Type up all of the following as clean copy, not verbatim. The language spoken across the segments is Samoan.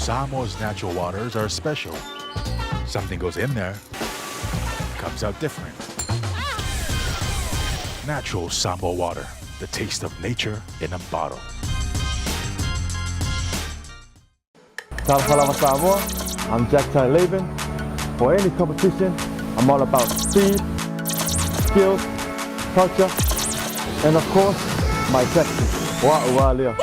Samoa's natural waters are special. Something goes in there, comes out different. Natural Samoa water, the taste of nature in a bottle. Talofa lava Samoa, I'm Jack Tai Laban. For any competition, I'm all about speed, skills, culture, and of course, my tactics. Wa ua lea.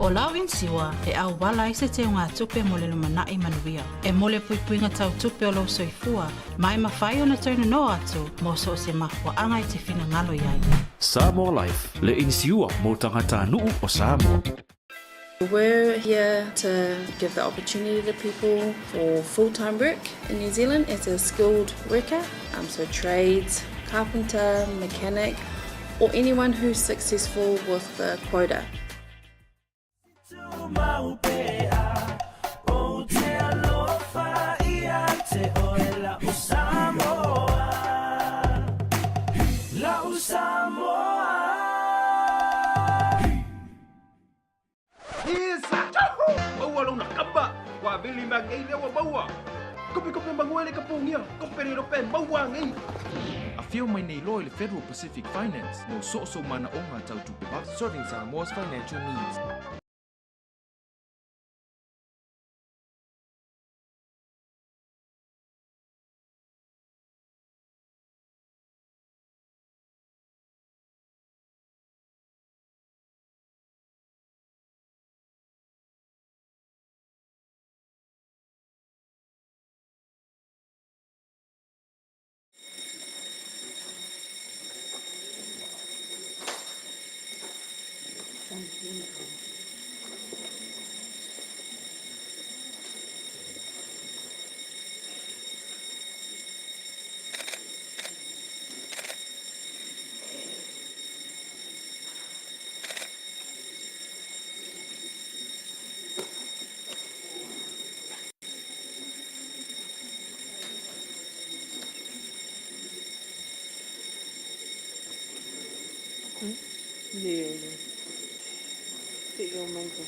ʻO lau inisiua e ʻauwala ai se teugatupe mo le lumanai manuia. E mo le puipuiga tau tupe o lou soifua, ma e mafai ona toe nonoa atu mo so o se mafuaaga e te finagalo i ai. Samoa Life, le inisiua mo tagatanuu o Samoa. We're here to give the opportunity to people for full-time work in New Zealand as a skilled worker, um, so trades, carpenter, mechanic, or anyone who's successful with the quota. Maua lona kapa, ua vili ma ngei lea ua maua. Kope kope mangue le kapungia, kope le rope maua ngei. Afio mai nei loa i le Federal Pacific Finance mo soosoo manaoga tau tupe vave. Serving Samoa's financial needs. Yeah, yeah. Get your mango.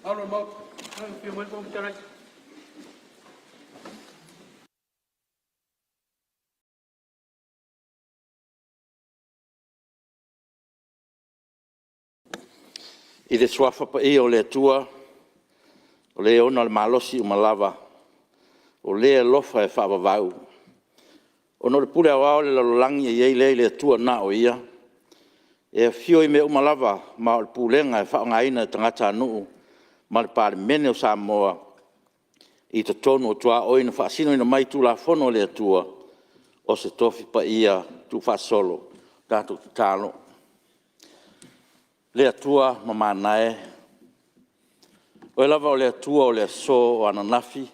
I le Suafa Paia o le Atua, o le ona le malosi uma lava, o le alofa e faavavau, ona o le pule aoao a le lalolagi e i ai lea i le Atua na o Ia, e afio i mea uma lava ma o le pulega e faaaogaina e tagatanuu ma le Palemene o Samoa i totonu o tuaoi na faasinoina mai i Tulafono a le Atua, o se Tofi Paia tuufaasolo. Tatou tatalo. Le Atua mamana e, o Oe lava o le Atua o le aso, o ananafi,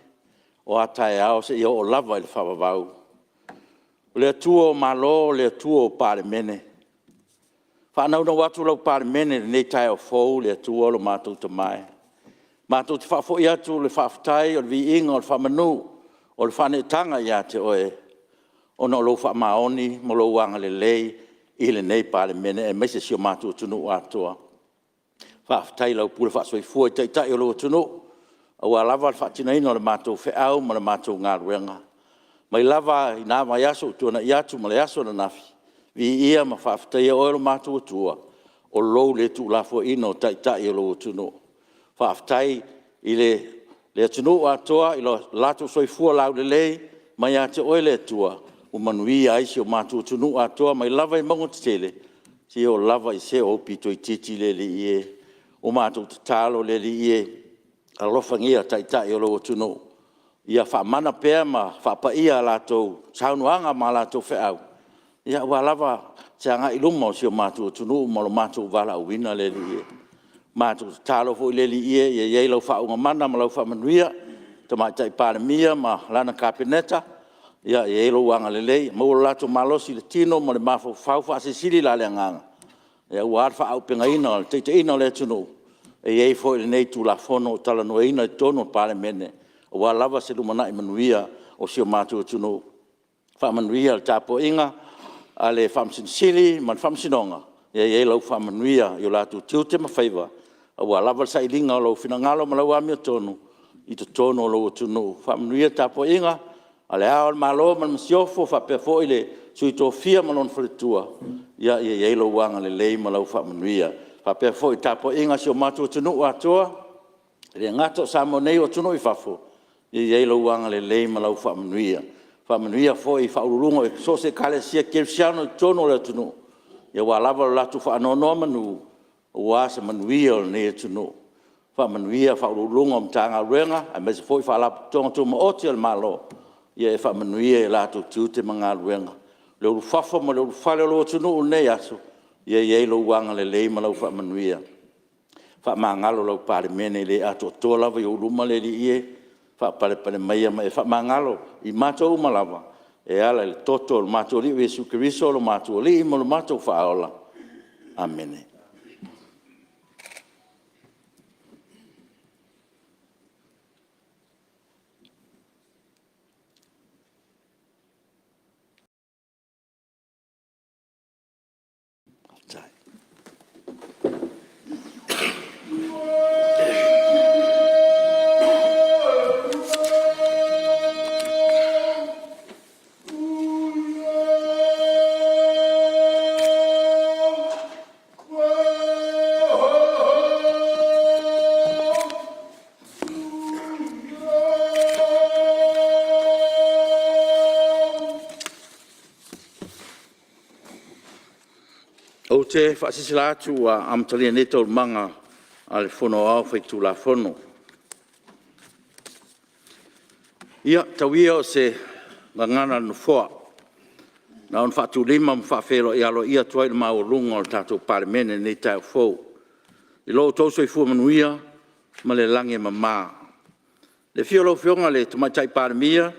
o a taeao seia oo lava i le faavavau. O le Atua o Malo, o le Atua o Palemene. E faanaunau atu lau Palemene i lenei taeao fou le Atua lo matou Tama e, matou te faafoi atu le faafetai o le viiga o le faamanu o le faaneetaga ia te Oe ona o lou faamaoni ma lou agalelei i lenei Palemene aemaise si o matou atunuu atoa. Faafetai i lau pule faasoifua i Taitai o lou atunuu aua lava le faatinoina o le matou feau ma le matou galuega. Mai lava i na vaiaso ua tuanai atu ma le aso ananafi, viia ma faafetaia Oe lo matou Atua o lou le tuulafoaiina o Taitai o lou atunuu. Faafetai i le atunuu atoa i lo latou soifua laulelei mai ia te Oe le Atua ua manuia ai si o matou atunuu atoa mai lava i mauga tetele seia oo lava i se aupito itiiti le Alii e. Ua matou tatalo le Alii e, alofagia Taitai o lou atunuu, ia faamana pea ma faapaia a latou saunoaga ma a latou feau aua lava se agai i luma o si o matou atunuu ma lo matou valaauina le Alii e. Matou te tatalo foi le Alii e, ia i ai lau faauuga mana ma lau faamanuia i le Tamaitai Palemia ma lana Kapeneta, ia i ai lou agalelei, maua lo latou malosi i le tino ma le mafaufau, faasilisili la le agaga aua le faaauupegaina o le taitaiga o le atunuu, e i ai foi lenei Tulafono ua talanoaina i totonu o le Palemene aua lava se lumanai manuia o si o matou atunuu. Faamanuia le tapuaiga a le Faamasino Sili ma le Faamasinoga, ia i ai lau faamanuia i o latou tiute ma faiva aua lava le sailiga o lou finagalo ma lau amiotonu i totonu o lou atunuu. Faamanuia le tapuaiga a Le Ao o le Malo ma le Masiofo, faapea foi le Sui Tofia ma lona faletua, ia i ai lou agalelei ma lau faamanuia. E faapea foi i le tapuaiga a si o matou atunuu atoa, e le gata o Samoa nei a o atunuu i fafo, ia i ai lou agalelei ma lau faamanuia. Faamanuia foi i Faauluuluga i so o se Ekalesia Kerisiano i totonu o le atunuu aua lava le latou faanonomanu aua se manuia o lenei atunuu. Faamanuia Faauluuluga o Matagaluega aemaise foi Faalapotopotoga Tumaoti a le Malo, ia e faamanuia i o latou tiute ma galuega. Le ulufafo ma le ulufale o lou atunuu i lenei aso, ia i ai lou agalelei ma lau faamanuia. Faamagalo lau Palemene, e le atoatoa lava i ou luma le Alii e, faapalepale maia ma e faamagalo i matou uma lava e ala i le toto o lo matou Alii o Iesu Keriso o lo matou Alii ma lo matou Faaola. Amene. Ou te faasilasila atu ua amatalia nei Taualumaga a le Fono Aoao Faitulafono. Ia, tau ia o se gagana a le Nofoa na ona faatuulima ma faafeiloai aloaia atu ai i le maualuga o le tatou Palemene i lenei taeao fou i lo outou soifua manuia ma le lagi e mama. I le afio o lau Afioga i le Tamaitai Palemia,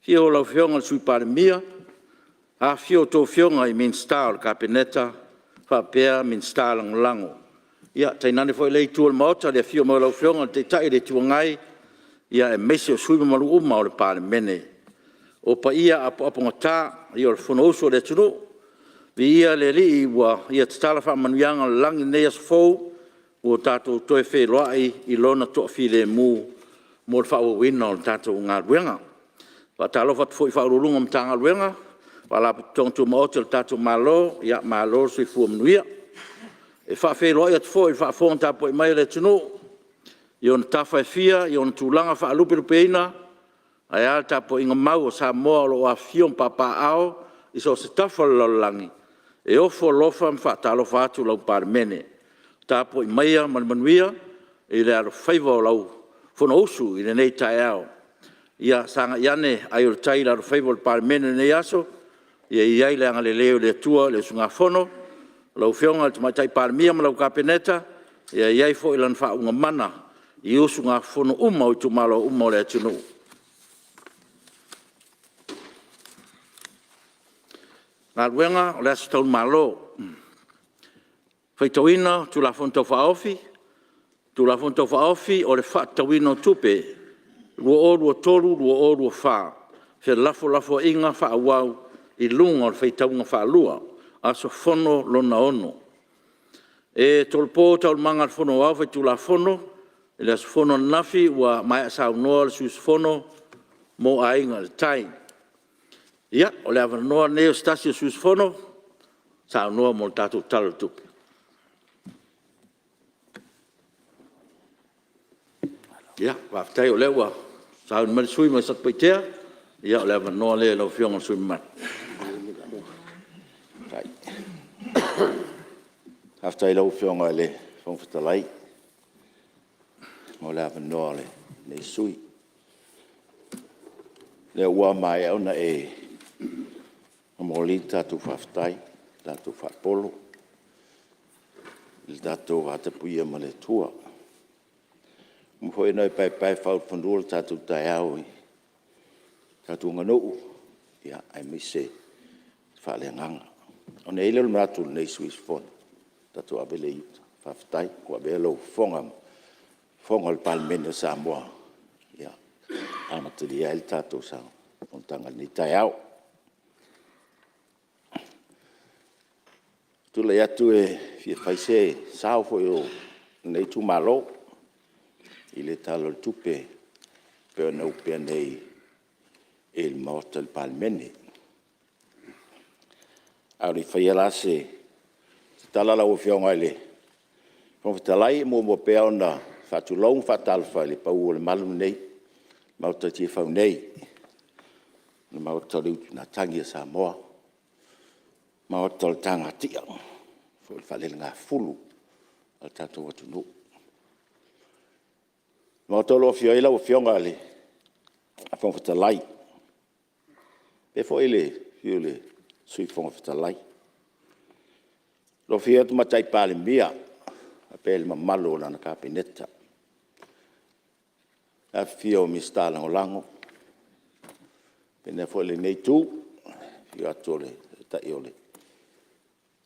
afio lau Afioga i le Sui Palemia, afifio a outou Afioga i Minisita o le Kapeneta faapea Minisita Lagolago. Ia, tainane foi lea Itu o le Maota i le afio mai o lau Afioga i le Taitai o le Itu Agai, aemaise o sui usufono mamalu uma o le Palemene. O paia apoapogata ia o le Fonousu a le atunuu, viia le Alii ua Ia tatala faamanuiaga o le lagi i lenei aso fou ua tatou toe feiloai i Lona toafilemu mo le faaauauina o le tatou galuega. E faatalofa atu foi i Ofisa Sili o Pulega o Matagaluega ma Faalapotopotoga Tumaoti a le tatou Malo, malo le soifua manuia. E faafeiloai atu foi i le faafofoga tapuai mai a le atunuu i ona tafa e fia i ona tulaga faalupelupeina, ae a le tapuaiga mau a Samoa o lo o afifio ma papaaao i so o se tafa o le lalolagi, e ofo alofa ma faatalofa atu lau Palemene. Tapuai maia ma le manuia i le alofaiva o lau Fonousu i lenei taeao. Ia sagai ane ai o le tai i le alofaiva o le Palemene i lenei aso, ia i ai le agalelei o le Atua i le usugafono a lau Afioga i le Tamaitai Palemia ma lau Kapeneta, ia i ai foi Lana faauuga mana i usugafono uma a itumalo uma o le atunuu. Galuega O le Aso Taulo Malo, Faitauina o Tulafono Tau Faaofi. Tulafono Tau Faaofi o le Faatatauina o Tupe 2023/2024, felafolafoaiga faaauau i luga o le faitauga faalua – Aso Fono lona 6. E tolopo Taualumaga a le Fono Aoao Faitulafono i le aso fono ananafi ua maea saunoa le sui usufono mo Aiga i le Tai. Ia, o le avanoa lenei o se tasi o sui usufono e saunoa mo le tatou Tala o le Tupe. Ia, faafetai o lea ua sauni mai le sui usufono mai Satupaitea. Ia o le avanoa lea i lau Afioga i le sui usufono mamalu. Faafetai i lau Afioga i le Fofoga Fetalai mo le avanoa o lenei sui usufono. O lea ua maea ona e momoli le tatou faafetai ma le tatou faapolo i le tatou vatapuia ma le Atua. Ua uma foi ona e paepae faaulufanua lo tatou taeao i le tatou aganuu aemaise le faaleagaga. Ona i ai lea o le manatu o lenei sui usufono, tatou ave lea i uta, faafetai ua avea lou fofoga ma fofoga o le Palemene o Samoa e amatalia ai le tatou fonotaga i lenei taeao. Ou te tulai atu e fia fai se sao foi o lenei itumalo i le Tala o le Tupe e pei ona opea nei i le Maota o le Palemene. A o le i faia la se tala lau Afioga i le Fofoga Fetalai, e muamua pea ona faatulou ma faatalofa i le pau o le malu lenei i le Maota i Tiafau nei, o le Maota o le utugatagi a Samoa, Maota o le tagatia po o le faalelegafulu a le tatou atunuu. Le Maota o lo o afio ai lau Afioga i le Fofoga Fetalai, faapea foi le afio o le Sui Fofoga Fetalai, o lo o afio ai le Tamaitai Palemia faapea le mamalu o lana Kapeneta, le afifio o Minisita Lagolago, faapena foi lenei Itu i le afio atu o le Taitai o le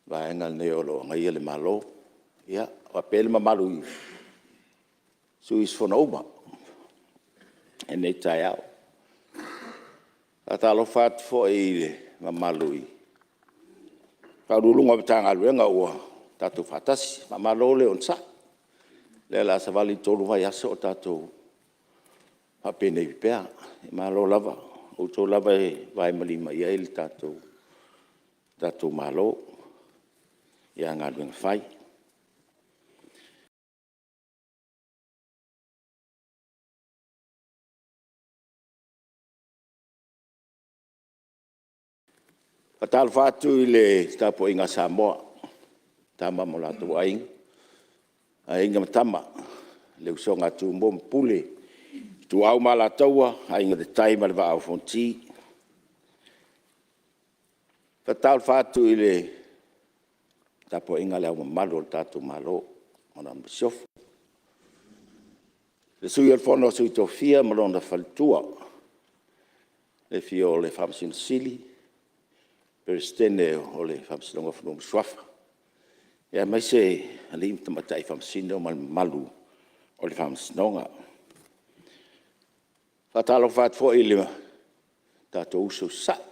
Vaega lenei o lo o agaia le Malo, ia, faapea le mamalu i sui usufono uma i lenei taeao. E faatalofa atu foi i le mamalu i Ofisa Sili o Pulega o Matagaluega ua tatou faatasi. Faamalo le onosai, o lea o le a savali le 3 vaiaso o tatou faapenei pea. Malo lava, o outou lava e vae ma lima i ai le tatou Malo i ana galuega fai. E faatalofa atu i le tapuaiga a Samoa i Tama ma o latou Aiga, Aiga ma Tama, le usoga a Tumua ma Pule, Ituau ma Alataua, Aiga i le Tai ma le Vaa o Fonoti. E faatalofa atu i le tapuaiga a Le Ao Mamalu o le tatou Malo ma lana Masiofo, le Sui o le Fono a Sui Tofia ma lona Faletua, le afio o le Faamasino Sili, Peresetene o le Faamasinoga o Fanua ma Suafa, aemaise alii ma tamaitai Faamasino ma le mamalu o le Faamasinoga. E faatalofa atu foi i o tatou uso i Sasae,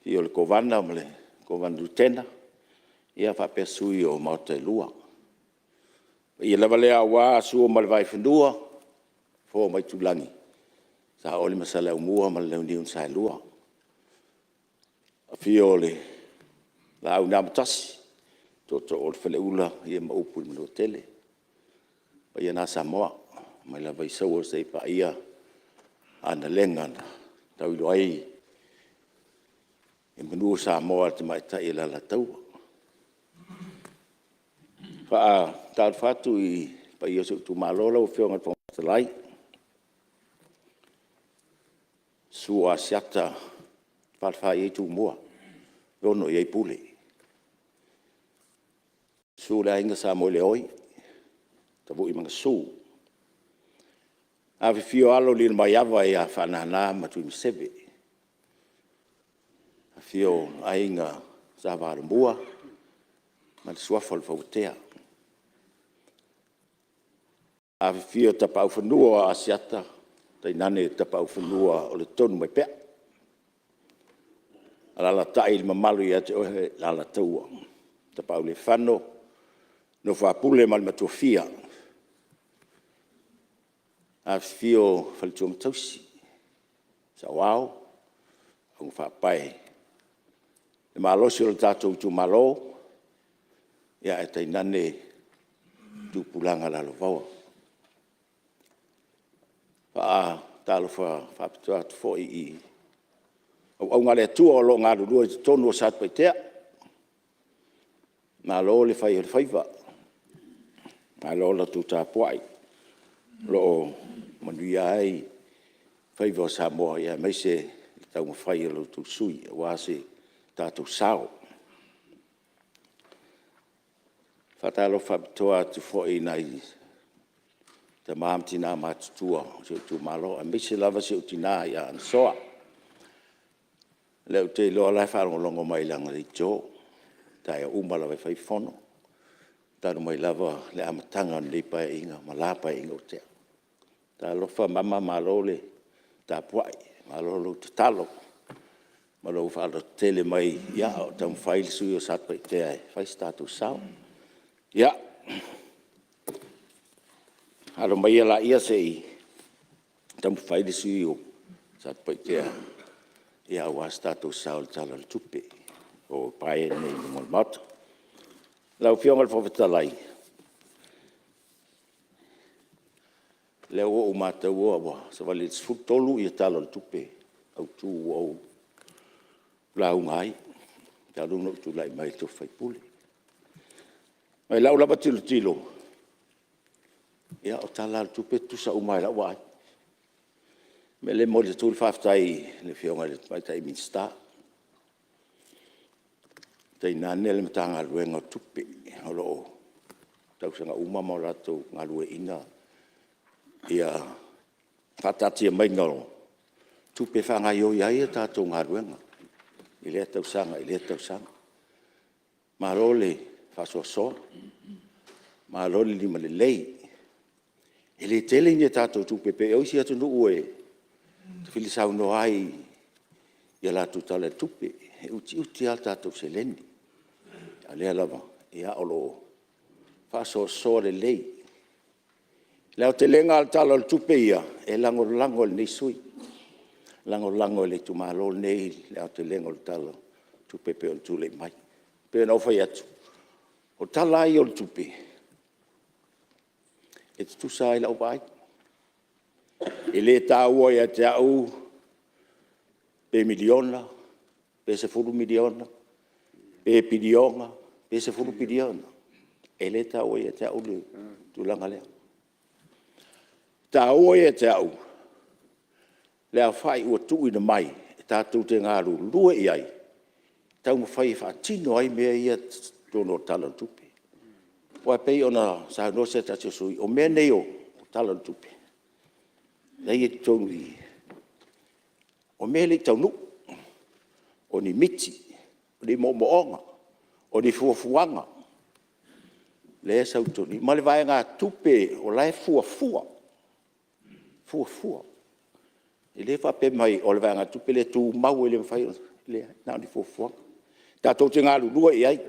i le afio o le Kovana ma le Kovana Lutena faapea sui o Maota e Lua. paia lava lea aua Sua ma le Vaifanua, Fofo ma Aitulagi, Saole ma Saleaaumua ma le Launiu na Saelua. Afio le Laau na Amotasi, Tootoo o le Faleula ia ma upu i le Manuatele. O paia na Samoa mai lava i Saua seia paia Agalega na tauilo ai le manu o Samoa i le tamaitai o le Alataua. E faatalofa atu i le paia o si ou itumalo lau Afioga i le Fofoga Fetalai, susu o Asiata e falefa i ai Tumua e ono i ai Pule. Susu le Aiga Samoeleoi, Tavui ma Gasu, afifio alo o Lilomaiava ia Faanana ma Tuimaseve, afifio Aiga Sa Valomua ma le Suafa o le Fauatea. Afifio Tapaaufanua o Asiata tainane Tapaaufanua o le Tonumaipea, alaalatai le mamalu ia te oe le Alataua, Tapaaulefano, Nofo a Pule ma le Matuafia. Afifio faletua ma tausi, saoao, aunafaapae le malosi o le tatou itumalo, ae tainane tupulaga lalovaoa. E faatalofa faapitoa atu foi i auauna a le Atua o lo o galulue i totonu o Satupaitea, malo le fai o le faiva, malo le tapuai, o lo o manuia ai faiva o Samoa, aemaise le taumafai a lo outou sui usufono aua se tatou sao. E faatalofa faapitoa atu foi i nai tama ma tina matutua o si ou itumalo, aemaise lava si ou tina ia Anasoa, o lea ou te iloa o la e faalogologo mai i lana leitio i taeao uma lava e fai ai fono, talu mai lava le amataga o lenei Paeaiga ma la Paeaiga ua tea. Talofa mama, malo le tapuai, malo lou tatalo ma lou faalototele mai a o taumafai le sui usufono o Satupaitea e fai so tatou sao. Ia, alo mai laia se i taumafai le sui usufono o Satupaitea aua so tatou sao i le Tala o le Tupe o lo o opaeina nei i luma o le Maota. Lau Afioga i le Fofoga Fetalai, o lea ua ou mataua ua savali i le 13 Tala o le Tupe Autu ua ou lauga ai talu ona ou tulai mai i le tofi faipule. Ma i lau lava tilotilo, ia o Tala lava o le Tupe e tutusa uma lava i lau vaai. O le mea lea e momoli atu ai le faafetai i le Afioga i le Tamaitai Minisita, tainane le Matagaluega o Tupe o lo o tausaga uma ma latou galueaiina le faataatia maiga o tupe e faagaoioi ai a tatou galuega i lea tausaga i lea tausaga. Malo le faasoasoa, malo le limalelei. E le tele ni a tatou tupe pei o isi atunuu e tafili saunoa ai i a latou Tala o le Tupe, e utiuti lava a tatou seleni, a o lea lava o lo o faasoasoa lelei. O le aotelega lava o le Tala o le Tupe ia, e lagolago e lenei sui usufono, e lagolago e le itumalo lenei le aotelega o le Tala o le Tupe e pei ona tulai mai. E pei ona ou fai atu, o Tala lava ia o le Tupe, e tutusa lava i lau vaai. E le taua ia te au pe $1 miliona pe $10 miliona pe piliona pe $10 piliona. E le taua ia te au le tulaga lea. E taua ia te au le aofai ua tuuina mai e tatou te galulue i ai e taumafai e faatino ai mea ia i totonu o le Tala o le Tupe. Aua e pei ona saunoa se tasi o sui usufono, o mea nei o Tala o le Tupe lea e i totonu i i, o mea e le i taunuu, o ni miti, o ni moomooga, o ni fuafuaga lea e sau i totonu i i, ma le vaegatupe o la e fuafua, fuafua. E le faapea mai o le vaegatupe lea e tumau e le mafai ona… e leai, na o ni fuafuaga. Tatou te galulue i ai.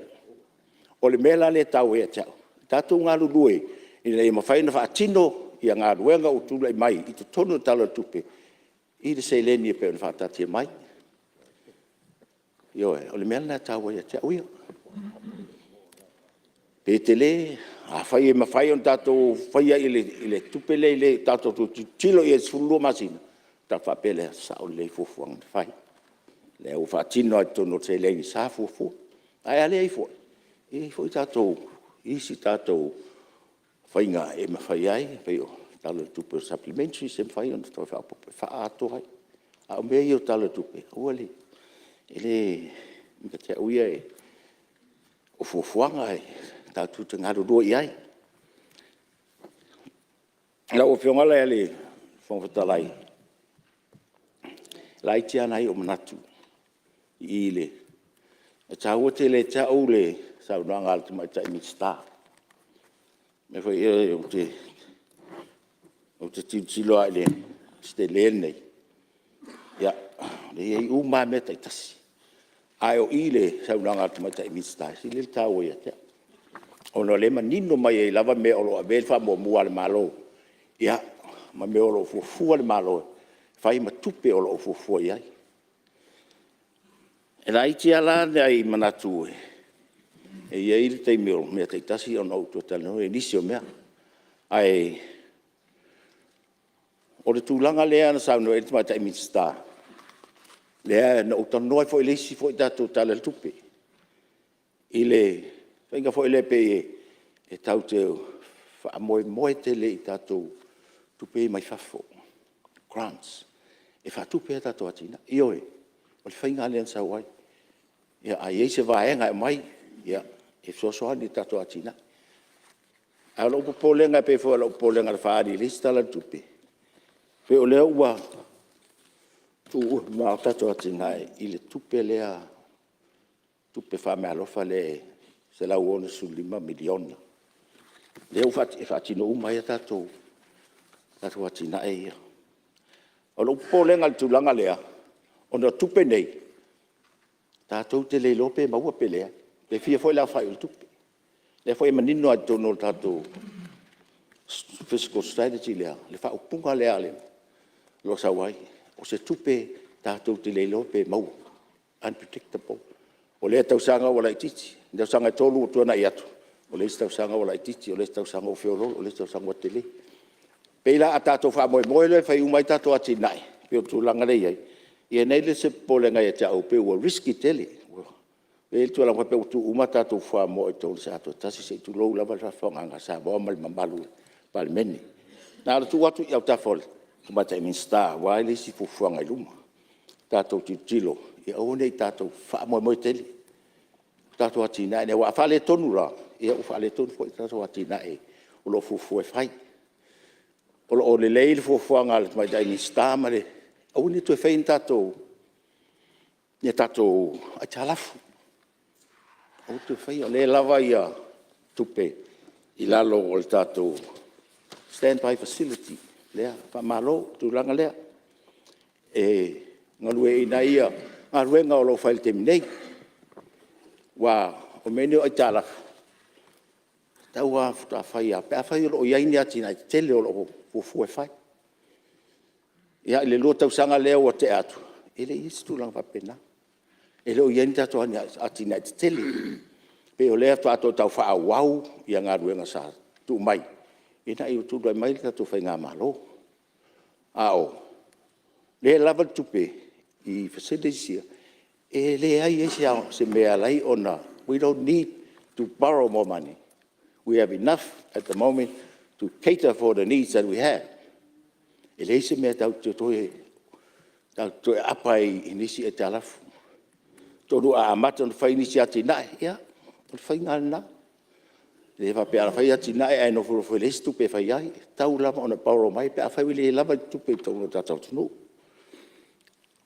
O le mea la lea e taua ia te au, tatou galulue. Ina ia mafai ona faatino ia galuega ua tulai mai i totonu o le Tala o le Tupe i le seleni e pei ona faataatia mai. Ioe, o le mea lena e taua ia te au ia. Pe tele, afai e mafai ona tatou faia i le tupe lea i le tatou tilotilo i ai i le 12 masina, ona tatou faapea lea, e sao lelei fuafuaga na fai. O lea ua faatino lava i totonu o le seleni sa fuafua. Ae a leai foi, e i ai foi isi tatou faiga e mafai ai, e pei o le Tala o le Tupe o Supplementaries e mafai ona toe faaopoopo e faaatoa ai. A o mea ia o Tala o Tupe, aua le… e le… ia te au ia, o fuafuaga tatou te galulue i ai. Lau Afioga la i le Fofoga Fetalai, e laiti lava nai ou manatu i le… E taua tele ia te au le saunoaga a le Tamaitai Minisita. O le mea foi lea ou te tilotilo lava i se tele lenei, ia, o lea e i ai uma lava mea taitasi. Ae o i i le saunoaga a le Tamaitai Minisita e sili ona taua ia te au, ona o lea e manino mai ai lava mea o lo o ave i ai le faamuamua a le Malo, ia, ma mea o lo o fuafua le Malo e fai ma tupe o lo o fuafua i ai. E laiti lava la nai manatu e i ai le taimi o mea taitasi ona ou toe talanoa lea i nisi o mea. Ae o le tulaga lea na saunoa i ai le Tamaitai Minisita, lea na ou talanoa ai foi i le isi tatou Tala o le Tupe, i le faiga foi lea pei e tatou te faamoemoe tele i tatou tupe ia mai fafo, grants e faatupe ai a tatou atinae. Ioe, o le faiga lava lea na sau ai. A i ai se vaega e aumai e fesoasoani i tatou atinae. Ae o lou popolega e pei foi o lou popolega na faaali i le isi Tala o le Tupe, e pei o lea ua tuu uma tatou atinae i le tupe lea, tupe faameaalofa lea e $165 miliona, lea e faatino uma ai a tatou atinae ia. O lou popolega i le tulaga lea, ona o tupe nei, tatou te le iloa pe maua pe leai, pe fia foi le aofai o le tupe. O lea foi e manino lava i totonu o le tatou physical strategy lea, le faaupuga lea o lo o sau ai, o se tupe tatou te le iloa pe maua, unpredictable. O lea tausaga ua laitiiti, o tausaga e 3 ua tuanai atu, o le isi tausaga ua laitiiti, o le isi tausaga ua feoloolo, o le isi tausaga ua tele. E pei la a tatou faamoemoe loa e fai uma ai tatou atinae e pei o le tulaga lea e i ai, ia ona i ai lea o se popolega ia te au, pei ua risky tele. E i ai le tulaga faapea ua tuu uma tatou fuamoa i totonu o se ato e tasi se i tulou lava le faafofogaaga a Samoa ma le mamalu o le Palemene. Na ona tuu atu i autafa o le Tamaitai Minisita aua le isi fuafuaga i luma, tatou tilotilo ia aua ne i tatou faamoemoe tele i tatou atinae nei, aua a faaletonu loa, ia ua faaletonu foi tatou atinae o lo o fuafua e fai. O lo o lelei le fuafuaga a le Tamaitai Minisita ma le… aua ne i toe faia ni tatou aitalafu, aua le toe faia, o lea e lava tupe i lalo o le tatou standby facility lea. Faamalo i le tulaga lea, e galueaiina ai galuega o lo o fai i le taimi nei. Aua o mea nei o aitalafu, e tatau lava ona faatoa fai lava pe afai o lo o i ai ni atinae tetele o lo o fuafua e fai. Ia, i le 2 tausaga lea ua tea atu, e le i i ai se tulaga faapena. E le o i ai ni tatou atinae tetele. E pei o lea faatoa toe tau faaauau galuega sa tuu mai ina ua tulai mai le tatou faigamalo. A o lea e lava le tupe i facilities ia, e leai ai se mea e ala ai ona… we don't need to borrow more money. We have enough at the moment to cater for the needs that we have. E leai se mea tatou te toe aapa ai i nisi aitalafu. Atonu a amata ona fai nisi atinae, ia o le faiga lava lena. E le faapea a fai atinae ae nofonofo e leai se tupe e fai ai. E tatau lava ona borrow mai pe afai ua le lava le tupe i totonu o le tatou atunuu.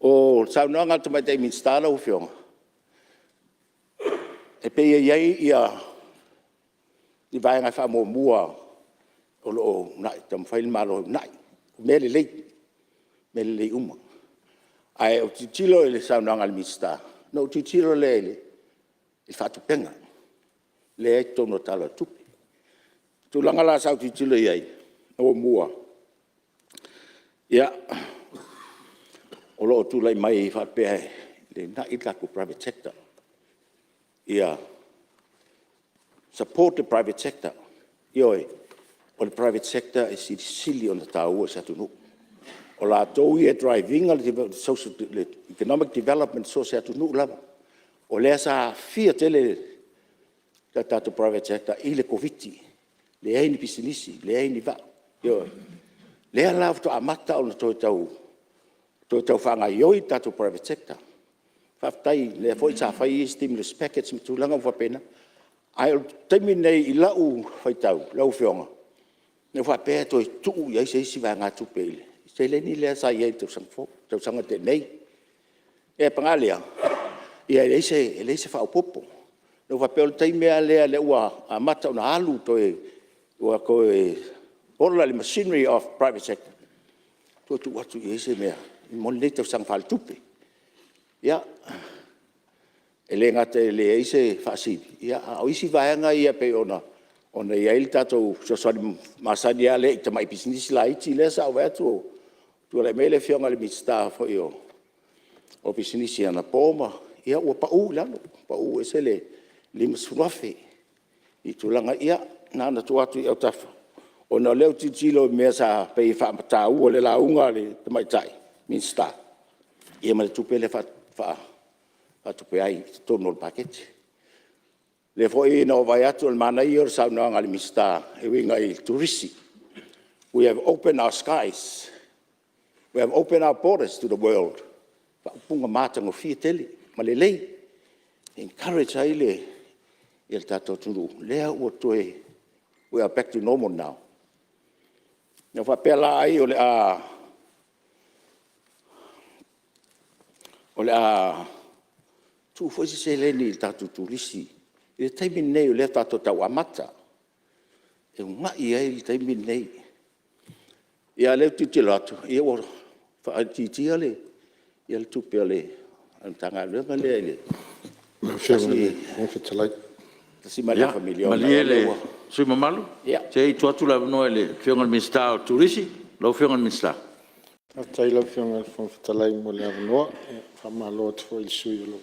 O le saunoaga a le Tamaitai Minisita lau Afioga, e pei e i ai ni vaega e faamuamua o lo o taumafai le Malo e uunai, mea lelei, mea lelei uma. Ae ou te tilotilo i le saunoaga a le Minisita, ona ou tilotilo lea i le faatupega lea e i totonu o le Tala o le Tupe. tulaga la sa ou tilotilo i ai, muamua, ia, o lo o tulai mai faapea e uunai le tatou private sector, ia support le private sector. Ioe, o le private sector e silisili ona taua i se atunuu. O latou ia e drive ina le economic development i so o se atunuu lava. O lea sa aafia tele le tatou private sector i le Koviti-19, leai ni pisinisi, leai ni vaa, ioe. O lea la faatoa amata ona toe tau faagaoioi le tatou private sector. Faafetai o lea foi sa fai stimulus package ma tulaga uma faapena, ae o le taimi lenei i lau faitau lau Afioga, na ou faapea e toe tuu i ai se isi vaegatupe i le seleni lea sa i ai i le tausaga na tea nei. Ae paga lea, e leai se faaopoopo. Na ou faapea o le taimi lava lea o lea ua amata ona alu ua toe ola le machinery of private sector, toe tuu atu i ai se mea mo lenei tausaga faaletupe. Ia, e le gata e leai se faasili, a o isi vaega ia pei ona i ai le tatou fesoasoani masani lava lea i tamai pisinisi laiti lea sa ou vaai atu o tulai mai le Afioga i le Minisita foi o Pisinisi anapo, ia ua pau i lalo, pau ese le $50,000 i tulaga ia. Na ona tuu atu i autafa, ona o lea ou te tilotilo i mea sa pei e faataua i le lauga a le Tamaitai Minisita, ia ma le tupe lea e faatupe ai i totonu o le paketi. O lea foi na ou vaai atu o le manaia ia o le saunoaga a le Minisita e uiga i le Turisi. We have open our skies, we have open our borders to the world. O faaupuga matagofie tele ma lelei e encourage ai le tatou atunuu, lea ua toe, we are back to normal now. Na ou faapea la ai o le a tuu foi se seleni i le tatou Turisi i le taimi lenei o lea tatou te tau amata e uunai ai le taimi lenei. Ia a o lea ou te tilotilo atu ua faaitiitia le tupe a le Matagaluega lea i le $1.5 miliona Ia, malie le sui usufono mamalu, se i tuu atu le avanoa i le Afioga i le Minisita o Turisi. Lau Afioga i le Minisita. Faafetai i lau Afioga i le Fofoga Fetalai mo le avanoa. E faamalo atu foi i le sui usufono o lo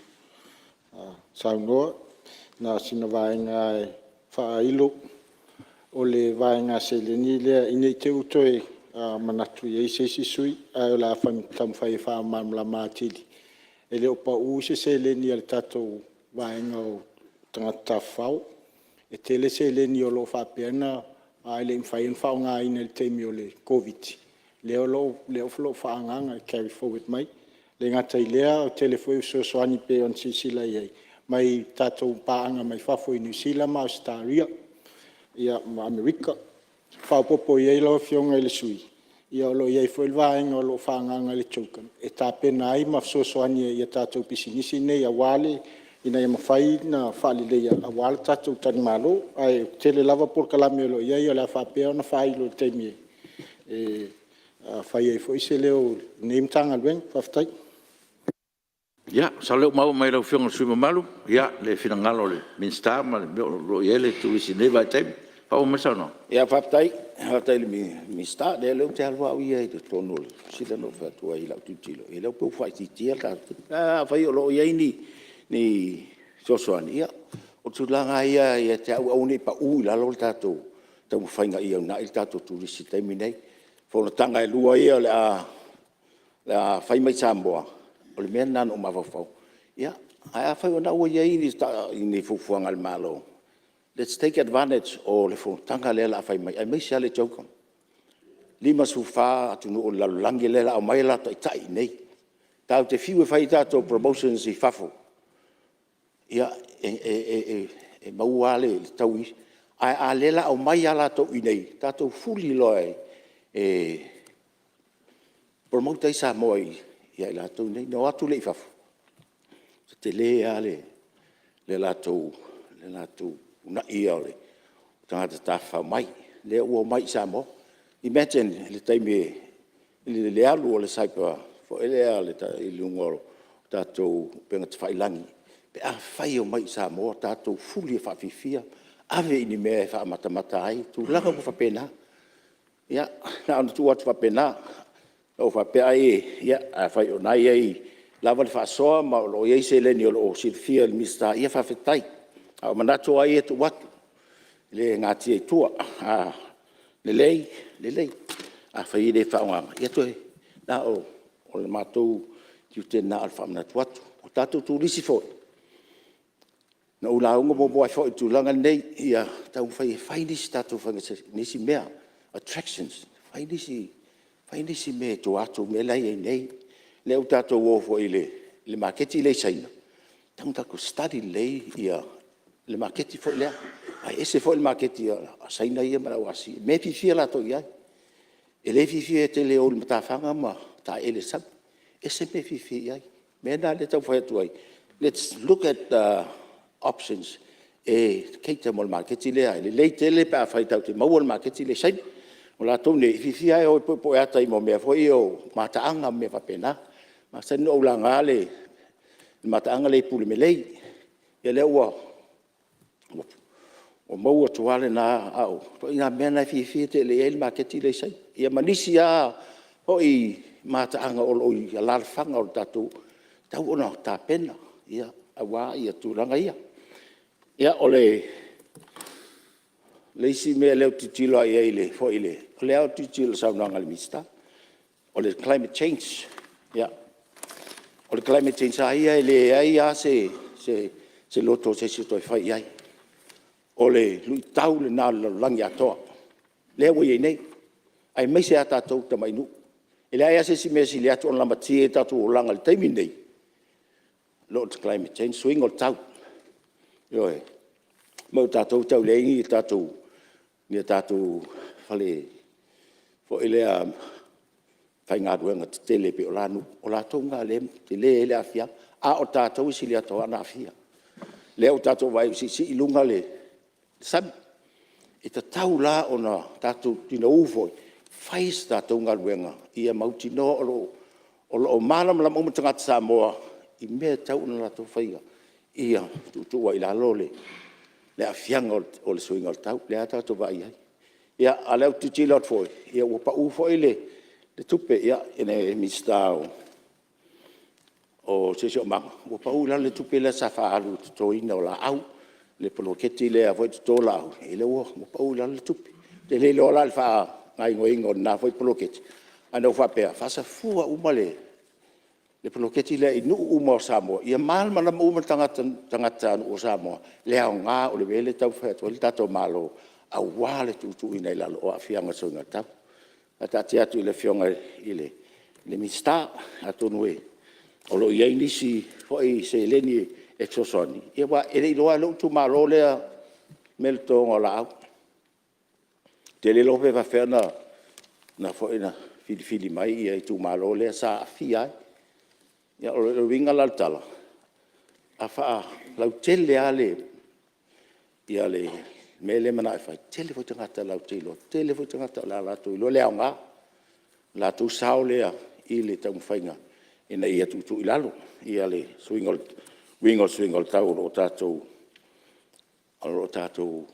o saunoa. Na o sina vaega lava e faailo, o le vaega seleni lea ina ne i te i ua toe manatu i ai se isi sui usufono, ae o le a taumafai e faamalamalama atili. E le o pau se seleni a le tatou vaega o Tagata Tafafao. E tele seleni o lo o faapea ona… e le i mafai ona faaaogaina i le taimi o le Koviti-19, lea o lo o faaagaaga e carry forward mai. E le gata i lea o le tele foi o fesoasoani pei ona silasila i ai mai tatou paaga mai fafo i Niu Sila ma Ausetalia ma Amerika. Faaopoopo i ai lau Afioga i le sui usufono, o lo o i ai foi le vaega o lo o faaagaaga i le CHOGM e tapena ai ma fesoasoani ai i tatou pisinisi nei ina ia mafai ona faaleleia aua le tatou taligamalo. Ae tele lava polokalame o lo o i ai, o le a faapea ona faailo i le taimi e fai ai foi se leo o lenei Matagaluega. Faafetai. Ia, masalo o lea ua maua mai e lau Afioga i le sui usufono mamalu le finagalo o le Minisita ma le mea o lo o i ai le Turisi i lenei vaitaimi. Faaauau mai le saunoaga. Faafetai. Faafetai i le Minisita. Leai o lea ou te alu lava au ia i totonu o le tusi lea na ou fai atu ai i lau tilotilo, ia lea pei ua faaitiitia le tatou tupe. Ae afai o lo o i ai ni fesoasoani, ia o tulaga lava ia ia te au, aua ne i pau i lalo le tatou taumafaiga ia uunai le tatou turisi i le taimi lenei. O fonotaga e lua ia o le a fai mai i Samoa, o le mea lena na ou mafaufau. Ia, ae afai o lena ua i ai ni fuafuaga a le Malo, let's take advantage o le fonotaga lea o le a fai mai aemaise lava le CHOGM, 54 atunuu o le lalolagi lea o le a omai o latou taitai i inei. Tatou te fiu e fai a tatou promotions i fafo, ia e maua lava le taui, ae a o lea o le a omai lava latou i inei, tatou fuli loa e promote ai Samoa ia i latou nei, ona o atu lea i fafo, e tele lava le latou uunaia o tagata tafafao mai, lea ua omai i Samoa. Imagine i le taimi i le alu o le cyber foi lea i luga o tatou upega tafailagi, pe afai e omai i Samoa, tatou fuli e faafiafia. ave i ni mea e faamatamata ai, tulaga uma faapena. Ia, na ona tuu atu faapena. Na ou faapea ai afai o lena e i ai lava le faasoa ma o lo o i ai seleni o lo o silafia e le Minisita, ia faafetai. A o manatu lava ia e tuu atu, e le natia i tua. A lelei, lelei, afai e le faaaogaina, ia toe o le matou tiute lena o le faamanatu atu. O tatou turisi foi, na ou lauga muamua ai foi i le tulaga lenei, ia taumafai e fai nisi mea, attractions, fai nisi mea i tua atu o mea la e i ai nei. O lea ua tatou o foi i le maketi lea i Saina, e tatau ona tatou study lelei le maketi foi lea, aua e ese foi le maketi a Saina ia ma le au Asia, o mea e fiafia latou i ai. E le fiafia tele e o i matafaga ma taeele i le sami, e ese mea e fiafia i ai. O le mea lena lea e taumafai atu ai, lets look at options e cater mo le maketi lea. E lelei tele pe afai tatou te maua le maketi lea i Saina. O latou nei, e fiafia lava e o e puepue ata i mea foi ia o mataaga ma mea faapena. E masani ona ou laga le mataaga lea i Pulemelei, ia lea ua mou atu lava lena, o ituaiga mea na e fiafia tele i ai le maketi lea i Saina, ia ma nisi lava foi mataaga o lo o i alaalafaga o tatou, e tatau ona tapena aua tulaga ia. Ia, o le isi mea lea ou te tilotilo lava i ai o lea ou te tilotilo i le saunoaga a le Minisita, o le climate change. O le climate change lava ia e leai lava se loto o se isi e toe fai i ai. O le luitau lena o le lalolagi atoa lea ua i ai nei, aemaise lava tatou tamai nuu. E leai lava se isi mea e sili atu ona lamatia ai o tatou olaga i le taimi lenei nai lo le climate change, suiga o le tau. Ioe. Ma o tatou e tau leai ni a tatou fale foi lea faigaluega tetele pei o la nuu, o latou na o lea e tele ai le aafiaga, a o tatou e sili atu lava ona aafia. Lea ua tatou vaai ua siisii i luga le sami. E tatau la ona tatou tinou foi, fai se tatou galuega ia mautinoa o lo o malamalama uma tagata Samoa i mea e tatau ona latou faia ia tuutuu ai i lalo le aafiaga o le suiga o le tau, lea tatou te vaai i ai. Ia, a o lea ou te tilotilo atu foi, ua pau foi le tupe i le Minisita o le Siosiomaga, ua pau i lalo le tupe lea sa faaalu i le totoina o laau, le poloketi lea toto laau, lea ua pau i lalo le tupe. Ou te le iloa la i le faagaoioiga o lena foi poloketi, ae na ou faapea, faasafua uma le poloketi lea i nuu uma o Samoa, ia malamalama uma tagatanuu o Samoa i le aoga o le mea lea e taumafai atu ai le tatou Malo aua le tuutuuina i lalo o aafiaga o le suiga o le tau. Ae taatia atu i le Afioga i le Minisita, atonu o lo o i ai nisi foi seleni e fesoasoani, aua e le i iloa lava e lou itumalo lea mea o le totoina o laau. Ou te le iloa pe faapefea ona filifili mai itumalo ia sa aafia ai. Ia o le uiga la o le tala, a faalautele lava le mea lea e manao e fai, tele foi tagata latou te iloa, tele foi tagata o le a latou iloa le aoga, o le latou sao lea i le taumafaiga ina ia tuutuu i lalo le uiga o le suiga o le tau o lo o tatou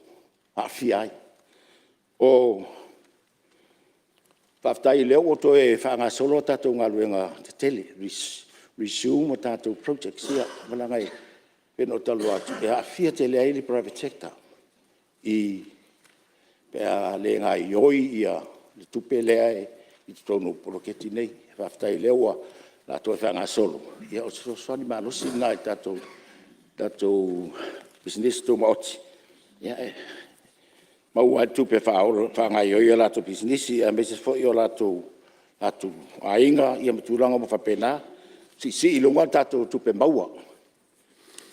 aafia ai. Faafetai o lea ua toe faagasolo a tatou galuega tetele, resume a tatou projects ia, leaga e pei ona ou talanoa atu, e aafia tele ai le private sector pe a le gaoioi le tupe lea e i totonu o poloketi nei. Faafetai o lea o le a toe faagasolo, ia o se fesoasoani malosi lena i tatou pisinisi tumaoti e maua ai le tupe e faagaoioi ai a latou pisinisi aemaise foi o latou aiga ma tulaga uma faapena. Siisii i luga a tatou tupe maua,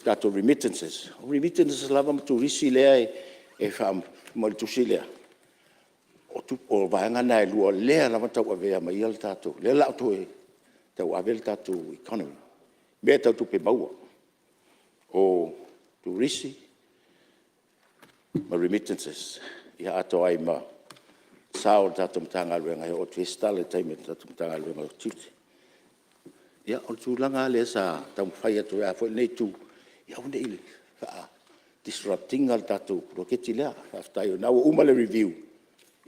tatou remittances. O remittances lava ma turisi lea e aumai i le tusi lea, o vaega na e lua o lea lava e tauavea maia le tatou, lea o le a toe tauave le tatou economy i mea tau tupe maua, o turisi ma remittances, ia atoa ai ma sao o le tatou Matagaluega e oo atu i ai se tala i le taimi a le tatou Matagaluega o Tiute. Ia, o le tulaga lava lea sa taumafai atu ai foi lenei itu, ia aua ne i disrupt ina le tatou poloketi lea. Faafetai o lena ua uma le review,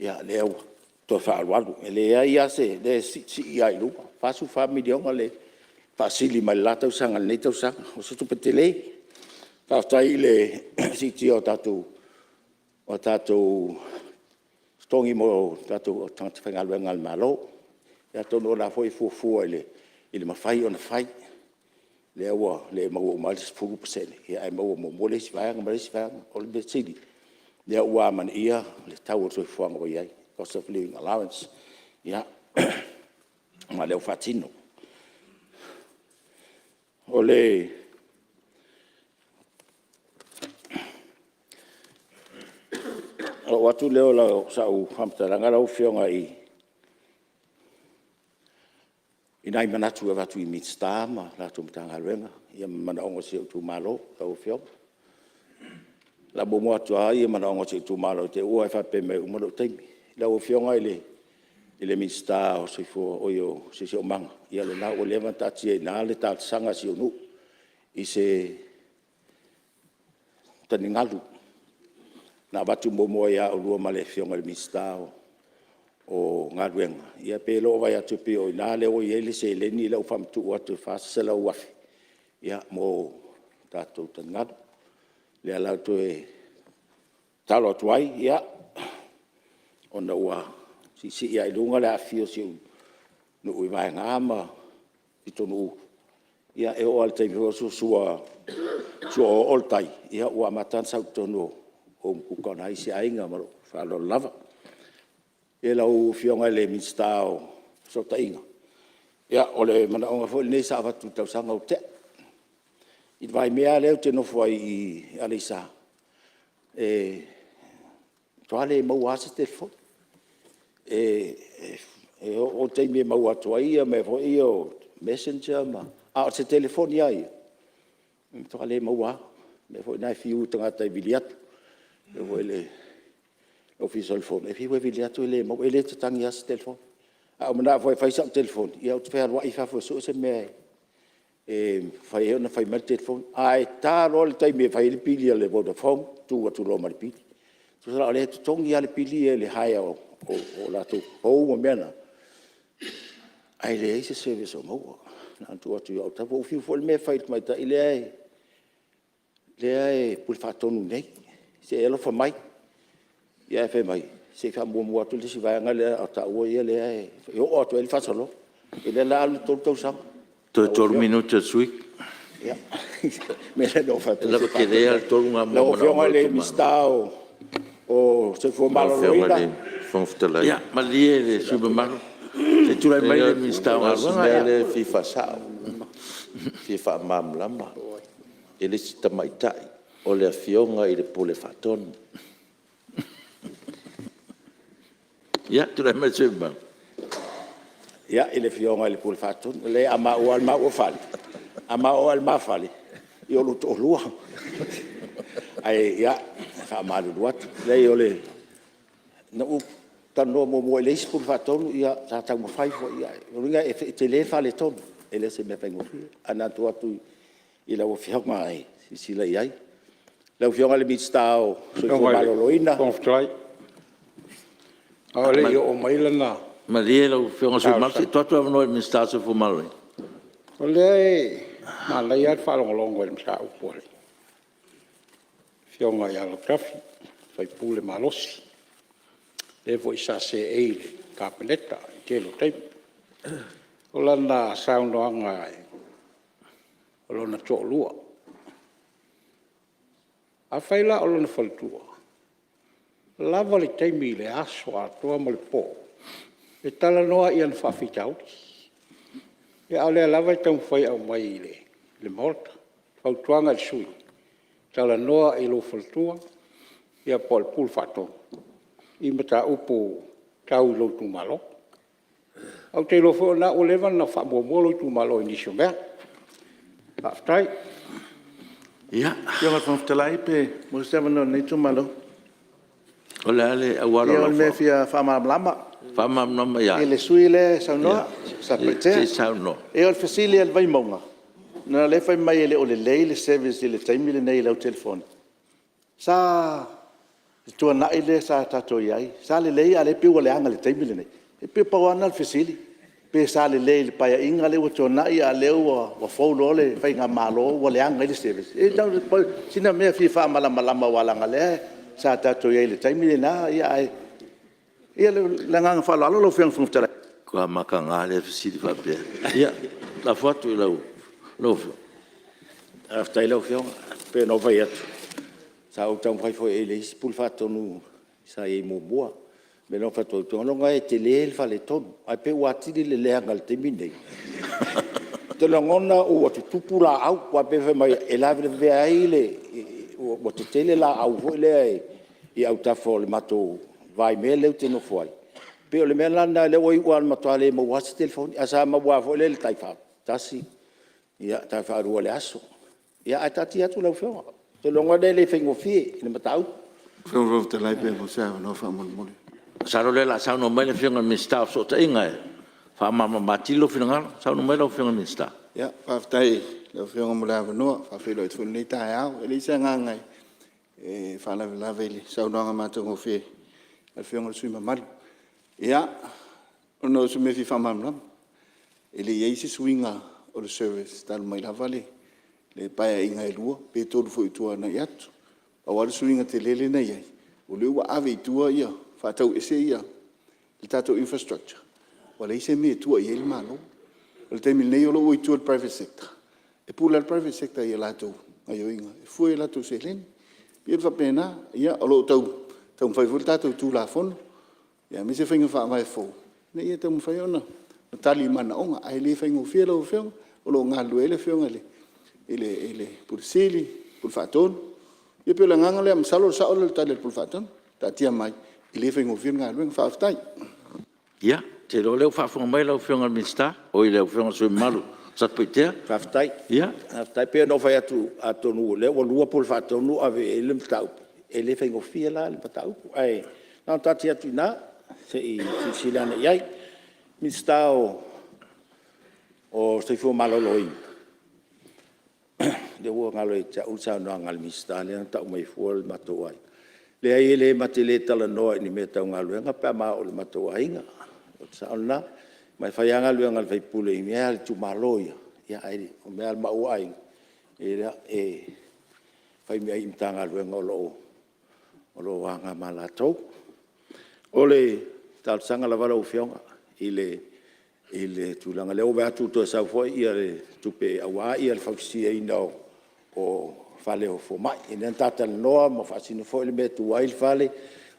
o lea ua toe faaalualu. E leai lava se… o lea e siisii lava i luga, e $44 miliona le faasili mai le la tausaga i lenei tausaga. O se tupe tele. Faafetai i le siitia o tatou totogi mo tatou tagata faigaluega a le Malo. Ia atonu o lena foi e fuafua i le mafai ona fai, lea ua le maua uma ai le 10% ae maua muamua le isi vaega ma le isi vaega. O le mea sili o lea ua amanaia le tau o le soifuaga ua i ai, cost of living allowance, ia, ma o lea ua faatino. O le oo atu lea o sau faamatalaga lau Afioga i nai manatu e avatu i Minisita ma latou Matagaluega ma manaoga o si ou itumalo lau Afioga. O le a muamua atu lava manaoga o si ou itumalo i te i ua e faapea mai ua uma lou taimi. Lau Afioga i le Minisita o le Siosiomaga, ia o lena ua leva ona taatia i ina le talosaga a si ou nuu i se taligalu. Na avatu muamua ia oulua ma le Afioga i le Minisita o Galuega, ia pei o lea ua ou vaai atu pei o i ina lea ua i ai le seleni lea ua faamatuu atu e $400,000 mo tatou taligalu. O lea la ou te toe tatalo atu ai, ia, ona ua siisii lava i luga le aafia o si ou nuu i Vaega ma Pitonuu, ia e oo lava i le taimi foi lea ua sua oooo le tai, ua amata ona sau i totonu o umukuka o nai isi aiga. Ma lou faaaloalo lava. Ia lau Afioga i le Minisita o Fesootaiga, ia o le manaoga foi lenei sa avatu i le tausaga ua tea. I le vaimea lava lea ou te nofo ai i Aleisa, e matua le maua lava se telefoni. E oo i le taimi e maua atu ai mea foi ia o messenger ma… a o se telefoni lava ia, e matua le maua lava. O le mea foi lena e fiu tagata e vili atu. E oo foi i le Ofisa o le Fono, e fiu e vili atu e le maua, e le tatagi lava se telefoni. A ou manao foi e fai sau telefoni, ia ou te fealuai i fafo e sue se mea e mafai ai ona fai mai le telefoni. Ae ta loa le taimi e fai ai le pili a le Vodafone, tu atu loa ma le pili. Tusa la o lea e totogi lava le pili ia i le hire o latou pou ma mea na, ae leai se service o maua. Na ona tuu atu i ou autafa. Ua ou fiu foi le mea e fai i le tamaitai lea e Pule Faatonu nei, se i e alofa mai, ae fai mai, se i faamuamua atu le isi vaega lea a o taua ia lea e oo atu i ai le faasologa. Ia o lea la ua alu le 3 tausaga. Toe 3 minute o le sui usufono. E lava tele lava le 3 lena mo Lau manaoga Afioga o i le le itumalo. Minisita o Soifua Maloloina. Ia malie le sui usufono mamalu, se i tulai mai le Minisita o Na o si Galuega. mea lava lea e fia faasao, e fia faamalamalama. E le o se tamaitai, o le Afioga i le Pule Faatonu. Ia, tulai mai le sui usufono mamalu. Ia, i le Afioga i le Pule Faatonu. E leai a maua lava i le maua fale, a maua lava i le ma fale, ia o lou toalua. Ae ia, e faamalulu atu, leai na ou talanoa muamua i le isi Pule Faatonu, ia sa taumafai foi, ae o lona uiga e tele le faaletonu, e le o se mea faigofie. Ae na ona tuu atu i lau Afioga e silasila i ai. Lau Afioga i le Minisita o le Soifua Maloloina. A o le i oo mai lana Malie lau Afioga i le sui usufono mamalu, se i tuu atu le avanoa i le Minisita o le Soifua Maloloina. O lea e manaia lava le faalogologo i le mataupu a le Afioga ia Lautafi le sui usufono malosi, o le foi sa seei i le Kapeneta i le tele o taimi. O lana saunoaga o lona toalua. Afai la o lona faletua, e lava le taimi i le aso atoa ma le po e talanoa ai i ona faafitauli, a o lea lava e taumafai e aumai i le Maota. O le fautuaga i le sui usufono, talanoa i lou faletua po o le Pule Faatonu i mataupu tau i lou itumalo. Ou te iloa foi o lena ua leva ona faamuamua lou itumalo i nisi o mea. Faafetai. Ia. Lau Afioga i le Fofoga Fetalai pe maua se avanoa o lenei itumalo. O le a le auala o Ia o lau le mea e fia faamalamalama. Faamalamalama ia I ai? le sui usufono lea e saunoa o Satupaitea. Se i saunoa. Ia o le fesili a le Vaimauga, leaga o lea e fai mai e le o lelei le service i le taimi lenei i lau telefoni. Sa i le tuanai lea sa tatou i ai, sa lelei a o lea e pei ua leaga i le taimi lenei? E pei na pau lava lena o le fesili. Pe sa lelei i le Paeaiga lea ua tuanai a o lea ua fou loa le faigamalo ua leaga ai le service? O sina mea e fia faamalamalama aua leaga o lea sa tatou i ai i le taimi lena, ae… Ia ma le agaga faaaloalo lau Afioga i le Fofoga Fetalai. Matua mataga lea fesili faapea. Ia, lafo atu i lau Afioga. Faafetai i lau Afioga. E pei ona ou fai atu, sa ou taumafai foi i ai i le isi Pule Faatonu sa i ai muamua. O le mea lea ou te fai atu ai, ou te iloa e tele le faaletonu, ae pei ua atili le leaga i le taimi lenei. Ou te lagona ua tutupu laau, aua pei ona fai mai e lavelavea ai, ua tetele laau foi lea i autafa o le matou vaimea lea ou te nofo ai. E pei o le mea la lena lea ua iu ina matua le maua lava se telefoni, ae sa maua lava foi lea i le tai faatasi, tai faalua i le aso. Ae taatia atu i lau Afioga, ou te lagona e le faigofie le mataupu. Masalo o lea o le a saunoa mai le Afioga i le Minisita o Fesootaiga e faamalamalama atili lou finagalo. Saunoa mai lau Afioga i le Minisita. Faafetai i lau Afioga mo le avanoa. E faafeiloai atu foi i lenei taeao. E leai se agaga e faalavelave i le saunoaga matagofie a le Afioga i le sui usufono mamalu. Ia, ona o se mea e fia faamalamalama, e le i i ai se suiga o le service talu mai lava le Paeaiga e 2 pe 3 foi ua tuanai atu. Pau lava le suiga tele lea na i ai, o lea ua ave i tua, faatau ese le tatou infrastructure, ua leai se mea e tua i ai le Malo. O le taimi nei o lea ua i tua i le private sector, e pule lava le private sector i a latou gaoioiga e fua i a latou seleni. E pei e faapena. Ia, o lo o taumafai foi le tatou Tulafono aemaise faiga faavae fou ina ia taumafai ona tali i manaoga, ae le faigofie lau Afioga. O lo o galulue ai le Afioga i le Ofisa Sili o le Pule Faatonu. Ia pei o le agaga lea masalo o le sao lea o le tali a le Pule Faatonu, taatia mai e le faigofie le galuega. Faafetai. Ia, ou te iloa o lea ua faafofoga mai lau Afioga i le Minisita, oi le Afioga i le sui usufono mamalu mo Satupaitea. Faafetai. E pei ona ou fai atu, atonu o lea ua 2 Pule Faatonu o ave i ai le mataupu, e le faigofie la le mataupu. Ae na ona taatia atu i ina se i silasila ane i ai. Minisita o le Soifua Maloloina, lea ua galo ia te au le saunoaga a le Minisita lea na tau mai ai fua le matou aiga. Leai e ma te le talanoa i ni mea tau galuega pe a ma o i le matou aiga. O le sao lena. Ma e fai lava galuega a le sui usufono i mea lava a le itumalo ia, ae o mea lava a lo maua aiga, e fai mea i Matagaluega o lo o nafa ma latou. O le talosaga lava lau Afioga i le tulaga lea ua ou vaai atu ua toe sau foi le tupe aua le fausiaina o fale o fomai. Lea na ta talanoa ma faasino foi le mea e tu ai le fale.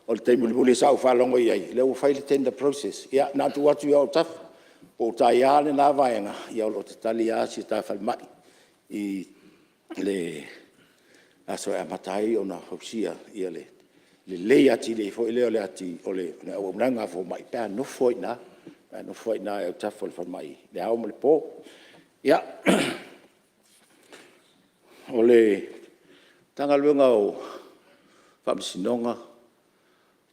O le taimi mulimuli sa ou faalogo i ai, o lea ua fai le tender process. Ia na ona tuu atu i ou autafa, po o tai a lena vaega, ia o lo o tatali lava si ta falemai i le aso e amata ai ona fausia le lelei atili ai foi lea o le auaunaga a fomai pe a nofo ai i ina i autafa o le falemai i le ao ma le po. Ia, o le Matagaluega o Faamasinoga,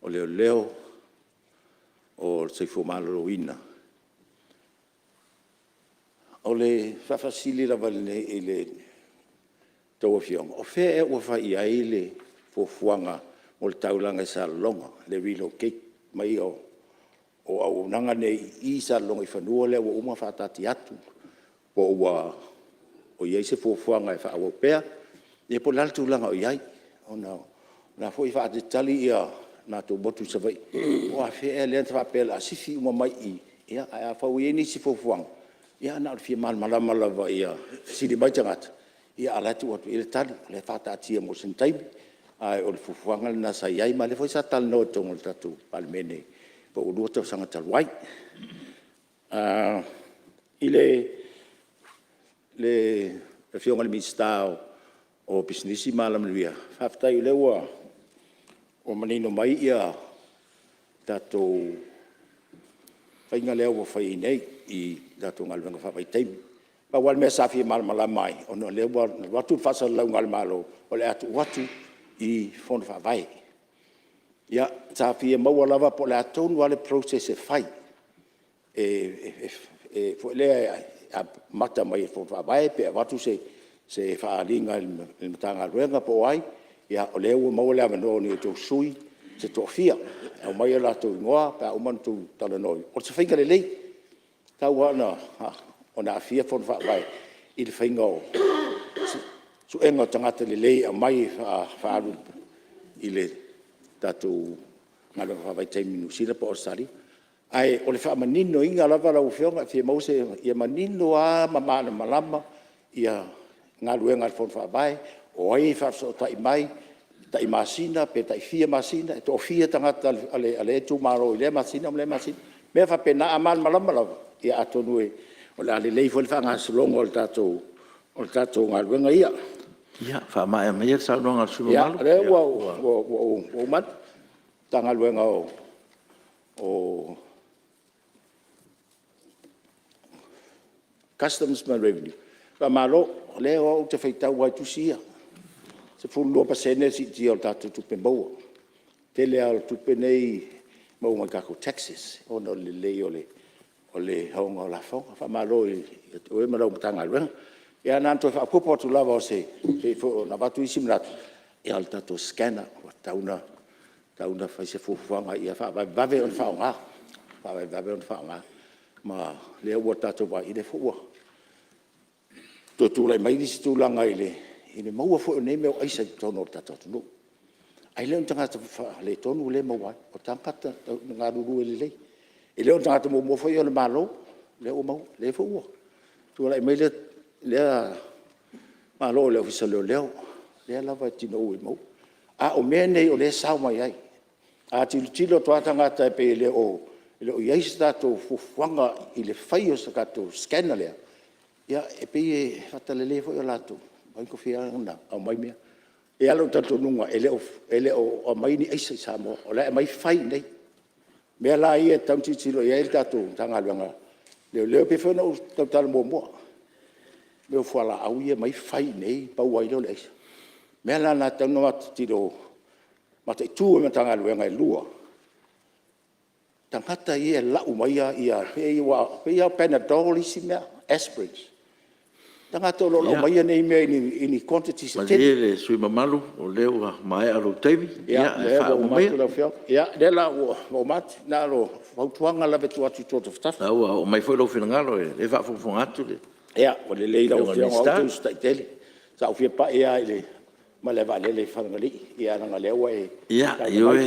o Leoleo, o le Soifua Maloloina, o le faafesili lava i a outou Afioga, o fea ea ua fai i ai le fuafuaga o le taulaga i Salelologa, le relocate maiga o auaunaga nei i Salelologa i fanua ia ua uma ona faataatia atu, po ua i ai se fuafuaga e faaauau pea, ia po o le a le tulaga o i ai, ona o la e foi e faatalitali le matou motu i Savaii, po o afea ea lea na faapea o le a sifi uma mai i i, ae afai ua i ai nisi fuafuaga, ia na o le fia malamalama lava ia fesili mai tagata, a o la e tuu atu i ai le tali, o lea e faataatia mo sina taimi. Ae o le fuafuaga lena sa i ai, ma o lea foi sa talanoa i totonu o le tatou Palemene po ua 2 tausaga talu ai. I le Afioga i le Minisita o Pisinisi ma Alamanuia, faafetai o lea ua manino mai le tatou faiga lea ua fai nei i tatou galuega faavaitaimi. Pau lava le mea sa fia malamalama ai, ona o lea ua alu atu le faasalalauga a le Malo o le a tuu atu i Fono Faavae. Ia, sa fia maua lava po o le a tonu lava le process e fai foi lea e amata mai i le Fono Faavae pe avatu se faaaliga i le Matagaluega po o ai. O lea ua maua le avanoa o ni outou sui se toafia e aumai o latou igoa pe a uma ona outou talanoaina. O se faiga lelei, e tatau lava ona aafia Fono Faavae i le faiga o suega o tagata lelei e aumai e faaalu i le tatou galuega faavaitaimi i Niu Sila po o Ausetalia. Ae o le faamaninoina lava lau Afioga e fia maua se… ia manino lava ma malamalama galuega a le Fono Faavae, o ai e faafesootai mai, tai masina pe tai fia masina, e toafia tagata a lea itumalo i lea masina ma lea masina, mea faapena. A malamalama lava, ia atonu o le a lelei foi le faagasologa o le tatou galuega ia. Ia, faamaea maia le saunoaga a le sui usufono mamalu. Ia, o lea ua ou uma atu. Matagaluega o Customs ma le Revenue, faamalo. O lea ou te faitau lava i tusi ia, e 12% le siitia o le tatou tupe maua. O le tele lava o tupe nei e maua mai tatou taxes ona o le lelei o le aoga o lafoga. Faamalo ia te oe ma lau Matagaluega. Ia na ona toe faaopoopo atu lava e pei foi ona avatu nisi manatu, ia o le tatou scanner ua tatau ona fai se fuafuaga ia faavavevave ona faaaoga, faavavevave ona faaaoga. Ma o lea ua tatou vaai, o lea foi ua toe tulai mai le isi tulaga i le maua foi o nei mea o aisa i totonu o le tatou atunuu. Ae le o ni tagata faaletonu lea e maua ai, o tagata e galulue lelei. E le o ni tagata muamua foi ia o le Malo lea ua maua. O lea foi ua tulai mai lea Malo i le Ofisa o Leoleo, o lea lava e tinou e maua. A o mea nei o lea e sao mai ai. A tilotilo atu lava tagata e pei e le o i ai se tatou fuafuaga i le faia o se tatou scanner lea, ia e pei e faatalale foi i latou, e faigofie lava ona aumai mea. E i ai lava lou talitonuga e le o aumaia ni aisa i Samoa, o la e aumai fai i inei. O mea la ia e tatau ona tilotilo i ai le tatou Matagaluega o Leoleo. E pei foi ona ou tautala muamua, mea o fualaau ia e aumai fai i inei pau ai lea o le aisa. O mea la na e tatau ona tilotilo, mataitu e Matagaluega e lua tagata ia e lau maia aua e pei lava o panadol isi mea, aspirins, tagata o lo o lau maia nei mea i ni quantities tetele. Malie le sui usufono mamalu o lea ua maea lou taimi. Ia, Ia lea ua uma atu lau Afioga. Ia lea la ua uma atu, na o fautuaga lava e tuu atu i tou tafatafa. O lena ua oo mai foi lou finagalo o lea e faafogafoga atu le Ia, ua lelei lau Afioga i le Afioga o au Minisita. ou te usitai tele. Sa ou fia pai lava i le malaevaalele i Fagalii, ae leaga o lea ua e Ia, saunoa mai.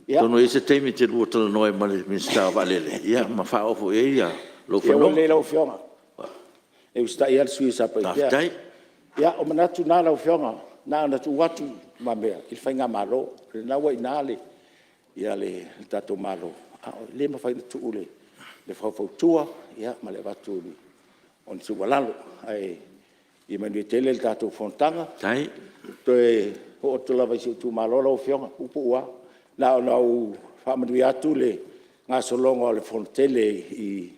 ioe, atonu e i ai se taimi e te lua talanoa ai ma le Minisita o Vaalele ma faaoo foi i ai lou Ia ua fanoga. lelei lau Afioga, e usitai lava le sui usufono o Satupaitea. Faafetai. Ia, o manatu na lau Afioga, na ona tuu atu i lumamea i le faigamalo, o lena ua i ina le tatou Malo, ae le mafai ona tuu le faufautua ma le avatu o ni tuualalo. Ae ia manuia tele le tatou fonotaga. Faafetai. Toe oo atu lava i si ou itumalo lau Afioga, e puupuu lava. Na ona ou faamanuia atu le gasologa o le fonotele i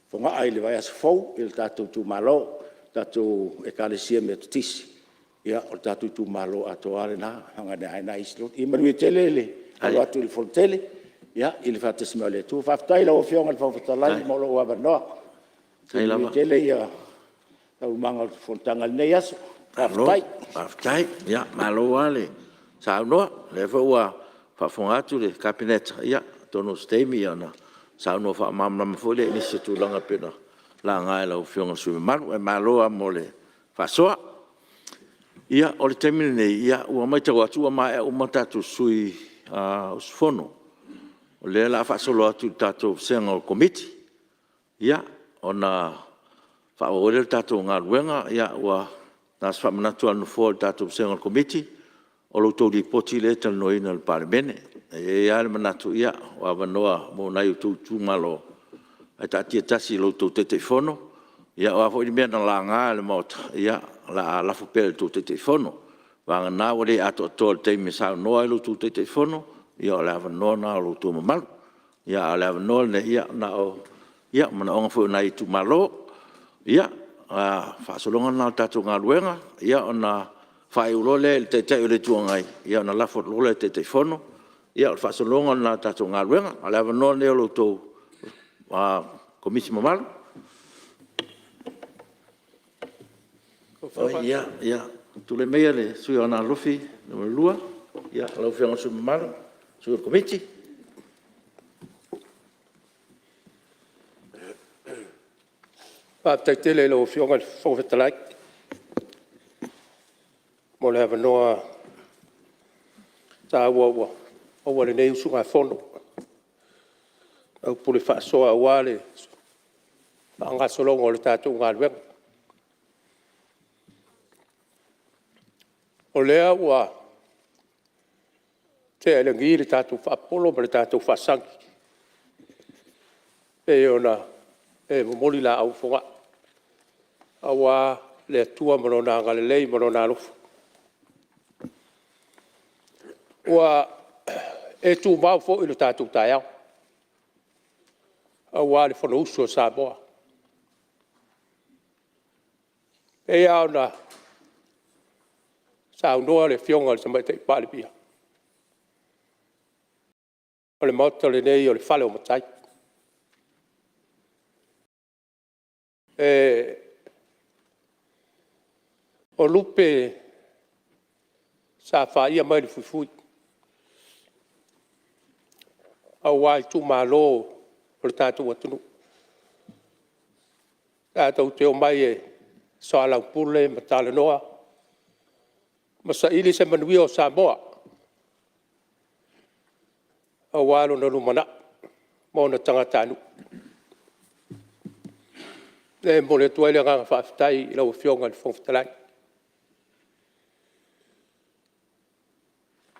Fogaa i le vaiaso fou i le tatou itumalo, le tatou Ekalesia Metotisi. Ia o le tatou itumalo atoa lava lena, vagana ai nai isi lotu. Ia manuia tele le alo atu i le fonotele i le faatasi mai o le Atua. Faafetai i lau Afioga i le Fofoga Fetalai mo lou avanoa. Faafetai lava. Manuia tele taualumaga o le fonotaga i lenei aso. Faafetai. Malo faafetai. Ia malo lava le saunoa, o lea foi ua faafofoga atu le Kapeneta, ia atonu o se taimi ona saunoa faamalamalama foi lea i nisi o tulaga pei ona laga e lau Afioga i le sui usufono mamalu. Ae malo lava mo le faasoa. Ia, o le taimi lenei, ua matau atu ua maea uma tatou sui usufono. O lea o le a faasolo atu i le tatou vasega o le Komiti, ia, ona faaauau ai lea o le tatou galuega. Ua na o se faamanatu lava a le Nofoa i le tatou vasega o le Komiti, o la outou Lipoti lea e talanoaina e le Palemene. Ae i ai lava le manatu, o avanoa mo nai o outou itumalo, ae taatia tasi i lo outou Taitaifono. Ia o a foi ni mea na laga e le Maota, ia o le a lafo pea i lo outou Taitaifono. Vagana ua le atoatoa i le taimi e saunoa ai lo outou Taitaifono, ia o le avanoa lena o lo outou mamalu. A o le avanoa lenei, na o manaoga foi o nai itumalo. Ia, o le faasologa lena o le tatou galuega, ona faaiu loa lea i le Taitai o le Itu Agai, ona lafo atu loa lea i le Taitaifono. Ia o le faasologa lena o le tatou galuega. A o le avanoa lenei o la outou Komiti mamalu. Ia, Tulai maia le sui usufono o Aana Alofi 2, lau Afioga i le sui usufono mamalu, o le sui o le Komiti. Faafetai tele i lau Afioga i le Fofoga Fetalai mo le avanoa taua ua maua e lenei usugafono i lau pule faasoa aua le faagasologa o le tatou galuega. O lea ua tea i lagi le tatou faapolo ma le tatou faasagi pei ona e momoli laau i fogaa aua le Atua ma Lona agalelei ma Lona alofa. Ua e tuvao foi lo tatou taeao aua le Fonousu a Samoa. E pei lava ona saunoa le Afioga i le Tamaitai Palemia, o le Maota lenei o le fale o matai. O lupe sa fa'ia mai le fuifui aua itumalo o le tatou atunuu, tatou te omai e soalaupule ma talanoa ma saili se manuia o Samoa aua lona lumanai ma ona tagatanuu. O lea e momoli atu ai le agaga faafetai i lau Afioga i le Fofoga Fetalai.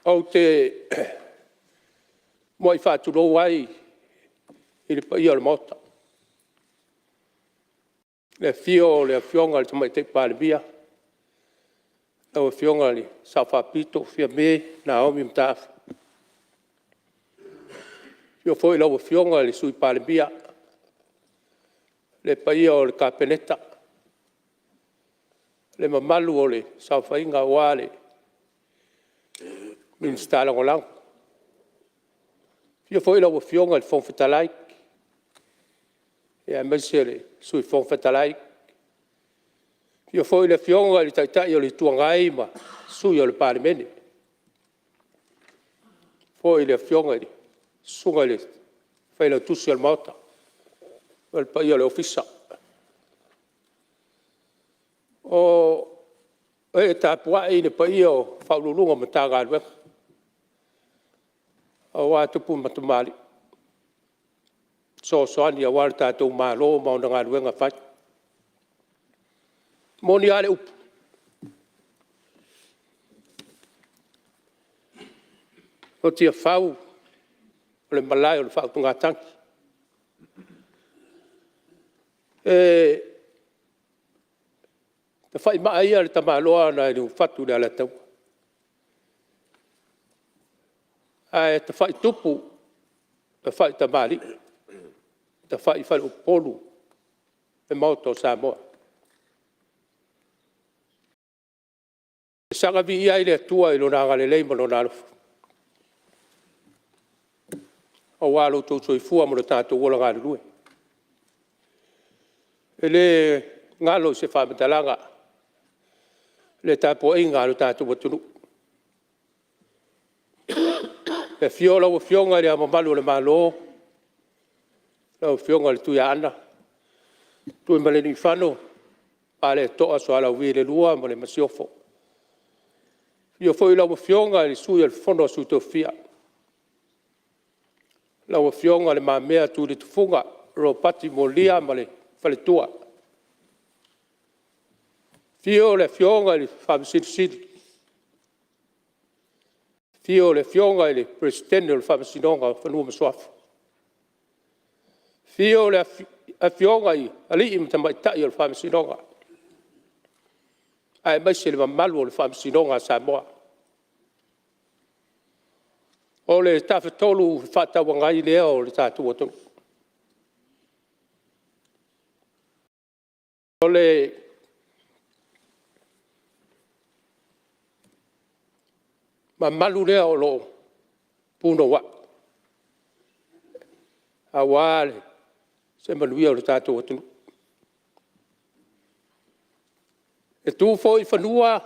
Ou te muai faatulou ai i le paia o le Maota, i le afio o le Afioga i le Tamaitai Palemia, lau Afioga i le Sao Faapito Fiame Naomi Mataafa. Afio foi lau Afioga i le Sui Palemia, le paia o le Kapeneta, le mamalu o le saofaiga aua Minisita Lagolago. Afio foi lau Afioga i le Fofoga Fetalai, aemaise le Sui Fofoga Fetalai. Afio foi le Afioga i le Taitai o le Itu Agai ma sui usufono o le Palemene. Afio foi le Afioga i le Susuga i le Failautusi o le Maota ma le paia o le Ofisa. O ee tapuai le paia o Ofisa Sili o Pulega o Matagaluega aua tupu ma tamalii e fesoasoani aua le tatou Malo ma ona galuega fai. E moni a le upu, o Tiafau o le malae o le faautugatagi. E tafaimaa ia le tamaloa na liufatu i le Alataua, ae tafai tupu, tafai tamalii, tafai faleupolu le Maota o Samoa. E saga viia ai le Atua i Lona agalelei ma Lona alofa aua lo outou soifua ma lo tatou ola galulue. E le galo i se faamatalaga le tapuaiga a lo tatou atunuu. I le afio o lau Afioga i Le Ao Mamalu o le Malo, lau Afioga i le Tuiaana Tuimalealiifano Vaaleto'a Sualauvi II ma le Masiofo. Afio foi lau Afioga i le Sui o le Fono a Sui Tofia, lau Afioga Le Mamea Tuiletufuga Ropati Mualia ma le Faletua. Afio le Afioga i le Faamasino Sili, afio le Afioga i le Peresetene o le Faamasinoga o Fanua ma Suafa, afio Afioga i Alii ma Tamaitai o le Faamasinoga aemaise le mamalu o le Faamasinoga a Samoa. O le Tafatolu Fefaatauagai lea o le tatou atunuu. O le mamalu lea o lo o punouai aua se manuia o le tatou atunuu. E tu foi fanua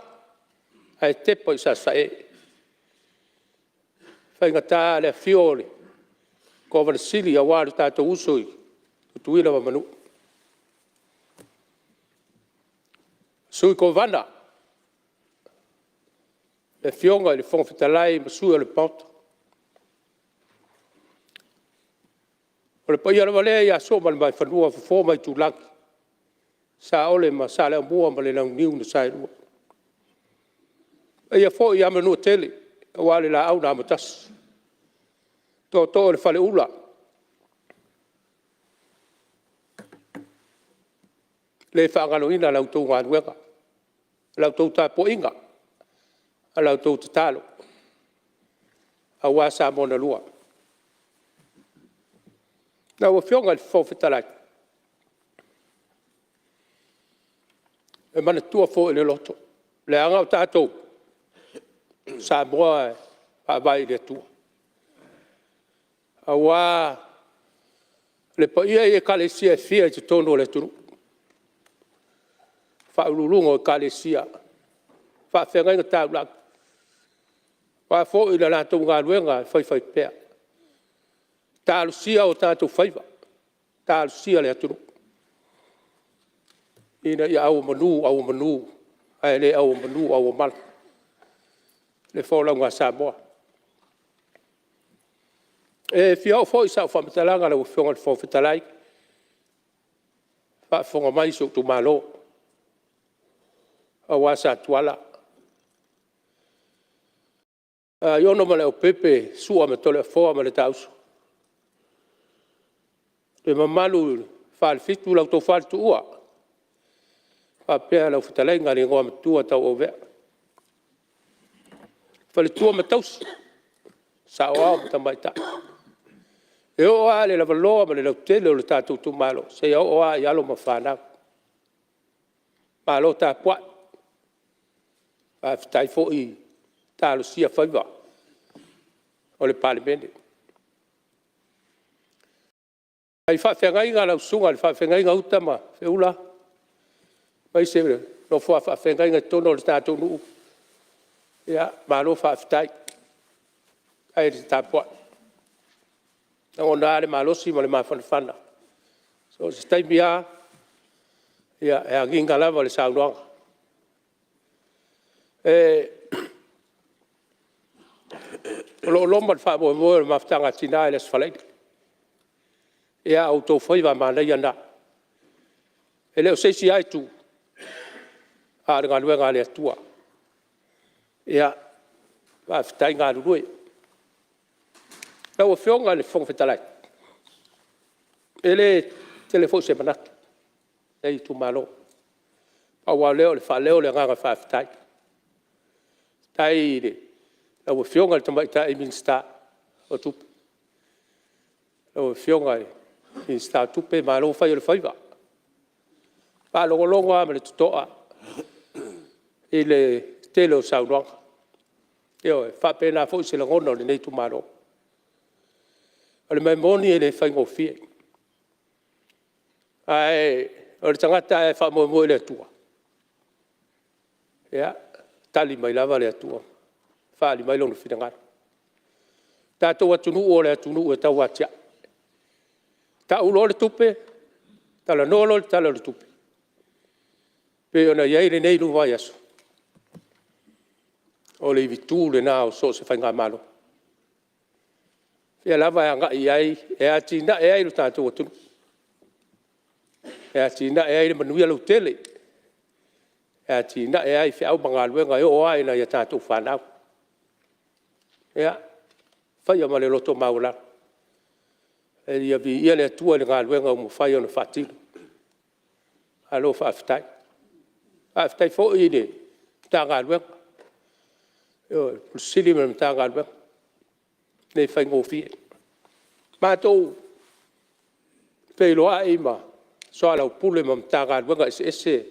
ae tepa i Sasae. E faigata le afio o le Kovana Sili aua lo tatou uso ia Tutuila ma Manu'a, Sui Kovana, le Afioga i le Fofoga Fetalai ma Sui o le Maota. O le paia lava lea ia Sua ma le Vaifanua, Fofo ma Aitulagi, Saole ma Saleaaumua ma le Launiu na Saelua. Le paia foi ia Manuatele aua le Laau na Amotasi, Tootoo o le Faleula. E le faagaloina la outou galuega, la outou tapuaiga ma la outou tatalo aua Samoa na lua. Lau Afioga i le Fofoga Fetalai, e manatua foi i le loto, leaga o tatou o Samoa e faavae i le Atua, aua le paia i Ekalesia e fia i totonu o le atunuu, faauluuluga o Ekalesia, faafeagaiga taulagi, o le a foi le latou galuega e faifaipea, talosia o tatou faiva, talosia le atunuu ina ia auomanu, auomanu, ae le auomanu, auomala le folauga a Samoa. E fia oo foi sau faamatalaga lau Afioga i le Fofoga Fetalai, o faafofoga mai si ou itumalo aua Sa Tuala, ia Aiono ma Leaupepe, Sua ma Toleafoa ma le taa uso, le mamalu i le Falefitu, lau Tofa i le Tuua faapea lau fetalaiga le Igoamatua Tauauvea. Faletua ma tausi, saoao ma tamaitai. E oo lava i le lavaloa ma le lautele o le tatou itumalo seia oo lava i alo ma fanau. Malo tapuai, faafetai foi talosia faiva o le Palemene. Le faafeagaiga, lau susuga i le faafeagaiga Uta ma Feula, aemaise le nofo a faafeagaiga i totonu o le tatou nuu, ia malo faafetai, faafetai le tapuai. E lagona lava le malosi ma le mafanafana, so o se taimi lava, e agiga lava le saunoaga. O lo o loma le faamoemoe o le Mafutaga a Tina i le Aso Faraile. Ia, o outou faiva manaia na. E le o se isi lava itu, a o le galuega a le Atua. Ia, faafetai galulue. Lau Afioga i le Fofoga Fetalai, e le tele foi se manatu o lenei itumalo, pau lava o lea o le faaleo o le agaga faafetai. Faafetai i lau Afioga i le Tamaitai Minisita o Tupe, lau Afioga i le Minisita o Tupe, malo fai o le faiva. E faalogologo lava ma le totoa i le tele o saunoaga, ioe, e faapena foi se lagona o lenei itumalo. O le mea moni e le faigofie, ae o le tagata lava e faamoemoe i le Atua, ia, e tali mai lava le Atua ma faaali mai Lona finagalo. O le tatou atunuu o le atunuu e tauatiae, tau loa le tupe, talanoa loa le Tala o le Tupe pei ona i ai lenei 2 vaiaso, o le ivitu lena o so o se faigamalo. O fea lava e agai i ai e atinae ai lo tatou atunuu, e atinae ai le manuia lautele, e atinae ai feau ma galuega e oo lava i nai a tatou fanau. Ia faia ma le loto maualalo, ia viia le Atua i le galuega ua mafai ona faatino, malo faafetai. Faafetai foi i le Matagaluega, ioe, le Ofisa Sili o Pulega ma le Matagaluega, e le faigofie. Matou feiloai ma soalaupule ma Matagaluega eseese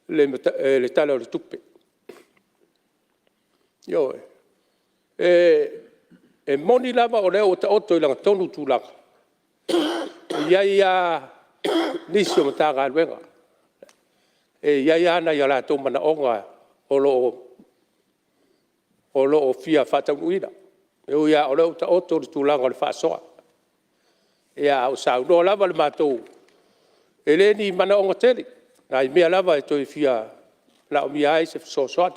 le Tala o le Tupe, ioe. E moni lava o lea ua taoto i lagatonu tulaga, e i ai lava nisi o Matagaluega e i ai lava nai a latou manaoga o lo o o lo o fia faataunuuina. E ui lava o lea ua taoto le tulaga o le faasoa, a o saunoa lava le matou… E le o ni manaoga tele, o nai mea lava e toe fia manaomia ai se fesoasoani.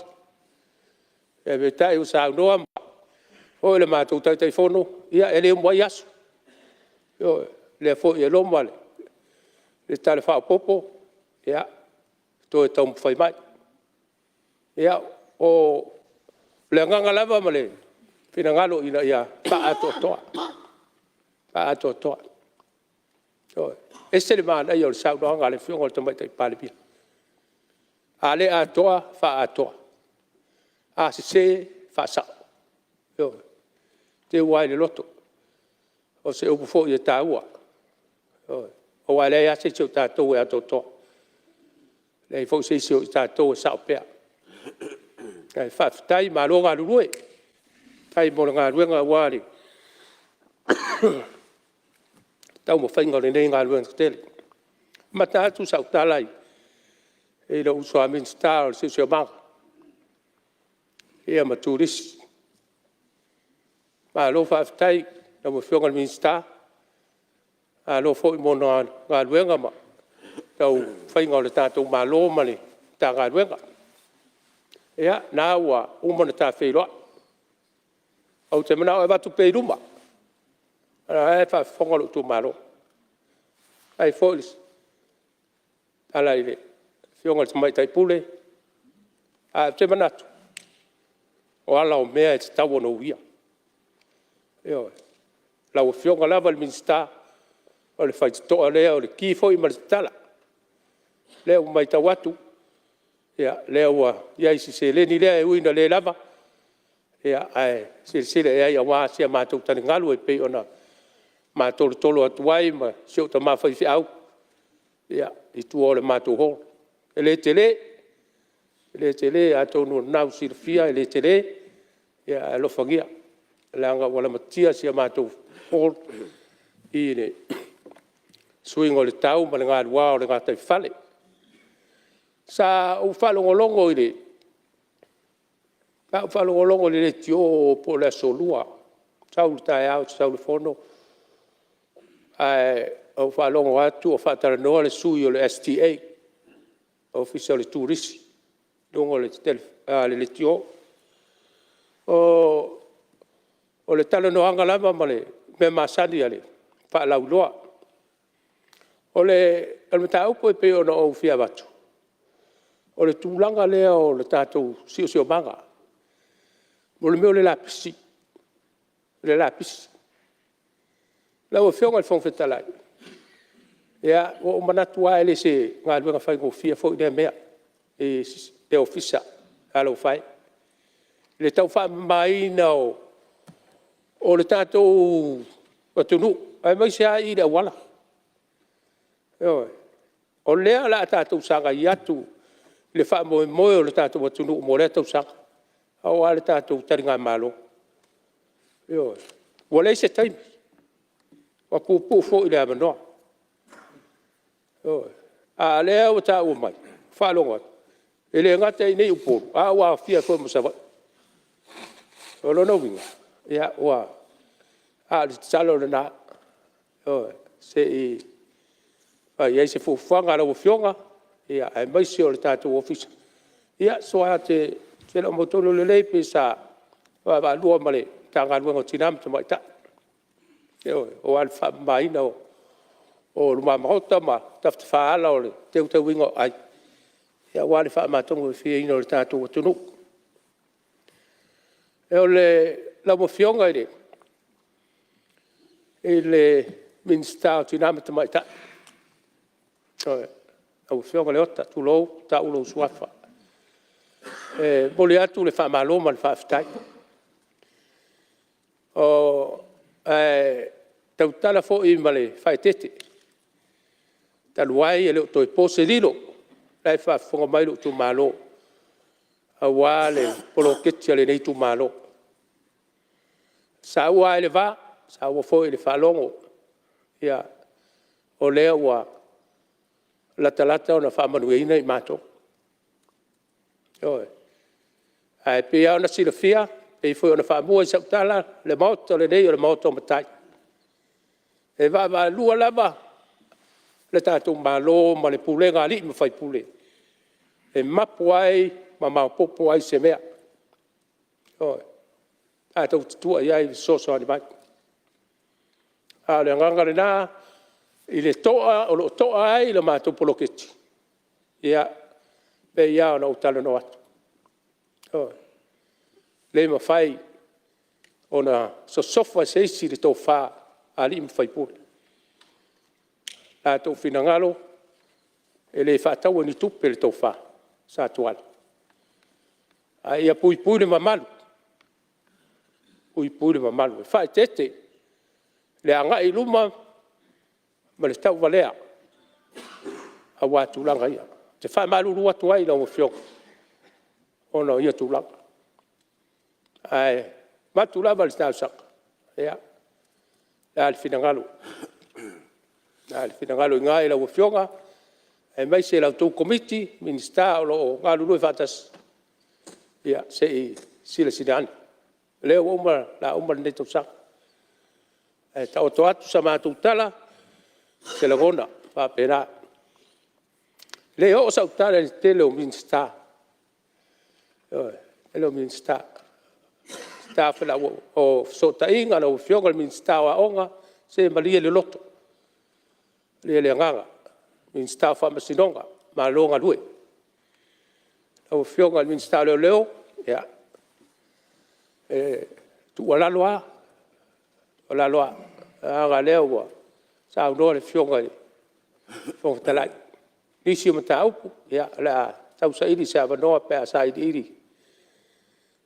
Ae peitai ua saunoa foi le matou Taitaifono, ia e le uma ai aso, ioe. O lea foi e loma le Tala Faaopoopo, ia toe taumafai mai. Ia, o le agaga lava ma le finagalo ina ia faaatoatoa, faaatoatoa. Ioe. E ese le manaia o le saunoaga a le Afioga i le Tamaitai Palemia, a le atoa, faaatoa, a sese, faasao. Ioe. E teu lava i le loto, o se upu foi e taua, ioe, aua e leai lava se isi o tatou e atoatoa, e leai foi se isi o i tatou e sao pea. Ae faafetai, malo galulue, faafetai mo le galuega aua le taumafaiga o lenei galuega tetele. E amata atu sau tala i lou uso a Minisita o le Siosiomaga ia ma Turisi. Malo faafetai i lau Afioga i le Minisita, malo foi mo galuega ma le taumafaiga o le tatou Malo ma le Matagaluega. Ia o lena ua uma ona ta feiloai, ou te manao e avatu pea i luma leaga o la e faafofoga lou itumalo. Faafetai foi e ala i le Afioga i le Tamaitai Pule, ae ou te manatu, o ala o mea e tatau ona uia, ioe. O lau Afioga lava i le Minisita, o le faitotoa lea o le ki foi ma le tatala. O lea ua matau atu o lea ua i ai si seleni lea e ui ina le lava, ae silasila i ai aua si a matou taligalu e pei ona ma tolotolo atu ai ma si ou tama faifeau i tua o le matou hall. E le tele, e le tele atonu o lena ua silafia e le tele, ae alofagia leaga ua lamatia si a matou hall i le suiga o le tau ma le galua o le gataifale. Sa ou faalogologo i le leitio po o le Aso Lua, sau i le taeao ou te sau i le fono ae ou faalogo atu o faatalanoa le sui o le STA, le Ofisa o le Turisi i luga o le leitio. O le talanoaga lava ma le mea masani a le faalauiloa. O le mataupu e pei ona ou fia avatu, o le tulaga lea o le tatou siosiomaga, mo le mea o le lapisi, le lapisi. Lau Afioga i le Fofoga Fetalai, ia ua ou manatu lava e le o se galuega faigofie foi lea mea i le Ofisa, talofa e, i le tau faamamaina o le tatou atunuu aemaise lava i i le auala. Ioe. O lea o le a tatou sagai atu i le faamoemoe o le tatou atunuu mo lea tausaga aua le tatou taligamalo. Ioe. Ua leai se taimi, ua puupuu foi le avanoa. Ioe. A o lea ua taua mai ma faalogo atu, e le gata i inei i Upolu a ua aofia ai foi ma Savaii. O lona uiga, ia ua… a o le tatalo lena, ioe, se i fai i ai se fuafuaga a lau Afioga aemaise o le tatou Ofisa. Ia ou te le o mautonu lelei pe sa vaavaalua ma le Matagaluega o Tina ma Tamaitai, ioe, aua le faamamaina o luma maota ma tafatafa ala o le teuteuina o aai aua le faamatagofieina o le tatou atunuu. Lau Afioga i le Minisita o Tina ma Tamaitai, lau Afioga Leota, tulou, ua ta'u lou Suafa. E momoli atu le faamalo ma le faafetai. Ae tautala foi ma le faaeteete, talu ai e le o toe po se lilo, o la e faafofoga mai lou Itumalo aua le poloketi a lenei Itumalo. E saua lava i le va, saua foi i le faalogo, ia o lea ua latalata ona faamanuiaina i matou, ioe. Ae pei lava ona silafia pei foi ona faamua i sau tala, o le Maota lenei o le Maota o Matai. E vaavaalua lava le tatou Malo ma le pulega a alii ma faipule e mapu ai ma maopoopo ai se mea, ioe, tatou te tua i ai i le fesoasoani mai. A o le agaga lena i le to'a o lo o to'a ai le matou poloketi, ia, e pei lava ona ou talanoa atu, ioe, e le mafai ona sosofa e se isi le tofa a alii ma faipule. O latou finagalo e le faataua i ni tupe le tofa Sa Tuala, a ia puipui le mamalu, puipui le mamalu. E faaeteete le agai i luma ma le tauvalea aua tulaga ia. Ou te faamalulu atu ai i lau Afioga ona o ia tulaga, ae avatu lava le talosaga, ia, o le a le finagalo, o le a le finagalo i ina i lau Afioga aemaise la outou Komiti, Minisita o lo o galulue faatasi, ia se i silasila ane. O lea o le a uma lenei tausaga, ae taoto atu sa matou tala, o se lagona e faapena. E le oo sau tala i le tele o Minisita, ioe, tele o Minisita, Minisita o Fesootaiga, lau Afioga i le Minisita o Aoga, se malie le loto, malie le agaga. Minisita o Faamasinoga, malo galue. Lau Afioga i le Minisita o Leoleo, ia, e tuualalo lava, tuualalo lava, leaga o lea ua saunoa le Afioga i le Fofoga Fetalai. O nisi o mataupu, ia o le a tausaili se avanoa pe a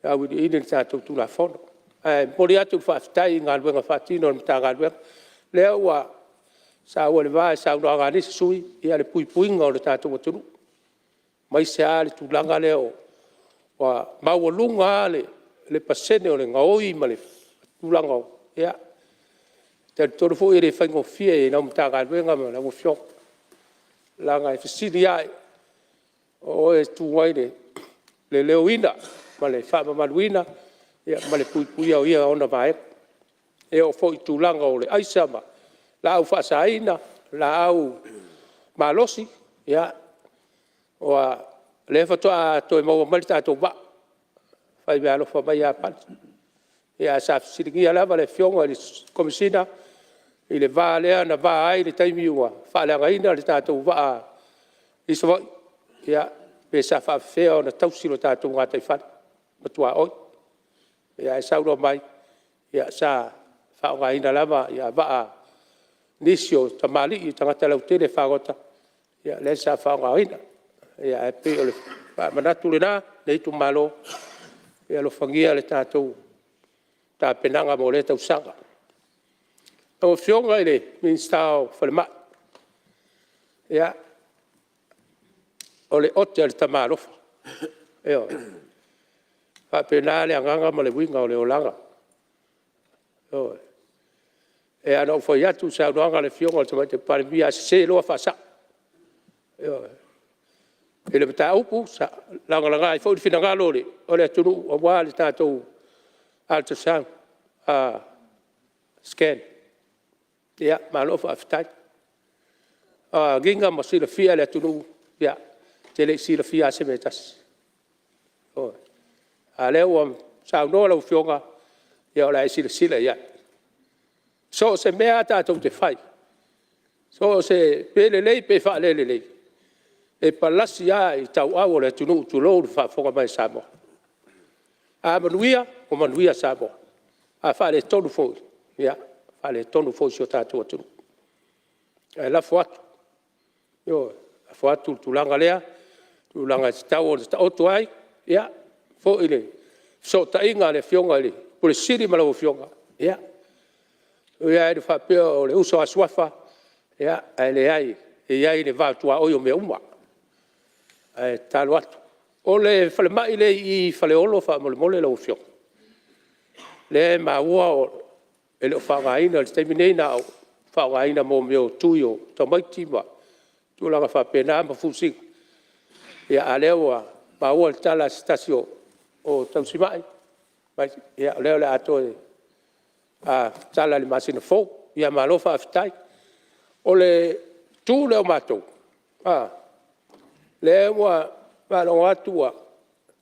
auiliili le tatou Tulafono. Ae momoli atu le faafetai i galuega faatino a le Matagaluega, o lea ua saua i le va i saunoaga a nisi sui usufono le puipuiga o le tatou atunuu, aemaise lava le tulaga lea ua maualuga lava le pasene o le gaoi ma le tulaga o… Ia, e talitonu foi e le faigofie i lau Matagaluega ma lau Afioga, leaga e fesili lava, o oe e tu ai le leoina ma le faamamaluina ma le puipuia o ia ona vaega. E oo foi i le tulaga o le aisa ma laau faasaina, laau malosi, ia, o lea faatoa toe maua mai le tatou vaa na fai meaalofa mai ai Iapani. Ae sa fesiligia lava le Afioga i le Komesina i le va lea na va ai i le taimi ua faaleagaina le tatou vaa i Savaii, ia pe sa faapefea ona tausi lo tatou gataifale ma tuaoi. Ae saunoa mai, sa faaaogaina lava vaa a nisi o tamalii o tagata lautele e fagogota, lea sa faaaogaina. Ae pei o le faamanatu lena a lenei itumalo, ia alofagia le tatou tapenaga mo lea tausaga. Lau Afioga i le Minisita o le Falemai, ia, o le ote a le tama alofa, ioe. E faapena le agaga ma le uiga o le olaga, ioe. E pei lava ona ou fai atu i le saunoaga a le Afioga i le Tamaitai Palemia, a sese loa faasa'o, ioe. I le mataupu sa lagalaga ai foi finagalo o le atunuu aua le tatou ultrasound scan. Ia malo faafetai. O agiga ma silafia e le atunuu, ia e te le i silafia lava se mea e tasi, ioe. A o lea ua saunoa lau Afioga, ia o le a e silasila i ai. So o se mea lava tatou te fai, pe lelei pe faale-lelei, e palasi lava i tauau o le atunuu tulou le faafofoga mai a Samoa. A manuia, ua manuia Samoa, a faaletonu foi, ia faaletonu foi si o tatou atunuu. Ae lafo atu, ioe, lafo atu le tulaga lea i tulaga e tatau ona taoto ai, ia foi le fesootaiga a le Afioga i le Ofisa Sili o Pulega ma lau Afioga, ia, e ui lava ina faapea o le uso a suafa, ae leai, e i ai le va tuaoi o mea uma. Ae tatalo atu. O le falemai lea e i Faleolo faamolemole lau Afioga, o lea e maua e le o faaaogaina i le taimi lenei, na o le faaaogaina mo mea o tui o tamaiti ma tulaga faapena ma fusiga, a o lea ua maua le tala a se tasi o tausimai, Ia o lea o le a toe tatala i le masina fou, ia malo faafetai. O le itu lea o matou, lea ua faalogo atu ua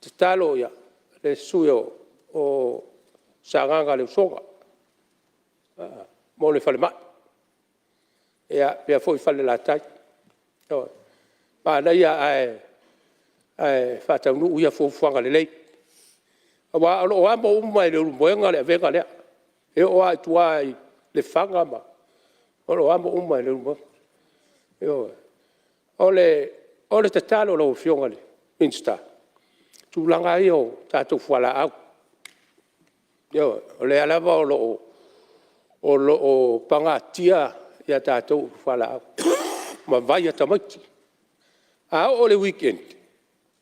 tatalo le sui usufono o Sagaga Le Usoga mo le falemai, ia faapea foi Falelatai. Ioe, manaia ae faataunuu ia fuafuaga lelei aua o lo o amo uma e Leulumoega le avega lea. E oo lava i tua i Lefaga ma… o lo o amo uma e Leulumoega, ioe. O le tatalo i lau Afioga i le Minisita, o tulaga lava ia o tatou fualaau, ioe, o lea lava o lo o pagatia tatou i fualaau ma vai a tamaiti. A oo i le weekend,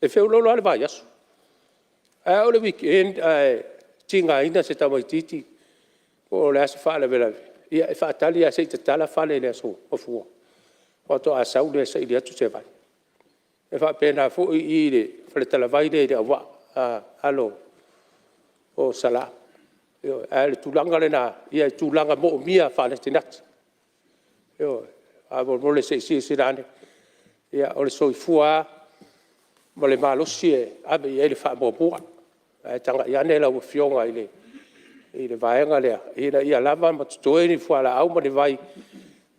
e feoloolo lava le vaiaso, ae a oo i le weekend ae tigaina se tamaititi po o le a se faalavelave, ia e faatali lava se i tatala fale i le aso Gafua faatoa sau lea e saili atu se vai. E faapena foi i le faletalavai lea i Leauvaa le alo o Sala, ioe. Ae o le tulaga lena i tulaga moomia faanatinati, ioe. Faamolemole se i silasila ane, o le soifua lava ma le malosi e ave i ai le faamuamua, ae tagai ane lau Afioga i le vaega lea ina ia lava ma totoe ni fualaau ma ni vai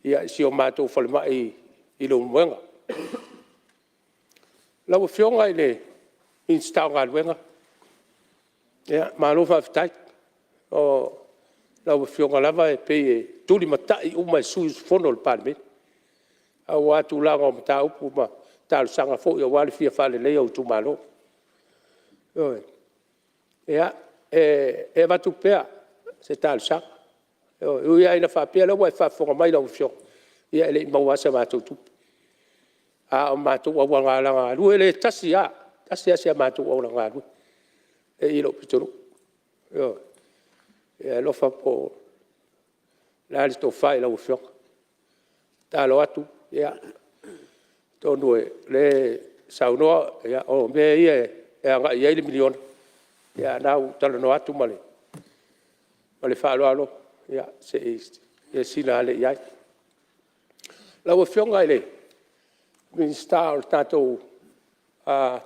i si o matou falemai i Leulumoega. Lau Afioga i le Minisita o Galuega, ia malo faafetai. O lau Afioga lava e pei e tulimatai uma e sui usufono o le Palemene aua tulaga o mataupu ma talosaga foi aua le fia faaleleia o itumalo. Ioe. Ia, e avatu pea se talosaga, e ui lava ina faapea o lea ua e faafofoga mai lau Afioga, ia e le i maua lava se matou tupe, a o le matou auala galue lea e tasi lava, e tasi lava si a matou auala galue e i i lou pitonuu, ioe. Ia e alofa po o le a le tofa i lau Afioga. E tatalo atu, atonu o lea e saunoa o mea ia e agai i ai le miliona, a o lena ua ou talanoa atu ma le faaaloalo, ia se i silasila ane i ai. Lau Afioga i le Minisita o tatou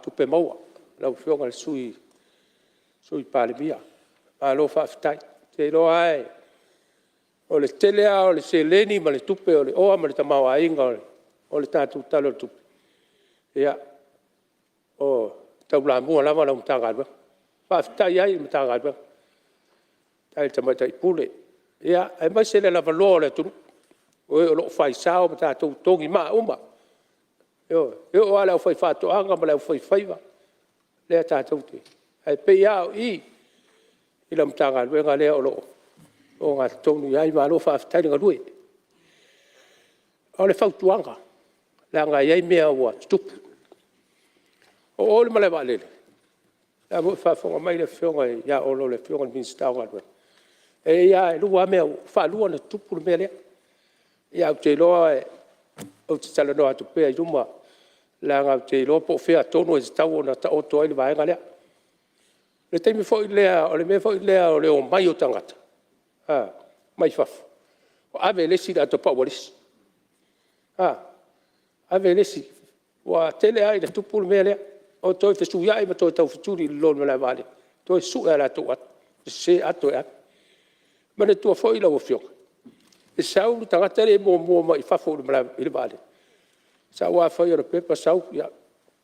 Tupe Maua lau Afioga i le Sui Palemia, malo faafetai. Ou te iloa lava o le tele lava o le seleni ma le tupe o le oa ma le tamaoaiga o le tatou Tala o le Tupe, ia, e taulamua lava lau Matagaluega. E faafetai ai i le Matagaluega, faafetai i le Tamaitai Pule, aemaise le lavaloa o le atunuu, o e o lo o fai sao ma tatou togimaa uma. Ioe. E oo lava i le aufaifaatoaga ma le aufaifaiva, o lea tatou te… Ae pei lava o i i lau Matagaluega lea o lo o ogatotonu i ai, malo faafetai le galue. O le fautuaga, leaga e i ai mea ua tutupu. O o i le malae vaalele, o la e foi e faafofoga mai le afioga ia Olo le Afioga i le Minisita o Galuega, e faalua ona tupu le mea lea. Ae ou te iloa ou te talanoa atu pea i luma leaga ou te iloa po o fea tonu e tatau ona taoto ai le vaega lea. O le taimi foi lea, o le mea foi lea o le omai o tagata mai fafo, ua ave e le isi le atopau a le isi, ave e le isi. Ua tele lava ina tupu le mea lea, o le toe fesuiai ma toe taufetuli i lalo i le malaevaalele toe sue a latou ato, sese ato e ave. Manatua foi lau Afioga, e sau le tagata lea e muamua mai fafo i le vaalele, sau lava fai ana pepa sau, ia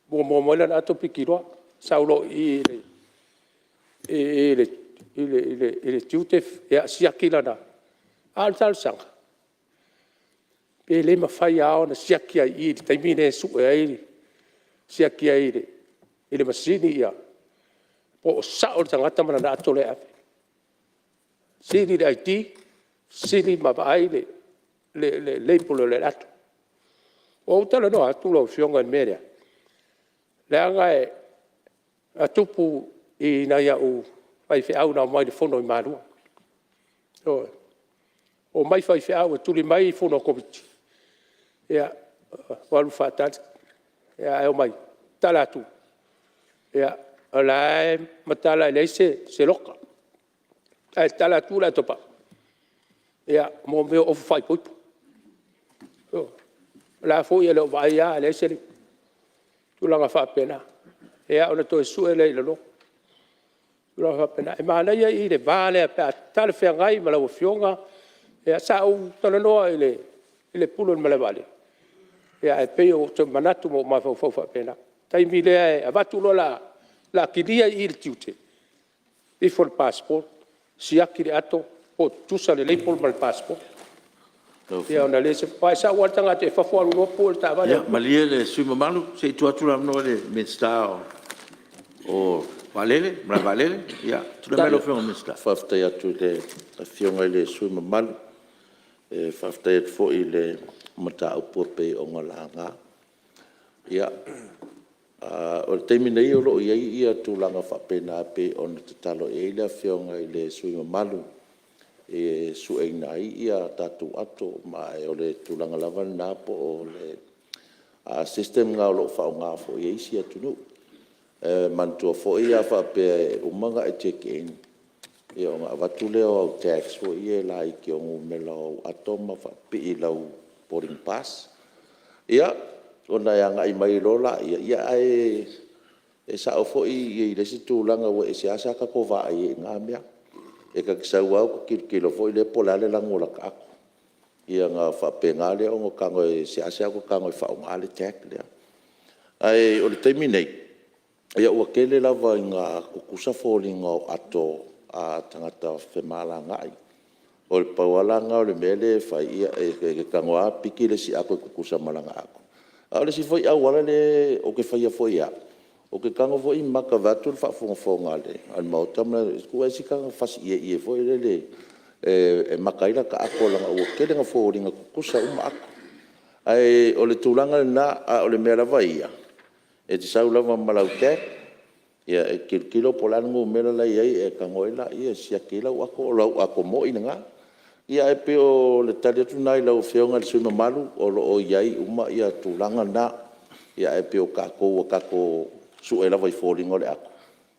muamua mai lana ato piki loa, sau loa i i i le tiute siaki lana… A o le talosaga, pe le mafai lava ona siaki i i i le taimi lea e sue ai, siaki ai i le masini po o sao le tagata ma lana ato lea e ave. Fesili i le ID, fesili ma vaai le label o le ato. Ua ou talanoa atu lau Afioga i le mea lea, leaga na tupu i nai au faifeau na omai i le fono i Malua. Ioe, omai faifeau e tuli mai le fono a Komiti, ia, o alu faatali, ae omai tatala atu, o la e matala e leai se loka. Ae tatala atu le atopau, ia mo mea o ofa faaipoipo. O la foi e le o vaaia lava e leai se tulaga faapena. Ia ona toe sue lea i lalo, tulaga faapena. E manaia i le va lea pe a talafeagai ma lau Afioga. Sa ou talanoa i le Pule o le malae vaalele, ae pei ua ou toe manatu ma ou mafaufau faapena. O le taimi lea e avatu loa o le a kilia i i le tiute, aveifo le passport, siaki le ato po o tutusa le label ma le passport. Ia aua e sau lava le tagata i fafo alu loa pue le taavale. Ia malie le sui usufono mamalu se i tuu atu le avanoa i le Minisita o Vaalele, malae vaalele. Tulai mai lau Afioga i le Minisita. Faafetai atu i le Afioga i le sui usufono mamalu. E faafetai atu foi i le mataupu e pei ona laga. O le taimi nei o lo o i ai tulaga faapena e pei ona tatalo i ai le Afioga i le sui usufono mamalu e sueina ai tatou ato. Ma o le tulaga lava lena po o le system lena o lo o faaaoga foi e isi atunuu. E manatua foi a faapea e uma ona e check in ona avatu lea o au tags foi ia laiti o numera o au ato ma faapipii i lau boarding pass. Ia, ona e agai mai loa lea, ae sao foi i le isi tulaga aua e seasea tatou vaai i ai i na mea. E ta te sau lava ota tilotilo foi lea po o le a le lanu o lata ato, ia ona faapena lea ona tago e seasea ota tago e faaaoga le tag lea. Ae o le taimi nei, ua tele lava ina tutusa foliga o ato a tagata femalagai. O le pau lava la lena o le mea lea e fai, e te tago lava piki le isi ato e tutusa ma lana ato. A o le isi foi auala lea ou te faia foi e au, ou te tago foi maka vaeatu le faafogafoga a le Maota, tuu ai sina fasi ieie foi lele e maka ai lata ato leaga ua tele ina foliga tutusa uma ato. Ae o le tulaga lena, a o le mea lava ia, e te sau lava ma lau tag e tilotilo po o le a le numera la e i ai e tago ai lea e siaki ai lau ato, o lau ato moi lena. Ia ae pei o le tali atu lena i lau Afioga i le sui usufono mamalu, o lo o i ai uma tulaga na, ae pei o tatou ua tatou sue lava i foliga o le ato,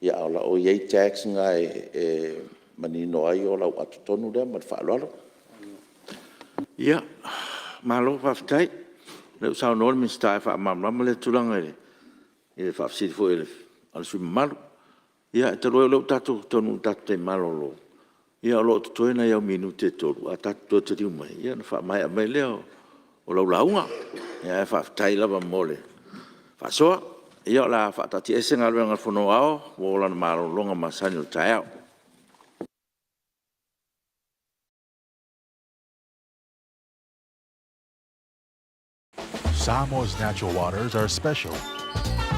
ae o lo o i ai tags na e manino ai o lau ato tonu lea. Ma le faaaloalo. Ia, malo faafetai. O lea ua saunoa le Minisita e faamalamalama lea tulaga i le faafesili foi a le sui usufono mamalu. Ia talu ai o lea ua tatou taunuu i le tatou taimi malolo, ia o lo o totoe nai au minute e 3, a tatou toe taliu mai, ia ona faamaea mai lea o lau lauga. Ae faafetai lava mo le faasoa. Ia o le a faataatiaese Galuega a le Fono Aoao mo lana malologa masani o le taeao. Samoa's natural waters are special.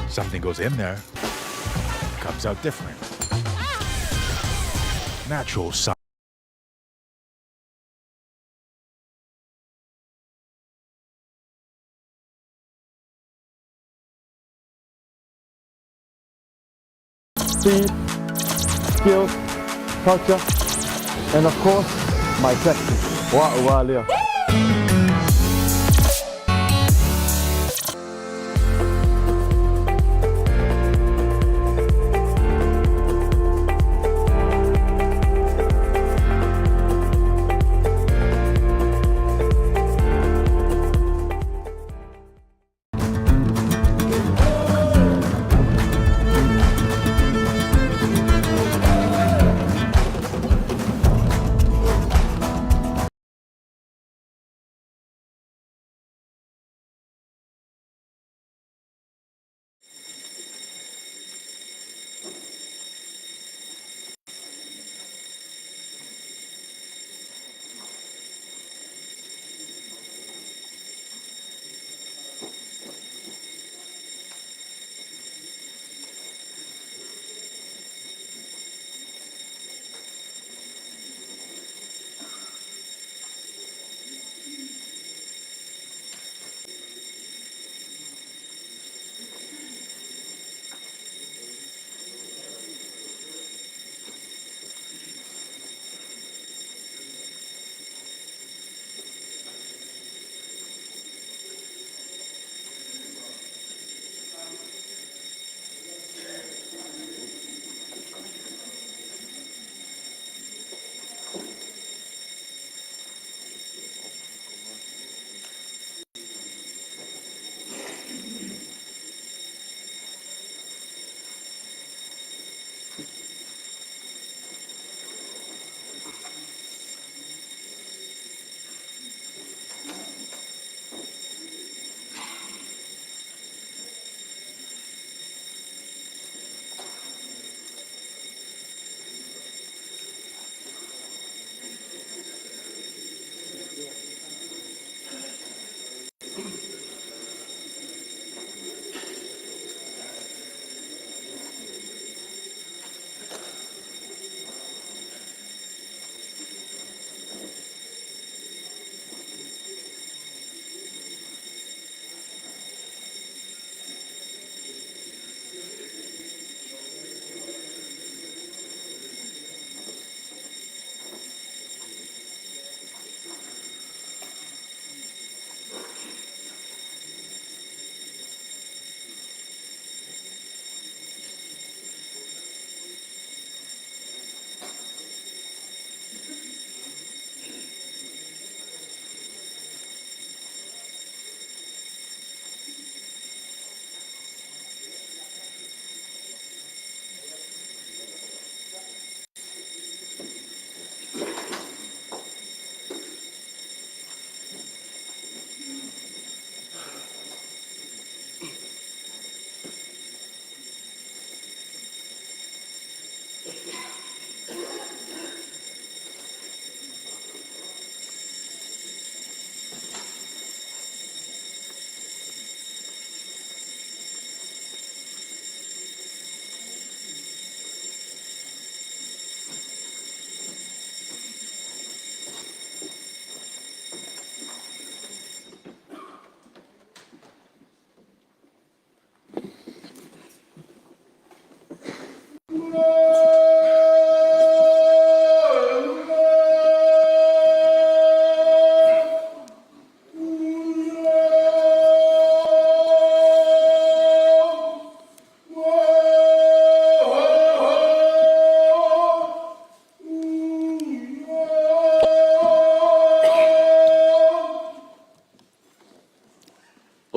Something goes in there, comes out different. Natural Speed, skills, culture, and of course, my taxi. Wa ua lea.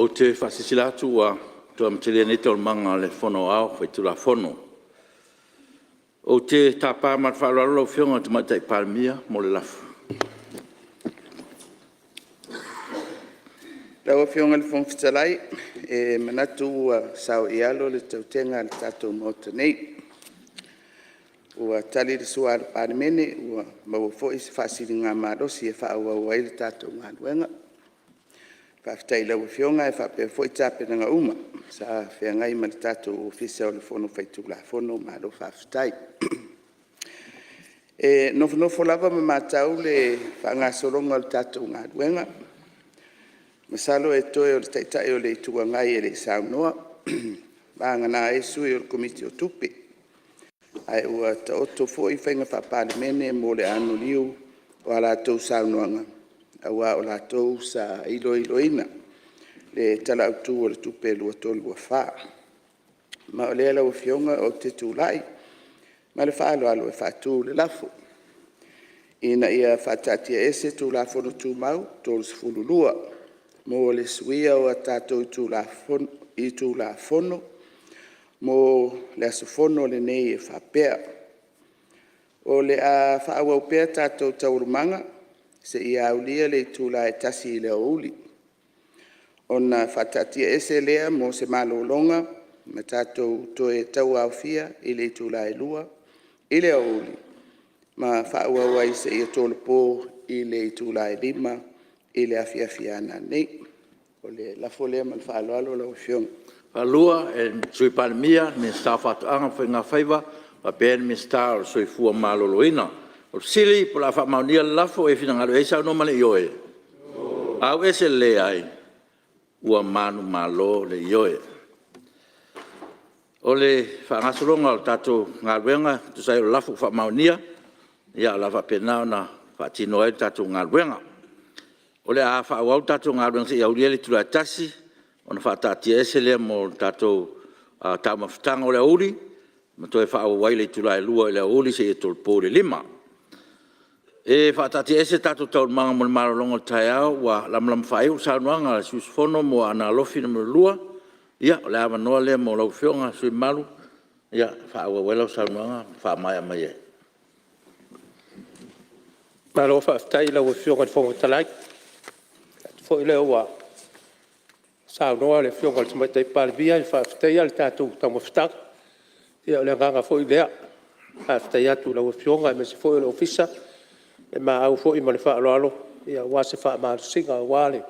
Ou te faasilasila atu ua toe amatalia nei Taualumaga a le Fono Aoao Faitulafono. Ou te tapa ma le faaaloalo lau Afioga i le Tamaitai Palemia mo le lafo. Lau Afioga i le Fofoga Fetalai, e manatu ua saoialo le tautega a le tatou Maota nei, ua tali le sua a le Palemene ua maua foi se faasiligamalosi e faaauau ai le tatou galuega. Faafetai i lau Afioga ae faapea foi tapenaga uma sa feagai ma le tatou Ofisa o le Fono Faitulafono, malo faafetai. E nofonofo lava ma matau le faagasologa o le tatou galuega, masalo e toe o le Taitai o le Itu Agai e le i saunoa, vagana ai sui o le Komiti o Tupe. Ae ua taoto foi faiga faa-Palemene mo le anoliu o a latou saunoaga, aua o latou sa iloiloina le Tala Autu o le Tupe 2023/2024. Ma o lea lau Afioga ou te tulai ma le faaaloalo e faatu le lafo, Ina ia faataatiaese Tulafono Tumau 32 mo le suia o a tatou itula Fono mo le aso Fono lenei e faapea; O le a faaauau pea tatou Taualumaga seia aulia le itula e 1:00 i le aoauli ona faataatiaese lea mo se malologa ma tatou toe tauaofia i le itula e 2:00 i le aoauli ma faaauau ai seia tolopo i le itula e 5:00 i le afiafi a nanei. O le lafo lea ma le faaaloalo lau Afioga. Soifua Maloloina. O le fesili po o le a faamaonia le lafo, e finagalo i ai saunoa ma le ioe. Ioe. Ua manumalo le Ioe. O le faagasologa o le tatou galuega e tusa ai o le lafo ua faamaonia, ia o le a faapena ona faatino ai le tatou galuega. O le a faaauau le tatou galuega seia aulia le itula e 1:00 ona faataatiaese lea mo le tatou taumafataga o le aoauli ma toe faaauau ai i le itula e 2:00 i le aoauli seia tolopo i le 5:00. E faataatiaese tatou Taualumaga mo le malologa o le taeao ua lamalama faaiu le saunoaga a le sui usufono mo Aana Alofi 2. Ia, o le avanoa lea mo lau Afioga i le sui usufono mamalu e faaauau ai lau saunoaga ma faamaea mai ai. Malo faafetai i lau Afioga i le Fofoga Fetalai. E manatu foi o lea ua saunoa le Afioga i le Tamaitai Palemia e faafetaia le tatou taumafataga. Ia o le agaga foi lea e faafetai atu i lau Afioga aemaise foi o le Ofisa i le maau foi ma le faaaloalo aua se faamalosiga aua le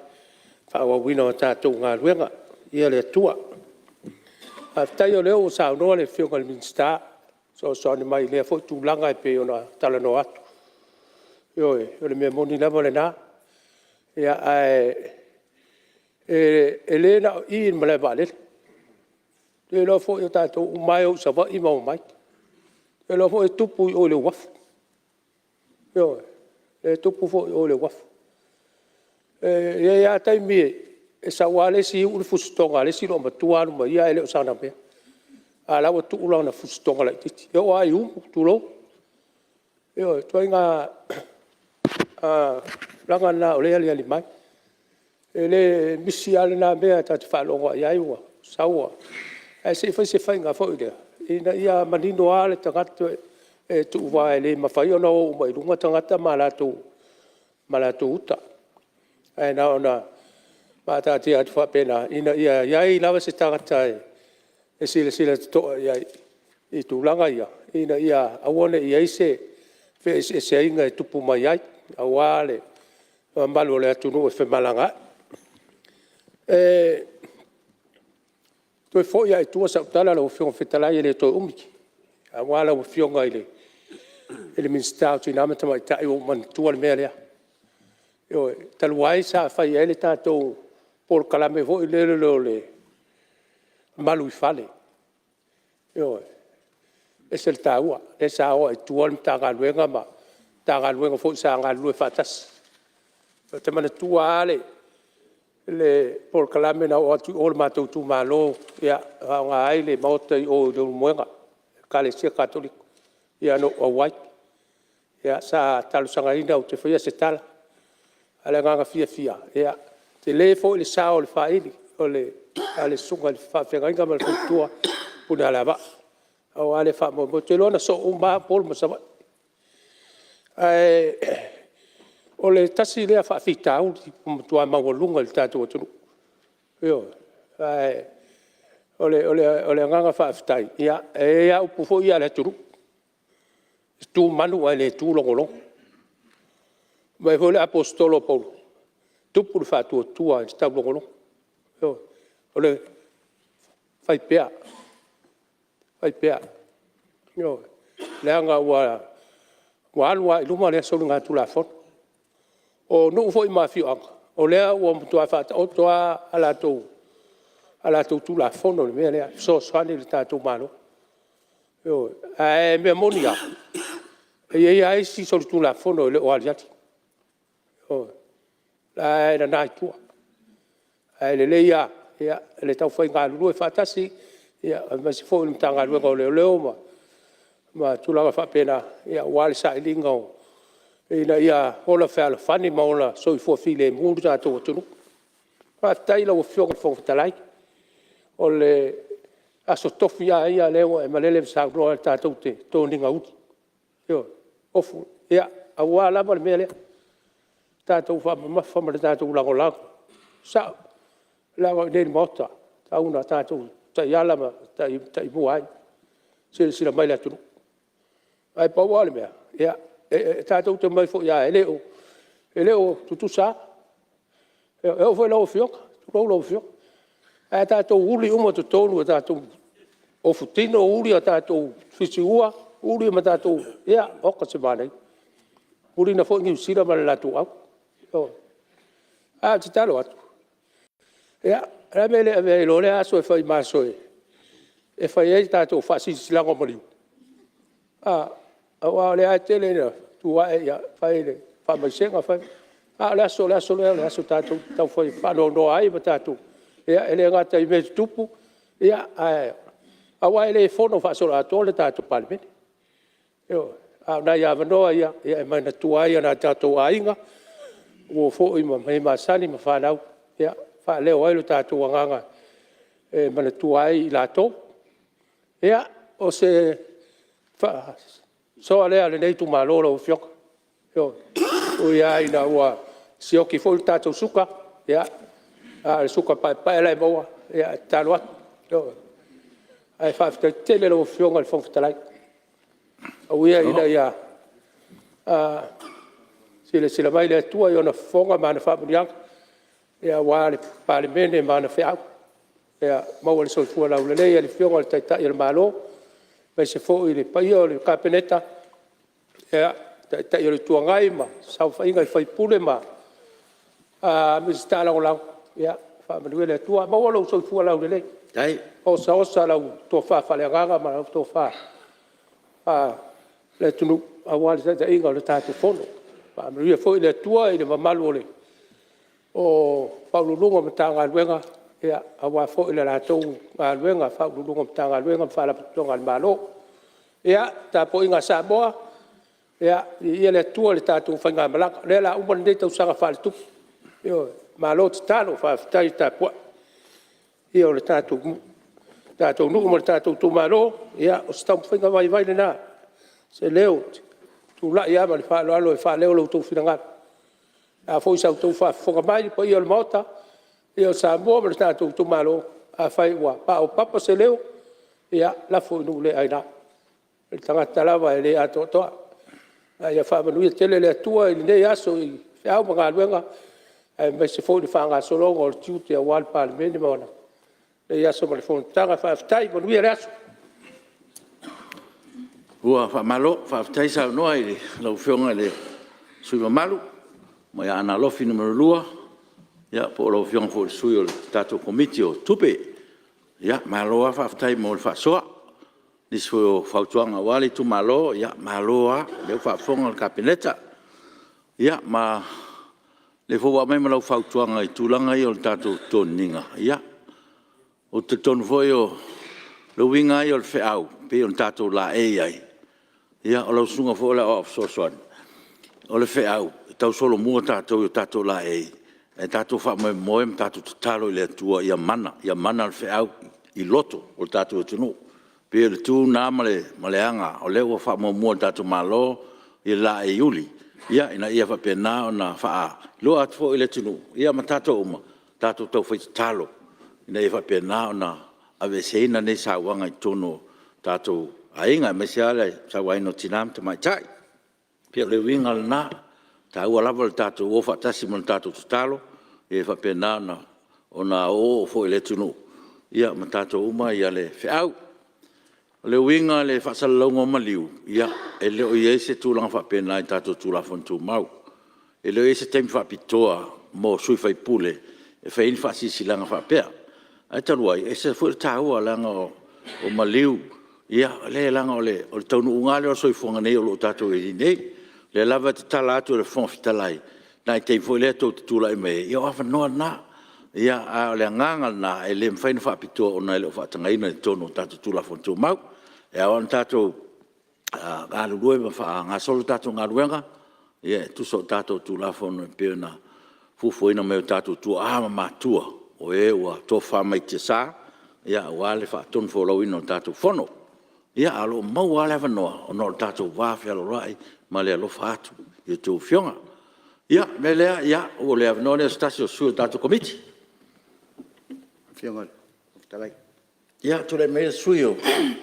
faaauauina o a tatou galuega. Viia le Atua. Faafetai o lea ua saunoa le Afioga i le Minisita e fesoasoani mai i lea foi tulaga e pei ona talanoa atu. Ioe, o le mea moni lava lena. Ae le na o i i le malae vaalele, ou te iloa foi o tatou uma lava e o i Savaii ma omai. Ou te iloa foi e tupu i o i le uafu, ioe, e tupu foi i o i le uafu. E i ai lava taimi e sau lava le isi uu le fusitoga a le isi loomatua alu ma ia ae le o sana mea, a o la e ua tuu lana fusitoga laitiiti, e oo lava i umu, tulou. Ioe, o ituaiga tulaga na o lea e aliali mai. E le misi lava lena mea ta te faalogo lava i ai ua sau. Ae se i fai se faiga foi lea ina ia manino lava le tagata e tuu, aua e le mafai ona o uma i luga tagata ma latou uta. Ae na ona faataatia atu faapena, ina ia i ai lava se tagata e silasila totoa i ai i tulaga ia, ina ia aua ne i i ai se feeseeseaiga e tupu mai ai, aua le mamalu o le atunuu e femalagaai. E toe foi lava i tua sau tala lau Afioga i le Fofoga Fetalai e le toe umi, aua lau Afioga i le Minisita o Tina ma Tamaitai, ua ou manatua le mea lea. Ioe. Talu ai sa fai ai le tatou polokalame foi lele o le Malu i Fale, ioe, e ese le taua, lea sa o ai i tua le Matagaluega ma Matagaluega foi sa galulue faatasi. Ou te manatua lava le polokalame na oo atu i o le matou itumalo e faaaoga ai le maota i o i Leulumoega Ekalesia Katoliko, ia na ou auai. Sa talosagaina ou te faia se tala, a o le agaga fiafia, e tele foi le sao i le faili. le susuga i le faafeagaiga ma le faletua o Punialavaa, aua le faamoemoe, ou te iloa na soo uma lava Upolu ma Savaii. Ae o le tasi lea faafitauli ua matua maualuga i le tatou atunuu, ioe. Ae o le agaga faafetai, e i ai lava upu foi ia a le atunuu, e tu manu ae le tu logologo. Fai mai foi le Aposetolo o Paulo, e tupu le faatuatua i le taulogologo. Ioe, o le faipea, faipea, ioe, leaga ua alu lava i luma lea soligatulafono. O nuu foi ma afioaga, o lea ua matua faataoto lava a latou Tulafono i le mea lea e fesoasoani i le tatou Malo. Ioe. Ae o le mea moni lava, e i ai lava isi solitulafono e le o aliali, ioe, o la e nana i tua. Ae lelei lava le taufai galulue faatasi aemaise foi le Matagaluega o Leoleo ma tulaga faapena aua le sailiga ina ia ola fealofani ma ola soifua filemu le tatou atunuu. Faafetai i lau Afioga i le Fofoga Fetalai, o le Aso Tofi lava ia lea ua e malele ma saunoa tatou te toniga uli, ioe, aua lava le mea lea, tatou faamamafa ma le tatou lagolago. E sao, leaga o i inei i le Maota e tatau ona tatou taiala ma taimua ai, silasila mai le atunuu. Ae pau lava le mea, tatou te omai foi lava e le o tutusa lava, e oo foi i lau Afioga, tulou lau Afioga. Ae a tatou uli uma totonu e tatou ofu tino uli a tatou fusiua uli ma tatou, ia oka se manaia. Muliga foi Niu Sila ma le latou au. Ioe. A o le tatalo atu, ia o le a le mea e le avea ai loa lea aso e fai ma aso e fai ai tatou faasilasilaga o maliu? Aua o lea lava e tele ina tu ae fai le faamaisega, a o le aso lea o le aso tatou te taufai faanoanoa ai ma tatou, e le gata i mea tutupu, ae aua e le fono faasoloatoa le tatou Palemene, ioe. A o nai avanoa ia e manatua ai nai o tatou aiga, uo foi ma e masani ma fanau, e faaleo ai lo tatou agaga e manatua ai i latou. Ia, o se faasoa lea a lenei itumalo lau Afioga. Ioe. E ui lava ina ua sioki foi le tatou suka, a o le suka paepae la e maua, ia e tatalo atu, ioe. Ae faafetai tele i lau Afioga i le Fofoga Fetalai. Tau ia ina ia silasila mai le Atua i Ona fofoga ma ana faamanuiaga aua le Palemene ma ana feau. Ia maua le soifua laulelei i le Afioga i le Taitai o le Malo aemaise foi le paia o le Kapeneta, le Taitai o le Itu Agai ma le saofaiga i sui usufono ma Minisita Lagolago. Ia faamanuia le Atua, maua lou soifua laulelei, osaosa lau tofa faaleagaga ma lau tofa faale-atunuu aua le taitaiga o le tatou Fono. Faamanuia foi le Atua i le mamalu o Ofisa Sili o Pulega o Matagaluega aua foi le latou galuega i Ofisa Sili o Pulega o Matagaluega ma Faalapotopotoga a le Malo. Ia, le tapuaiga a Samoa, viia le Atua i le tatou faigamalaga o lea o le a uma lenei tausaga faaletupe, ioe. Malo tatalo faafetai le tapuai. Le paia o le tatou nuu ma le tatou itumalo, ia o se taumafaiga vaivai lena o se leo ou te tulai lava ma le faaaloalo e faaleo lo outou finagalo. O le a foi sa outou faafofoga mai le paia o le Maota, le paia o Samoa ma le tatou itumalo, afai ua paopapa se leo, ia lafo i nuu le aina, o le tagata lava e le atoatoa. Ae ia faamanuia tele le Atua i lenei aso i feau ma galuega aemaise foi le faagasologa o tiute aua le Palemene ma lenei aso ma le fonotaga. Faafetai, manuia le aso. Ua faamalo faafetai saunoa i lau Afioga i le sui usufono mamalu mai Aana Alofi 2, po o lau Afioga foi i le sui o le tatou Komiti o Tupe. Malo lava faafetai mo le faasoa, o nisi foi o fautuaga aua le itumalo, malo lava. O lea ua faafofoga le Kapeneta. Ia ma o lea foi ua aumai ma lau fautuaga i le tulaga lea o le tatou toniga, ia, ou te talitonu foi o le uiga lava ia o le feau pei ona tatou laei ai, ia o lau susuga foi o le Aoao Fesoasoani, o le feau, e tausolomua tatou i o tatou laei Ae tatou faamoemoe ma tatou tatalo i le Atua ia mana, ia mana le feau i loto o le tatou atunuu. E pei o le tu lena ma le aga o lea ua faamuamua e le tatou Malo le laei Iuli, ina ia faapena ona faailoa atu foi i le atunuu ma tatou uma, tatou taufai tatalo ina ia faapena ona aveeseina nei sauaga i totonu o tatou aiga, aemaise lava le sauaina o tina ma tamaitai. E pei o le uiga lena, e taua lava le tatou o faatasi ma le tatou tatalo ia faapena ona oooo foi i le atunuu ma tatou uma le feau. O le uiga i le faasalalauga o maliu, ia, e le o i ai se tulaga faapena i tatou Tulafono Tumau. E le o i ai se taimi faapitoa mo sui usufono e fai ai ni faasilasilaga faapea. Ae talu ai, e ese foi le taua leaga o maliu, leaga o le taunuuga lava lea o le soifuaga nei o lo o tatou i ai nei. O lea lava e tatala atu e le Fofoga Fetalai nai taimi foi lea tou te tulai mai ai, ia o avanoa na. A o le agaga lena, e le mafai ona faapitoa ona e le o faatagaina i totonu o tatou Tulafono Tumau. E ao ona tatou galulue ma faagasolo le tatou galuega e tusa o tatou Tulafono e pei ona fuafuaina mai e o tatou tuaa ma matua o e ua tofafa mai tiasa aua le faatonufolauina o le tatou Fono. Ae o lo o maua lava le avanoa ona o le tatou vafealoaloai ma le alofa atu i a outou Afioga. Ia, o le mea lea, o le avanoa lenei o se tasi o sui o le tatou Komiti. Ia, tulai maia le sui usufono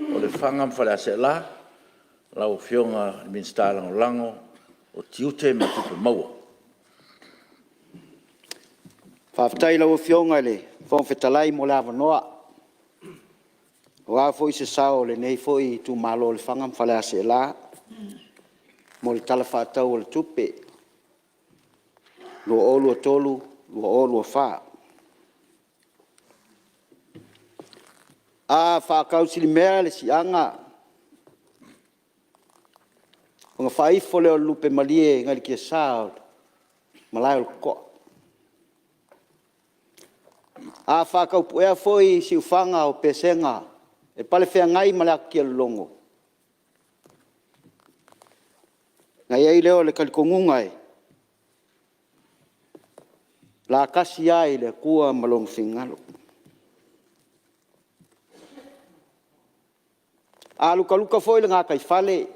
mo Lefaga ma Faleaseela, lau Afioga i le Minisita Lagolago o Tiute ma Tupe Maua. Faafetai i lau Afioga i le Fofoga Fetalai mo le avanoa, aua foi se sao o lenei foi itumalo o Lefaga ma Faleaseela mo le Tala Faatatau o le Tupe 2023/2024. A faatausilimea le siaga ona faaifo lea o le lupe malie nai le tiasa o le malae o le totoa. A faataupuea foi siufaga o pesega e palefeagai ma le atutialologo, ona i ai lea o le talitonuga, e latasi lava i le Atua ma Lona finagalo. A lutaluta foi le gataifale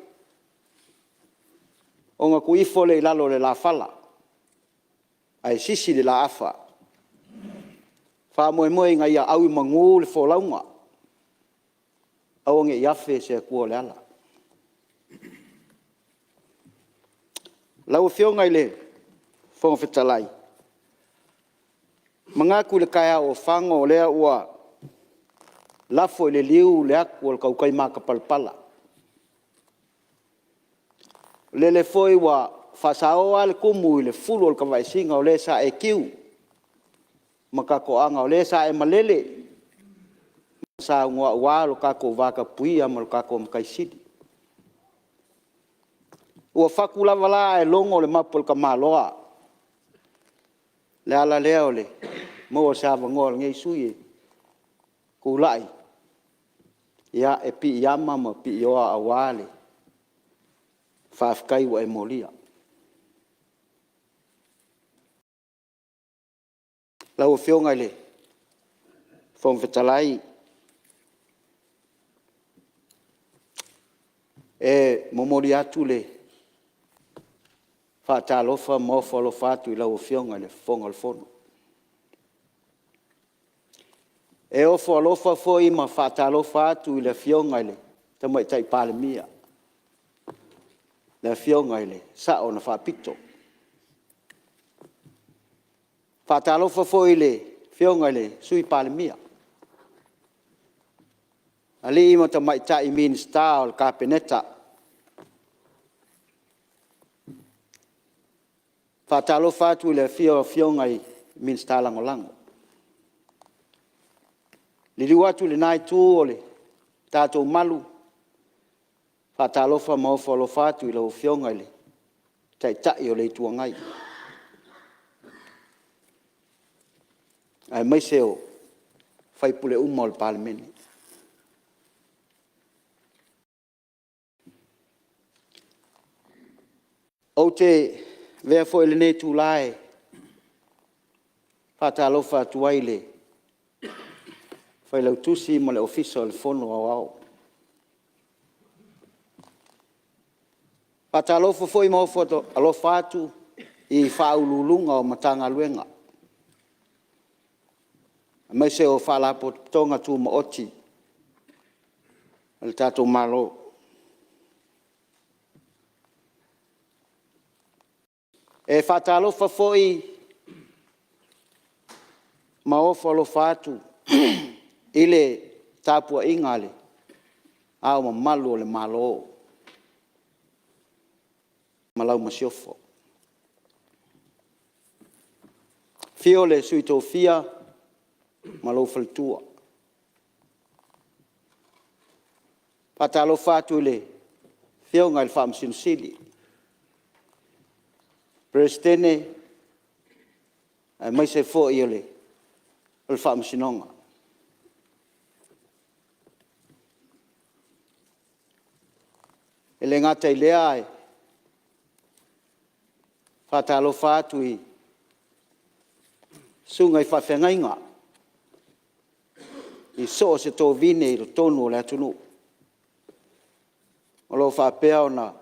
ona tuuifo lea i lalo o le lafala ae sisi le laafa, faamoemoe ina ia auomanu le folauga, aua ne i afe se atua o le ala. Lau Afioga i le Fofoga Fetalai, e manatu i le taeao ua fano o lea ua lafo i le liu le atu a le tautai matapalapala. O lele foi ua faasaoa le tumu i le fulu o le tavaesina, o le sa e tiu ma tatoaga, o le sa e malele ma saunoa aua lo tatou vatapuia ma lo tatou Matai Sili. Ua fatu lava la ae logo le mapu a le tamaloa. O le ala lea o le maua o se avanoa o lenei sui usufono e tulai e piiama ma piioa aua le faafetai ua e molia. Lau Afioga i le Fofoga Fetalai, e momoli atu le faatalofa ma ofo alofa atu i lau Afioga i le Fofoga o le Fono. E ofo alofa foi ma faatalofa atu i le Afioga i le Tamaitai Palemia, le Afioga i le Sao na Faapito. E faatalofa foi i le Afioga i le Sui Palemia, alii ma tamaitai Minisita o le Kapeneta. E faatalofa atu i le afifio o Afioga i Minisita Lagolago. Liliu atu i lena itu o le tatou malu, e faatalofa ma ofo alofa atu i lau Afioga i le Taitai o le Itu Agai, aemaise o sui usufono uma o le Palemene. Ou te avea foi lenei itula e Faatalofa atu ai i le Failautusi ma le Ofisa o le Fono Aoao. Faatalofa foi ma ofo alofa atu i Ofisa Sili o Pulega o Matagaluega aemaise o Faalapotopotoga Tumaoti a le tatou Malo. E faatalofa foi ma ofo alofa atu i le tapuaiga a Le Ao Mamalu o le Malo ma lau Masiofo. Afio le Sui Tofia ma lou Faletua. Faatalofa atu i le Afioga i le Faamasino Sili, Peresetene aemaise foi o le Faamasinoga. E le gata i lea e faatalofa atu i Susuga i Faafeagaiga i so o se tovine i totonu o le atunuu o lo o faapea ona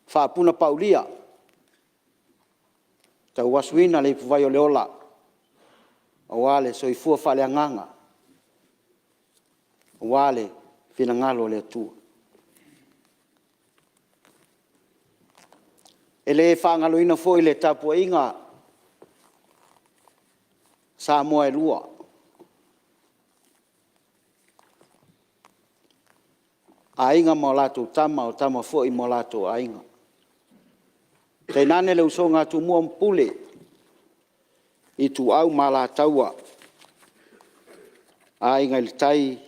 faapunapaulia, tauasuina le ipuvai o le ola aua le soifua faaleagaga aua le finagalo o le Atua. E le faagaloina foi le tapuaiga a Samoa e lua, Aiga ma latou Tama, o Tama foi ma o latou Aiga, tainane le usoga a Tumua ma Pule, Ituau ma Alataua, Aiga i le Tai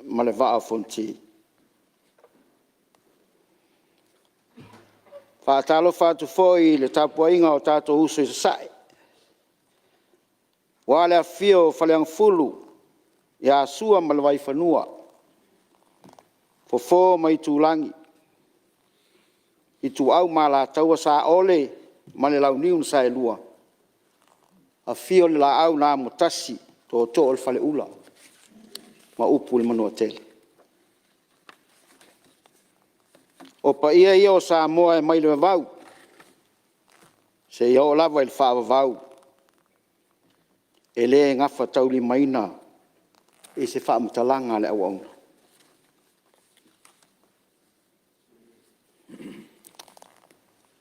ma le Vaa o Fonoti. Faatalofa atu foi i le tapuaiga a o tatou uso i Sasae, aua le afifio o Faleagafulu ia Sua ma le Vaifanua, Fofo ma Aitulagi, Ituau ma Alataua, Saole ma le Launiu na Saelua, afio le Laau na Amotasi, Tootoo o le Faleula ma upu i le Manuatele. O paia ia o Samoa mai le vavau seia oo lava i le faavavau, e le gafataulimaina i se faamatalaga a le auauna.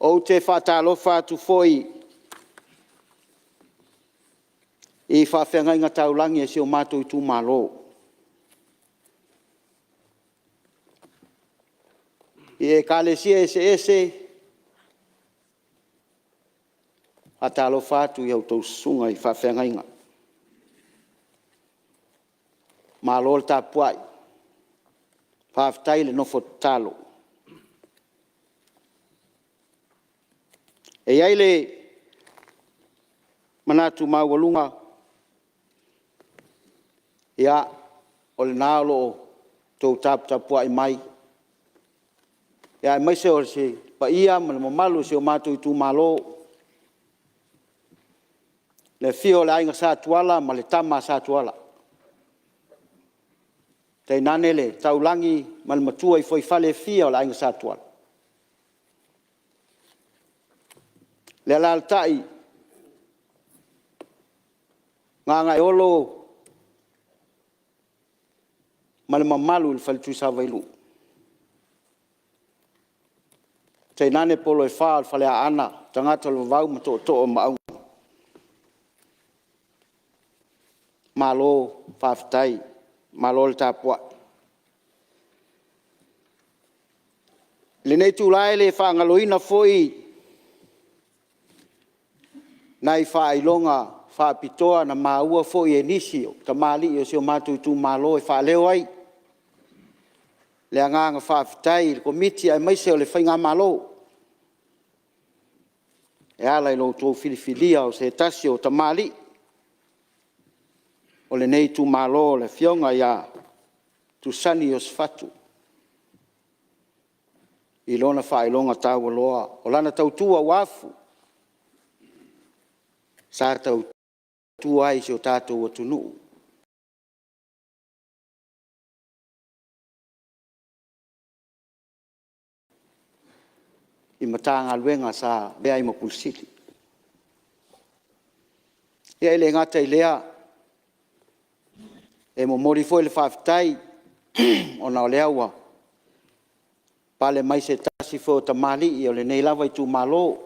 Ou te faatalofa atu foi i faafeagaiga taulagi a si o matou itumalo i Ekalesia eseese. Faatalofa atu i a outou susuga i faafeagaiga, malo le tapuai, faafetai le nofo tatalo. E i ai le manatu maualuga, ia o lena o lo o outou taputapuai mai, aemaise o le paia ma le mamalu o si o matou itumalo, le afio o le Aiga Sa Tuala ma le Tama a Sa Tuala, tainane le Taulagi ma le Matua i fuaifale e fia o le Aiga Sa Tuala. Le alaalatai Gagaeolo ma le mamalu i le Fale Tuisavailuu, tainane polo e fa o le Faleaana, tagata o le vavau ma tootoo o Maauga. Malo faafetai, malo le tapuai. I lenei itula e le faagaloina foi nai faailoga faapitoa na maua foi e nisi o tamalii o si o matou itumalo e faaleo ai le agaga faafetai i le Komiti aemaise o le faigamalo e ala i lo outou filifilia o se tasi o tamalii o lenei itumalo le Afioga ia Tusani Iosefatu i lona faailoga taualoa o lana tautua ua afu, sa tautua ai i si o tatou atunuu i Matagaluega sa avea ai ma Ofisa Sili. Ia e le gata i lea, e momoli foi le faafetai ona o lea ua pale mai se tasi foi o tamalii o lenei lava itumalo,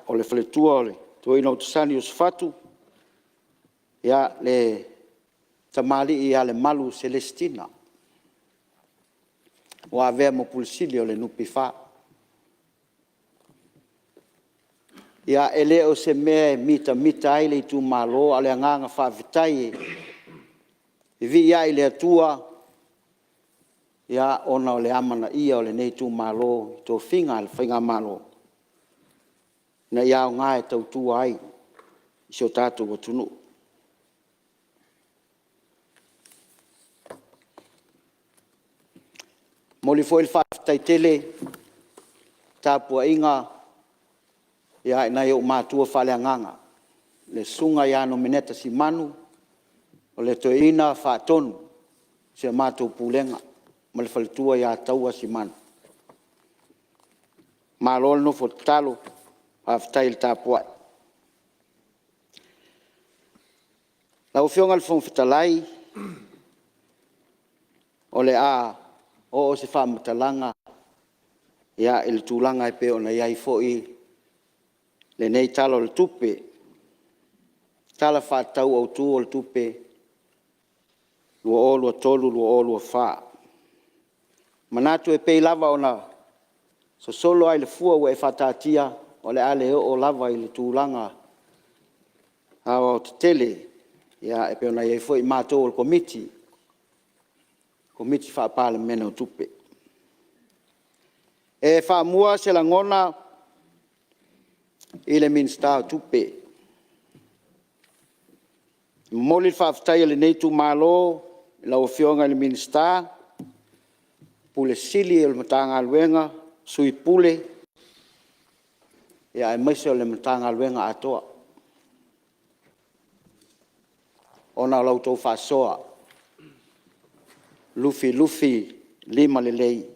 o le faletua o le Toeaina ia Tusani Iosefatu, le tamalii ia Lemalu Selesitina ua avea ma Ofisa Sili o le NPF. Ia, e le o se mea e mitamita ai le itumalo, a o le agaga faafetai e vivii ai i le Atua ona o le amanaia o lenei itumalo i tofiga a le faigamalo ina ia aoga e tautua ai i si o tatou atunuu. E momoli foi le faafetai tele i le tapuaiga i nai ou matua faaleagaga, le Susuga ia Nomeneta Simanu, o le Toeaina Faatonu o si a matou Pulega ma le faletua ia Taua Simanu. Malo le nofo tatalo, faafetai le tapuai. Lau Afioga i le Fofoga Fetalai, o le a oo se faamatalaga i le tulaga e pei ona i ai foi lenei Tala o le Tupe, Tala Faatatau Autu o le Tupe 2023/2024. E manatu e pei lava ona sosolo lava i le fua ua e faataatia, o le a le oo lava i le tulaga aoaotetele e pei ona i ai foi matou o le Komiti, Komiti Faa-Palemene o Tupe. E faamua se lagona i le Minisita o Tupe. E momoli le faafetai a lenei itumalo i lau Afioga i le Minisita, Ofisa Sili o le Matagaluega, Sui Pule, aemaise o le Matagaluega atoa ona o la outou faasoa lufilufilimalelei.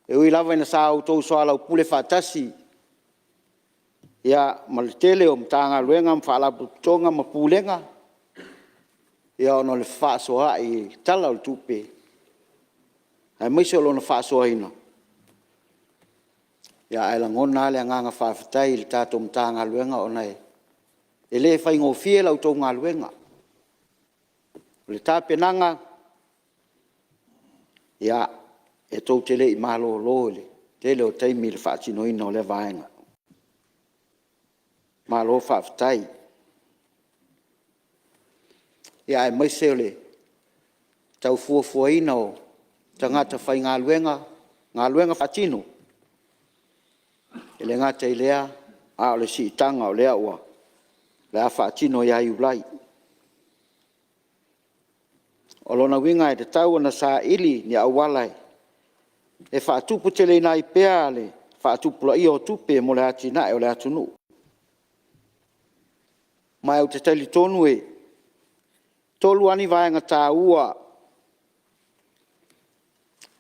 E ui lava ina sa outou soalaupule faatasi ma le tele o Matagaluega ma Faalapotopotoga ma Pulega ona o le fefaasoaai i le Tala o le Tupe, aemaise o lona faasoaina, ae lagona lava le agaga faafetai i le tatou Matagaluega ona e le faigofie la outou galuega. O le tapenaga, e tou te le i malolo i le tele o taimi i le faatinoina o lea vaega. Malo faafetai. Ia aemaise o le tau fuafuaina o tagata faigaluega, galuega faatino, e le gata i lea a o le siitaga o lea o le a faatino ia Iulai. O lona uiga e tatau ona saili ni auala e faatuputeleina ai pea le faatupulaia o tupe mo le atinae o le atunuu. Ma ou te talitonu e 3 lava ni vaega taua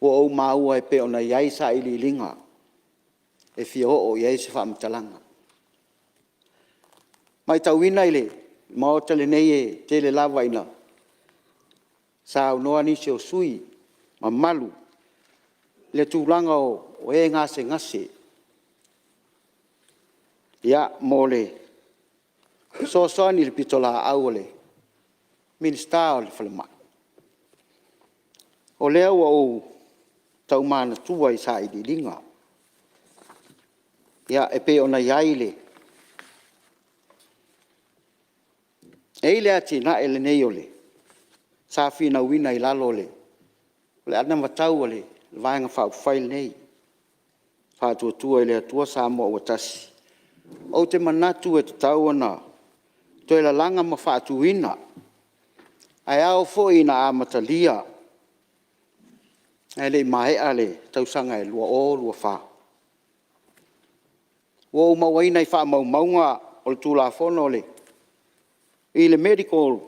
ua ou maua e pei ona i ai sailiiliga e fia oo i ai se faamatalaga. E matauina i le Maota lenei e tele lava ina saunoa nisi o sui usufono mamalu i le tulaga o e gasegase mo le fesoasoani i le pitolaau a le Minisita o le Falemai. O lea ua ou tau manatua i sailiiliga, e pei ona i ai le… E i ai le atinae lenei sa finauina i lalo o le anavatau a le Vaega Faaupufai lenei, Faatuatua i le Atua Samoa ua Tasi. Ou te manatu e tatau ona toe lalaga ma faatuina, ae ao foi ina amatalia ae le i maea le tausaga 2024. Ua ou mauaina i faamaumauga o le Tulafono i le Medical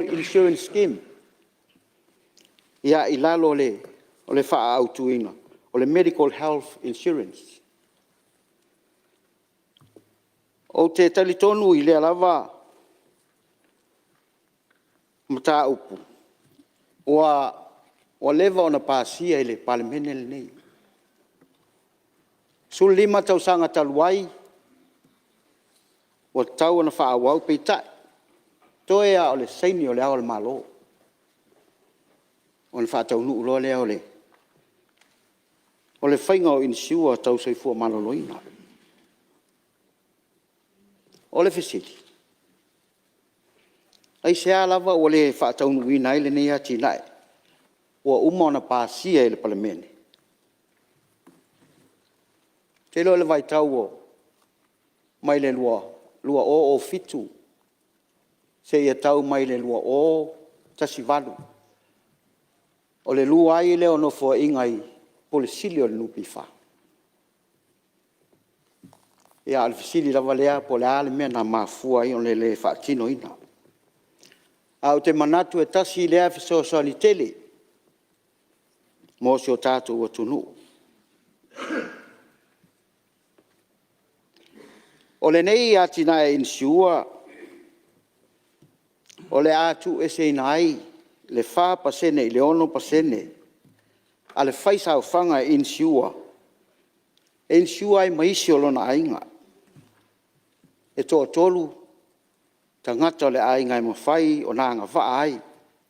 Insurance Scheme i lalo o le faaautuina, o le Medical Health Insurance. Ou te talitonu i lea lava mataupu ua leva ona pasia i le Palemene lenei. E 15 tausaga talu ai ua tatau ona faaauau, peitai, toe lava o le saini o Le Ao o le Malo ona faataunuu loa lea o le faiga o insure tau soifua maloloina. O le fesili; aisea lava ua le faataunuuina ai lenei atinae ua uma ona pasia e le Palemene? Ou te iloa o le vaitau mai le 2007 seia tau mai le 2018, o le lua ai lea o Nofoaiga i Pule Sili o le NPF. Ia a o le fesili lava lea po o le a le mea na mafua ai ona le faatinoina? Ae ou te manatu e tasi lea fesoasoani tele mo si o tatou atunuu. O lenei atinae insure o le a tuueseina ai le 4% i le 6% a le faisaofaga insure e insure ai ma isi o lona aiga. E toatolu tagata o le aiga e mafai ona agavaa ai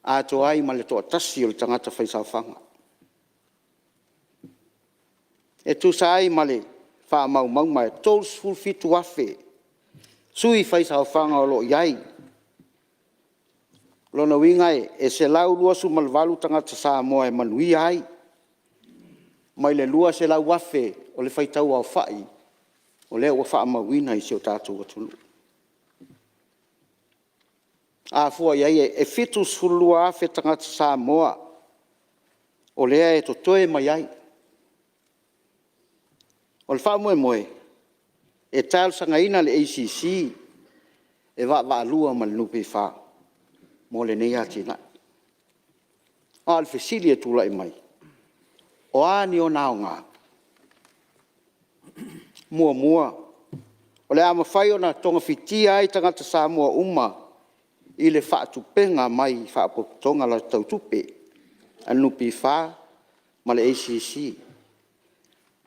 atoa ai ma le toatasi o le tagata faisaofaga. E tusa ai ma le faamaumauga e 37,000 sui faisaofaga o lo o i ai. O lona uiga e 128 tagata Samoa e manuia ai mai le 200,000 o le faitau aofai o lea ua faamauina i si o tatou atunuu. A fua i ai e 72,000 tagata Samoa o lea e totoe mai ai. O le faamoemoe, e talosagaina le ACC e vaavaalua ma le NPF mo lenei atinae. A o le fesili e tulai mai, o a ni ona aoga? Muamua, o le a mafai ona togafitia ai tagata Samoa uma i le faatupega mai Faalapotopotoga Tau Tupe a le NPF ma le ACC.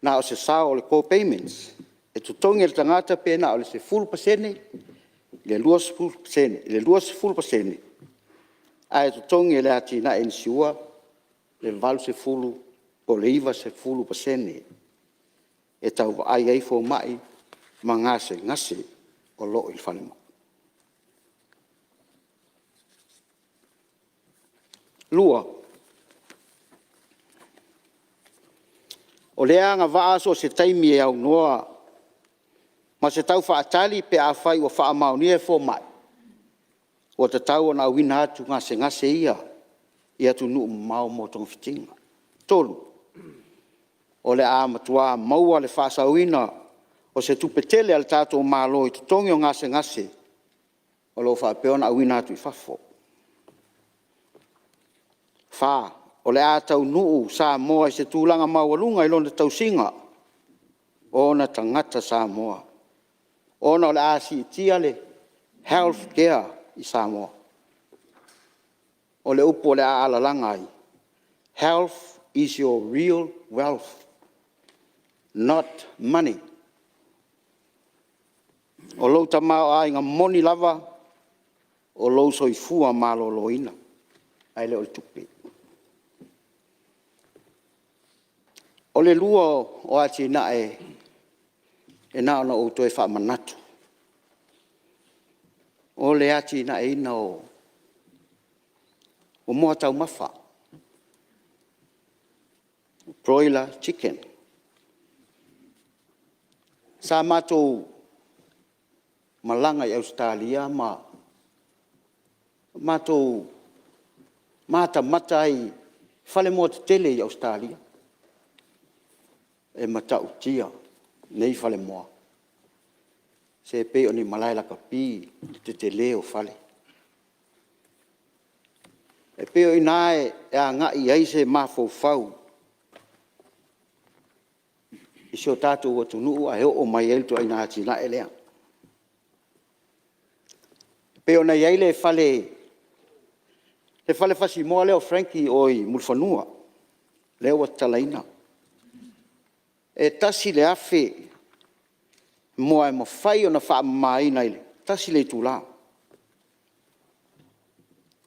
Na o se sao o le core payments e totogi e le tagata pe na o le 10% i le 20% ae totogi e le atinae insure le 80% po o le 90% e tau vaai ai fomai ma gasegase o lo o i falemai. Lua, o lea e agavaa so o se taimi e aunoa ma se tau faatali pe afai ua faamaonia e fomai ua tatau ona auina atu gasegase ia i atunuu mamao mo togafitiga. Tolu, o le a matua maua le faasaoina o se tupe tele a le tatou Malo i totogi o gasegase o lo o faapea ona auina atu i fafo. Fa, o le a taunuu Samoa i se tulaga maualuga i lona tausiga o ona tagata Samoa ona o le a siitia le health care i Samoa. O le upu o le a alalaga ai, health is your real wealth not money. O lou tamaoaiga moni lava o lou soifua maloloina ae le o le tupe. O le lua o atinae e na ona ou toe faamanatu, o le atinaeina o moa taumafa, broiler chicken. Sa matou malaga i Ausetalia ma matou matamata ai i falemoa tetele i Ausetalia. E matautia nei falemoa. Se pei o ni malae lakapi le tetele o fale. E pei o i ina e agai i ai se mafaufau i si o tatou atunuu ae oo mai ai le ituaiga atinae lea. E pei ona i ai le fale fasimoa lea o Frankie i o i Mulifanua lea ua tatalaina. E 1,000 moa e mafai ona faamamaina i le tasi le itula.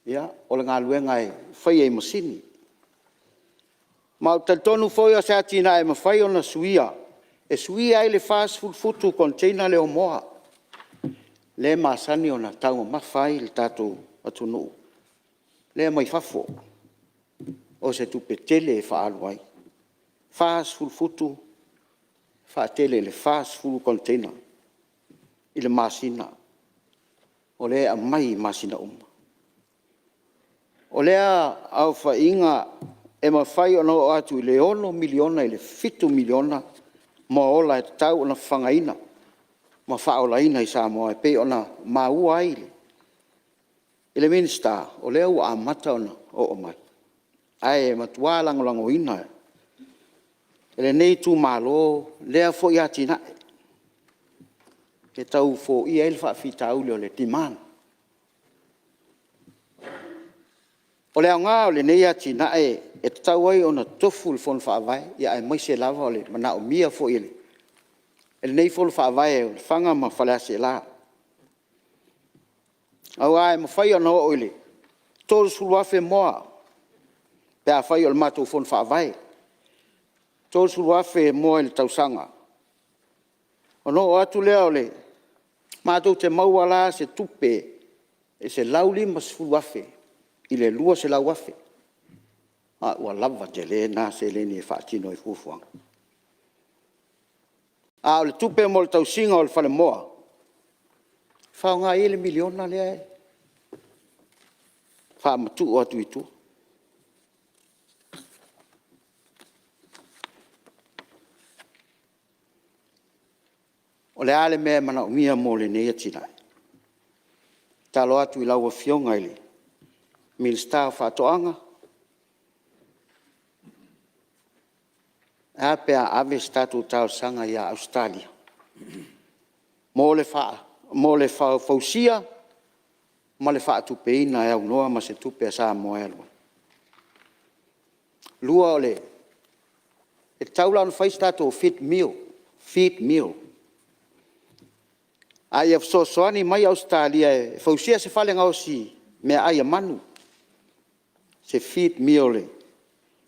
Ia, o le galuega e faia i masini. Ma ou te talitonu foi o se atinae e mafai ona suia, e suia ai le 40 futu container lea o moa lea e masani ona taumamafa ai le tatou atunuu lea e aumai fafo. O se tupe tele e faaalu ai, 40 futu faatele i le 40 container i le masina, o lea e aumai i masina uma. O lea aofaiga e mafai ona oo atu i le $6 miliona i le $7 miliona moaola e tatau ona fafagaina ma faaolaina i Samoa e pei ona maua ai i le Minisita o lea ua amata ona oo mai, ae matua lagolagoina e lenei itumalo lea foi atinae e tau foia ai le faafitauli o le demand. O le aoga o lenei atinae e tatau ai ona tofu le Fono Faavae aemaise lava o le manaomia foi e lenei Fono Faavae o Lefaga ma Faleaseela. Aua e mafai ona oo i le 30,000 moa pe afai o le matou Fono Faavae, 30,000 moa i le tausaga, ona oo atu lea matou te maua la se tupe e $150,000 i le $200,000. A ua lava tele lena seleni e faatino ai fuafuaga. A o le tupe mo le tausiga o le falemoa e faaaoga i ai le $1 miliona lea e faamatuu atu i tua. O le a le mea e manaomia mo lenei atinae? E tatalo atu i lau Afioga i le Minisita o Faatoaga, ae a pe a ave se tatou talosaga ia Ausetalia mo le fausia ma le faatupeina e aunoa ma se tupe a Samoa e alu ai. Lua, e tatau la ona fai se tatou feed meal, a ia fesoasoani mai Ausetalia e fausia se fale gaosi meaai a manu, se feed meal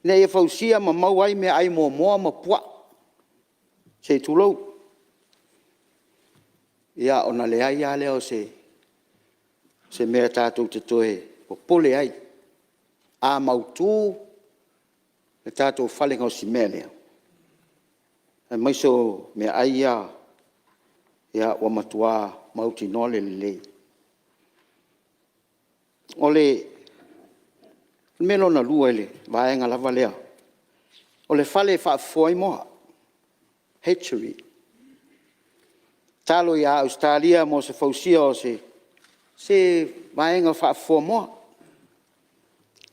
ina ia fausia ma maua ai meaai mo moa ma puaa, se i tulou. Ia ona leai lava lea o se mea tatou te toe popole ai. A mautu le tatou fale gaosimea lea, aemaise o meaai ia, ia ua matua mautinoa le lelei. O le mea lona lua i le vaega lava lea, o le fale e faafofoa ai moa, hatchery. Tatalo ia Ausetalia mo se fausia o se vaega faafofoa moa.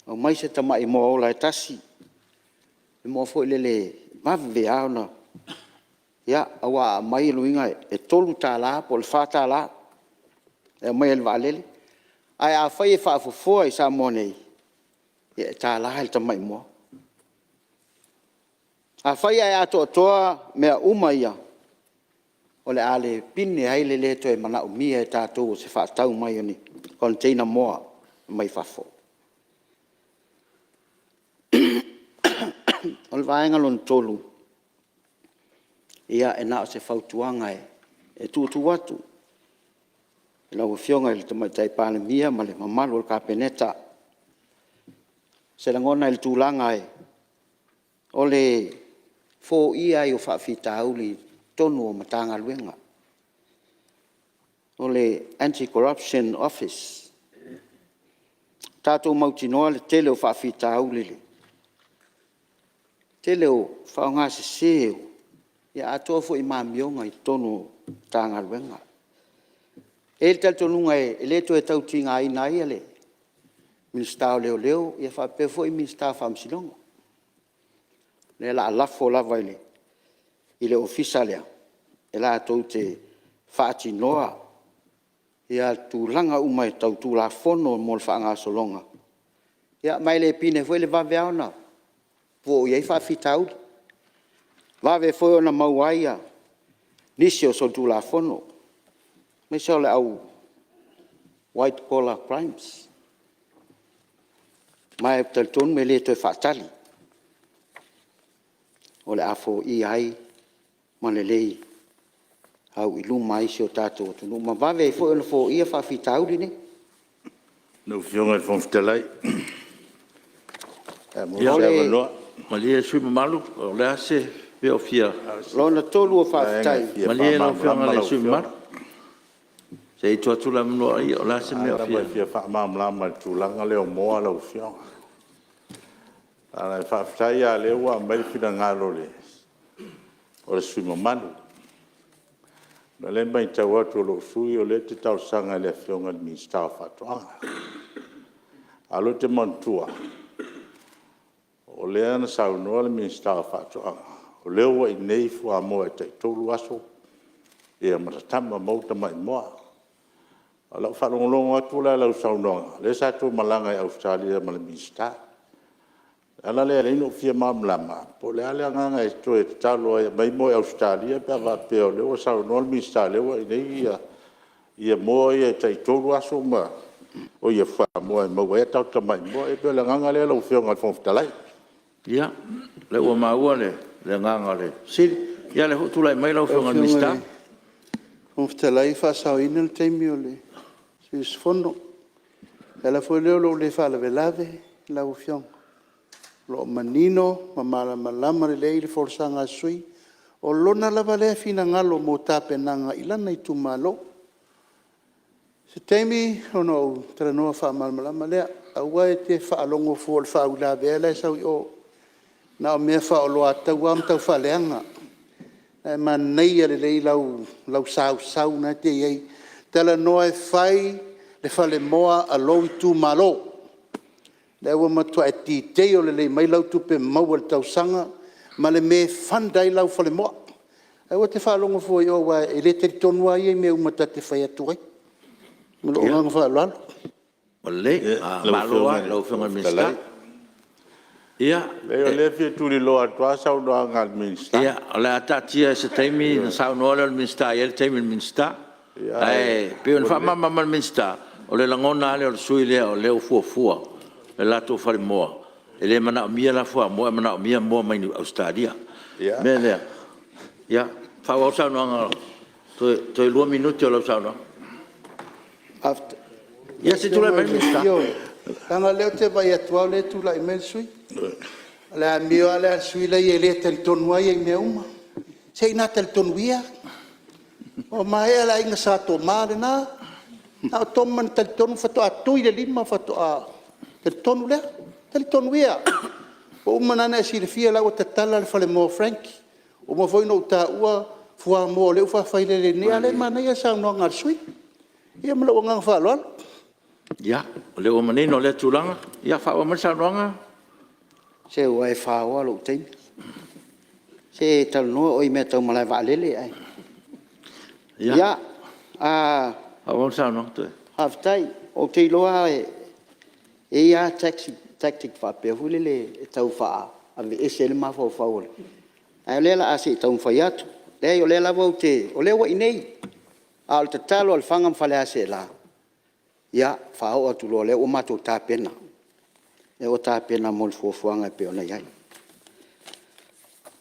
Aumai se tamai moaola se tasi, se moa foi lele e vave lava ona… aua a aumai o lona uiga e $3 po o le $4 e aumai ai i le vaalele. Ae afai e faafofoa i Samoa nei, ia e $1 i le tamai moa. Afai ae atoatoa mea uma ia, o le a le pine ai le le toe manaomia e tatou o se faatau mai o ni container moa mai fafo. O le vaega lona tolu, ia e na o se fautuaga e tuutuu atu i lau Afioga i le Tamaitai Palemia ma le mamalu o le Kapeneta. O se lagona i le tulaga o le foia ai o faafitauli i totonu o Matagaluega. O le Anti-Corruption Office. Tatou mautinoa le tele o faafitauli i le tele o faaaoga sese, atoa foi ma amioga i totonu o Matagaluega. E i ai le talitonuga e le toe tau tigaina ai le Minisita o Leoleo faapea foi le Minisita o Faamasinoga. O lea o le a lafo lava i le Ofisa lea e latou te faatinoa tulaga uma tau Tulafono mo le faagasologa. Ia ma e le pine foi le vave lava ona foia ai faafitauli, vave foi ona maua ai nisi o solitulafono aemaise o le au white collar crimes. Ma ou te talitonu e le toe faatali, o le a foia ai ma lelei au i luma ai si o tatou atunuu ma vave ai foi ona foia faafitauli nei. Lau Afioga i le Fofoga Fetalai, pe maua se avanoa. Malie le sui usufono mamalu o le a se mea o fia… Lona tolu o faafetai… Malie lau Afioga i le sui usufono mamalu, se i tuu atu le avanoa, o le a se mea o fia… O le a lava e fia faamalamalama i le tulaga lea o moa lau Afioga. Faafetai lava o lea ua aumai le finagalo o le sui usufono mamalu. O lea e matau atu e lou sui usufono o lea e te talosaga i le Afioga i le Minisita o Faatoaga. A o lea ou te manatua, o lea na saunoa le Minisita o Faatoaga, o lea ua i inei fuamoa e tai 3 aso ma tatama maua tamai moa. O lau faalogologo atu la i lau saunoaga, o lea sa outou malaga i Ausetalia ma le Minisita. O le ala lea e ala ai ona ou fia malamalama, po o le a le agaga e toe tatalo ai e aumai moa i Ausetalia pe a faapea o lea ua saunoa le Minisita o lea ua i inei moa ia e tai 3 fuamoa e maua ai a tatou tamai moa. E pei o le agaga lea lau Afioga i le Fofoga Fetalai. Ia, o lea ua maua le agaga o le fesili. Ia o lea foi ua tulai mai lau Afioga i le Minisita. Lau Afioga i le Fofoga Fetalai e faasaoina le taimi o le sui usufono. O le ala foi lea o lou le faalavelave lau Afioga, o lo o manino ma malamalama lelei le folasaga a le sui usufono. O lona lava lea finagalo mo tapenaga i lona itumalo. O se taimi ona ou talanoa faamalamalama lea. Aua e te faalogo fua i le faauilavea la e sau i o, na o mea faaoloataua ma taufaaleaga. Ae manaia lelei lau sausau lena e te i ai, talanoa e fai le falemoa a lou itumalo. Lea ua matua detail lelei mai lau tupe maua i le tausaga ma le mea e fund ai lau falemoa. Aua e te faalogo fua i o aua e le talitonu lava ia i mea uma ta te fai atu ai. Ma lou agaga faaaloalo. Ua lelei, malo lava i lau Afioga i le Minisita. Leai o lea e fia tuliloa atu lava saunoaga a le Minisita. Ia, o le a taatia i se taimi ona saunoa lea o le Minisita e i ai le taimi o le Minisita. Ae pei ona faamalamalama e le Minisita, o le lagona lava lea o le sui usufono lea o lea ua fuafua le latou falemoa, e le manaomia la fuamoa ae manaomia moa mai Ausetalia. O le mea lea, ia, faaauau le saunoaga, toe 2 minute o lau saunoaga. Ia se i tulai mai le Minisita. Ioe, leaga o lea ou te vaai atu lava o lea e tulai mai le sui usufono. O le amio lava lea a le sui usufono ia e le talitonu lava ia i mea uma. Se ina talitonu ia, ua maea le aiga Sa Tomã lena, na o Toma na talitonu faatoa tui le lima faatoa talitonu lea. Talitonu ia, ua uma ona e silafia o la e ua tatala le falemoa o Frankie, ua uma foi ona ou taua fuamoa o lea ua faafailele i inei, a o lea e manaia le saunoaga a le sui usufono. Ia ma lou agaga faaaloalo. Ia, o lea ua manino lea tulaga. Ia faaauau mai le saunoaga. Se ua e faoa lou taimi. Se talanoa oe i mea tau malae vaalele ae… Ia, faafetai. Ou te iloa lava e i ai lava tactic faapea foi lele e tau aveese ai le mafaufau, a o lea o le a se i taumafai atu. Leai o lea lava ou te… o lea ua i inei, a o le tatalo a Lefaga ma Faleaseela, ia faaoo atu loa o lea ua matou tapena, o lea ua tapena mo le fuafuaga e pei ona i ai.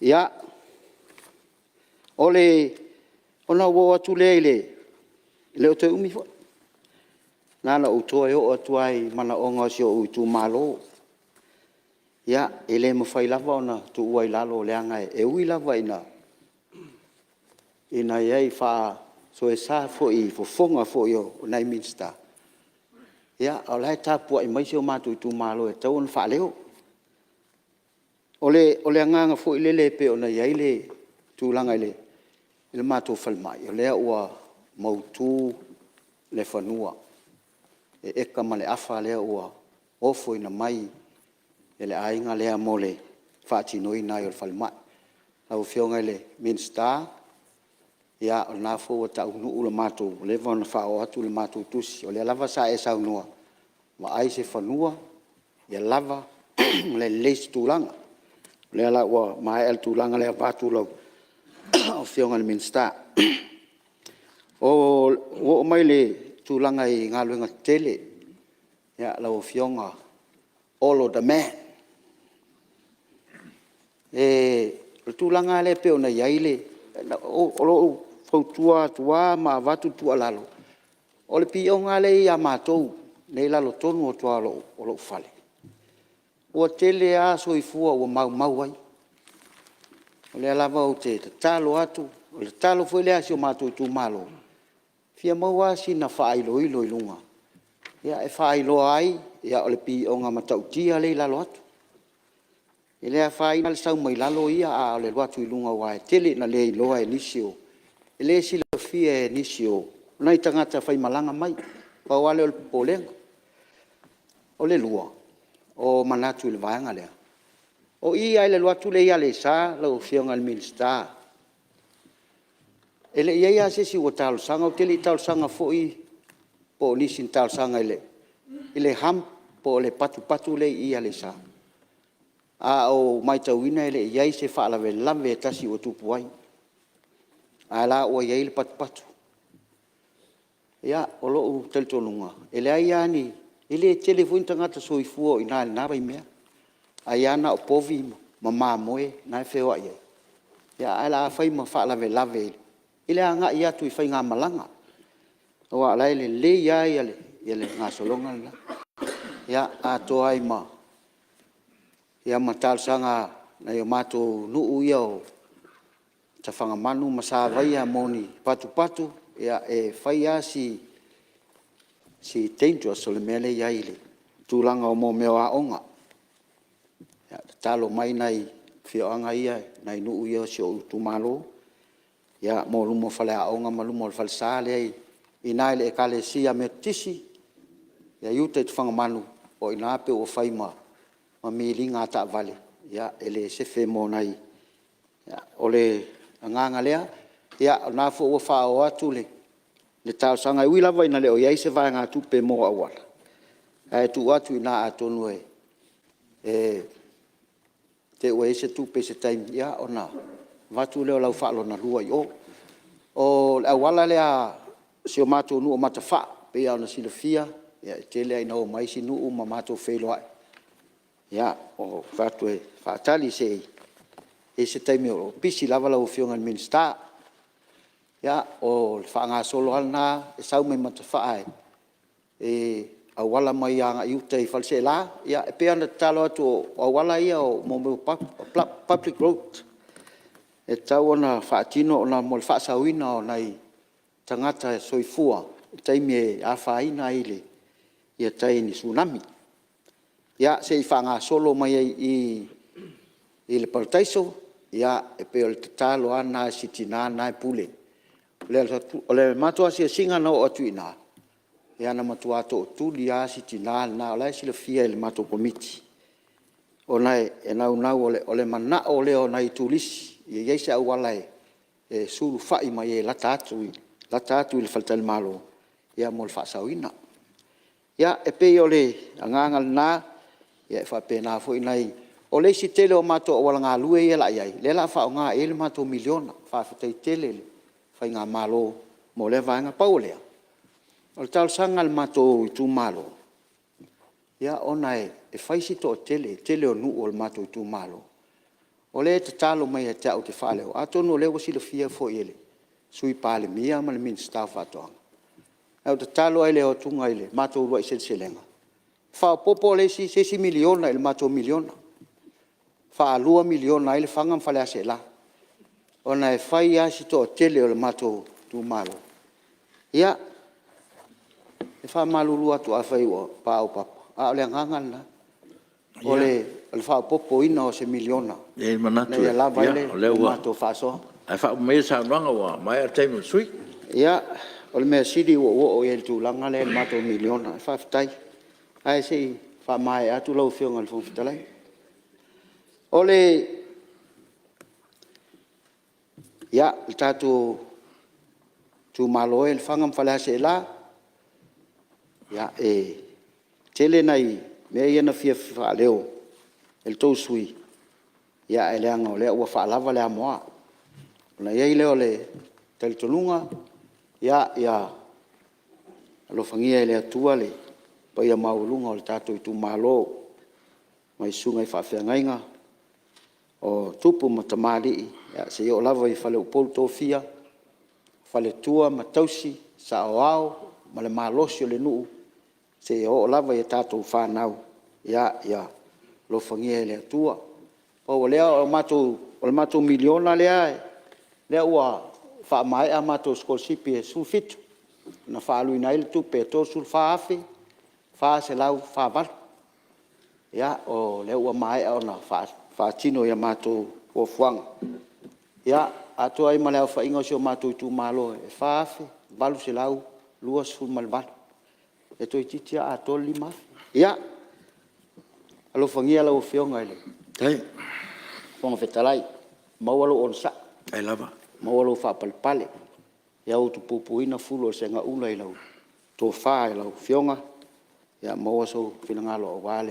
Ia, ona ou oo atu lea i le… e le o toe umi foi, na ona ou toe oo atu lava i manaoga o si ou itumalo. Ia, e le mafai lava ona tuua i lalo leaga e ui lava ina i ai faasoesa foi i fofoga foi o nai Minisita, a o la e tapuai mai si o matou itumalo e tatau ona faaleo. O le agaga foi lele e pei ona i ai le tulaga i le matou falemai, o lea ua mautu le le fanua e eka ma le afa lea ua ofoina mai e le aiga lea mo le faatinoina ai o le falemai. Lau Afioga i le Minisita, ia o lena foi ua taunuu le matou… ua leva ona faaoo atu le matou tusi, o lea lava sa e saunoa, vaai se fanua ia lava ma lelei se tulaga. O lea la ua maea le tulaga lea vaeatu lau Afioga i le Minisita. Ua ou oo mai i le tulaga i galuega tetele, lau Afioga Olo the Man. O le tulaga lava lea pei ona i ai le… O lou fautua atu lava ma avatu le tuualalo, o le pioga lava lea e ia matou lea e i lalo tonu atu lava o lou fale, ua tele lava soifua ua maumau ai. O lea lava ou te tatalo atu, o le tatalo foi lea a si o matou itumalo, e fia maua lava sina faailoilo i luga e faailoa ai o le pioga matautia lea e i lalo atu. E le afaina lava le sau mai lalo ia a o le alu atu i luga aua e tele ina le iloa e nisi, e le silafia e nisi o nai tagata faimalaga mai. Pau lava lea o le popolega. O le lua o ou manatu i le vaega lea, o i lava i le alu atu lea i Aleisa lau Afioga i le Minisita, e le i i ai lava se isi na talosaga, ou te le i talosaga foi po o nisi na talosaga i le hump po o le patupatu lea i Aleisa. A ou matauina e le i i ai se faalavelave e tasi o tupu ai, a o la e ua i ai le patupatu. Ia, o lou talitonuga, e leai lava ni… e le tele foi ni tagata soifua o i ina i lena vaimea, ai lava na o povi ma mamoe na e feoai ai, ae o le a fai ma faalavelave i le agai atu i faigamalaga, aua o la e lelei lava le gasologa lena. Ia, atoa ai ma talosaga a nai o matou nuu ia o Tafagamanu ma Savaia mo ni patupatu, e fai lava si dangerous o le mea lea e i ai i le tulaga o mea o aoga. Ia, tatalo mai nai afioaga ia, nai nuu ia o si ou itumalo mo luma o faleaoga ma luma o le falesa lea e i ina i le Ekalesia Metotisi i uta i Tafagamanu, o i ina pei ua fai ma miliga taavale, e le sefe mo nai… O le agaga lea. Ia o lena foi ua faaoo atu le talosaga, e ui lava ina leai se vaegatupe mo auala, ae tuu atu i ina atonu e te i ua i ai se tupe i se taimi ona avatu lea o lau faalonalua i o. O le auala lea o si o matou nuu o Matafaa pei lava ona silafia, e tele lava ina omai si nuu ma matou feiloai, ia, ou fai atu e faatali se i i ai se taimi o lo o pisi lava lau Afioga i le Minisita. Ia, o le faagasolo lava lena e sau mai Matafaa e auala mai agai uta i Faleaseela. Ia e pei lava ona tatalo atu o auala ia o mea o public road e tatau ona faatino ona mo le faasaoina o nai tagata soifua i taimi e afaina ai i tai i ni Tsunami. Ia, se i faagasolo mai ai i i i le Parataiso, ia e pei o le tatalo lava lena a si tina lena e pule. O le matou asiasiga na oo atu i ina, ia na matua tootuli lava si tina lena, o la e silafia e le matou Komiti, ona e naunau, o le manao lea o nai turisi ia i ai se auala e sulufai mai ai e lata atu i le faletalimalo mo le faasaoina. Ia, e pei o le agaga lena, e faapena foi nai… O le isi tele o matou auala galue ia o le a i ai, lea o le a faaaoga i ai le matou $1 miliona. Faafetai tele i le faigamalo mo lea vaega. Pau o lea, o le talosaga a le matou itumalo, ona e fai si toatele o nuu o le matou itumalo, o lea e tatalo mai ia te au ou te faaleo, atonu o lea ua silafia foi e le Sui Palemia ma le Minisita o Faatoaga. Ae ou te tatalo lava i le o atu i le matou uluai seleselega, faaopoopo se isi $1 miliona i le matou $1 miliona, e faa-$2 miliona ai Lefaga ma Faleaseela, ona e fai lava si toatele o le matou itumalo. Ia, e faamalulu atu afai ua paopapa, a o le agaga lena, o le faaopoopoina o se $1 miliona ina ia lava ai le matou faasoa. Ia, e i ai le manatu o lea ua… Ae faauma maia le saunoaga ua maea le taimi o le sui usufono. Ia, O le mea sili ua ou oo i ai i le tulaga lea i le matou miliona, faafetai. Ae se i faamaea atu lau Afioga i le Fofoga Fetalai. O le tatou itumalo e Lefaga ma Faleaseela, e tele nai mea ia na fia faaleo e le tou sui usufono, ae leaga o lea ua faalava le amoa. Ona i ai lea o le talitonuga, ia alofagia e le Atua le paia maualuga o le tatou itumalo mai susuga i faafeagaiga o tupu ma tamalii seia oo lava i faleupolu tofia, faletua ma tausi, saoao ma le malosi o le nuu seia oo lava i a tatou fanau, ia alofagia e le Atua. Pau o lea, o le matou miliona lea ua faamaea a matou sikolasipi e 17 na faaaluina ai le tupe e $34,448. Ia, o lea ua maea ona faatino i a matou fuafuaga, atoa ai ma le aofaiga o si o matou itumalo e 4,828, e toeitiiti lava atoa le 5,000. Ia alofagia lau Afioga i le Fofoga Fetalai, maua lou onosai, maua lou faapalepale, ia utupupuina fulu o le segaula i lau tofa i lau Afioga, maua sou finagalo aua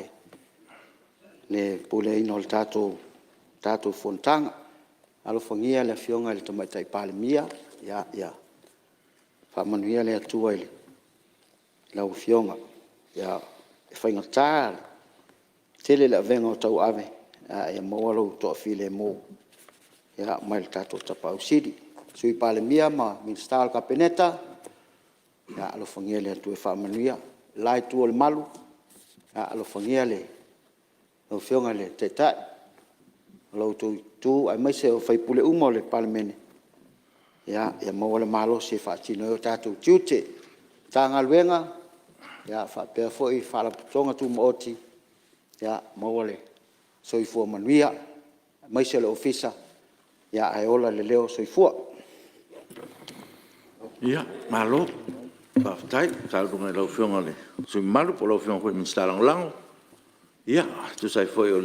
le puleaina o le tatou fonotaga. Alofagia le Afioga i le Tamaitai Palemia, ia faamanuia le Atua i lau Afioga. E faigata tele le avega o tauave, ae ia maua lou toafilemu mai le tatou Tapaau Sili. Le Sui Palemia ma Minisita o le Kapeneta, ia alofagia e le Atua e faamanuia. Le la itu o le malu, ia alofagia lau Afioga i le Taitai ma la outou Itu aemaise o sui usufono uma o le Palemene, ia maua le malosi e faatino ai o tatou tiute. Matagaluega faapea foi Faalapotopotoga Tumaoti, ia maua le soifua manuia aemaise le Ofisa, ae ola le leo. Soifua. Ia, malo faafetai saunoa i lau Afioga i le sui usufono mamalu po o lau Afioga foi i le Minisita Lagolago e tusa ai foi o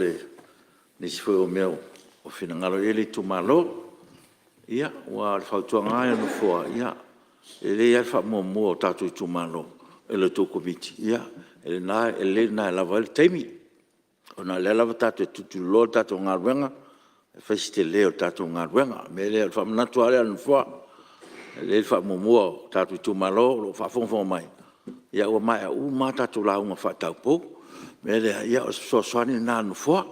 nisi foi o mea ua finagalo i ai le itumalo. Aua o le fautuaga lava ia a le Nofoa, e lelei lava le faamuamua o tatou itumalo e la outou Komiti, e lelei lena e lava ai le taimi, ona o lea lava tatou te tulituliloa le tatou galuega, e fai si tele o le tatou galuega. O le mea lea, o le faamanatu lava lea a le Nofoa, e lelei le faamuamua o tatou itumalo o lo o faafogafoga mai, ia ua maea uma lava tatou lauga faataupou. O le mea lea, o se fesoasoani lena a le Nofoa.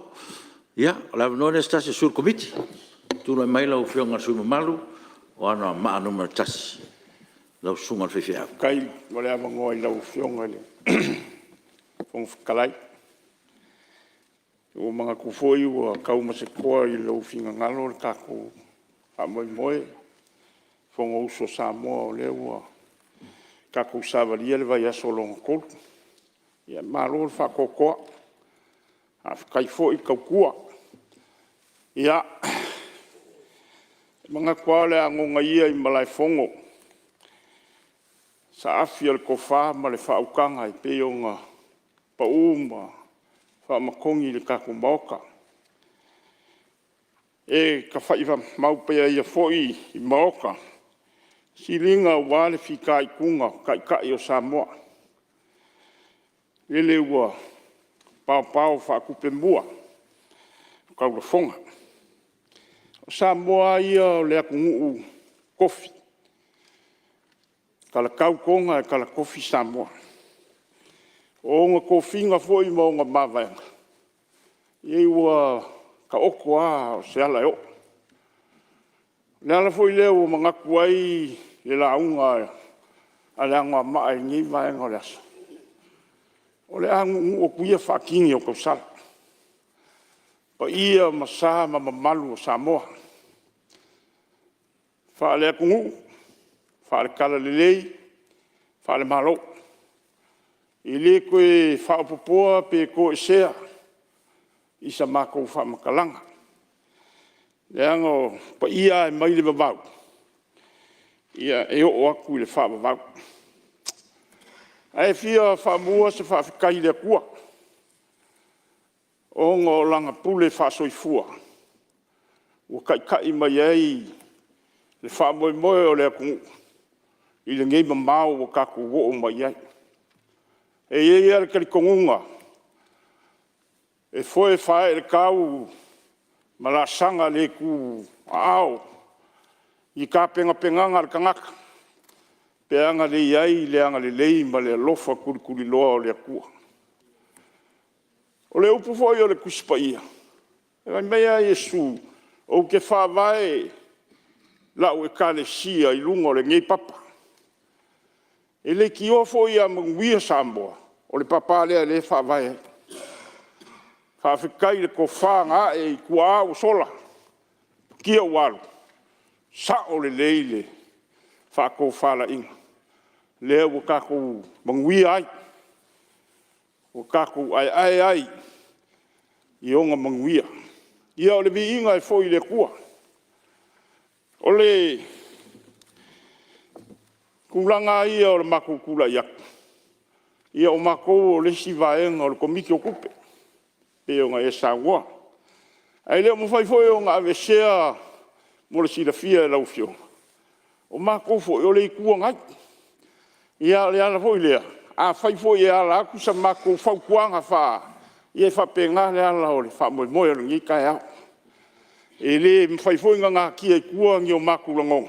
Ia, o le avanoa lenei o se tasi o sui o le Komiti. Tulai mai lau Afioga i le sui usufono mamalu mo Anoamaa 1, lau Susuga i le Faifeau. Faafetai mo le avanoa i lau Afioga i le Fofoga Fetalai. Ua ou manatu foi ua tau ma se toa i lou finagalo le tatou faamoemoe, le Fonousu a Samoa o lea ua tatou savalia le vaiaso lona tolu. Ia malo le faatoatoa, faafetai foi le tautua. Ia, e manatu lava o le a goga ia i malaefono saafi o le tofa ma le faautaga e pei ona pau ma faamatogi le tatou Maota. E tafaimau pea ia foi i maota siliga aua le fitaituga o Taitai o Samoa, lele ua paopao faatupemua taulafoga. O Samoa lava ia o le atunuu tofi, e talatau Toga ae talatofi Samoa. O ona tofiga foi ma ona mavaega, ua taoto lava a o se ala e oo. O le ala foi lea ua manatu ai le lauga a le Anoamaa i lenei vaega o le aso, o le a nuunuu atu ia faatini o tausala, paia ma sa ma mamalu o Samoa, faaleatunuu, faale-Talalelei, faale-Malo. E le toe faaopoopoa pe toesea i sa matou faamatalaga, leaga o paia lava mai le vavau, e oo atu i le faavavau. Ae fia faamua se faafetai i le Atua ona o Lana pule faasoifua ua taitai mai ai le faamoemoe o le atunuu i lenei mamao ua tatou oo mai i ai. E i ai lava le talitonuga, e foe faaee i le tau ma laasaga le tuaao i tapenapenaga a le tagata pe ana le i ai le agalelei ma le alofa tulituliloa o le Atua. O le upu foi o le Tusi Paia, fai mai a Iesu, ou te faavae lau Ekalesia i luga o lenei papa. E leitioa foi a manuia Samoa, o le papa lea o lea e faavae ai. Faafetai i le tofa na ae i tuaa ua sola, futia ua alu, sao lelei le faatofalaiga, lea ua tatou manuia ai, ua tatou aeae ai i ona manuia. Ia o le viiga e foi i le Atua. O le tulaga lava ia o le matou tulai atu, ia o matou o le isi vaega o le Komiti o Tupe pei ona e saunoa. Ae le o mafai foi ona aveesea mo le silafia e lau Afioga, o matou foi o le Itu Agai. Ia o le ala foi lea, afai foi e ala atu sa matou fautuaga ia e faapena le ala o le faamoemoe o lenei taeao. E le mafai foi ona natia i tua ni o matou lagona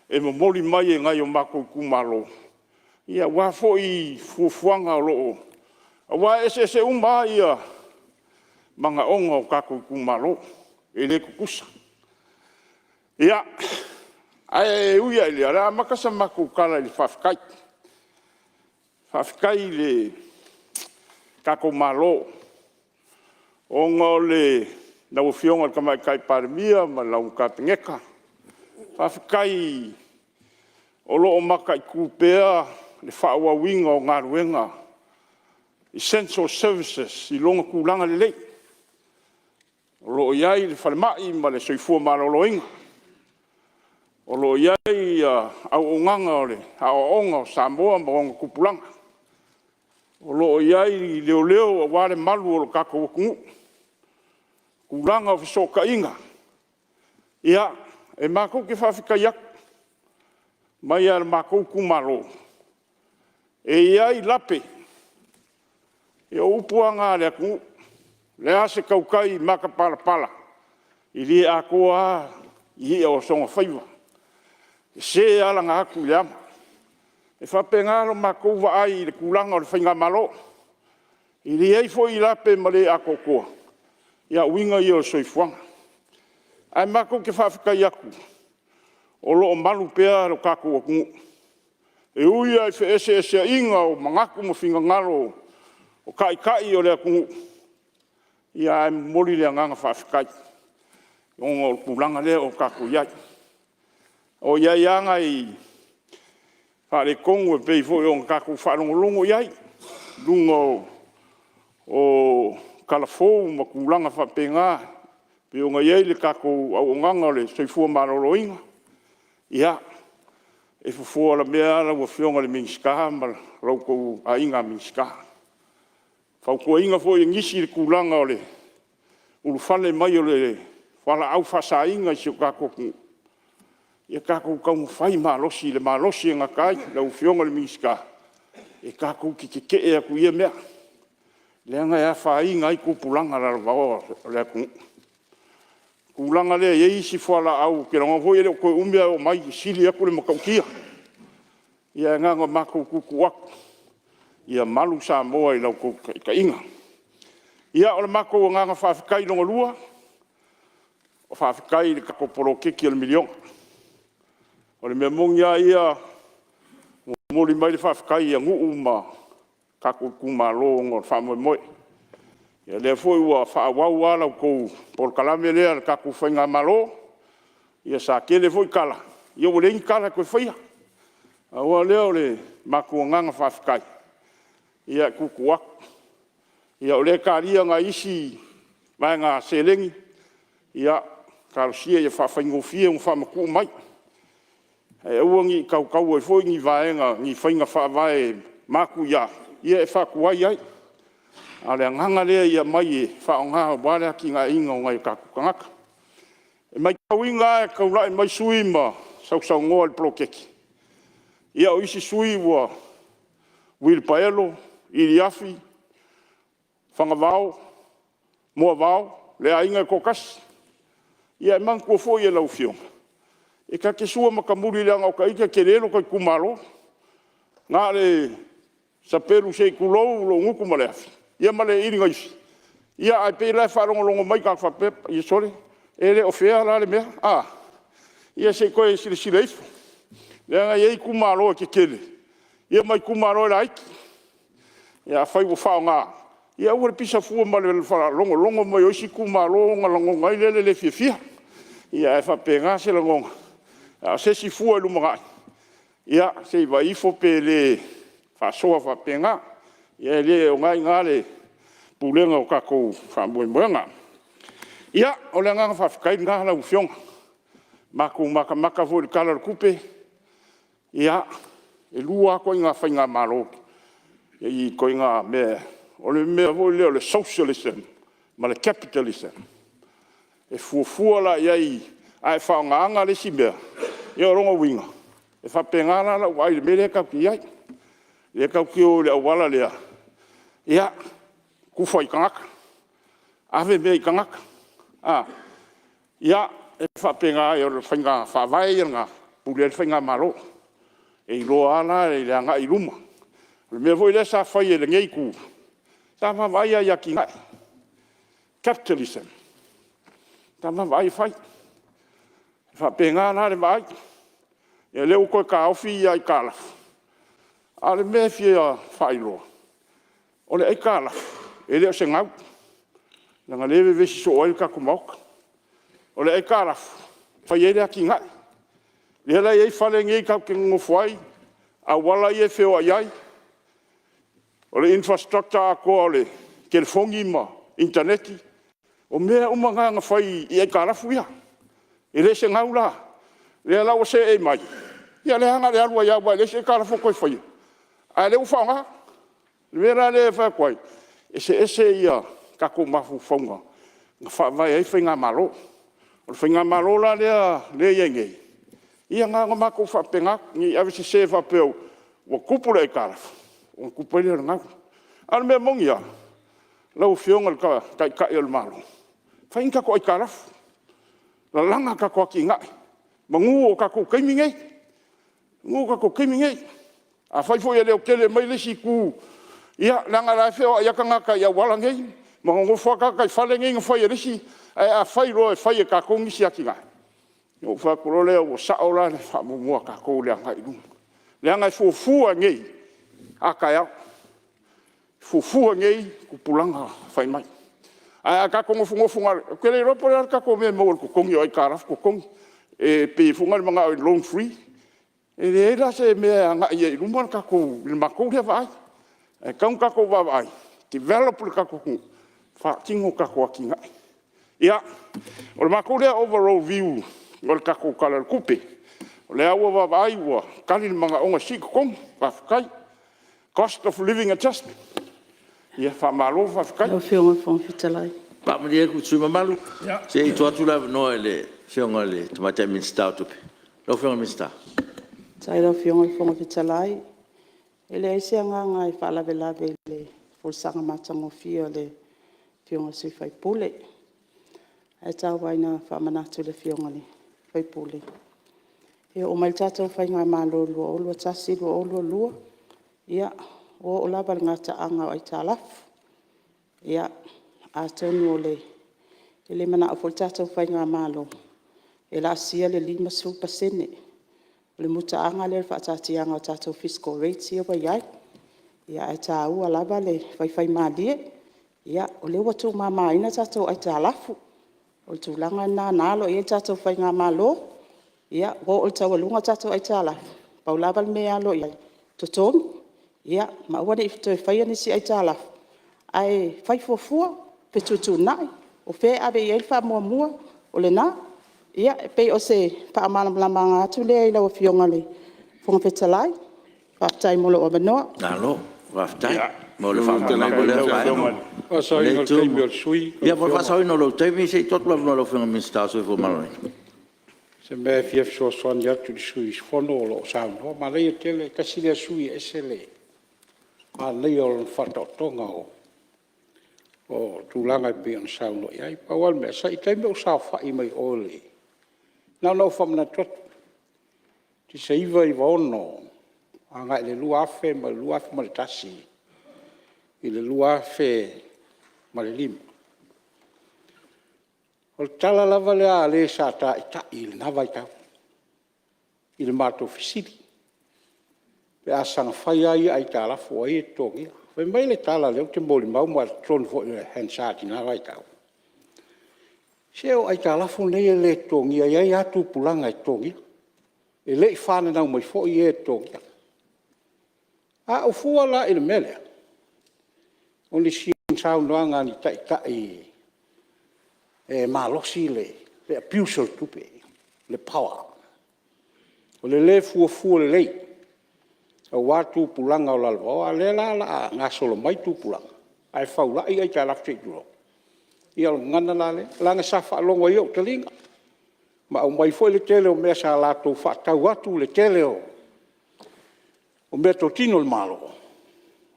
e momoli mai e nai o matou itumalo aua foi fuafuaga o lo o… Aua e eseese uma lava manaoga o tatou itumalo, e le tutusa. Ia, ae ui lava i lea, o le a amata sa matou tala i le faafetai. Faafetai i le tatou Malo ona o lau Afioga i le Tamaitai Palemia ma lau Kapeneta, faafetai o lo o mataitu pea le faaauauina o galuega, essential services i lona tulaga lelei. O lo o i ai le falemai ma le soifua maloloina, o lo o i ai auaunaga o le aoaoga o Samoa ma ona tupulaga, o lo o i ai leoleo aua le malu o le tatou atunuu, tulaga o fesootaiga. Ia, e matou te faafetai atu, mai lava i le matou itumalo, e i ai lape, ia o upu lava na a le atunuu, o le a se tautai matapalapala, e le atoa lava i'a o sona faiva, e sese lava lana atu i le ama. E faapena la matou vaai i le tulaga o le faigamalo. E i ai foi lape ma le atoatoa, a o uiga ia o le soifuaga. Ae matou te faafetai atu o lo o malu pea lo tatou atunuu. E ui lava i feeseeseaiga o manatu ma finagalo o taitai o le atunuu, ae momoli le agaga faafetai ona o le tulaga lea ua tatou i ai. O i ai lava nai faaletonu e pei foi ona tatou faalogologo i ai i luga o kalafou ma tulaga faapena pei ona i ai le tatou auaunaga o le soifua maloloina. Ia, e fofo alamea lava lau Afioga i le Minisita ma lo outou Aiga Minisita. E fautuaina foi e nisi le tulaga o le ulufale mai o fualaau faasaina i si o tatou atunuu, ia tatou taumafai malosi i le malosi e gata ai lau Afioga i le Minisita, e tatou te tetee atu i ia mea, leaga e afaina ai tupulaga lalovaoa o le atunuu. O le tulaga lea e i ai isi fualaau ou te iloa foi e le o toe umi ae oo mai, e sili atu le matautia. Ia na ona matou tuutuu atu, ia malu Samoa i la outou taitaiga. Ia, o le matou agaga faafetai lona lua, faafetai i le tatou poloketi o le miliona. O le mea moni lava ia, e momoli mai le faafetai a nuu ma tatou itumalo ona o le faamoemoe. Ia o lea foi ua faaauau lava la outou polokalame lea le tatou faigamalo. Ia sa tele foi tala, ia ua leai ni tala e toe faia. Na pau lava o lea o le matou agaga faafetai e tuutuu atu. Ia o lea e talia nai isi vaega seleni, ia talosia ia faafaigofie ona faamatuu mai. Ae aua ne i tautau ai foi ni vaega ni faiga faavae matuia e faatuai ai. A o le agaga lea ia aumai e faaaoga aua le atinaeina o nai o tatou tagata. E matauina lava e tulai mai sui usufono ma sausaunoa i le poloketi, ia o isi sui usufono ua uilipaelo, iliafi, fagavao, moavao, le aiga e toatasi. Ia manatua foi e lau Afioga, e ta te sua matamuli leaga o ita e tele lota itumalo. Na o le sapelu se i tulou lou gutu ma le afi, ia ma le iligaifi, ae pei la e faalogologo mai tagata faapea, ia sole, e le o fair la le mea, a? Ia se i toe silasila ifo, leaga e i ai itumalo e tetele ma itumalo e laiti. Ia afai ua faaaoga, ia aua le pisa fua ma le faalogologo mai o isi itumalo ona lagona ai lea o le le fiafia. Ae faapena se lagona, a o se isi fua i le lumanai, ia se i vaai ifo pe le faasoa faapena. Ia o lena e i ina le pulega o tatou faamoemoega. Ia, o le agaga faafetai lena lau Afioga. Matou matamata foi i le Tala o le Tupe, ia, e lua lava ituaiga faigamalo i ituaiga mea, o le mea foi lea o le socialism ma le capitalism. E fuafua la i ai a e faaaogaina le isi mea, ia o lona uiga, e faapena la lau vaai i le mea lea tatou te i ai. O lea tatou te o i le auala lea, ia, tufa i tagata, ave mea i tagata, a. Ia, e faapena, o le faiga faavae ia lena e pule ai le faigamalo. E iloa lava la i le agai i luma. O le mea foi lea sa fai e lenei itu, sa vaavaai lava i atinae, capitalism. Sa vaavaai e fai. E faapena la le vaai. Ia o lea ua toe taofi aitalafu, a o le mea e fia faailoa, o le aitalafu, e le o se gau, leaga o lea e vevesi soo ai le tatou Maota. O le aitalafu, e fai ai le atinae. Lea la e i ai fale nei tatou te nonofo ai, auala ia e feoai ai, o le infrastructure atoa o le telefoni ma initaneti, o mea uma na na fai i aitalafu ia. E le o se gau la. O lea la ua seei mai, ia o lea lava na o le alu ai lava aua e leai se aitalafu o toe faia, a o lea ua faaaoga. O le mea la lea e fai atu ai, eseese tatou mafaufauga na faavae ai faigamalo. O le faigamalo la lea e i ai nei, ia na ona matou faapena atu, ne i avesese faapea ua tupu le aitalafu ona tupu ai lea o le gau. A o le mea moni lava, lau Afioga i le Taitai o le Malo, fai ni tatou aitalafu, lalaga a tatou atinae manu o tatou taimi nei, manu o tatou taimi nei. Afai foi e leotele mai le isi itu, ia leaga o la e feoai lava tagata i auala nei ma nonofo lava tagata i fale nei na fai e le isi. Ae a fai loa e fai e tatou nisi atinae, ona ou fai atu loa lea ua sao la le faamuamua a tatou i le agai i luma, leaga e fuafua nei a taeao, fuafua nei tupulaga fai mai. Ae a tatou nofonofo na o le… Ou te le iloa po o le a le tatou mea e maua i le totogi o aitalafu totogi. E pei foi lea e manao e loan free. E leai la se mea e agai ai i luma le tatou… i le matou lea vaai. Ae tatau ona tatou vaavaai, develop le tatou atunuu, faatino tatou atinae. Ia, o le matou lea overall view o le tatou Tala o le Tupe. O lea ua vaavaai ua tali le manaoga e sii totogi, faafetai. Cost of living adjustment, ia faamalo faafetai. Lau Afioga i le Fofoga Fetalai… Faamalie atu i le sui usufono mamalu, se i tuu atu le avanoa i le Afioga i le Tamaitai Minisita o Tupe. Lau Afioga i le Minisita. Faafetai i lau Afioga i le Fofoga Fetalai. E leai se agaga e faalavelave i le folasaga matagofie a le Afioga i le sui usufono. Ae tau lava ina faamanatu i le Afioga i le sui usufono, e oo mai le tatou faigamalo i le 2021/2022, ia ua oo lava i le gataaga o aitalafu. Ia, atonu e le manao foi le tatou faigamalo e laasia le 50%. O le mutaaga lea o le faataatiaga o tatou fiscal rates ia ua i ai. Ae taua lava le faifaimalie. O lea ua tuumamaina tatou aitalafu. O le tulaga lena na alo i ai le tatou faigamalo, ua oo i le taualuga tatou aitalafu, pau lava le mea e alo i ai, totogi ma aua ne i toe faia nisi aitalafu, ae fai fuafua, fetuutuunai, o fea e ave i ai le faamuamua, o lena. Ia e pei o se faamalamalamaga atu lea i lau Afioga i le Fofoga Fetalai. Faafetai mo lou avanoa. Malo faafetai mo le faasaoina o lou taimi, se i tuu atu le avanoa i lau Afioga i le Minisita o le Soifua Maloloina. O se mea e fia fesoasoani atu i le sui usufono o lo o saunoa. Manaia tele, tasi lea sui usufono e ese le manaia o lona faataotoga o tulaga e pei ona saunoa i ai. Pau lava le mea, sa i ai taimi o ou saofai mai o i le… Na ona ou faamanatu atu, i se 1996 agai le 2000 ma le 2001 i le 2005, o le tala lava lea a le sa taitai i lena vaitau i le matou fesili, pe a saga fai lava ia aitalafu a ai e totogia? Fai mai le tala lea ou te molimau ma o totonu foi o le Hansard i lena vaitau, se o aitalafu nei e le totogia e i ai lava tupulaga e totogia, e le i fananau mai foi e totogia. A ou fua la i le mea lea, o ni saunoaga a ni taitai e malosi le abuse o le tupe, le power. O le le fuafua lelei aua tupulaga o lalovaoa. A o lea la o le a gasolo mai tupulaga ae faulai aitalafu se i tulou. Ia o le gagana la lea, leaga sa faalogo i ai ou taliga ma aumai foi le tele o mea sa latou faatau atu le tele o meatotino a le Malo,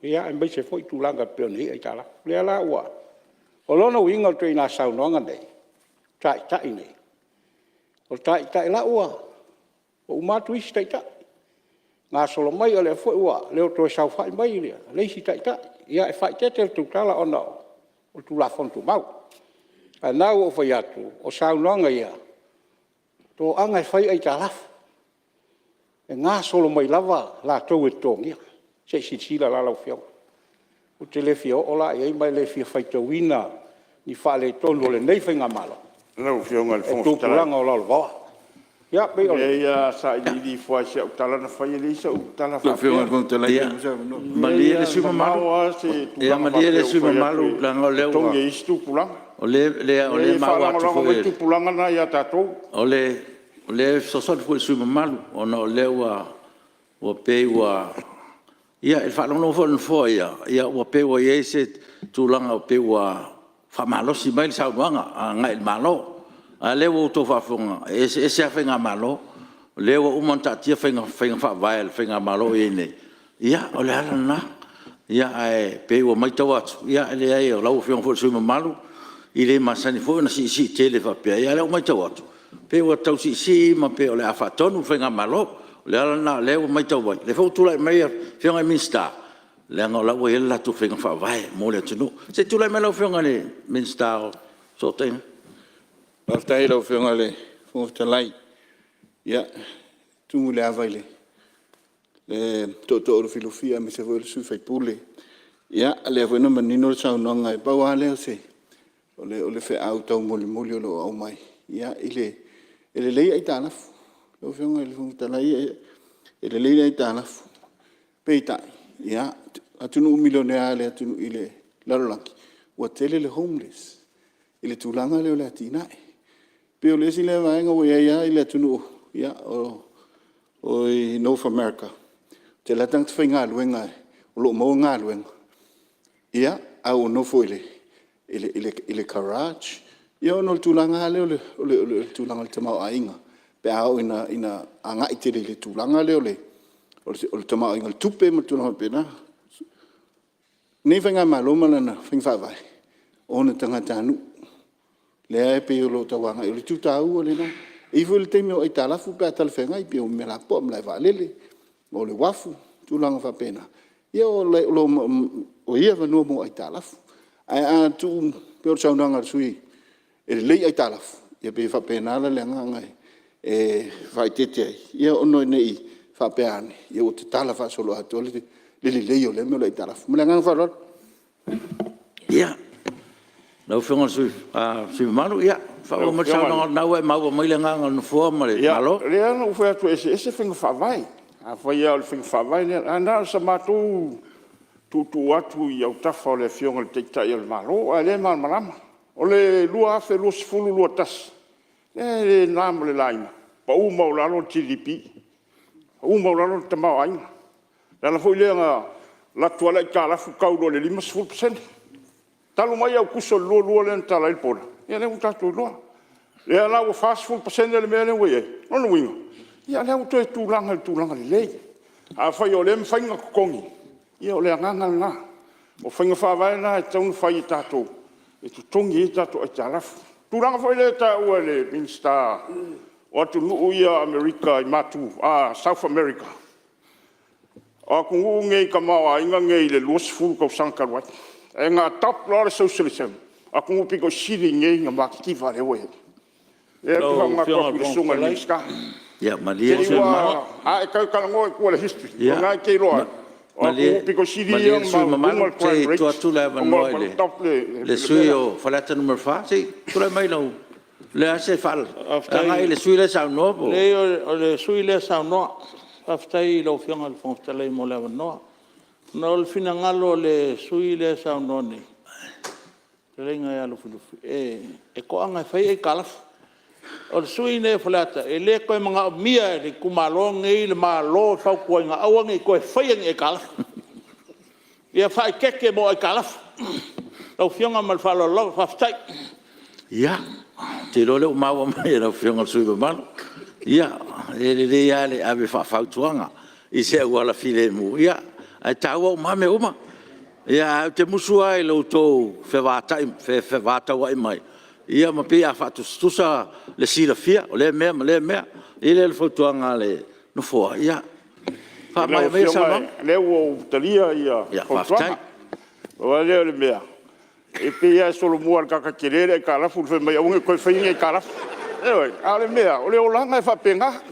aemaise foi tulaga e pei ona i ai aitalafu. O lea la ua… O lona uiga o ituaiga saunoaga nei, taitai nei, o taitai la ua uma atu isi taitai, gasolo mai o lea foi ua le o toe saofai mai le isi taitai. Ia e faaeteete le tautala ona o Tulafono Tumau. A o lena ua ou fai atu, o saunoaga ia, e toaga e fai aitalafu, e gasolo mai lava latou e totogia. Se i silasila la lau Afioga? Ou te le fia oo la i ai ma e le fia faitauina ni faaletonu o lenei faigamalo Lau Afioga i le i Fofoga Fetalai… tupulaga o lalovaoa. Ia pei o le… Leai a sailiili ifo lava i si au tala na fai e leai sau tala faapea. Malie le sui E mamao lava se tulaga faapea ua ou fai atu e totogi e isi tupulaga. Mamalu, leaga o lea ua… O lea E e maua atu faalagolago foi mai tupulaga na ia tatou. O lea e fesoasoani foi i le sui usufono mamalu ona o lea ua pei ua… Ia, i le faalogologo foi a le Nofoa ia, ua pei ua i ai se tulaga e pei ua faamalosi mai le saunoaga agai i le Malo. A o lea ua outou faafofoga, e eseese lava faigamalo. O lea ua uma ona taatia faiga faavae a le faigamalo o i ai nei, ia o le ala lena. Ae pei ua maitau atu, e leai o lau Afioga foi i le sui usufono mamalu e le masani foi ona siisii tele faapea, a o lea ua maitau atu pei ua tau siisii ma pei o le a faatonu le faigamalo. O le ala lena o lea ua maitau ai, o lea foi ua tulai mai Afioga i Minisita, leaga o la e ua i ai le latou faiga faavae mo le atunuu. Se i tulai mai lau Afioga i le Minisita o Fesootaiga. Faafetai i lau Afioga i le Fofoga Fetalai. Ia, e tumu i le ava i le tootoo lufilufi aemaise foi o le sui usufono. Ia o lea foi na manino le saunoaga, e pau lava lea o le feau taumolimoli o lo o aumai, e lelei aitalafu. Lau Afioga i le Fofoga Fetalai e lelei aitalafu, peitai, o atunuu milionea lava i le lalolagi ua tele le homeless i le tulaga lea o le atinae. E pei o le isi lea vaega ua i ai lava le atunuu o North America, e tele lava tagata faigaluega o lo o maua galuega ae ua nofo i le garage ona o le tulaga lava lea o le tulaga o le tamaoaiga pe a oo ina agai tele i le tulaga lea o le tamaoaiga o le tupe ma tulaga faapena. O lenei faigamalo ma lana faiga faavae, o ona tagatanuu lea e pei o lo o tau agai, o le itu taua lena. E i ai foi le taimi o aitalafu pe a talafeagai pei o mea lapopoa, malaevaalele, o le uafu ma tulaga faapena, ia o lo o i ai avanoa mo aitalafu. Ae a tuu pei o le saunoaga a le sui usufono e lelei aitalafu, ia pei e faapena la le agaga e faaeteete ai, ia ona ne i faapea ane ua tatala faasoloatoa le lelei o lea mea o le aitalafu. Ma le agaga faaaloalo. Ia, lau Afioga i le sui usufono mamalu, faaauau mai le saunoaga o lena ua e maua mai le agaga o le Nofoa ma le Malo. Ia, lea na ou fai atu e eseese faiga faavae. Afai lava o le faiga faavae lea, ae na o se matou tuutuu atu i autafa o le Afioga i le Taitai o le Malo, a o lea e malamalama. O le 2020/2021, E le na ma le laina, pau maualalo le GDP, pau maualalo le tamaoaiga. O le ala foi lea na alu atu ai le aitalafu tau loa i le 50%. Talu mai Aokuso i le 2022 lea na tatala ai le border, ia lea ua tatou iloa. O lea la ua 40% le mea lea ua i ai, o lona uiga, o lea ua toe tulaga i le tulaga lelei. Afai o lea e mafai ona totogi, ia o le agaga lena. O faiga faavae na e tatau ona fai e tatou e totogi ai tatou aitalafu. O le tulaga foi lea e taua e le Minisita o atunuu ia o Amerika i Matu South America, o atunuu nei i le tamaoaiga lenei i le 20 tausaga talu ai, ae na adopt loa le Socialism, o atunuu aupito sili nei ona matitiva lea ua i ai. O lea ou te faamanatu atu i le Susuga i le Minisita. Ia malie Ne le i sui usufono mamalu. ua… a e toe talanoa i tua i le history o lena e te iloa ai, o atunuu aupito sili Malie ia le ona sui usufono maualuga mamalu, le se crime i tuu rate atu le ona avanoa ua i adopt le le mea sui lea. usufono mo Faleata 4. Se i tulai mai lau… O le a se faaalaga… E agai i le sui usufono lea e saunoa po o… Leai o le sui usufono lea e saunoa. Faafetai i lau Afioga i le Fofoga Fetalai mo le avanoa. Ona o le finagalo o le sui usufono lea e saunoa nei le fetalaiga ia Lufilufi, e toaga e fai aitalafu. O le sui usufono lenei o Faleata e le toe manaomia e le itumalo lenei le Malo e fautuaina aua ne i toe faia ni aitalafu. Ia faaeteete mo aitalafu. Lau Afioga ma le faaaloalo lava faafetai. Ia, ou te iloa o lea ua maua mai e lau Afioga i le sui usufono mamalu. Ia, e lelei lava le ave faafautuaga i se auala filemu, ae taua uma lava mea uma. Ae ou te musu lava i lo outou fevataua'i mai, ia ma pei a faatusatusa le silafia o lea mea ma lea mea. E i ai la le fautuaga a le Nofoa, ia Lau faamaea maia le Afioga saunoaga. o lea ua ou talia fautuaga. Pau lava lea o le mea, e pei lava e solomua i le tagata tele le aitalafu fai mai e aua ne i toe faia ni aitalafu. Ioe. A o le mea, o le olaga e faapena.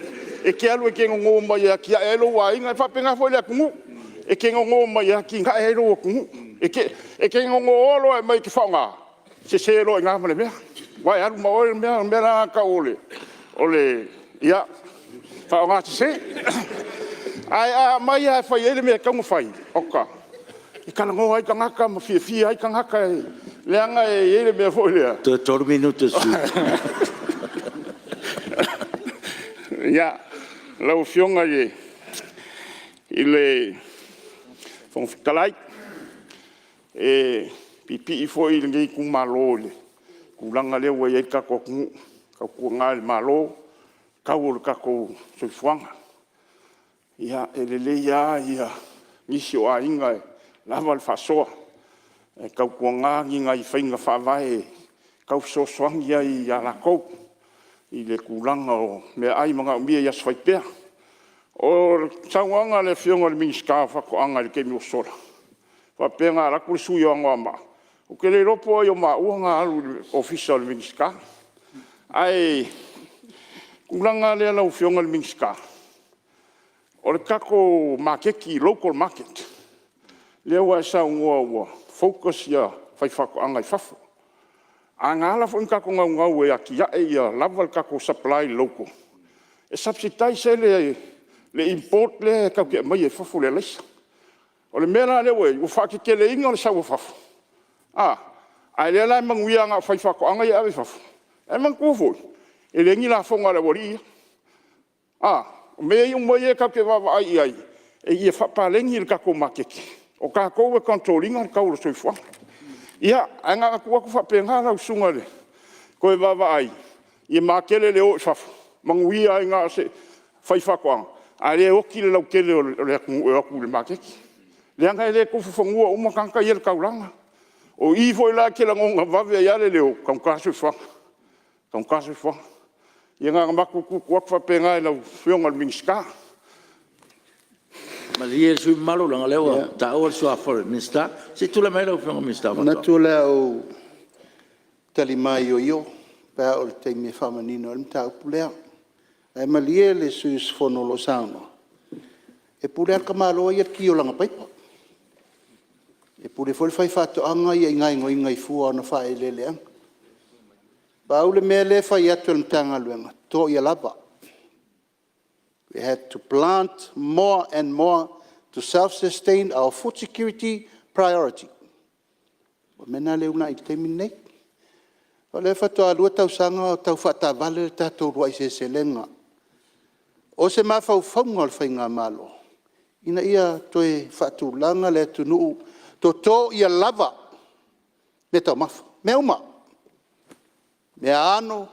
E te alu e te nono mai e atiae ai lou aiga, e faapena foi i le atunuu. E te nono mai e atiae ai lou atunuu. E te nono oa loa e aumai e te faaaoga, sese loa i ina ma le mea, aua e alu ma oe le mea. O le mea la lena e tau o le faaaogasese. Ae a aumai lava e fai ai le mea e tatau ona fai, oka, e talanoa ai tagata ma fiafia ai tagata, leaga e i ai le mea foi lea. Toe 3 minute o le sui usufono. Ia, lau Afioga i le Fofoga Fetalai, e piipii foi lenei itumalo i le tulaga lea ua i ai le tatou atunuu, tautuana e le Malo le tau o le tatou soifuaga. Ia, e lelei lava nisi o aiga e lava le faasoa, ae tautuana ni nai faiga faavae e tau fesoasoani ai ia latou i le tulaga o meaai manaomia i aso fai pea. O le saunoaga a le Afioga i le Minisita o Faatoaga i le taimi ua sola, faapea na alu atu le sui usufono o Anoamaa, ou te le iloa po o ai o maua na alu i le ofisa o le Minisita. Ae o le tulaga lava lea lau Afioga i le Minisita, o le tatou maketi, local market, lea ua e saunoa ua focus le aufaifaatoaga i fafo. Ae na ala foi ona tatou naunau e atiae ia lava le tatou supply local, e subsidise ai le import lea tatou te aumaia i fafo o le araisa. O le mea la lea ua i ai, ua faateteleina le sau o fafo, a o lea la e manuia na o faifaatoaga ia e ave i fafo. Ae manatua foi, e leai ni lafoga a le aualii ia. O mea uma ia tatou te vaavaai i ai ia faapaleni le tatou maketi, o tatou e control ina le tau o le soifuaga. Ia, ae na ona tuu atu faapena lau susuga i le toe vaavaai ia matele le o i fafo, manuia ai na o se faifaatoaga, a o lea e oti le lautele o le atunuu e o atu i le maketi. Leaga e le tofu fanua uma tagata ia i le taulaga. O i foi la e te lagona vave ai lava le leo, ua taugata le soifuaga, taugata le soifuaga. Ia na ona matou tuutuu atu faapena i lau Afioga i le Minisita. Malie le sui usufono mamalu leaga o lea ua taua le suafa o le Minisita. Se i tulai mai lau Afioga i le Minisita o Faatoaga. Ou te manatu o le a ou tali maioio pe a oo i le taimi e faamanino ai le mataupu lea. Ae malie le sui usufono o lo o saunoa, e pule lava le tamaloa ia i le ki o lana paipa. E pule foi le faifaatoaga ia i gaoioiga i fua o ana faaeleeleaga. Pau le mea lea e fai atu e le Matagaluega, toto ia lava. We have to plant more and more to self sustain our food security priority. O le mea lena lea e uunai i le taimi lenei. O lea faatoa 2 tausaga o tau faataavale le tatou uluai seleselega. O se mafaufauga o le faigamalo, ina ia toe faatulaga le atunuu, toto ia lava meataumafa, mea uma, meaano,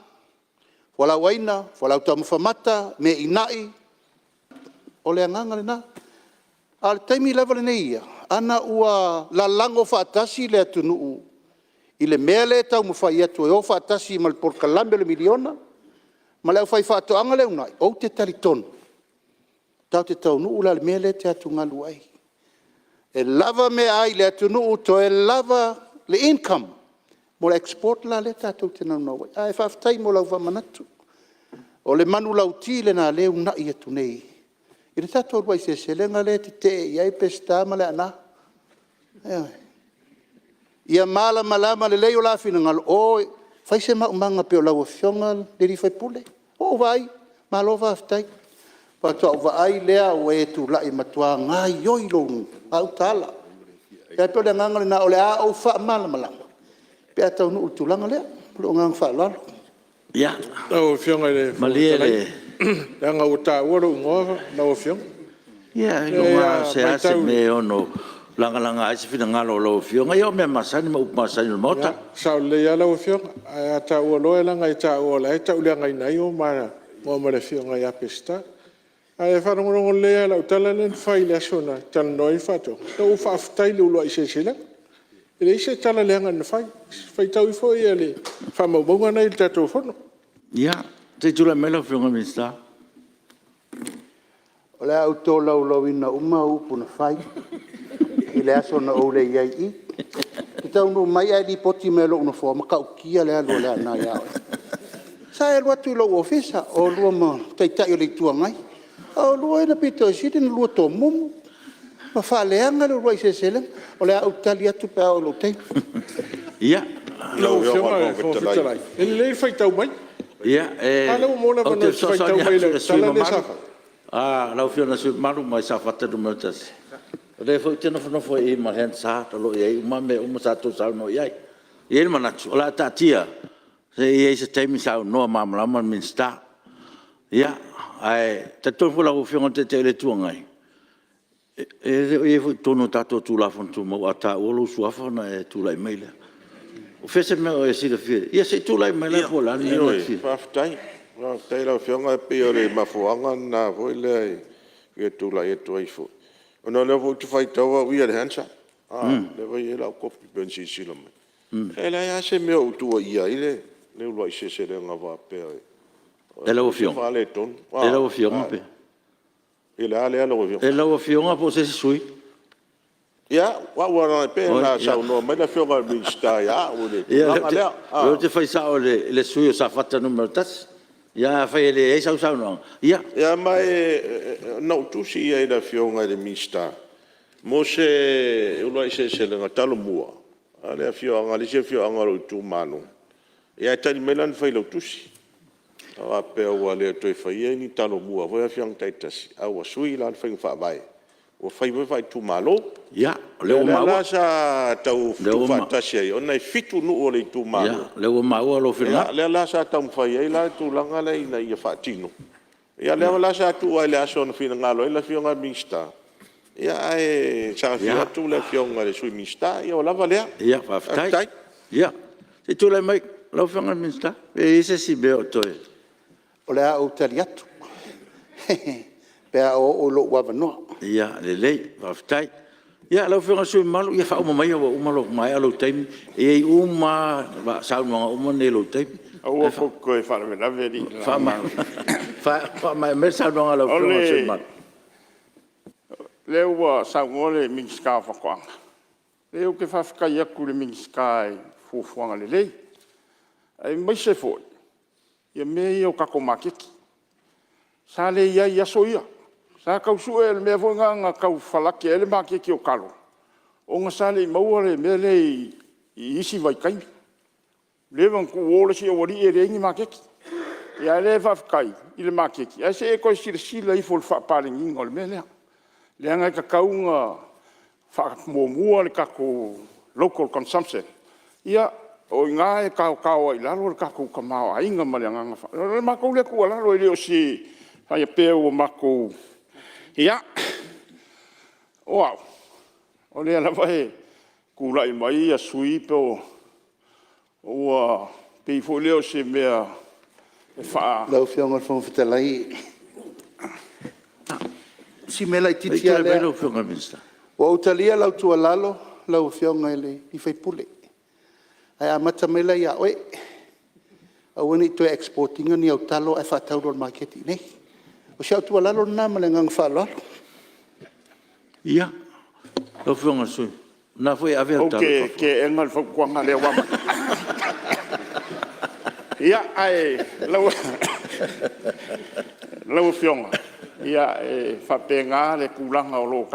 fualaau aina, fualaau taumafa mata, mea inai, o le agaga lena. A o le taimi lava lenei ia, ana ua lalago faatasi le atunuu i le mea lea e taumafai atu e o faatasi ma le polokalame o le miliona ma le aufaifaatoaga lea e uunai, ou te talitonu tatou te taunuu la i le mea lea e te atugalu ai. E lava meaai i le atunuu, toe lava le income mo le export la lea tatou te naunau i ai. Ae faafetai mo lau faamanatu. O le manulauti lena o lea e uunai atu nei i le tatou uluai seleselega lea e tetee i ai Peseta ma Leaana. Ioe. Ia malamalama lelei o la finagalo, o e fai se maumaga e pei o lau afioga i le sui usufono. Ua ou vaai, malo faafetai. Faatoa ou vaai lea ua e tulai e matua gaoioi au tala. Ae pei o le agaga lena, o le a ou faamalamalama pe a taunuu i le tulaga lea. Ma lou agaga faaaloalo. Lau Afioga i le Fofoga Malie Fetalai, le... leaga ua taua lou igoa lau Afioga. Ia ailoga lava o se a se mea e ono lagalaga ai se finagalo o lau Afioga. Ia o mea masani ma upu masani o le Maota. E sao lelei lava lau Afioga, ae a taua loa leaga e taua o la e tauleagaina ai ma oulua ma le Afioga ia Peseta. Ae faalogologo lelei lava i lau tala lea na fai i le aso na talanoa ai faatoaga, na ou faafetai i le uluai seleselega. E leai se tala leaga na fai, faitau ifo faamaumauga na e i le tatou fono. Ia, se i tulai mai lau Afioga i le Minisita. O le a ou tolaulauina uma upu na fai i le aso na ou leai ai i i. E te taunuu mai ae lipoti mai e lou nofoa, e matautia le alu a Leaana ia oe. Sa e alu atu i lou ofisa oulua ma le Taitai o le Itu Agai. O oulua ia na pito sili ona oulua tomumu ma faaleaga le uluai seleselega. O le a ou tali atu pe a oo i lou taimi. Lau Afioga i le Fofoga Fetalai, e lelei le faitau mai. A lea ua maua le Ou avanoa te e te faitau fesoasoani mai ai i atu i lau le sui tala lea usufono sa mamalu, fai. lau Afioga i le sui usufono mamalu mai Safata 1, o lea foi ou te nofonofo i i ma le Hansard o lo o i ai uma mea uma sa outou saunoa i ai. E i ai le manatu o le a taatia se i i ai se taimi saunoa malamalama le Minisita. Ia, ae talitonu foi lau Afioga i le Taitai o le Itu Agai, e le o i ai foi i totonu o tatou Tulafono Tumau a taua lou suafa ona e tulai mai lea. O fea se mea o e silafia i ai? Ia se i tulai mai la po o le a le mea lena e te fia… Ioe, faafetai. Faafetai i lau Afioga. E pei o le mafuaaga lena foi lea e fia tulai atu ai foi, ona o lea foi ou te faitau au ia i le Hansard, lea foi e i ai lau kopi pei ona silasila mai. E leai lava se mea o ou tuuaia ai le uluai seleselega faapea I lau Afioga? faaletonu. I lau Afioga pe… I le a lea lau Afioga? I lau Afioga po o se isi sui usufono? Ia, o au aua e pei ona saunoa mai le Afioga i le Minisita ia au i le tulaga lea. Ia, o lea ou te fai sao i le sui usufono mo Safata 1. Ia afai e leai sau saunoaga, ia… Ia ma na ou tusi i ai i le Afioga i le Minisita mo se uluai seleselega talomua a le isi afioaga o lou itumalo, ae tali mai lana failautusi, e faapea ua le toe faia ni talomua foi a afioaga taitasi, ae ua sui la le faiga faavae ua fai foi faaitumalo. Ia, o lea ua maua. O lea la sa tau tuufaatasi ai, ona e 7 nuu o le itumalo. Ia, o lea ua maua lou finagalo. O lea la sa taumafai ai le tulaga lea ina ia faatino. Ia lea la sa tuu lava i le aso na finagalo ai le Afioga i le Minisita, ae sa afio atu le Afioga i le Sui Minisita. Ia ua lava lea. Ia faafetai. Ia, se i tulai mai lau Afioga i le Minisita pe i ai se isi mea o totoe. O le a ou tali atu pe a oo i lou avanoa. Ia lelei, faafetai. Ia lau Afioga i le sui usufono mamalu, ia faauma maia ua maea lou taimi. E i ai uma lava saunoaga uma nei i lou taimi. Aua tou te toe faalavelave alii. Faamaea mai le saunoaga a lau Afioga i le sui usufono mamalu. O lea ua saunoa le Minisita o Faatoaga, leai ou te faafetai atu i le Minisita i fuafuaga lelei, aemaise foi mea ia o tatou maketi. Sa le i ai i aso ia. Sa tau sue, o le mea foi lena na tau falake ai le maketi o talo ona sa le i maua le mea lea i isi vaitaimi. Ua leva ona tuu o le isi aualii e leai ni maketi. A o lea faafetai i le maketi ae se i e toe silasila ifo i le faapaleniina o le mea lea. Leaga e tatau ona faamuamua le tatou local consumption. Ia O i ina e taotao ai i lalo le tatou tamaoaiga ma le agaga faaaloalo. O le matou lea tuualalo e le o se faapea ua matou… Ia, o au, o lea lava e tulai mai sui usufono ua pei foi lea o se mea e faa… Lau Afioga i le Fofoga Fetalai, o si mea laitiiti lava lea. Ua ou talia lau tuualalo lau Afioga i le sui usufono, ae amata mai la ia oe, aua ne i toe export ina ni au talo ae faatau loa i le maketi i inei. O si au tuualalo lena ma le agaga faaaloalo. Ia, lau Afioga i le sui usufono, o lena foi e ave au talo i fafo. Ou te teena le fautuaga lea ua aumai. Ia, ae lau Afioga, e faapena le tulaga o lo o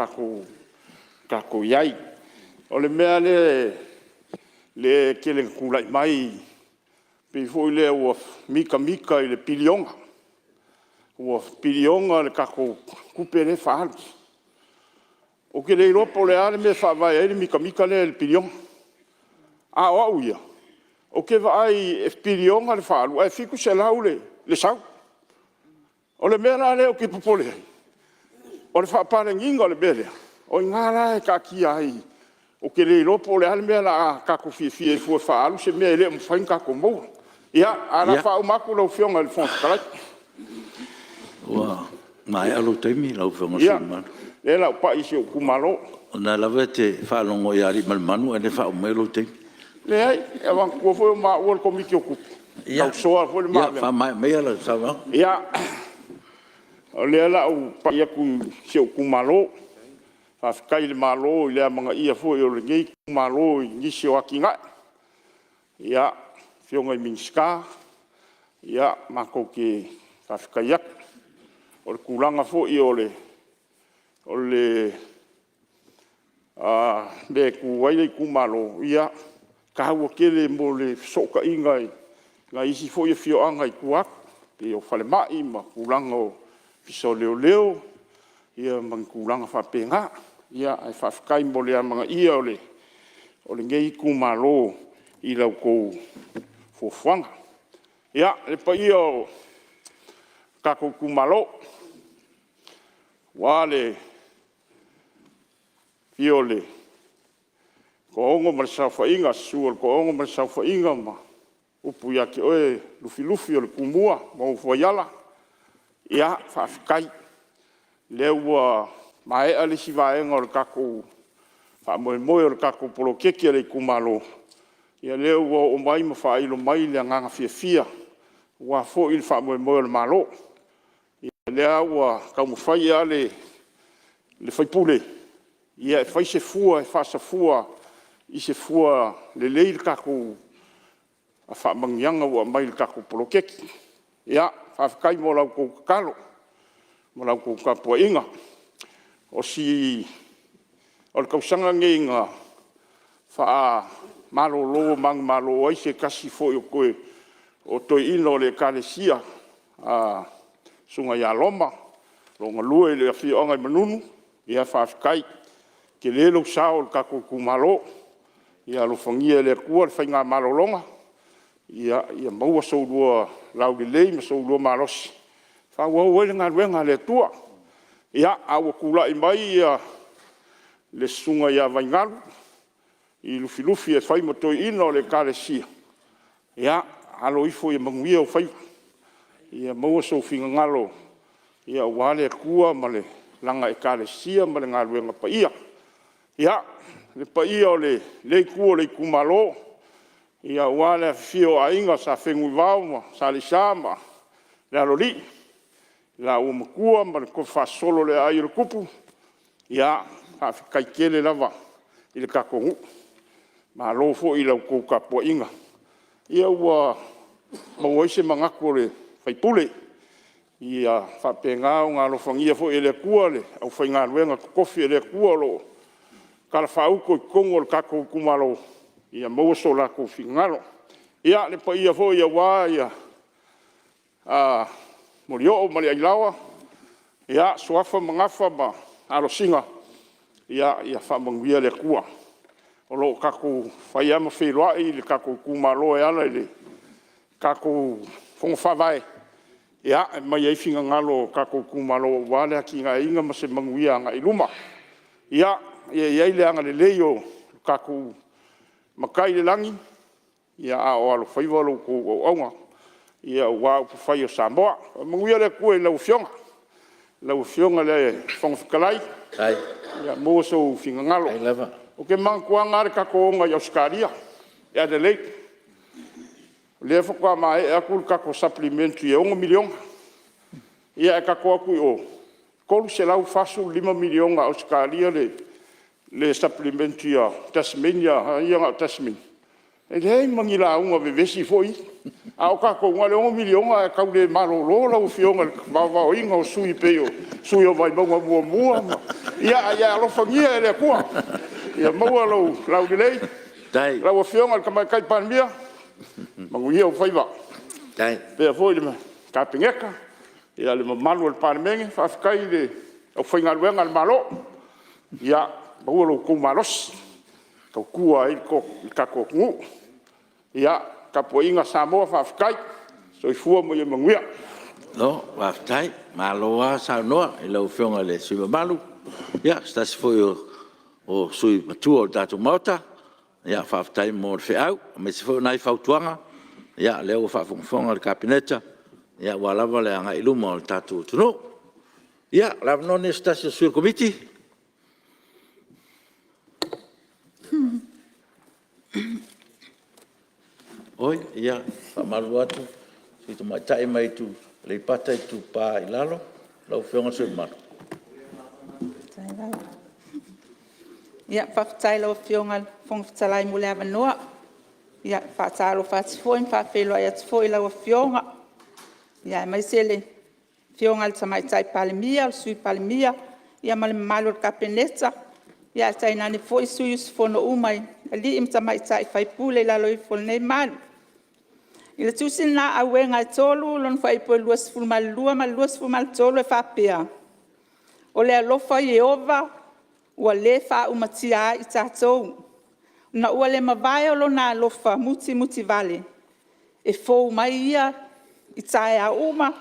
tatou i ai. O le mea lea e tele ina tulai mai pei foi lea ua mitamita i le piliona, ua piliona le tatou tupe lea e faaalu. Ou te le iloa po o le a le mea e faavae ai le mitamita lea i le piliona. A o au ia, ou te vaai e piliona le faaalu ae 700 le sau. O le mea la lea ou te popole ai, o le faapaleniina o le mea lea, o i ina la e taatia ai, ou te le iloa po o le a le mea o le a tatou fiafia ai fua e faaalu se mea e le o mafai ona tatou maua. Ia, ae o le a faauma atu lau Afioga i le Fofoga Fetalai. Ua maea lou taimi lau Afioga i le sui usufono mamalu. Ia, o lea o le a ou pai i si ou itumalo. O lena lava e te faalogo ia Aliimalemanu ae le faauma maia lou taimi. Leai, manatua foi o maua o le Komiti o Tupe, e tausoa foi le ma galuega. Ia faamaea maia lau saunoaga. Ia, o lea o le a ou pai atu i si ou itumalo. Faafetai i le Malo i le amanaia foi o lenei itumalo i nisi o atinae. Ia, afioga i Minisita, matou te faafetai atu. O le tulaga foi o le mea e tu ai le itumalo, ia, e taua tele mo le fesootaiga i nai isi foi afioaga i tua atu, pei o falemai ma tulaga o Ofisa o Leoleo ma ni tulaga faapena. Ae faafetai mo le amanaia o lenei itumalo i la outou fuafuaga. Ia, le paia o tatou itumalo, aua le afio o le Toaono ma le Saofaiga, susu o le Toaono ma le Saofaiga ma upu ia te oe Lufilufi o le Tumua ma ou fuaiala. Ia, faafetai o lea ua maea le isi vaega o le tatou faamoemoe o le tatou poloketi a le itumalo, ia lea ua oo mai ma faailo mai le agaga fiafia aua foi le faamoemoe o le Malo. O lea ua taumafai lava le sui usufono e fai se fua e faasafua i se fua lelei le tatou faamanuiaga ua aumai i le tatou poloketi. Ia, faafetai mo la outou tatalo ma la outou tapuaiga. O le tausaga lenei na faamalolo manumalo ai se tasi foi o Toeaina o le Ekalesia, le Susuga ia Roma o lo o galue i le afioaga i Manunu, ia faafetai. Tele lou sao i le tatou itumalo. Ia alofagia e le Atua le faiga malologa, ia maua so oulua laulelei ma so oulua malosi e faaauau ai le galuega a le Atua. Ia, a ua tulai mai le Susuga ia Vaigalu i Lufilufi e fai ma Toeaina o le Ekalesia, ia, alo ifo ia manuia ou faiva, ia maua sou finagalo aua le Atua ma Lana Ekalesia ma le galuega paia. Ia, le paia o lenei itu o le itumalo aua le afifio o Aiga Sa Fenunuivao ma Sa Alaiasa ma le Aloalii, le laua Matua ma le tofi faasosolo o le aai o le Tupu, ia, faafetai tele lava i le tatou nuu. Malo foi i la outou tapuaiga, ua maua ai se manatu o le sui usufono, ia faapena ona alofagia foi e le Atua le aufaigaluega totofi a le Atua o lo o talafaauto i totonu o le tatou itumalo, ia maua so latou finagalo. Ia, le paia foi aua Molioo ma le Ailaoa, Suafa ma Gafa ma Alosina, ia faamanuia le Atua. O lo o tatou fai lava ma feiloai le tatou itumalo e ala i le tatou Fono Faavae e aumai ai finagalo o tatou itumalo aua le atinaeina ma se manuia agai i luma. Ia i ai le agalelei o le tatou Matai i le lagi a o alofaiva la outou auauna aua upufai o Samoa. Faamanuia le Atua i lau Afioga, lau Afioga i le Fofoga Fetalai, ia maua sou finagalo. Ou te manatuaina lava le tatou ooga i Ausetalia i Adelaide, o lea faatoa maea atu le tatou Supplementary e $6 miliona, ae tatou o atu i o, e $345 miliona Ausetalia le Supplementary a Tasmania, ia na o Tasmania. E leai ma ni lauga vevesi foi ia, a o tatou na o le $6 miliona ae tau le malolo lau Afioga i le vaovaoina o sui usufono pei o le sui usufono o Vaimauga 1. Ia ia alofagia e le Atua ia maua lou laulelei. Lau Afioga i le Tamaitai Palemia, manuia ou faiva, faapea foi le Kapeneta, le mamalu o le Palemene. Faafetai i le aufaigaluega a le Malo, ia maua lo outou malosi e tautua ai le tatou atunuu. Ia, le tapuaiga Samoa, faafetai. Soifua ma ia manuia. Malo faafetai, malo lava saunoa i lau Afioga i le sui usufono mamalu, o se tasi foi o sui usufono matua o le tatou Maota. Faafetai mo le feau aemaise foi o nai fautuaga, o lea ua faafogafoga le Kapeneta aua lava le agai i luma o le tatou atunuu. Ia, o le avanoa lenei o se tasi o sui o le Komiti. Oi, ia, e faamalulu atu le sui usufono tamaitai mai Aleipata Itupa i Lalo, lau Afioga i le sui usufono mamalu. Faafetai i lau Afioga i le Fofoga Fetalai mo le avanoa. E faatalofa atu foi ma faafeiloai atu foi i lau Afioga, aemaise le Afioga i le Tamaitai Palemia, o le Sui Palemia ma le mamalu o le Kapeneta, ae tainane foi sui usufono uma i alii ma tamaitai sui usufono i lalo ifo o lenei malu. I le tusi lena a Auega 3 lona fuaiupu 22 ma le 23 e faapea; “O le alofa o Ieova ua le faaumatia ai i tatou, ina ua le mavae o Lona alofa mutimutivale, e fou mai ia i taeao uma,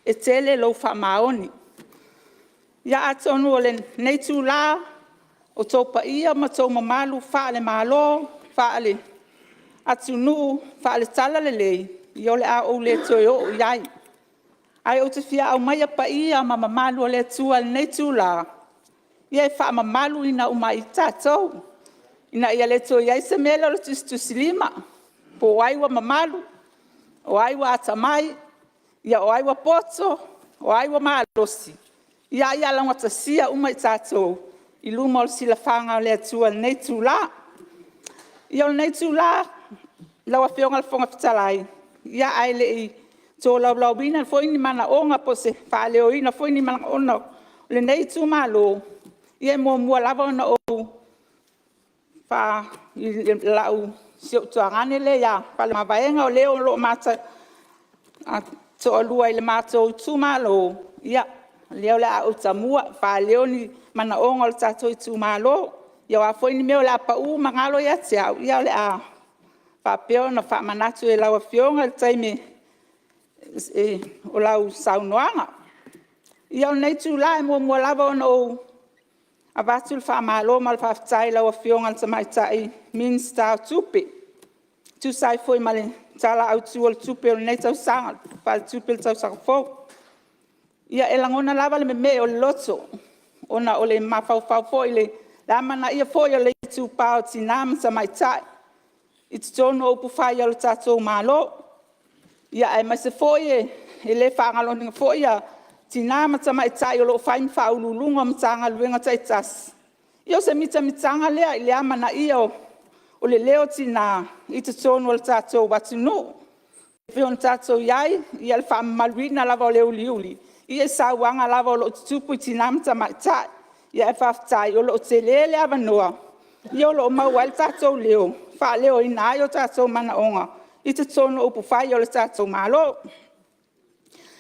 e tele lou faamaoni.” Ia atonu o lenei itula, o outou paia ma outou mamalu faale-Malo, faale-atunuu, faale-Talalelei, ia o le a ou le toe oo i ai. Ae ou te fia aumaia paia ma mamalu o le Atua i lenei itula e faamamaluina uma ai tatou, ina ia le toe i ai se mea lea o le tusitusilima, po o ai ua mamalu, o ai ua atamai, o ai ua poto, o ai ua malosi, a ia laugatasia uma i tatou i luma o le silafaga a le Atua i lenei itula. Ia o lenei itula lau Afioga i le Fofoga Fetalai, a o le i tolaulauina foi ni manaoga po o se faaleoina foi ni manaoga o lenei itumalo, ia e muamua lava ona ou… si ou tuagane lea ia Faleomavaega, o le o lo o ma toalua i le matou itumalo, ia lea o le a ou tamua e faaleo ni manaoga o le tatou itumalo. Ia o a foi ni mea o le a pau ma galo ia te au, ia o le a faapea ona faamanatu e lau Afioga i le taimi o lau saunoaga. Ia o lenei itula e muamua lava ona ou avatu le faamalo ma le faafetai i lau Afioga i le Tamaitai Minisita o Tupe e tusa ai foi ma le Tala Autu o le Tupe o lenei tausaga faaletupe o le tausaga fou. Ia e lagona lava le meemee o le loto ona o le mafaufau foi i le amanaia foi o le itupa o tina ma tamaitai i totonu o upufai o le tatou Malo, aemaise foi e le faagaloina foi tina ma tamaitai o lo o fai ma faauluuluga o Matagaluega taitasi. Ia o se mitamitaga lea i le amanaia o le leo o tina i totonu o le tatou atunuu. E pei ona tatou i ai i le faamamaluina lava o le uliuli i sauaga lava o lo o tutupu i tina ma tamaitai. Ae faafetai o lo o tele le avanoa o lo o maua ai lo tatou leo e faaleoina ai o tatou manaoga i totonu o upufai o le tatou Malo.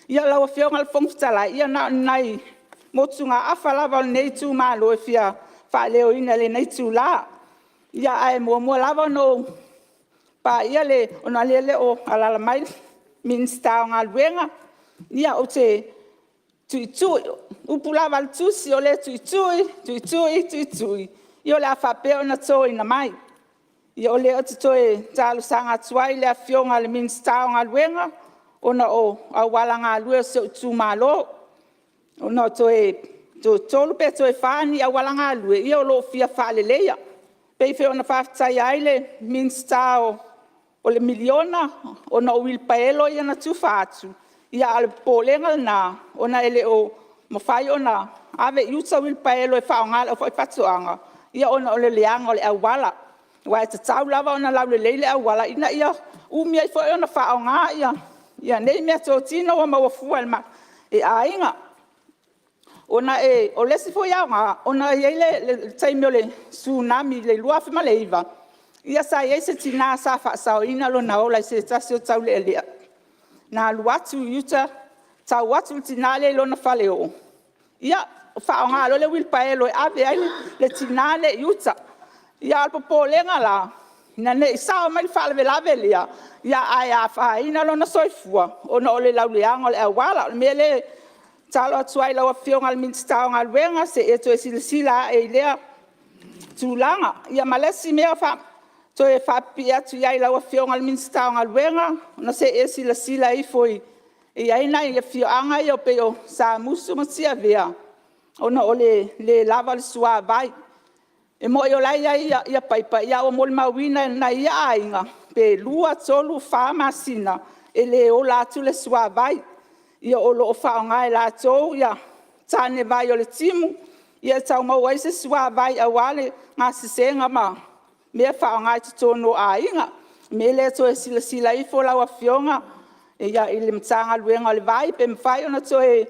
Ia lau Afioga i le Fofoga Fetalai, ia na o ni nai motugaafa lava a lenei itumalo e fia faaleoina i lenei itula. Ae muamua lava ona ou paia le… ona o lea e le o alaala mai le Minisita o Galuega, ia ou te tuitui, o upu lava a le Tusi, o le tuitui, tuitui, tuitui, ia o le a faapea ona toina mai. Ia o lea ou te toe talosaga atu ai i le Afioga i le Minisita o Galuega, ona o auala galue o si ou itumalo, ona toe 3 pe toe 4 ni auala galue o lo o fia faaleleia. E pei foi ona faafetaia ai le Minisita o le miliona ona o uilipaelo ia na tufa atu, a o le popolega lena ona e le o mafai ona ave i uta uilipaelo e faaaoga e le aufaifaatoaga ona o le leaga o le auala. Aua e tatau lava ona laulelei le auala ina ia umi ai foi ona faaaoga nei meatotino ua maua fua e aiga. O le isi foi aoga, ona e i ai le taimi o le Tsunami i le 2009, ia sa i ai se tina sa faasaoina lona ola i se tasi o taulealea na alu atu i uta tau atu le tina lea i lona faleoo, ia faaaoga loa le uilipaelo e ave ai le tina lea i uta. A o le popolega la, ina ne i sao mai le faalavelave lea ae afaina lona soifua ona o le lauleaga o le auala. O le mea lea e tatalo atu ai i lau Afioga i le Minisita o Galuega, se i e toe silasila ane i lea tulaga. Ia ma le isi mea e toe faapipii atu i ai i lau Afioga i le Minisita o Galuega, se i e silasila ifo e i ai nai afioaga ia pei o Samusu ma Tiavea ona o le le lava o le suavai. E moni o la e i ai paipa, ae ua molimauina e nai ia aiga, pe 2, 3, 4 masina e le ola atu le suavai. Ia o lo o faaaoga e latou tanevai o le timu e tau maua ai se suavai aua le gasesega ma mea faaaoga i totonu o aiga. O le mea lea toe silasila ifo lau Afioga i le Matagaluega o le Vai pe mafai ona toe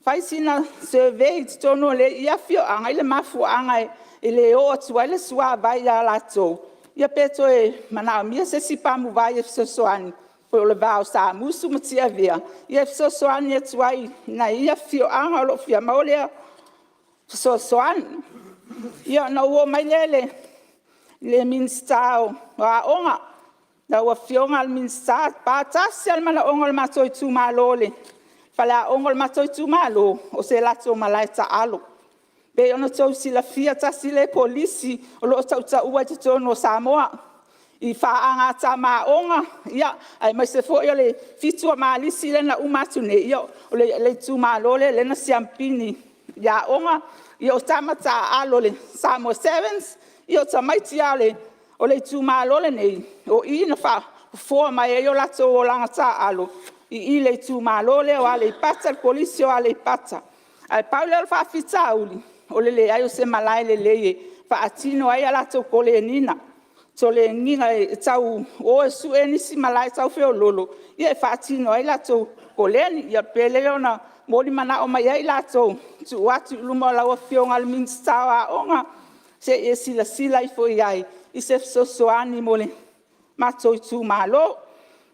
fai sina survey i totonu o ia afioaga i le mafuaaga e le oo atu ai le suavai ia latou, ia pe toe manaomia se isi pamuvai e fesoasoani po o le va o Samusu ma Tiavea e fesoasoani atu ai i nai ia afioaga o lo o fia maua lea fesoasoani. Ia ona ou oo mai lea i le Minisita o Aoga. Lau Afioga i le Minisita, e tasi lava le manaoga o le matou itumalo i le faleaoga o le matou itumalo, o se latou malae taalo. E pei ona outou silafia tasi lea kolisi o lo o tautaua i totonu o Samoa i paaga a tama aoga, aemaise foi o le 7 a Malisi lea na uma atu nei, ia o le itumalo lea na siamupini i aoga. Ia o tama taaalo a le Samoa 7 o tamaiti lava o le itumalo lenei, o i na faafofoa mai ai o latou olaga taaalo i le itumalo lea o Aleipata, le Kolisi o Aleipata. Ae pau lea o le faafitauli, o le leai o se malae lelei e faatino ai a latou toleniga e tau o e sue nisi malae tau feoloolo e faatino ai latou koleni. Ia pei lea ona molimanao mai ai latou e tuu atu i luma o lau Afioga i le Minisita o Aoga, se i e silasila ifo i ai i se fesoasoani mo le matou itumalo.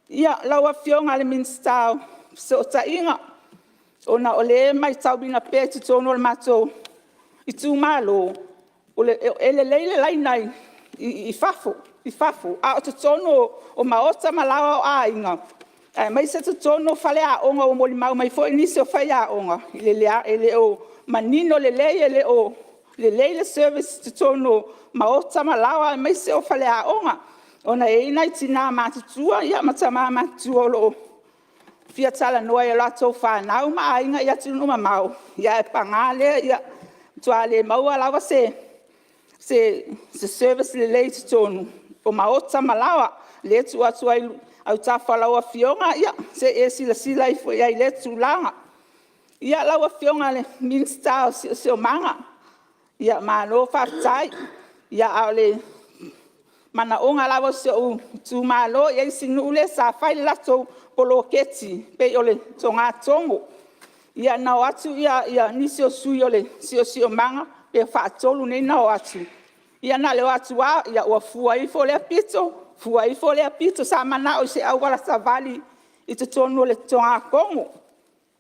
Ia, lau Afioga i le Minisita o Fesootaiga, ona o lea e matauina pea i totonu o le matou itumalo, e lelei le laina i fafo, a o totonu o maota ma laoa o aiga, aemaise totonu o faleaoga, ua molimau mai foi nisi o faiaoga, e le o manino lelei, e le o lelei le service i totonu o maota ma laoa aemaise o faleaoga, ona e i ai nai tina matutua ma tama matutua o lo o fia talanoa i a latou fanau ma aiga i atunuu mamao, ae paga lea ua matua le maua lava se service lelei i totonu o maota ma laoa. O lea e tuu atu ai i autafa o lau Afioga, se i e silasila ifo i ai i lea tulaga. Ia, lau Afioga i le Minisita o le Siosiomaga, malo faafetai. A o le manaoga lava o si ou itumalo, e i ai si nuu lea sa fai le latou poloketi pei o le togatogo. Ia na o atu nisi o sui o le siosiomaga pe faatolu nei ona o atu, ia na o le o atu lava ua fua ifo lea pito, fua ifo lea pito. Sa manao i se auala savali i totonu o le togatogo,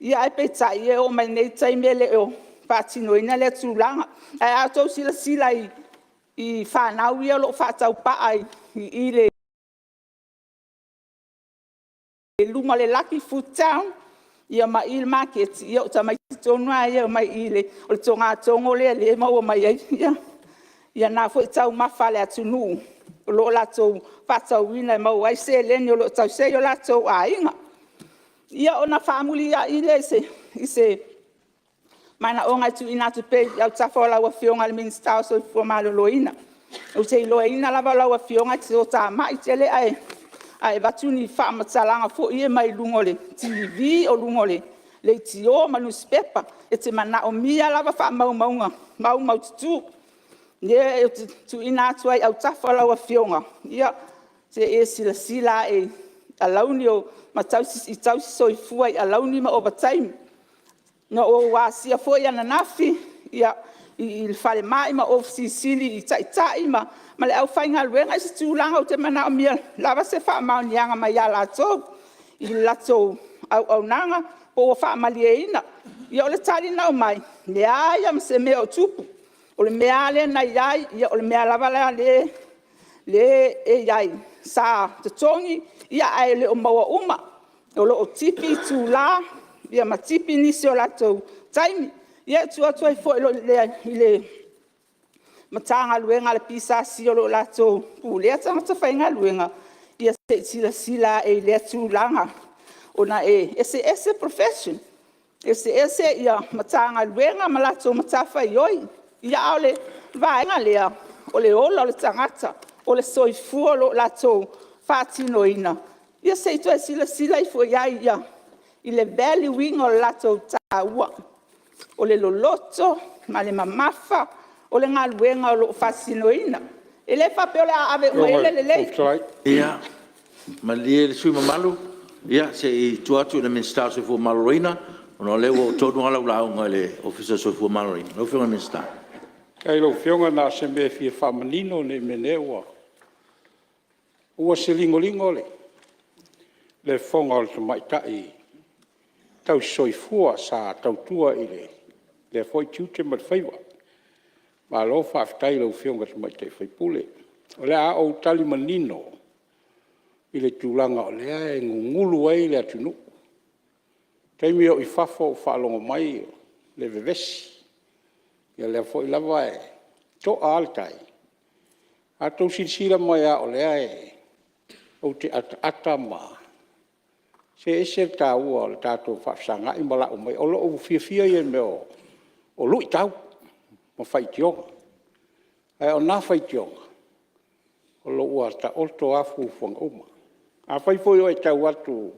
ae peitai e oo mai i lenei taimi e le o faatinoina lea tulaga. Ae a outou silasila i i fanau ia o lo o faatau paa i luma o le Lucky Foodtown ma i i le maketi, o tamaiti tonu lava ia e omai i i, o le togatogo lea e maua mai ai na foi taumafa a le atunuu o lo o latou faatauina e maua ai seleni o lo o tausi ai o latou aiga. Ia, ona faamuliai lea i se manaoga e tuuina atu pea i autafa o lau Afioga i le Minisita o le Soifua Maloloina. Ou te iloaina lava lau Afioga e te toatamai tele ae avatu ni faamatalaga foi ia mai luga o le TV o luga o le leitio ma nusipepa. E te manaomia lava faamaumauga maumaututu. O lea ou te tuuina atu ai i autafa o lau Afioga, se i e silasila ane i alauni i tausisoifua i alauni ma ovataimi. Na ou asia foi ananafi i le falemai ma ou fesilisili i taitai ma le aufaigaluega i se tulaga ou te manaomia lava se faamaoniaga mai ia latou i le latou auaunaga po ua faamalieina. Ia o le tali na aumai, e leai lava ma se mea o tupu, o le mea lava lea na i ai, o le mea lava lea e i ai, sa totogi ae le o maua uma. O lo o tipi itula ma tipi nisi o latou taimi. Ia e tuu atu ai foi i le Matagaluega a le PSC o lo o latou pulea tagata faigaluega, ia se i silasila ane i lea tulaga ona e eseese profession, e eseese Matagaluega ma latou matafaioi, a o le vaega lea, o le ola o le tagata, o le soifua o lo o latou faatinoina. Ia se i toe silasila ifo i ai i le value ina o le latou taua, o le loloto ma le mamafa o le galuega o lo o faatinoina. E le faapea o le a ave uma i ai le lelei… Ia malie le sui usufono mamalu se i tuu atu i le Minisita o le Soifua Maloloina ona o lea ua oo tonu lava lau lauga i le Ofisa o le Soifua Maloloina. Lau Afioga i le Minisita. Faafetai i lau Afioga. Na o se mea e fia faamanino ne i meaane ua… Ua se ligoligo le fofoga o le tamaitai tausisoifua sa tautua i lea foi tiute ma le faiva. Malo faafetai i lau Afioga i le Tamaitai sui usufono. O le a ou tali manino i le tulaga o lea e gugulu ai le atunuu. O le taimi o ou i fafo ou faalogo mai i le vevesi, ia lea foi lava e to'a a le tai. A outou silasila mai lava o lea ou te ataata ma… se e ese le taua o le tatou faafesagai ma lau mai. O lou fiafia ia i mea o luitau ma faitioga, ae o na faitioga o lo o ua taoto lava fuafuaga uma. Afai foi o e tau atu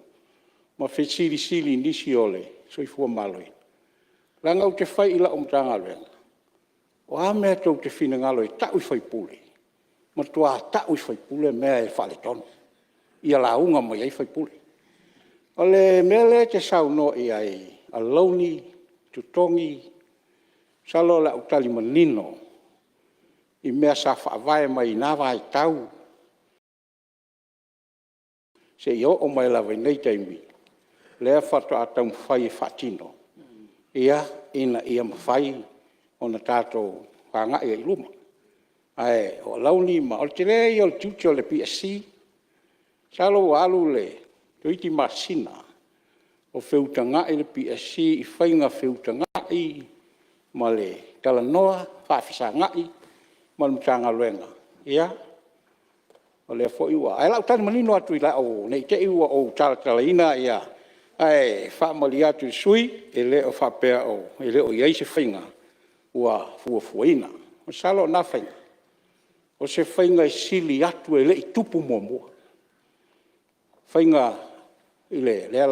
ma fesilisili i nisi o le soifua maloloina, leaga ou te fai i lau Matagaluega, o a mea tou te finagalo e tau i sui usufono, matua tau i sui usufono mea e faaletonu, ia lauga mai ai sui usufono. O le mea lea e te saunoa i ai i alauni, totogi, masalo o le a ou tali manino i mea sa faavae mai na vaitau seia oo mai lava i lenei taimi, lea faatoa taumafai e faatino ina ia mafai ona tatou agai ai i luma. Ae o alauni ma… O le tele ia o le tiute o le PSC, masalo ua alu le… toeitiiti masina o feutagai le PSC i faiga feutagai ma le talanoa faafesagai ma le Matagaluega. Ia, o lea foi ua… Ae o le a ou tali manino atu i lau… ne i te i ua ou talatalaina ae faamalie atu i le sui usufono, e le faapea e le o i ai se faiga o fuafuaina. Masalo o na faiga, o se faiga e sili atu e le i tupu muamua, faiga lea o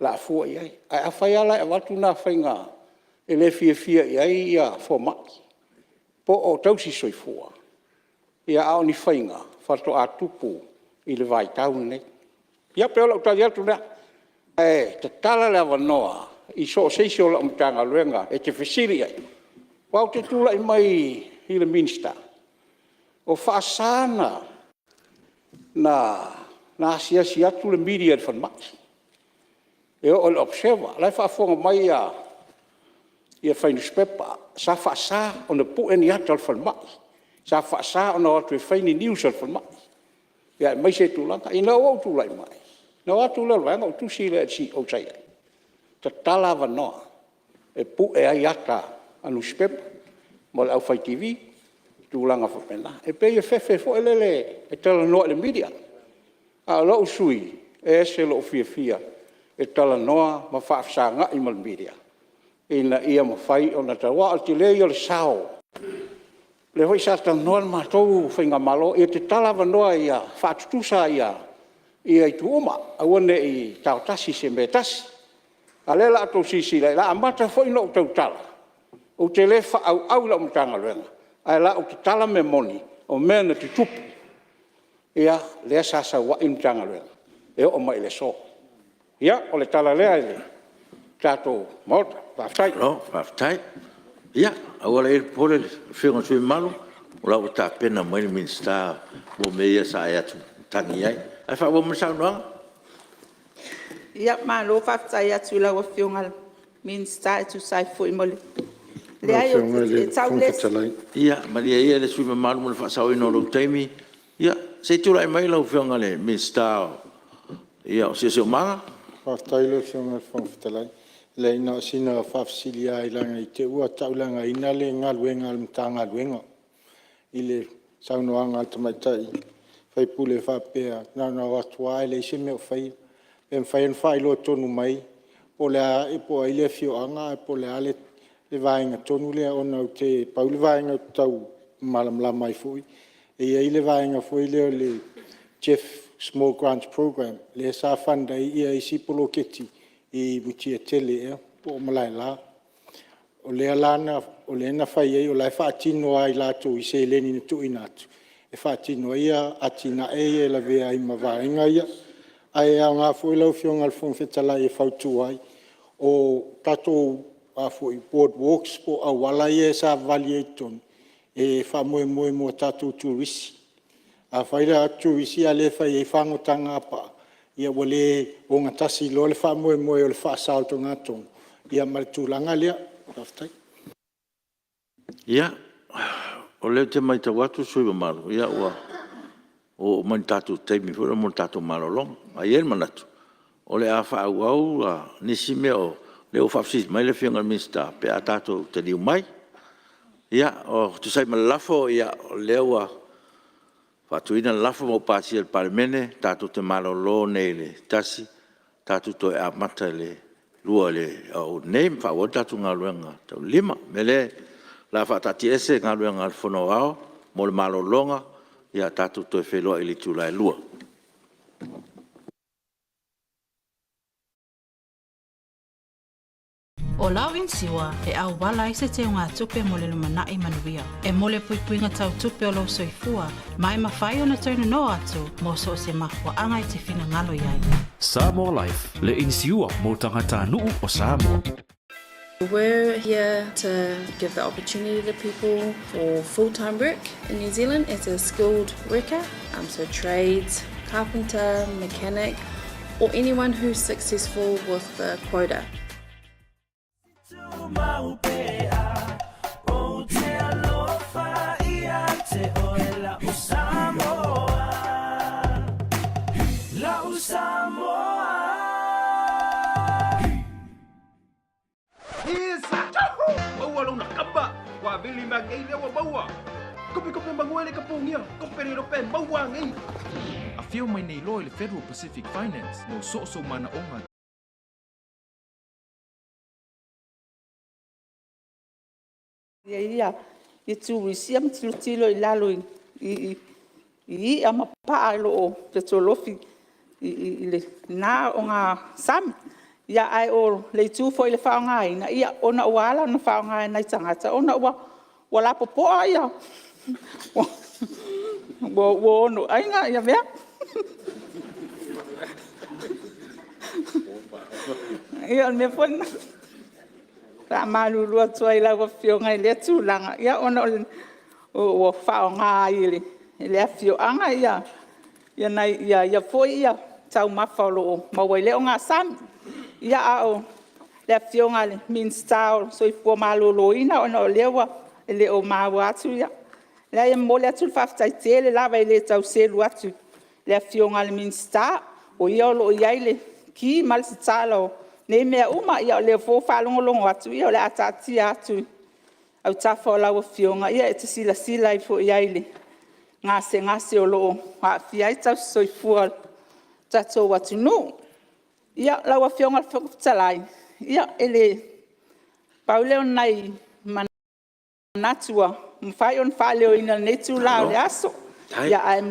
le a fua i ai. Ae afai lava la e avatu na faiga e le fiafia i ai fomai po o tausisoifua, ia a o ni faiga faatoa tupu i le vaitau lenei. Ia pei o lau tali atu lea, ae tatala le avanoa i so o se isi o lau Matagaluega e te fesili i ai, aua ou te tulai mai i le Minisita, o faasa ona asiasi atu le media i le falemai, e oo i le Observer. O la e faafofoga mai le aufai nusipepa, sa faasa ona pue ni ata o le falemai. Sa faasa ona o atu e fai ni news a le falemai, aemaise tulaga. Ina ua ou tulai mai, ona o atu lea o le vaega ou tusi lea i le CEO sa i ai, tatala avanoa e pue ai ata a nusipepa ma le aufai TV ma tulaga faapena. E pei e fefe foi lele e talanoa i le media, a o lou sui usufono, e ese lou fiafia e talanoa ma faafesagai ma le media ina ia mafai ona… Aua o le tele ia o le sao. O lea foi sa talanoa le matou faigamalo ia tatala avanoa ia faatutusa itu uma, aua ne i taotasi i se mea e tasi. A o lea o le a outou silasila o le a amata foi ona ou tautala, ou te le faaauau i lau Matagaluega, ae o le a ou tatala mea moni o mea na tutupu, lea sa sau ai le Matagaluega e oo mai i le aso. Ia, o le tala lea i le tatou Maota. Faafetai. Malo faafetai. Ia, aua laia le popole lau Afioga i le sui usufono mamalu, o la e ua tapena mai le Minisita mo mea ia sa e atu tagi ai. Ae faaauau mai le saunoaga. Ia, malo faafetai atu i lau Afioga i le Minisita e tusa ai foi ma le… Lau Afioga i le Fofoga Fetalai… Ia malie ia le sui usufono mamalu mo le faasaoina o lou taimi. Ia se i tulai mai lau Afioga i le Minisita o le Siosiomaga. Faafetai lau Afioga i le Fofoga Fetalai. Leai na o sina faafesili lava leaga i te i ua tauleagaina le galuega a le Matagaluega i le saunoaga a le tamaitai sui usufono e faapea na ona o atu lava ae leai se mea o faia. Pe mafai ona faailoa tonu mai po o ai le afioaga ae po o le a le vaega tonu lea ona e pau le vaega ou te tau malamalama ai foi, e i ai le vaega foi lea o le GEF Small Grant Program lea sa fund ai isi poloketi i Mutiatele ea po o Malaela. O lea la na fai ai o la e faatino lava e latou i seleni na tuuina atu e faatino ai atinae ia e lavea ai ma vaega ia. Ae aoga foi lau Afioga i le Fofoga Fetalai e fautua ai, o tatou board walks po o auala ia e savavali ai i totonu, e faamoemoe mo tatou turisi. Afai la e o atu turisi a o lea e fai ai fagotagapaa, ia ua le ogatasi loa le faamoemoe o le faasa o togatogo ma le tulaga lea. Faafetai. Ia, o lea ou te matau atu le sui usufono mamalu, ua oo mai le tatou taimi foi lea mo le tatou malologa. Ae i ai le manatu o le a faaauau nisi mea o lea ua faafesili mai le Afioga i le Minisita pe a tatou taliu mai. Ia, e tusa ai ma le lafo, o lea ua faatuina le lafo ma ua pasia e le Palemene, tatou te malolo nei i le 1:00, tatou toe amata i le 2:00 i le aoauli nei ma faaauau ai le tatou galuega taulima. O le mea lea, o le a faataatiaese Galuega a le Fono Aoao mo le malologa, tatou toe feiloai i le itula e 2:00. O lau inisiua e auala ai se teugatupe mo le lumanai manuia. E mo le puipuiga tau tupe o lou soifua ma e mafai ona toe nono atu mo so o se mafuaaga e te finagalo i ai. Samoa Life, le inisiua mo tagatanuu o Samoa. We're here to give the opportunity to people for full-time work in New Zealand as a skilled worker, so trades, carpenter, mechanic, or anyone who's successful with the quota. Maua lona kapa, ua vili mai nei lea ua maua. Kope kope manuele ka pogia, kope le rope maua nei. Afio mai nei loa i le Federal Pacific Finance mo so o sou manaoga. Ia turisi ia ma tilotilo i lalo i i'a ma paa o lo o fetolofi i lena ogasami. Ae o le itu foi i le faaaogaina, ona ua ala ona faaaoga e nai tagata ona ua lapopoa ua ono aina mea. Ia o le mea foi lena e faamalulu atu ai i lau Afioga i lea tulaga, ona ua faaaoga ai e le afioaga ia foi taumafa o lo o maua i lea ogasami. A o le Afioga i le Minisita o le Soifua Maloloina, ona o lea e le o maua atu, Leai e momoli atu le faafetai tele lava e le tau selu atu i le Afioga i le Minisita o ia o lo o i ai le ki ma le tatala o nei mea uma. Ia o lea foi ua faalogologo atu, ia o le a taatia atu i autafa o lau Afioga e te silasila ifo i ai i le gasegase o lo o aafia ai tausisoifua o le tatou atunuu. Ia, lau Afioga i le Fofoga Fetalai, pau lea o nai manatu ua mafai ona faaleoina i lenei itula o le aso. Ae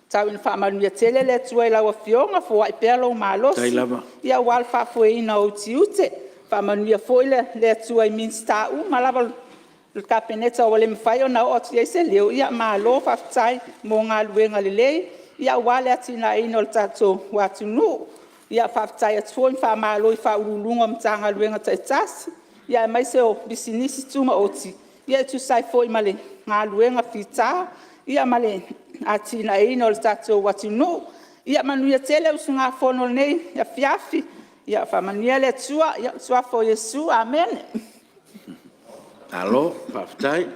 tau ina faamanuia tele le Atua i lau Afioga, foai pea lou malosi aua le faafoeina o ou tiute. Faamanuia foi le Atua i Minisita uma lava o le Kapeneta ua le mafai ona oo atu i ai se leo, ia malo faafetai mo galuega lelei aua le atinaeina o le tatou atunuu. Ia faafetai atu foi ma faamalo i Ofisa Sili o Pulega o Matagaluega taitasi, aemaise o Pisinisi Tumaoti e tusa ai foi ma le galuega fita ma le atinaeina o le tatou atunuu. Ia manuia tele le usugafono i lenei afiafi, ia faamanuia le Atua. I le Suafa o Iesu, amene. Malo faafetai,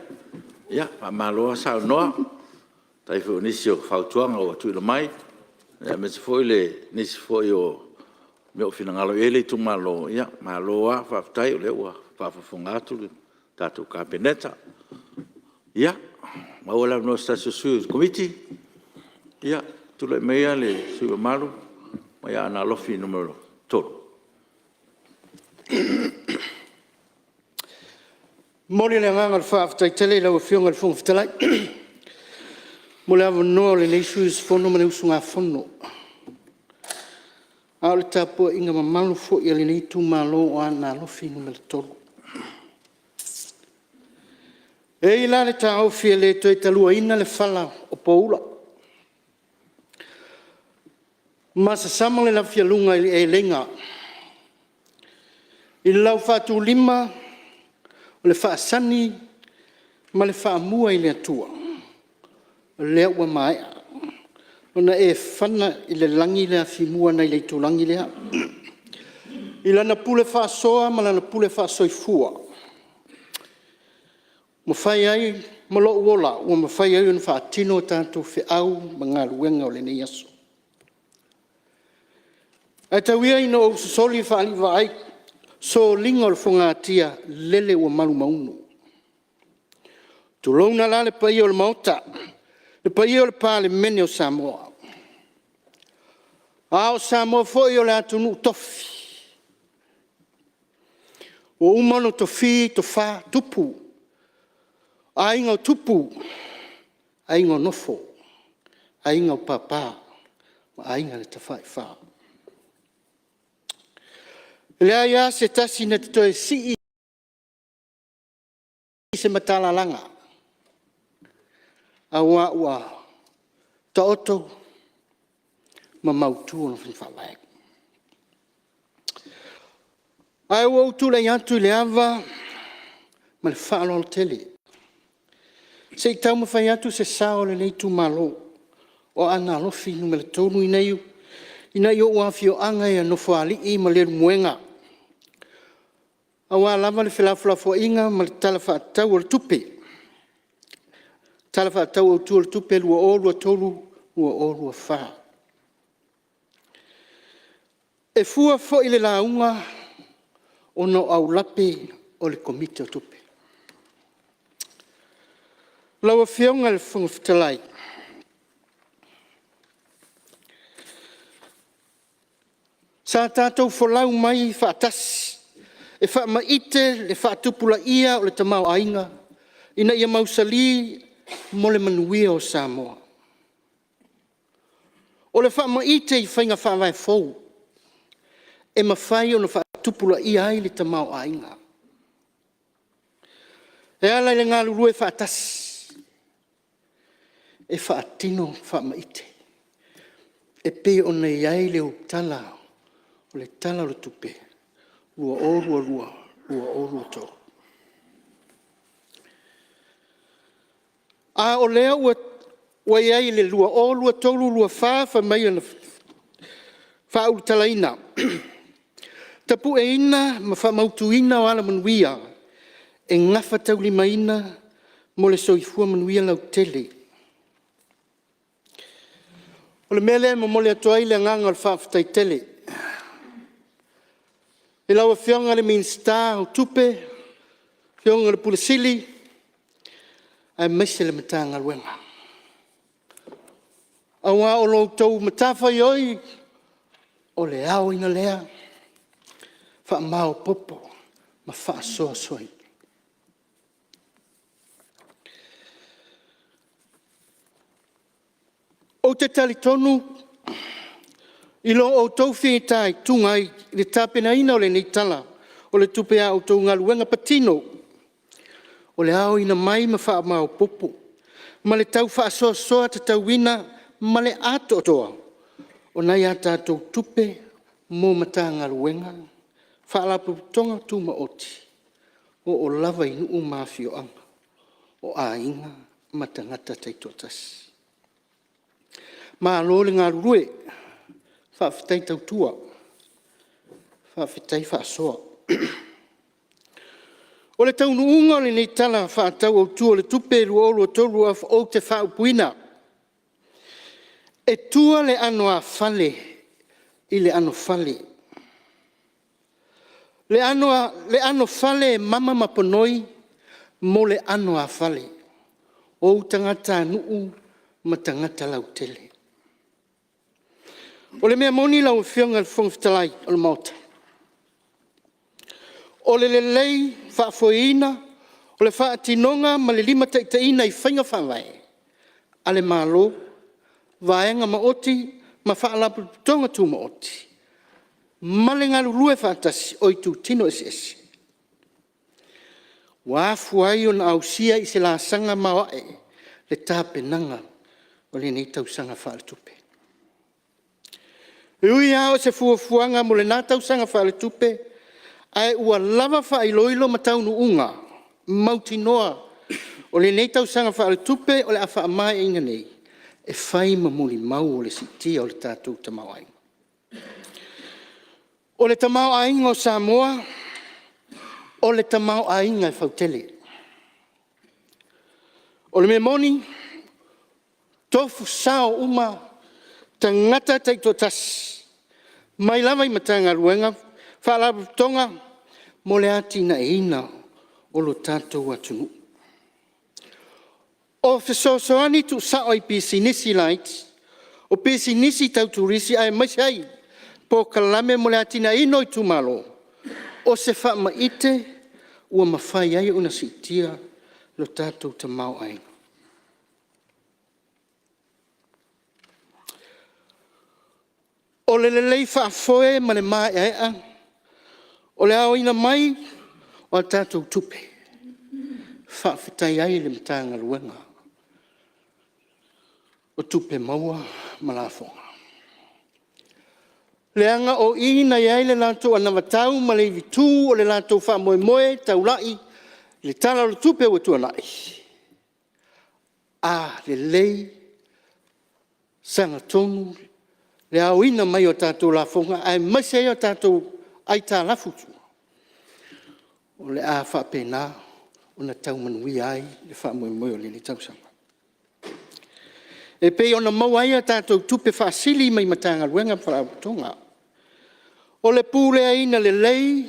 faamalo saunoa, faafetai foi i nisi o fautuaga ua tuuina mai aemaise foi nisi foi o mea ua finagalo i ai le Itumalo. Malo lava faafetai o lea ua faafogafoga atu le tatou Kapeneta. Ia ua maua le avanoa o se tasi o sui o le Komiti. Ia tulai maia le sui usufono mamalu mai Aana Alofi 3. E momoli le agaga o le faafetai tele i lau Afioga i le Fofoga Fetalai mo le avanoa o lenei sui usufono ma le usugafono, a o le tapuaiga mamalu foi a lenei Itumalo o Aana Alofi 3. E i ai la le taofi e le toe taluaina le fala o poula ma sasama le lafialuga i le eleiga i lau faatulima o le faasani ma le faamua i le Atua, o lea ua maea ona e fana i le lagi le afimua nai le itulagi lea i Lana pule faasoa ma Lana pule faasoifua ua mafai ai ma lou ola ua mafai ai ona faatino a tatou feau ma galuega o lenei aso. Ae tau ia ina ou sosoli faaliivaai soliga o le fogatia lele ua malumaunu. Tulouna la le paia o le Maota, le paia o le Palemene o Samoa. A o Samoa foi o le atunuu tofi, ua uma ona tofi, tofa tupu, o Aiga o Tupu, Aiga o Nofo, Aiga o Papa ma Aiga na Tafaifa. E leai lava se tasi na te toe sii se matalalaga aua ua taoto ma mautu ona faiga faavae. Ae ua ou tulai atu i le ava ma le faaaloalo tele se i taumafai atu se sao o lenei itumalo o Aana Alofi Nu.3 i nai ou afioaga ia Nofoalii ma Leulumoega, aua lava le felafolafoaiga ma le Tala Faatatau o le Tupe, Tala Faatatau Autu o le Tupe 2023/2024. E fua foi le lauga ona o aulape o le Komiti o Tupe. Lau Afioga i le Fofoga Fetalai, sa tatou folau mai faatasi e faamaite le faatupulaia o le tamaoaiga ina ia mausali mo le manuia o Samoa. O le faamaite i faiga faavae fou e mafai ona faatupulaia ai le tamaoaiga e ala i le galulue faatasi e faatino faamaite e pei ona i ai le tala o le Tala o le Tupe 2022/2023. A o lea ua i ai i le 2023/2024 fai mai ona faaulutalaina, tapueina ma faamautuina o alamanuia e gafataulimaina. mo le soifua manuia lautele. O le mea lea e momoli atu ai le agaga o le faafetai tele i lau Afioga i le Minisita o Tupe, Afioga i le Ofisa Sili o Pulega aemaise le Matagaluega, aua o la outou matafaioi o le aoina lea, faamaopoopo ma faasoasoaina. Ou te talitonu i lo outou fitaituga ai i le tapenaina o lenei Tala o le Tupe i a outou galuega patino, o le aoina mai ma faamaopoopo ma le tau faasoasoa tatauina ma le atoatoa o nai a tatou tupe mo Matagaluega, Faalapotopotoga Tumaoti oo lava i nuu ma afioaga, o aiga ma tagata taitoatasi. Malo le galulue, faafetai tautua, faafetai faasoa. O le taunuuga o lenei Tala Faatatau Autu o le Tupe 2023/2024 ou te faaupuina, e tua le anoāfale i le anofale, le anofale e mama ma ponoi mo le anoāfale o ou tagatanuu ma tagata lautele. O le mea moni lau Afioga i le Fofoga Fetalai o le Maota, o le lelei faafoeina o le faatinoga ma le limataitaiina i faiga faavae a le Malo, Vaega Maoti ma Faalapotopotoga Tumaoti ma le galulue faatasi o itutino eseese, ua afua ai ona ausia i se laasaga maoae le tapenaga o lenei tausaga faaletupe. E ui lava o se fuafuaga mo lena tausaga faaletupe, ae ua lava faailoilo ma taunuuga mautinoa o lenei tausaga faaletupe o le a faamaeaina nei, e fai ma molimau o le siitia o le tatou tamaoaiga. O le tamaoaiga o Samoa, o le tamaoaiga e fautele. O le mea moni, tofu sao uma tagata taitoatasi mai lava i Matagaluega, Faalapotopotoga mo le atinaeina o lo tatou atunuu. O fesoasoani tuusao i pisinisi laiti, o pisinisi tau turisi aemaise ai polokalame mo le atinaeina o itumalo, o se faamaite ua mafai ai ona siitia lo tatou tamaoaiga. O le lelei faafoe ma le maeaea o le aoina mai o a tatou tupe, e faafetai ai i le Matagaluega o Tupe Maua ma Lafoga, leaga o i na i ai le latou anavatau ma le ivitu o le latou faamoemoe taulai i le Tala o le Tupe ua tuanai. A lelei, sagatonu le aoina mai o tatou lafoga aemaise ai a tatou aitalafu tuua, o le a faapena ona tau manuia ai le faamoemoe o lenei tausaga. E pei ona maua ai a tatou tupe faasili mai Matagaluega ma Faalapotopotoga. O le puleaina lelei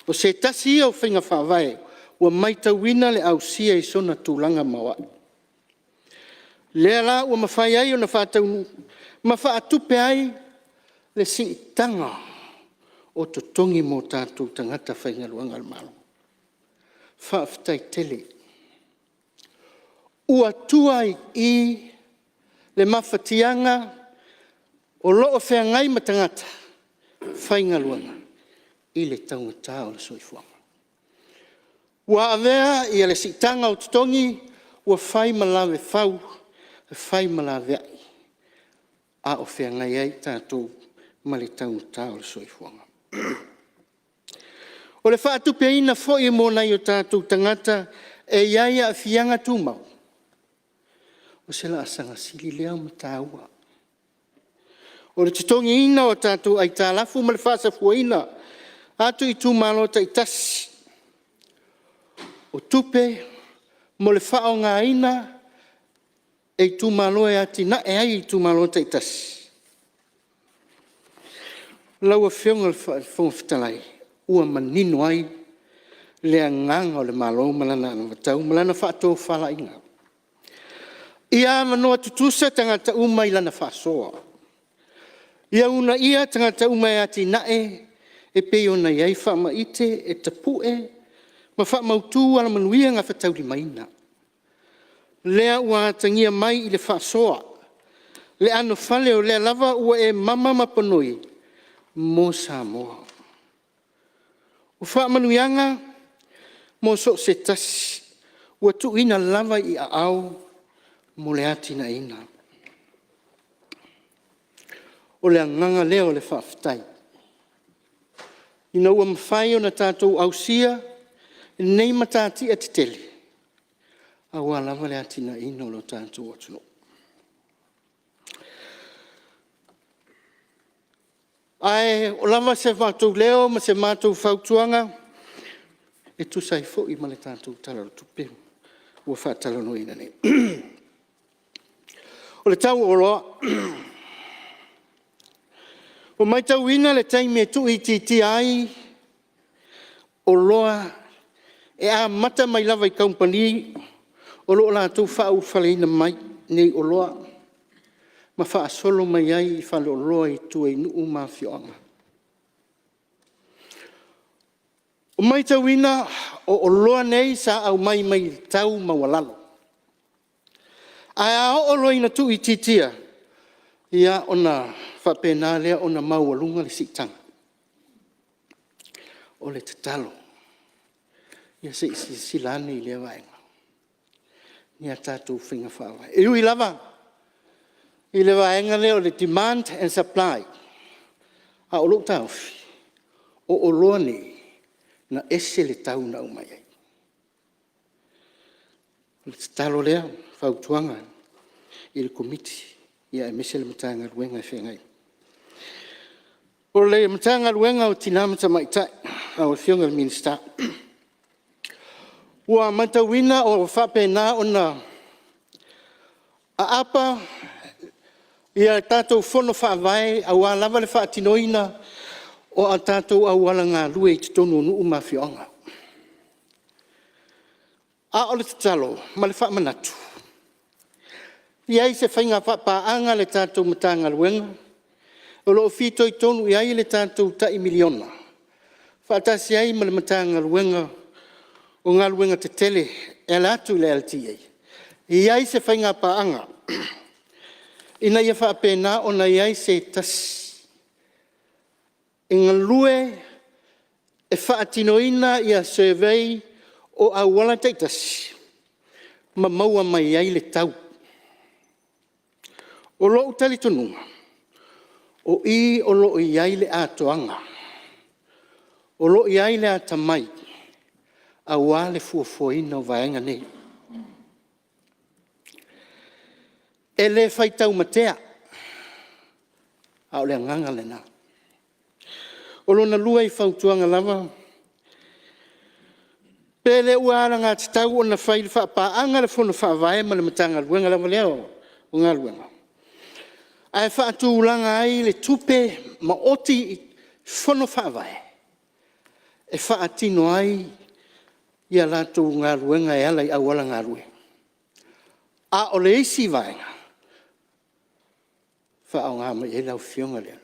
o se tasi ia o faiga faavae ua matauina le ausia i sona tulaga maoae, lea la ua mafai ai ona faataunuu ma faatupe ai le siitaga o totogi mo tatou tagata faigaluega a le Malo. Faafetai tele. Ua tua i i le mafatiaga o lo o feagai ma tagata faigaluega i le taugata o le soifuaga. Ua avea le siitaga o totogi ua fai ma lavefau, fai ma laveai a o feagai ai tatou ma le taugata o le soifuaga. O le faatupeina foi mo nai o tatou tagata e i ai aafiaga tumau, o se laasaga sili lea ona taua. O le totogiina o tatou aitalafu ma le faasafuaina atu i itumalo taitasi o tupe mo le faaaogaina e itumalo e atinae ai itumalo taitasi. Lau Afioga i le Fofoga Fetalai, ua manino ai le agaga o le Malo ma lana anavatau ma lana faatofalaiga, ia avanoa tutusa tagata uma i lana faasoa, ia uunaia tagata uma e atinae e pei ona i ai faamaite e tapue ma faamautu alamanuia gafataulimaina. Lea ua atagia mai i le faasoa le anofale, o lea lava ua e mama ma ponoi mo Samoa. O faamanuiaga mo so o se tasi ua tuuina lava i aao mo le atinaeina. O le agaga lea o le faafetai ina ua mafai ona tatou ausia nei matatia tetele aua lava le atinaeina o lo tatou atunuu. Ae oo lava so matou leo ma se matou fautuaga e tusa ai foi ma le tatou Tala o le Tupe ua faatalanoaina nei. O le tau o oloa, ua matauina le taimi e tuuitiitia ai oloa e amata mai lava i kamupani o lo o latou faaulufaleina mai nei oloa ma faasolo mai ai i faleoloa i tua i nuu ma afioaga. Ua matauina o oloa nei sa aumai mai tau maualalo, ae a oo loa ina tuuitiitia, ia ona faapena lea ona maualuga le siitaga. O le tatalo, ia se i silasila ane i lea vaega i a tatou faiga faavae. E ui lava i le vaega lea o le demand and supply, a o lou taofi, o oloa nei, na ese le tau na aumai ai. O le tatalo lea ma le fautuaga i le Komiti aemaise le Matagaluega e feagai ai. O le Matagaluega o Tina ma Tamaitai lau Afioga i le Minisita, ua matauina o lo o faapena ona aapa a tatou Fono Faavae aua lava le faatinoina o a tatou auala galue i totonu o nuu ma afioaga. A o le tatalo ma le faamanatu, i ai se faiga faapaaga a le tatou Matagaluega o lo o fitoitonu i ai le tatou tai miliona faatasi ai ma le Matagaluega o Galuega Tetele e ala atu i le LTA, e i ai se faiga paaga ina ia faapena ona i ai se tasi e galue e faatinoina ia survey o auala taitasi ma maua mai ai le tau. O lou talitonuga, o i o lo o i ai le atoaga, o lo o i ai le atamai aua le fuafuaina o vaega nei. E le fai taumatea, a o le agaga lena. O lona lua i fautuaga lava, pe le ua alagatatau ona fai faapaaga le Fono Faavae ma le Matagaluega lava lea o Galuega, ae faatulaga ai le tupe maoti i Fono Faavae e faatino ai a latou galuega e ala i auala galue. A o le isi vaega, faaaoga mai i ai lau Afioga i le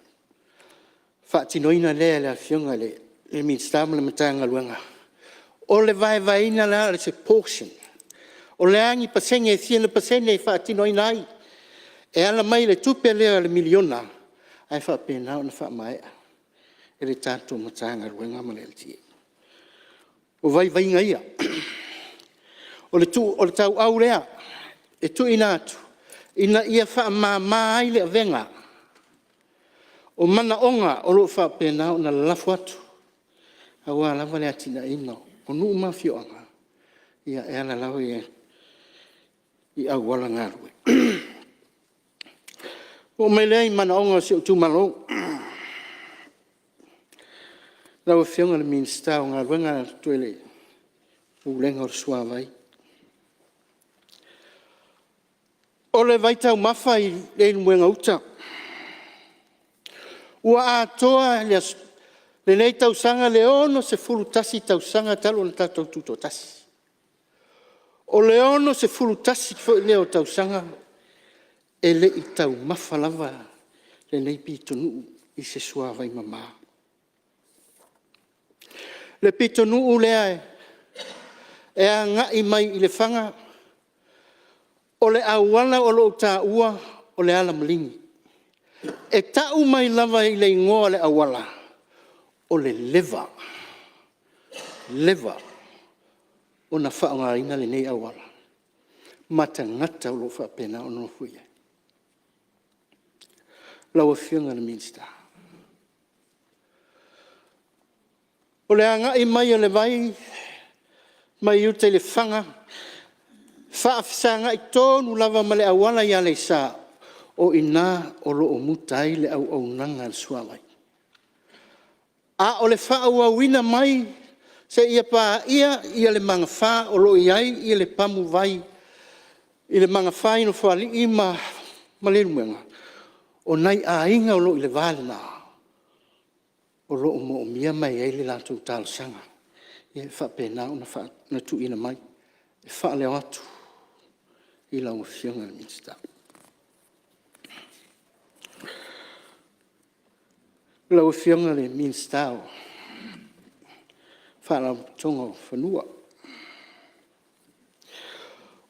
faatinoina lea e le Afioga i le Minisita ma le Matagaluega. O le vaevaeina la o se portion, o le a ni pasene e fia pasene e faatinoina ai e ala mai le tupe lea o le miliona ae faapena ona faamaea e le tatou Matagaluega ma le LTA. O vaivaiga ia, o le tauau lea e tuuina atu ina ia faamama ai le avega o manaoga o lo o faapena ona lafo atu aua lava le atinaeina o nuu ma afioaga e ala lava i auala galue. Ona oo mai lea i manaoga o si ou itumalo. Lau Afioga i le Minisita o Galuega Tetele, Pulega o le Suavai. O le vaitaumafa i Leulumoega uta, ua atoa lenei tausaga le 61 tausaga talu ona tatou tutoatasi. O le 61 foi lea o tausaga e le i taumafa lava lenei pitonuu i se suavai mama. Le pitonuu lea e agai mai i Lefaga, o le auala o lo o taua o le alamaligi. E tau mai lava i le igoa o le auala, o le leva, leva ona faaaogaina lenei auala ma tagata o lo o faapena ona nofoia ai. Lau Afioga i le Minisita, o le agai mai o le vai mai uta i Lefaga faafesagai tonu lava ma le auala i Aleisa, o i ina o lo o muta ai le auaunaga a le Suavai. A o le faaauauina mai seia paia le magafa o lo o i ai le pamuvai i le magafa i Nofoalii ma Leulumoega, o nai aiga o lo o i le va lena, o lo o manaomia ma e i ai le latou talosaga e faapena ona tuuina mai e faaleo atu i lau Afioga i le Minisita. Lau Afioga i le Minisita o Faalapotopotoga o Fanua.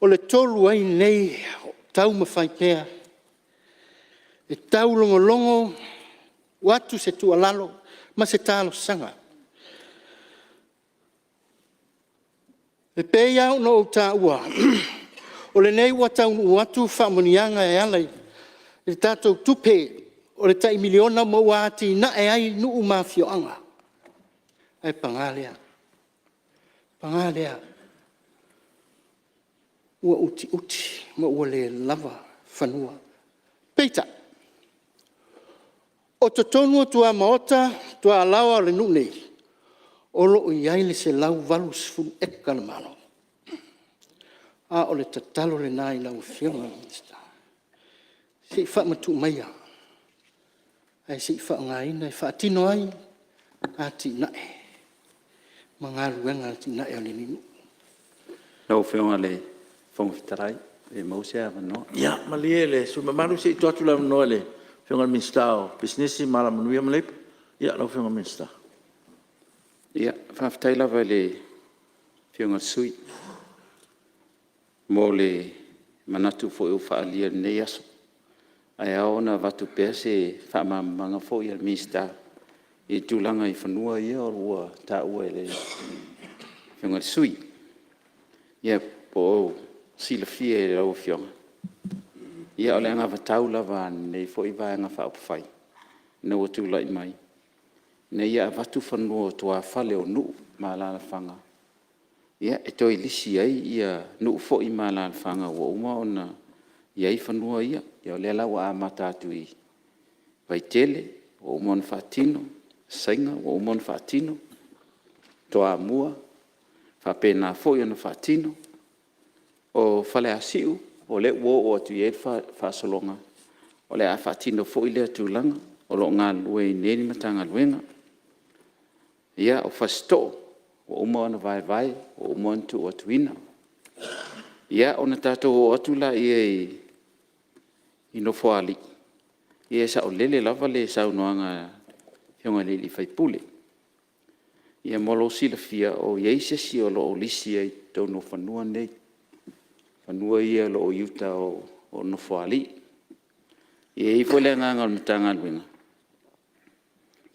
O le tolu ai lenei o taumafai pea e taulogologo atu se tuualalo ma se talosaga. E pei lava ona ou taua, o lenei ua taunuu atu faamanuiaga e ala i le tatou tupe o le tai miliona ma ua atinae ai nuu ma afioaga. Ae paga lea, paga lea ua utiuti ma ua le lava fanua. Peitai, o totonu o tuamaota, tualaoa o le nuu nei, o lo o i ai le 180 eka a le Malo. A o le tatalo lena i lau Afioga i le Minisita, se i faamatuu maia ae se i faaaogaina e faatino ai atinae ma galuega atinae a lenei nuu. Lau Afioga i le Fofoga Fetalai, pe maua se avanoa. Ia malie le sui usufono mamalu se i tuu atu le avanoa i le Afioga i le Minisita o Pisinisi, Alamanuia ma Leipa. Ia lau Afioga i le Minisita. Ia, faafetai lava i le Afioga i le sui usufono mo le manatu foi ua faaalia i lenei aso. Ae ao ona avatu pea se faamalamalamaga foi a le Minisita i le tulaga i fanua ia ua taua e le Afioga i le sui usufono. Ia po o silafia e lau Afioga, ia o le anavatau lava a lenei foi Vaega Faaupufai ina ua tulai mai, ina ia avatu fanua o tuafale o nuu ma alaalafaga e toe lisi ai nuu foi ma alaalafaga ua uma ona i ai fanua ia. O lea la ua amata atu i Vaitele ua uma ona faatino, Saina ua uma ona faatino, Toamua faapena foi ona faatino. O Faleasiu, o lea ua oo atu i ai le faasologa, o le a faatino foi lea tulaga, o lo o galulue ai nei le Matagaluega. Ia, o Fasitoo, ua uma ona vaevae ua uma ona tuuina atu. Ia, ona tatou oo atu lea i Nofoalii, ia e saolele lava le saunoaga a le Afioga i le sui usufono. Ia mo lou silafia, o i ai se isi o lo o lisi ai i totonu o fanua nei, fanua ia o lo o i uta o Nofoalii. E i ai foi le agaga o le Matagaluega,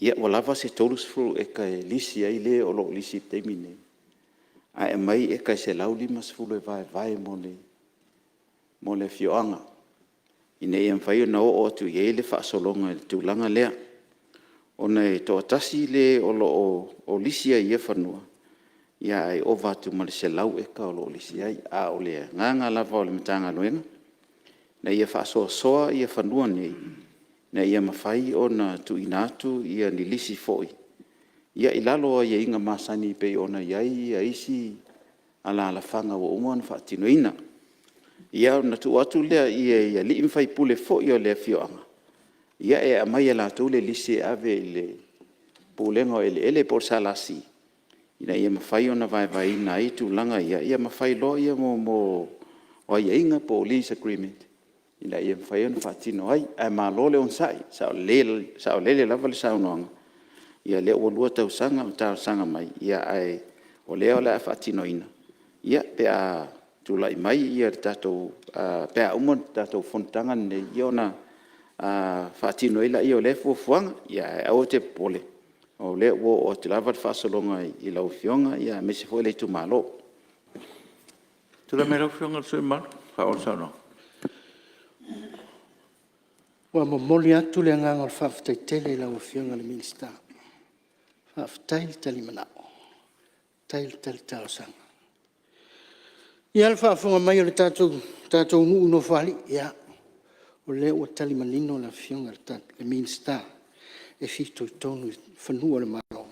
ia ua lava se 30 eka e lisi ai le o lo o lisi i le taimi lenei, ae aumai eka e 150 e vaevae mo le afioaga, ina ia mafai ona oo atu i ai le faasologa i le tulaga lea, ona e toatasi le o lo o lisi ai i ia fanua, ae ova atu ma le 100 eka o lo o lisi ai. A o le agaga lava o le Matagaluega, ina ia faasoasoa fanua nei, ina ia mafai ona tuuina atu ni lisi foi i lalo o aiaiga masani pei ona i ai isi alaalafaga ua uma ona faatinoina. Ona tuu atu lea i alii ma faipule foi o le afioaga e aumai e latou le lisi e ave i le Pulega o Eleele po o le SLC, ina ia mafai ona vaevaeina ai tulaga ia, ma fai loa aiaiga po o lease agreement ina ia mafai ona faatino ai. Ae malo le onosai, saolele lava le saunoaga, o lea ua 2 tausaga o talosaga mai, ae o lea o le a faatinoina pe a tulai mai le tatou… pe a uma le tatou fonotaga lenei ona faatino ai lea o lea fuafuaga. Ae aua e te popole, o lea ua oo atu lava le faasologa i lau Afioga aemaise foi le itumalo. Tulai mai lau Afioga i le sui usufono mamalu e faaauau le saunoaga. Ua momoli atu le agaga o le faafetai tele i lau Afioga i le Minisita, faafetai le tali manao, faafetai le tali talosaga. Ia le faafofoga mai a le tatou nuu i Nofoalii, ia o lea ua tali manino le Afioga i le Minisita e fitoitonu i fanua o le Malo,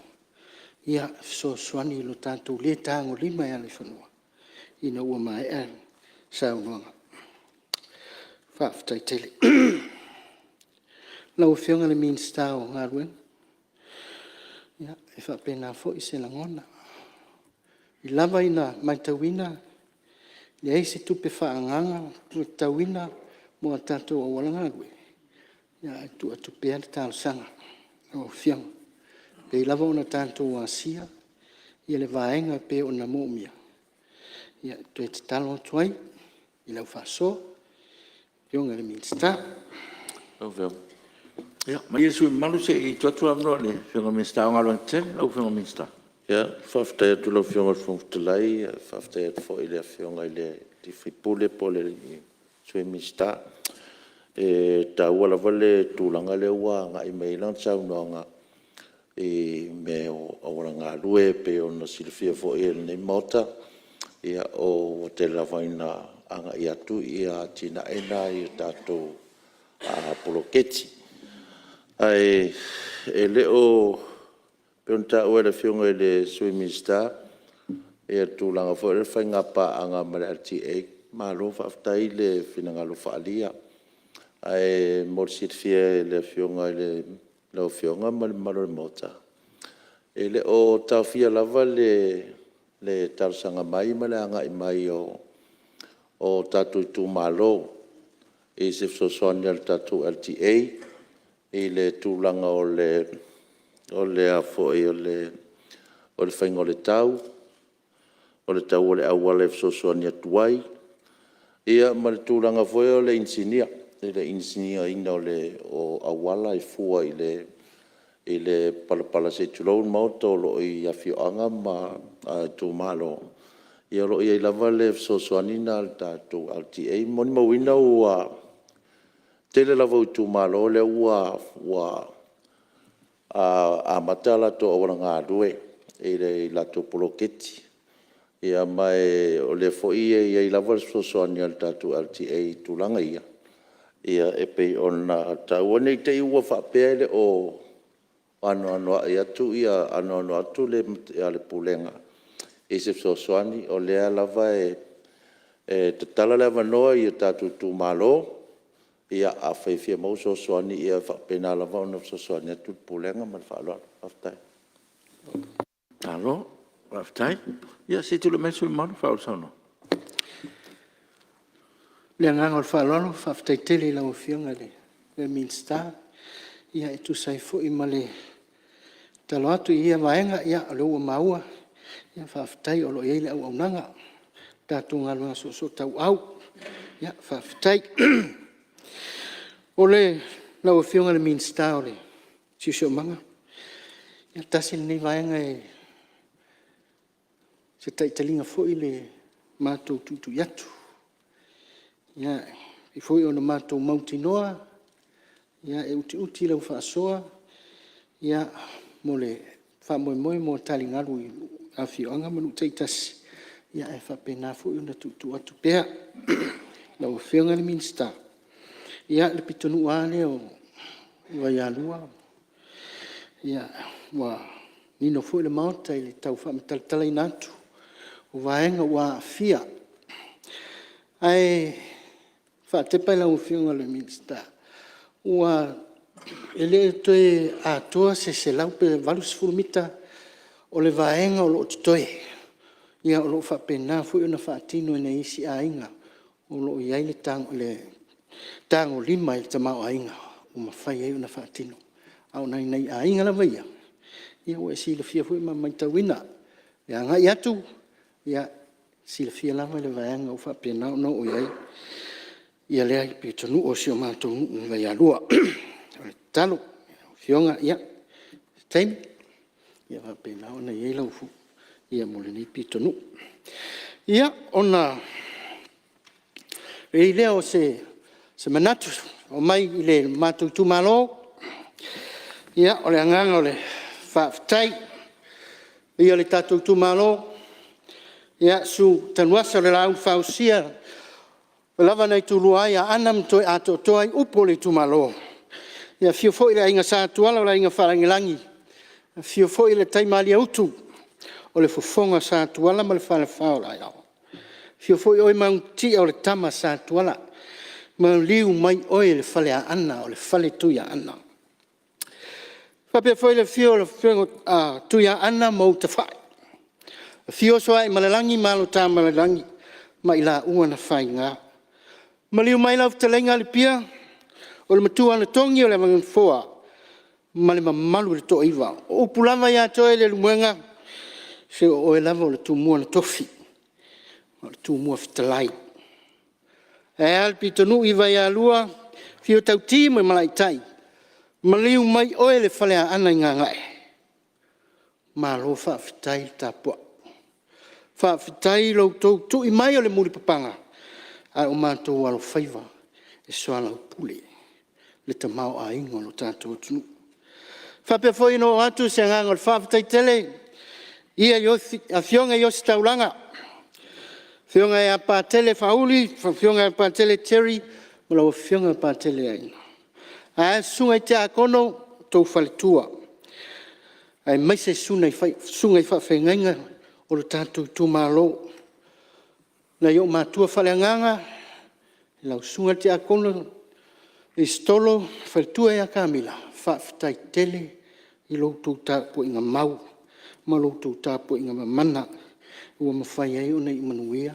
e fesoasoani i lo tatou le tagolima e ala i fanua ina ua maea le saunoaga. Faafetai tele. Lau Afioga i le Minisita o Galuega, ia e faapena foi se lagona. E ui lava ina matauina e leai se tupe faaagaaga faatatauina mo a tatou auala galue, ae tuu atu pea le talosaga i lau Afioga. E pei lava ona tatou asia le vaega e pei ona manaomia, ia e toe tatalo atu ai i lau faasoa lau Afioga i le Minisita. Ia malie le sui usufono mamalu se i tuu atu le avanoa i le Afioga i le Minisita o Galuega Tetele. Lau Afioga i le Minisita. Faafetai atu i lau Afioga i le Fofoga Fetalai, faafetai atu foi i le Afioga i le sui usufono po o le Sui Minisita. E taua lava le tulaga lea ua agai mai ai lana saunoaga i mea o auala galue. E pei ona silafia foi e lenei Maota, ua tele lava ina agai atu atinae na i tatou poloketi. Ae le o… e pei ona taua e le Afioga i le Sui Minisita le tulaga foi lea o le faiga paaga ma le LTA, malo faafetai le finagalo faaalia. Ae mo le silafia e lau Afioga ma le mamalu o le Maota, e le o taofia lava le talosaga mai ma le agai mai o tatou itumalo i se fesoasoani a le tatou LTA i le tulaga o le faiga o le tau, o le tau o le auala e fesoasoani atu ai, ia ma le tulaga foi lea o le inisinia, i le inisinia ina o auala e fua i le palapala, se i tulou le Maota, o lo o i afioaga ma itumalo. Ia o lo o i ai lava le fesoasoani lena a le tatou LTA. E molimauina ua tele lava o itumalo lea ua amata a latou auala galue i latou poloketi. Ia ma o lea foi e i ai lava le fesoasoani a le tatou LTA i tulaga ia, e pei ona taua. Ne i te i ua faapea e le o anoano atu le Pulega i se fesoasoani, o lea lava e tatala le avanoa i tatou itumalo. Afai e fia maua se fesoasoani, ia e faapena lava ona fesoasoani atu le Pulega. Ma le faaaloalo. Faafetai. Malo faafetai. Ia se i tulai mai le sui usufono mamalu e faaauau le saunoaga. Ma le agaga faaaloalo faafetai tele i lau Afioga i le Minisita e tusa ai foi ma le tatalo atu i ia vaega, o lea ua maua, faafetai o lo o i ai le auaunaga, le tatou galuega soosootauau. Faafetai. Lau Afioga i le Minisita o le Siosiomaga, ia tasi lenei vaega e seta'italiga foi le matou tuitui atu. E pei foi ona matou mautinoa e utiuti lau faasoa mo le faamoemoe mo taligalu i afioaga ma nuu taitasi, ae faapena foi ona tuutuu atu pea. Lau Afioga i le Minisita, ia le pitonuu lava lea o Vaialua, ua manino foi le Maota i le tau faamatalatalaina atu o vaega ua aafia. Ae faatepa lau Afioga i le Minisita, e le toe atoa se 100 pe 80 mita o le vaega o lo o totoe, o lo o faapena foi ona faatino e nai isi aiga o lo o i ai le tagolima i le tamaoaiga ua mafai ai ona faatino. A o nai aiga lava ia, ua e silafia foi ma matauina le agai atu, e silafia lava le vaega ua faapena ona oo i ai lea pitonuu o si o matou nuu i Vaialua. O le tatalo i lau Afioga, i se taimi faapena ona i ai lau fuafuaga mo lenei pitonuu. Ia, ona i ai lea o se manatu e aumai i le matou itumalo, ia, o le agaga o le faafetai. Le paia i le tatou itumalo, susu Tanuvasa o le Laau na Fausia, ua lava na itulua ai Aana ma toe atoatoa ai upu o le itumalo. Ia afio foi le Aiga Sa Tuala, le Aiga Faalagilagi, afio foi le Taimalieutu o le fofoga o Sa Tuala ma le Falefa o Aiono, afio foi oe Manutia o le Tama Sa Tuala, maliu mai oe le Faleaana o le Fale Tuiaana. E faapea foi le afio o le Afioga ia Tuiaana ma ou Tafa'i, afio Sooaemalelagi ma alo o Tamaalelagi ma i laua na faiga. Maliu mai lau fetalaiga Alepia o le Matuanatogi o le Avaganofoa ma le mamalu i le Toaiva. O upu lava ia te oe Leulumoega, se o oe lava o le Tumua na tofi, o le Tumua fetalai. Ae a le pitonuu i Vaialua, afio Tauti ma Malaitai, maliu mai oe le Faleaana i gagae, malo faafetai le tapuai, faafetai i lo outou tui mai o le mulipapaga a o matou alofaiva e soalaupule le tamaoaiga o le tatou atunuu. E faapea foi ona oo atu se agaga o le faafetai tele i Afioga i Ositaulaga, Afioga ia Patele Faauli, Afioga ia Patele Jerry ma lau Afioga Patele Aina, ae a Susuga i Tiakono ma outou faletua, aemaise Susuga i Faafeagaiga o le tatou itumalo. Nai ou matua faaleagaga lau Susuga i le Tiakono Isitolo ma le faletua ia Camilla, faafetai tele i la outou tapuaiga mau ma la outou tapuaiga mamana ua mafai ai ona iu manuia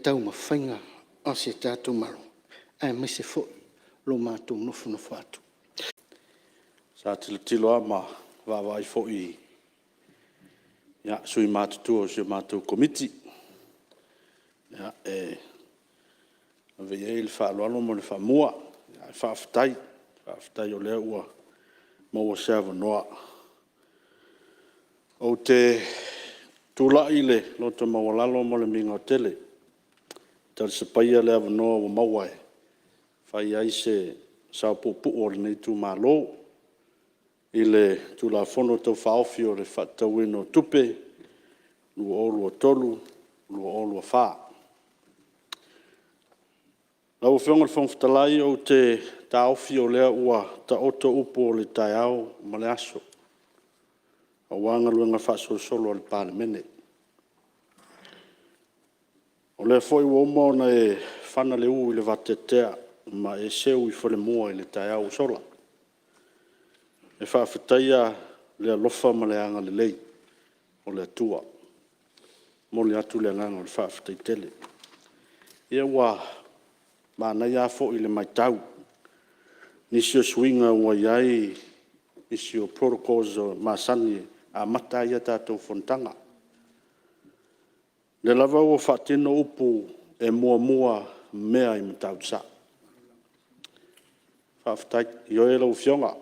taumafaiga a si o tatou Malo, aemaise foi lo matou nofonofo atu. Sa tilotilo lava ma vaavaai foi i sui matutua o si a matou Komiti e ave i ai le faaaloalo ma le faamua. Ae faafetai, faafetai o lea ua maua se avanoa. Ou te tulai i le loto maualalo ma le migao tele e talisapaia le avanoa ua maua e fai ai se sao puupuu o lenei itumalo i le Tulafono Tau Faaofi o le Faatatauina o Tupe 2023/2024. Lau Afioga i le Fofoga Fetalai, ou te taofi o lea ua taoto upu o le taeao ma le aso aua galuega faasolosolo a le Palemene. O lea foi ua uma ona e fana le ū i le vateatea ma e seu i falemua i le taeao ua sola e faafetaia le alofa ma le agalelei o le Atua. E momoli atu le agaga o le faafetai tele. Ia ua manaia lava foi i le matau nisi o suiga ua i ai nisi o protocols masani e amata ai a tatou fonotaga. O lea lava ua faatino upu e muamua mea i Matautu Sa. Faafetai. Ioe lau Afioga,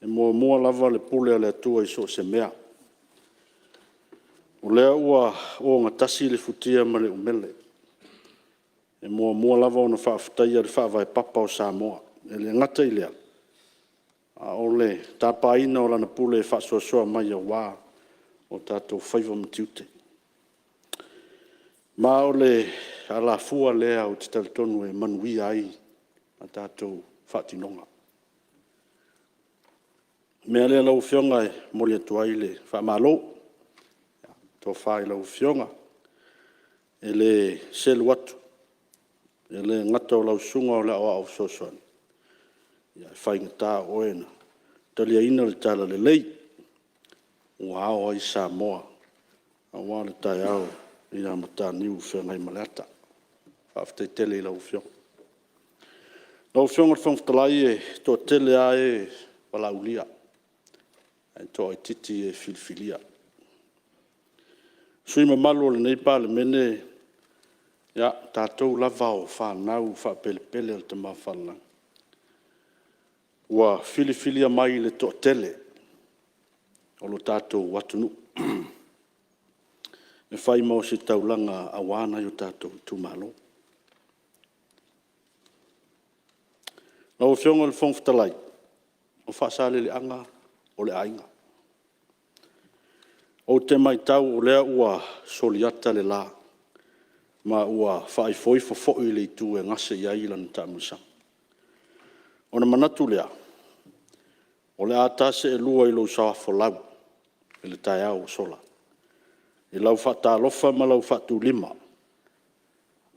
e muamua lava le pule a le Atua i so o se mea. O lea ua ogatasi le futia ma le umele. E muamua lava ona faafetaia le faavae papa o Samoa. E le gata i lea, a o le tapaina o Lana pule faasoasoa mai aua o tatou faiva ma tiute. Ma o le alafua lea ou te talitonu e manuia ai a tatou faatinoga. O le mea lea lau Afioga e momoli atu ai le faamalo i le tofa i lau Afioga. E le selu atu, e le gata o lau Susuga o le Aoao Fesoasoani, ae faigata o oe na taliaina le Talalelei ua ao ai Samoa aua le taeao na Mataniu Feagaimaleata. Faafetai tele i lau Afioga. Lau Afioga i le Fofoga Fetalai, e toatele lava e valaaulia ae toaitiiti e filifilia. O sui usufono mamalu o lenei Palemene, o tatou lava o fanau faapelepele a le Tama Faalelagi, ua filifilia mai i le toatele o le tatou atunuu e fai ma ositaulaga aua nai o tatou itumalo. Lau Afioga i le Fofoga Fetalai, o Faasaleleaga o le aiga. Ou te matau o lea ua soliata le la ma ua faaifoifo foi le itu e gase i ai lana taamilosaga. Ona manatu lea, o le a ta seelua i lou sa folau i le taeao ua sola i lau faatalofa ma lau faatulima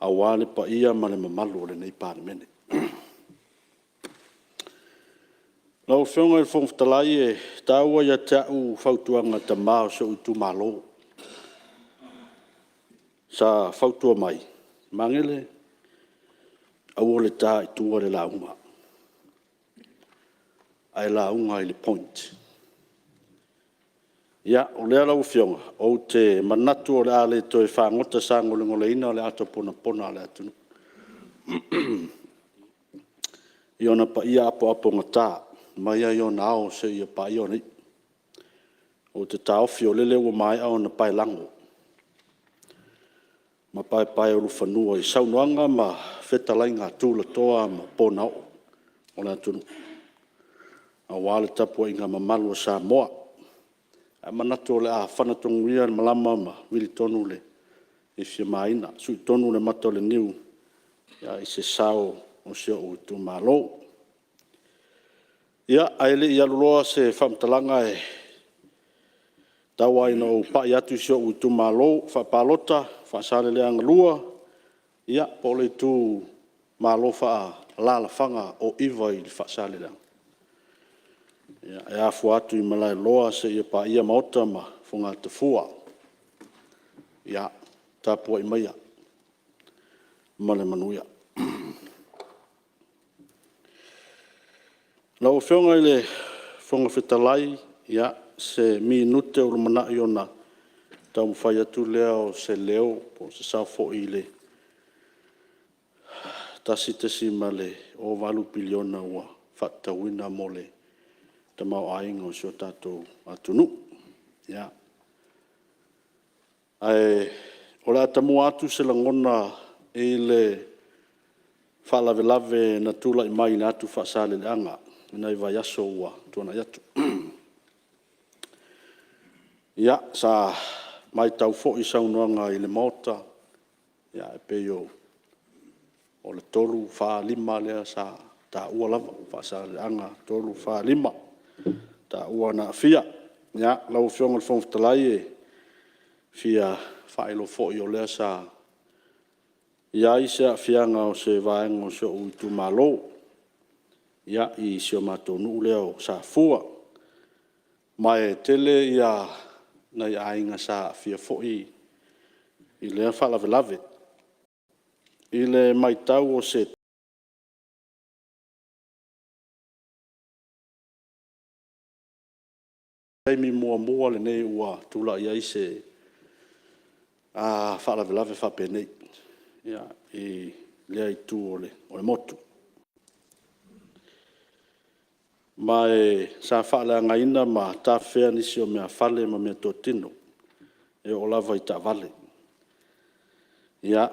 aua le paia ma le mamalu o lenei Palemene. Lau Afioga i le Fofoga Fetalai, e taua ia te au fautuaga a tama o si ou itumalo sa fautua mai, Magele, aua le ta i tua le lauga, ae lauga i le point. Ia, o lea lau Afioga, ou te manatu o le a le toe fagota sagolegoleina le ato ponapona a le atunuu i ona paia apoapogata mai lava i ona ao seia paia ona iu. Ou te taofi o lele ua maea ona paelago ma paepaeulufanua i saunoaga ma fetalaiga a tulatoa ma ponaoo o le atunuu aua le tapuaiga mamalu a Samoa. Ae manatu o le a fana tonu ia le malama ma vili tonu le ifi a maina, sui tonu le mata o le niu i se sao o si ou itumalo. Ia, ae le i aluloa se faamatalaga, e tau lava ina ou pai atu i si ou itumalo faapalota o Faasaleleaga 2, po o le itumalo faaalaalafaga o Iva i le Faasaleleaga, e afua atu i Malaeloa seia paia Maota ma Fogatafua. Ia tapuai maia ma le manuia. Lau Afioga i le Fofoga Fetalai, se minute o lumanai ona taumafai atu lea o se leo po o se sao foi i le $1.08 piliona ua faatatauina mo le tamaoaiga o si o tatou atunuu. Ae o le a tamua atu se lagona i le faalavelave na tulai mai i le atu Faasaleleaga i nai vaiaso ua tuanai atu. Sa matau foi i saunoaga i le Maota, e pei o le 3, 4, 5 lea sa taua lava, Faasaleleaga 3, 4, 5 taua na aafia. Lau Afioga i le Fofoga Fetalai, e fia faailoa foi o lea sa i ai se aafiaga o se vaega o si ou itumalo i si o matou nuu lea o Safua, ma e tele nai aiga sa aafia foi i lea faalavelave. I le matau o se taimi muamua lenei ua tulai ai se faalavelave faapenei i lea itu o le motu. Ma sa faaleagaina ma tafefea nisi o meafale ma meatotino e oo lava i taavale.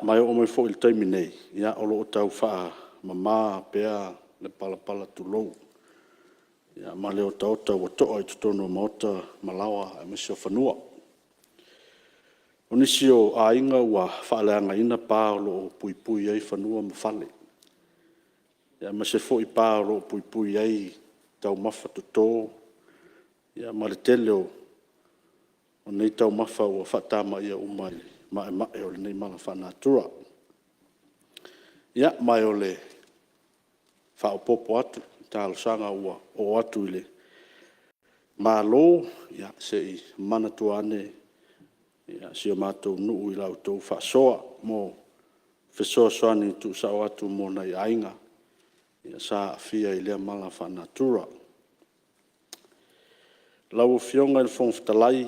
Ma e oo mai foi i le taimi nei, o lo o tau faamama pea le palapala, tulou, ma le otaota ua toa i totonu o maota ma laoa aemaise o fanua. O nisi o aiga ua faaleagaina pa o lo o puipui ai fanua ma fale, aemaise foi pa o lo o puipui ai taumafa toto ma le tele o nei taumafa ua faatamaia uma e le maemae o lenei mala faalenatura. Ma o le faaopoopo atu i talosaga ua oo atu i le Malo, se i manatua ane si o matou nuu i la outou faasoa mo fesoasoani tuusao atu mo nai aiga sa aafia i lea mala faalenatura. Lau Afioga i le Fofoga Fetalai,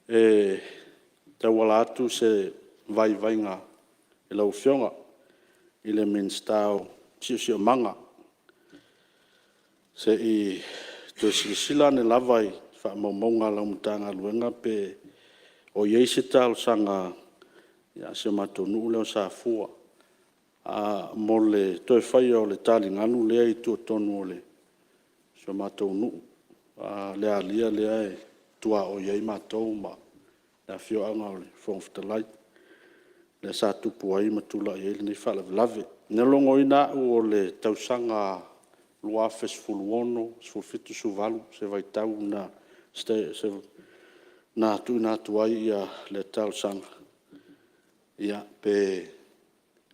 e tauala atu se vaivaiga i lau Afioga i le Minisita o le Siosiomaga, se i toe silasila ane lava i faamaumauga a lau Matagaluega po o i ai se talosaga a si o matou nuu lea o Safua mo le toe faia o le taligalu lea e i tua tonu o si o matou nuu, le alia lea e tuaoi ai matou ma le afioaga o le Fofoga Fetalai, lea sa tupu ai ma tulai ai lenei faalavelave. Na logoina au o le tausaga 2016, 2017, 2018 se vaitau lena na tuuina atu ai le talosaga, pe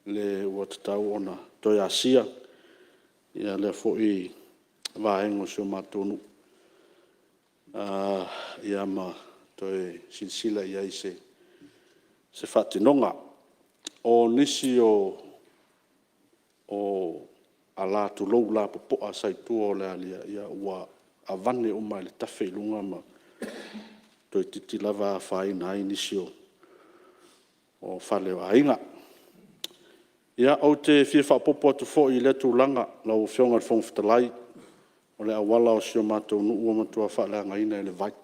le ua tatau ona toe asia lea foi vaega o si o matou nuu ma toe silasila i ai i se faatinoga. O nisi o ala tulou, lapopoa sa i tua o le alia, ua avane uma e le tafe i luga ma toeitiiti lava afaina ai nisi o fale o aiga. Ou te fia faaopoopo atu foi i lea tulaga lau Afioga i le Fofoga Fetalai, o le auala o si o matou nuu ua matua faaleagaina e le vai. E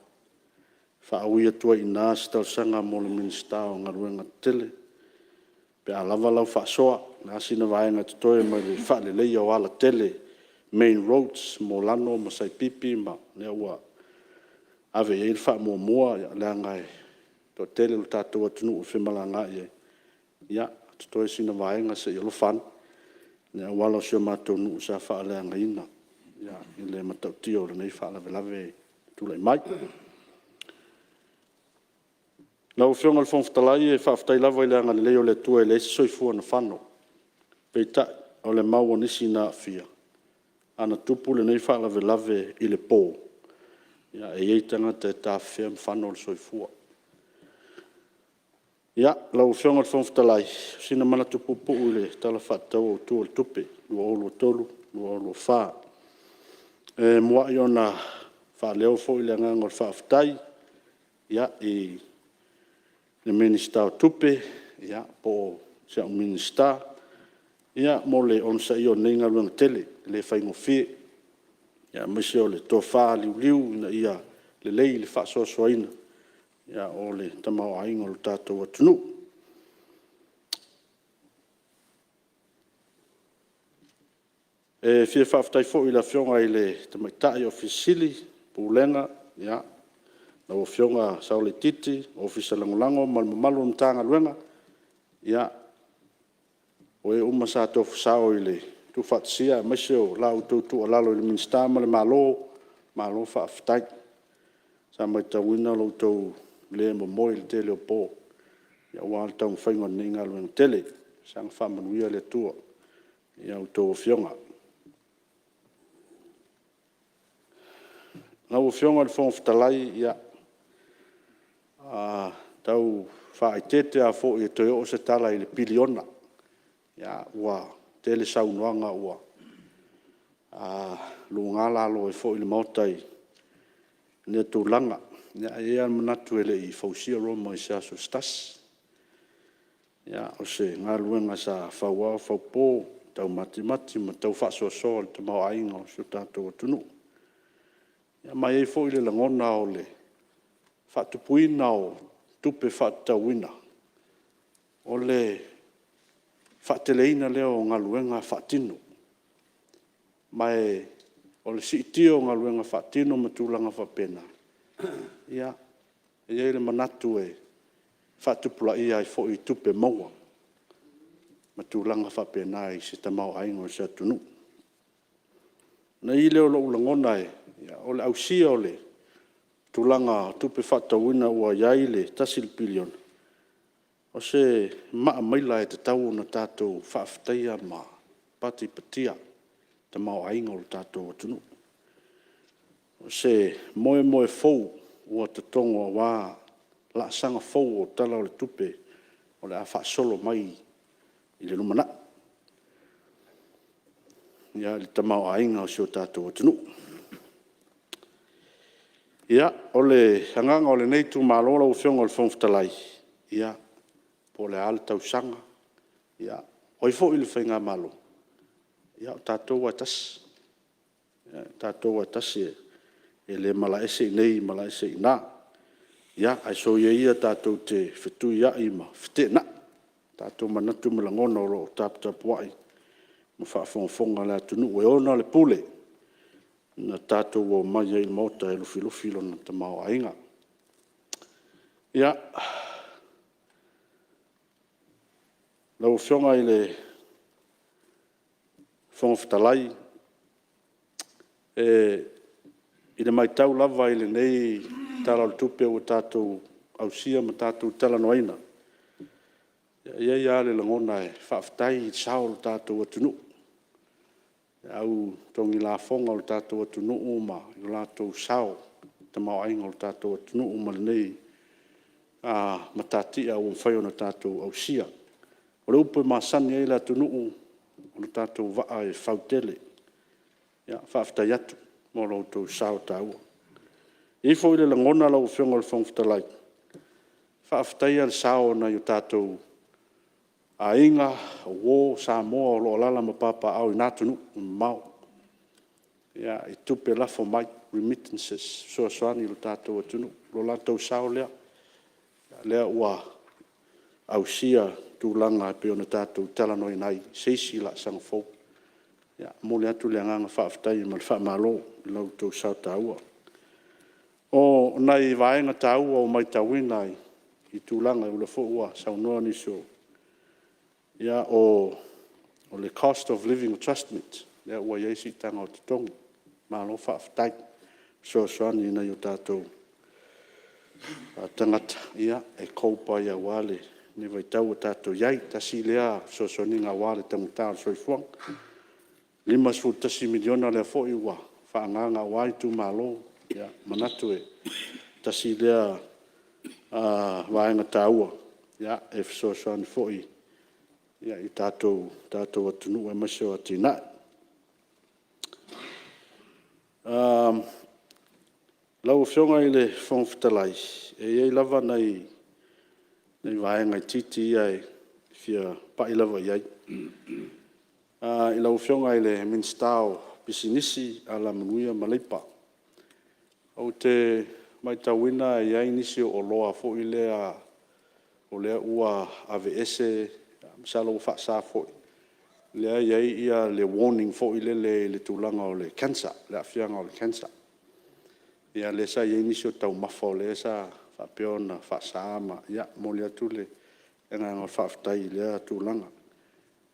faaui atu ai i ina se talosaga mo le Minisita o Galuega Tetele pe a lava lau faasoa, o le a sina vaega o totoe mo le faaleleia o alatele, main roads mo Lano ma Saipipi, lea ua ave i ai le faamuamua leaga e toatele le tatou atunuu e femalagaai ai, a totoe sina vaega se i alofa ane i le auala o si o matou nuu sa faaleagaina i le matautia o lenei faalavelave na tulai mai. Lau Afioga i le Fofoga Fetalai, e faafetai lava i le agalelei o le Atua e leai se soifua na fano. Peitai, o le mau a nisi na aafia, ana tupu lenei faalavelave i le po, e i ai tagata e tafefea ma fano le soifua. Lau Afioga i le Fofoga Fetalai, o sina manatu puupuu i le Tala Faatatau Autu o le Tupe 2023/2024. E muai ona faaleo foi le agaga o le faafetai i le Minisita o Tupe po o si au Minisita mo le onosaia o lenei galuega tele e le faigofie, aemaise o le tofa liuliu ina ia lelei le faasoasoaina o le tamaoaiga o le tatou atunuu. E fia faafetai foi i le Afioga i le Tamaitai Ofisa Sili o Pulega lau Afioga Saulaititi Ofisa Lagolago ma le mamalu o le Matagaluega, o e uma sa tofu sao i le tuufaatasia aemaise o la outou tuualalo i le Minisita ma le Malo, malo faafetai. Sa matauina lo outou le momoe i le tele o po aua le taumafaiga o lenei galuega tetele. Saga faamanuia le Atua i a outou Afioga. Lau Afioga i le Fofoga Fetalai, e tau faaeteete lava foi e toe oo se tala i le piliona. Ua tele saunoaga ua luga lalo ai foi le Maota i lea tulaga. Ae i ai lava le manatu e le i fausia Roma i se aso se tasi. O se galuega sa fau ao fau po, tau matimati ma tau faasoasoa le tamaoaiga o si o tatou atunuu. Ma e i ai foi le lagona o le faatupuina o tupe faatatauina, o le faateleina lea o galuega faatino. Ma o le siitia o galuega faatino ma tulaga faapena, e i ai le manatu e faatupulaia ai foi tupe maua ma tulaga faapena i se tamaoaiga o se atunuu. Ona i ai lea o lou lagona, o le ausia o le tulaga o tupe faatatauina ua i ai le $1 piliona, o se maa maila e tatau ona tatou faafetaia ma patipatia le tamaoaiga o le tatou atunuu. O se moemoe fou ua totogo aua laasaga fou o Tala o le Tupe o le a faasolo mai i le lumanai i le tamaoaiga o si o tatou atunuu. Ia, o le agaga o lenei itumalo lau Afioga i le Fofoga Fetalai, ia, po o le a le tausaga, o ai foi le faigamalo, ia o tatou lava e tasi. O tatou lava e tasi e le malaese i inei malaese i ina. Ae soia ia tatou te fetuiai ma feteenai o tatou manatu ma lagona o lo o taputapuai ma faafogafoga le atunuu e ona le pule na tatou omai ai i le Maota e lufilufi lona tamaoaiga. Ia, lau Afioga i le Fofoga Fetalai, i le matau lava i lenei Tala o le Tupe ua tatou ausia ma tatou talanoaina, e i ai lava le lagona e faafetai i le sao o le tatou atunuu, le au totogi lafoga o le tatou atunuu ma lo latou sao i le tamaoaiga o le tatou atunuu ma lenei matatia ua mafai ona tatou ausia. O le upu e masani ai le atunuu, o le tatou vaa e fautele. Faafetai atu mo lo outou sao taua. E i ai foi le lagona lau Afioga i le Fofoga Fetalai, e faafetaia le sao o nai o tatou aiga, o uo o Samoa o lo o alaala ma papaaao i na atunuu mamao i tupe lafo mai, remittances e fesoasoani i lo tatou atunuu. O lo latou sao lea, lea ua ausia tulaga e pei ona tatou talanoaina ai i se isi laasaga fou. E momoli atu le agaga faafetai ma le faamalo i lo outou sao taua. O nai vaega taua ua matauina i tulaga o lea foi ua saunoa nisi o… o le cost of living adjustment lea ua i ai le siitaga o totogi, malo faafetai e fesoasoani i nai o tatou tagata e cope ai aua lenei vaitau ua tatou i ai. Tasi lea fesoasoaniga aua le taugata o le soifuaga. E $51 miliona lea foi ua faaagaaga aua itumalo. E manatu e tasi lea vaega taua e fesoasoani foi i le tatou atunuu aemaise o atinae. Lau Afioga i le Fofoga Fetalai, e i ai lava nai vaega itiiti ia e fia pai lava i ai. I lau Afioga i le Minisita o Pisinisi, Alamanuia ma Leipa, ou te matauina e i ai nisi o oloa foi lea o lea ua aveese, masalo ua faasa foi, lea e i ai le warning foi lele i le tulaga o le cancer, le aafiaga o le cancer. Lea sa i ai nisi o taumafa o lea sa faapea ona faasa. E momoli atu le agaga faafetai i lea tulaga.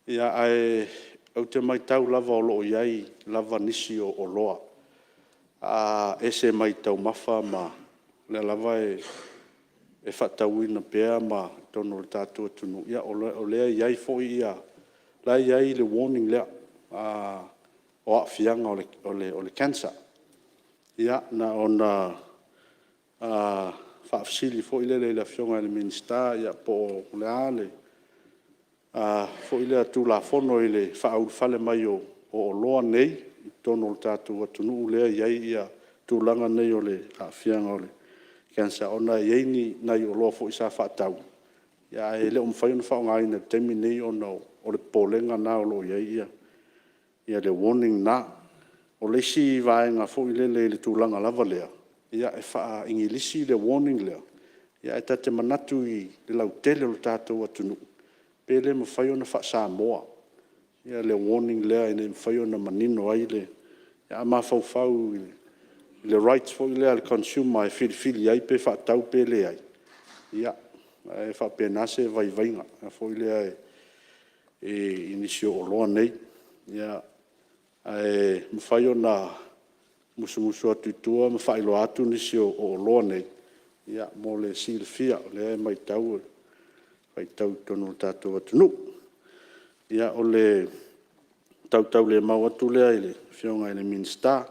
Ae ou te matau lava o lo o i ai lava nisi o oloa e ese mai taumafa ma o lea lava e faatauina pea i totonu o le tatou atunuu, o lea e i ai le warning lea o aafiaga o le cancer. Ia na ona faafesili foi lea i le Afioga i le Minisita po o le a le foi lea Tulafono i le faaulufale mai o oloa nei i totonu o le tatou atunuu lea e i ai tulaga nei o le aafiaga o le cancer, ona e i ai nai oloa foi sa faatau, ae le o mafai ona faaaogaina i le taimi lenei ona o le popolega lena o lo o i ai le warning lena. O le isi vaega foi lele i le tulaga lava lea, e faa-Igilisi le warning lea, ae ta te manatu i le lautele o le tatou atunuu, pe le mafai ona faa-Samoa le warning lea ina ia mafai ona manino ai le… A mafaufau i le right foi lea a le consumer e filifili ai pe faatau pe leai, ia, e faapena se vaivaiga foi lea i nisi o oloa nei. Ae mafai ona musumusu atu i tua ma faailoa atu nisi o oloa nei mo le silafia, o lea e matau e faitau i totonu o le tatou atunuu. O le tautaulemau atu lea i le Afioga i le Minisita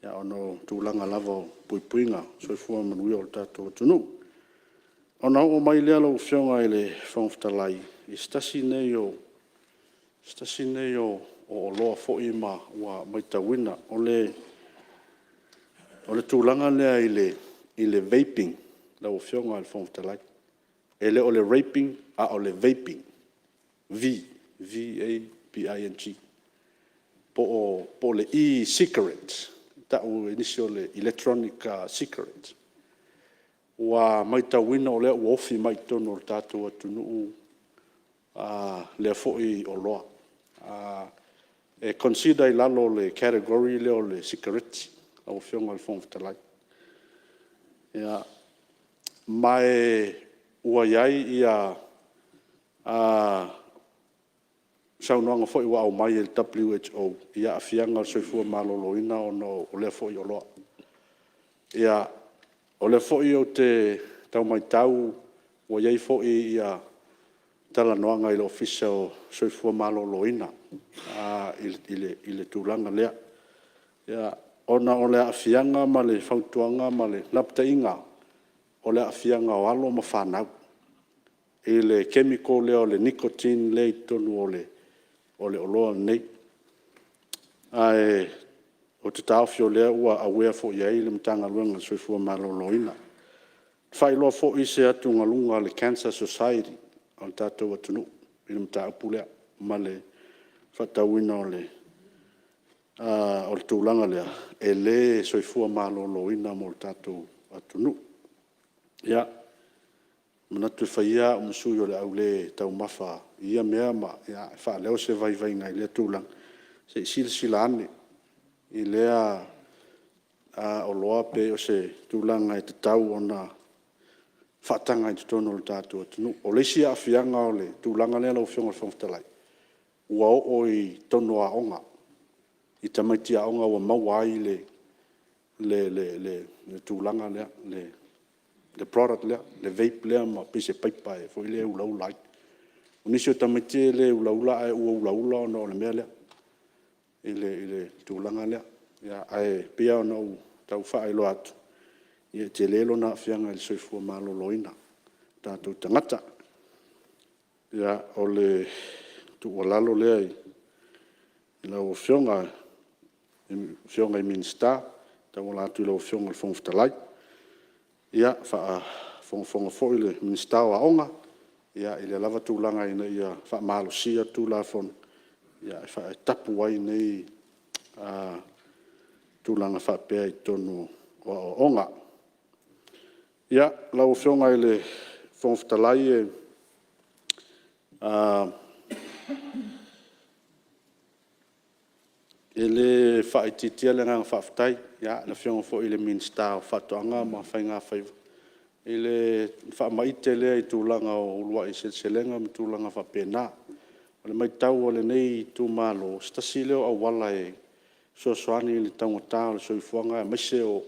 ona o tulaga lava o puipuiga o le soifua manuia o le tatou atunuu. Ona oo mai lea lau Afioga i le Fofoga Fetalai i se tasi lenei o oloa foi ma ua matauina, o le tulaga lea i le vaping lau Afioga i le Fofoga Fetalai. E le o le vaping a o le vaping, v a p i n g po o le e-cigarette e tau e nisi o le electronic cigarette. Ua matauina o lea ua ofi mai totonu o le tatou atunuu lea foi oloa. E consider i lalo o le category lea o le sikareti lau Afioga i le Fofoga Fetalai. Ma ua i ai saunoaga foi ua aumai e le WHO i aafiaga o le soifua maloloina ona o lea foi oloa. O lea foi ou te tau matau ua i ai foi talanoaga i le Ofisa o le Soifua Maloloina i le tulaga lea, ona o le aafiaga ma le fautuaga ma le lapataiga o le aafiaga o alo ma fanau i le chemical lea o le nicotine lea e i totonu o le oloa lenei. Ae ou te taofi o lea ua aware foi i ai le Matagaluega o le Soifua Maloloina. E faailoa foi se atugaluga a le Cancer Society a le tatou atunuu i le mataupu lea ma le faatauina o le tulaga lea, e le soifua maloloina mo le tatou atunuu. Ia, e manatu e fai ia au ma sui o le au le taumafa i ia mea ma e faaleo se vaivaiga i lea tulaga, se i silasila ane i lea oloa pe o se tulaga e tatau ona faataga i totonu o le tatou atunuu. O le isi aafiaga o le tulaga lea lau Afioga i le Fofoga Fetalai, ua oo i totonu o aoga i tamaiti aoga ua maua ai le tulaga lea, le product lea, le vape lea ma pei se paipa foi lea e ulaula ai. O nisi o tamaiti e le ulaula ae ua ulaula ona o le mea lea, i le tulaga lea. Ae pei lava ona ou tau faailoa atu, e tele lona aafiaga i le soifua maloloina o tatou tagata. Ia, o le tuualalo lea i lau Afioga i Afioga i Minisita e tauala atu i lau Afioga i le Fofoga Fetalai. Ia, faafogafoga foi le Minisita o Aoga i lea lava tulaga ina ia faamalosia le Tulafono e tapu ai nei tulaga faapea i totonu o aoaoga. Ia, lau Afioga i le Fofoga Fetalai, e le faaitiitia le agaga faafetai i le Afioga foi i le Minisita o Faatoaga ma Faigafaiva i le faamaite lea i tulaga o uluai seleselega ma tulaga faapena. O le matau a lenei itumalo, o se tasi lea o auala e fesoasoani i le taugata o le soifuaga aemaise o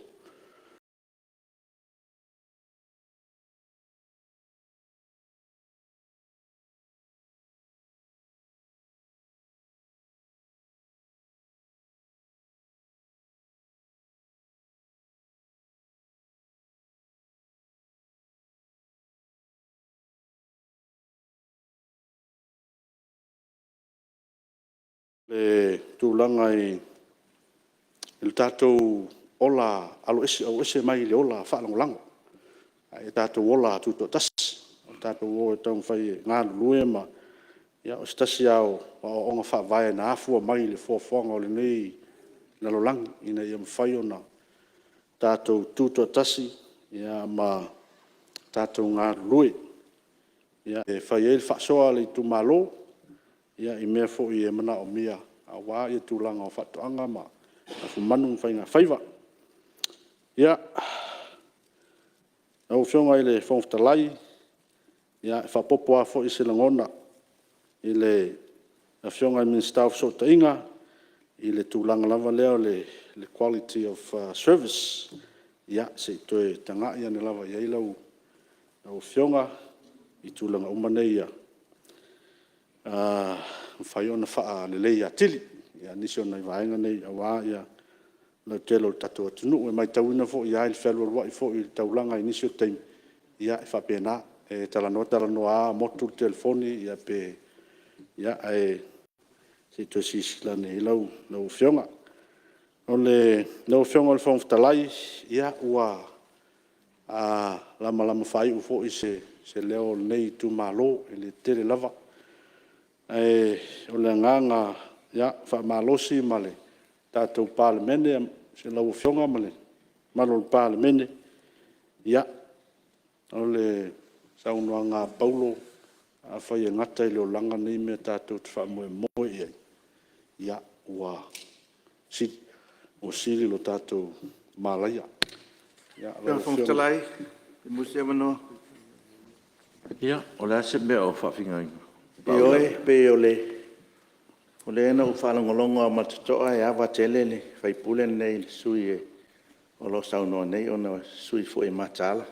le tulaga i le tatou auese mai le ola faalagolago ae ia tatou ola tutoatasi. Tatou o e taumafai e galulue ma… Ia o se tasi lava o aoaoga faavae na afua mai i le foafoaga o lenei lalolagi ina ia mafai ona tatou tutoatasi ma tatou galulue e fai ai le faasoa a le itumalo i mea foi e manaomia aua tulaga o faatoaga ma lafumanu ma faigafaiva. Ia, lau Afioga i le Fofoga Fetalai, e faaopoopo lava foi se lagona i le Afioga i le Minisita o Fesootaiga. i le tulaga lava lea o le quality of service. Ia se i toe tagai ane lava i ai lau Afioga i tulaga uma nei ia mafai ona faaleleia atili nisi o nai vaega nei aua le lautele o le tatou atunuu. E matauina foi lava i le fealualuai foi o le taulaga i nisi o taimi, ia e faapena, e talanoa talanoa lava motu le telefoni pe… Ae se i toe silasila ane i ai lau Afioga. Lau Afioga i le Fofoga Fetalai, ia ua lamalama faaiu foi se leo o lenei itumalo, e le tele lava. Ae o le agaga faamalosi le tatou Palemene i lau Afioga ma le mamalu o le Palemene, ia, o le saunoaga a Paulo, “Afai e gata i le olaga nei mea tatou te faamoemoe i ai, ia, ua sili lo tatou malaia.” Lau Fofoga Fetalai, pe maua se avanoa? Ia, o le a se mea o faafinagaloina? Ioe, pei o lea na ou faalogologo lava ma le totoa e ava tele le sui usufono lenei i le sui usufono o lo o saunoa nei ona o le sui usufono foi e mataala.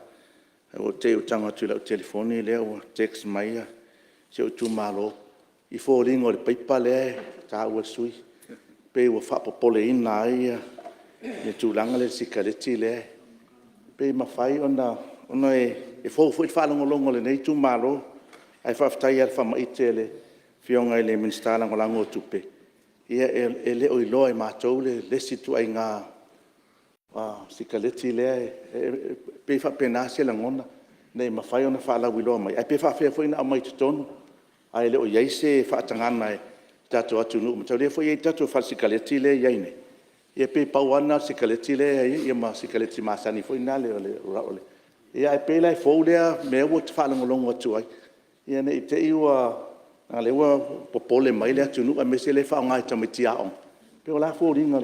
Ae te i ua tago atu i lau telefoni o lea ua text mai si ou itumalo i foliga o le paipa lea e taua e le sui usufono, pei ua faapopoleina ai le tulaga lea i le sikareti lea. Pe mafai ona… ona e fou foi le faalogologo a lenei itumalo. Ae faafetai lava i le faamaite a le Afioga i le Minisita Lagolago o Tupe, ia e le o iloa e matou le isi ituaiga sikareti lea e pei e faapena se lagona, ina ia mafai ona faalauiloa mai, ae pe faapefea foi ona aumai i totonu ae le o i ai se faatagaga i le tatou atunuu. Mataulia foi e i ai le tatou fale sikareti lea e i ai nei, ia pei pau lava lena o le sikareti lea e i ai ma le sikareti masani foi lea. Ae pei la e fou lea mea ua ta faalogologo atu ai, ina ne i te i ua… leaga o lea ua popole mai le atunuu aemaise o lea e faaaoga e tamaiti aoga. Po o a foliga o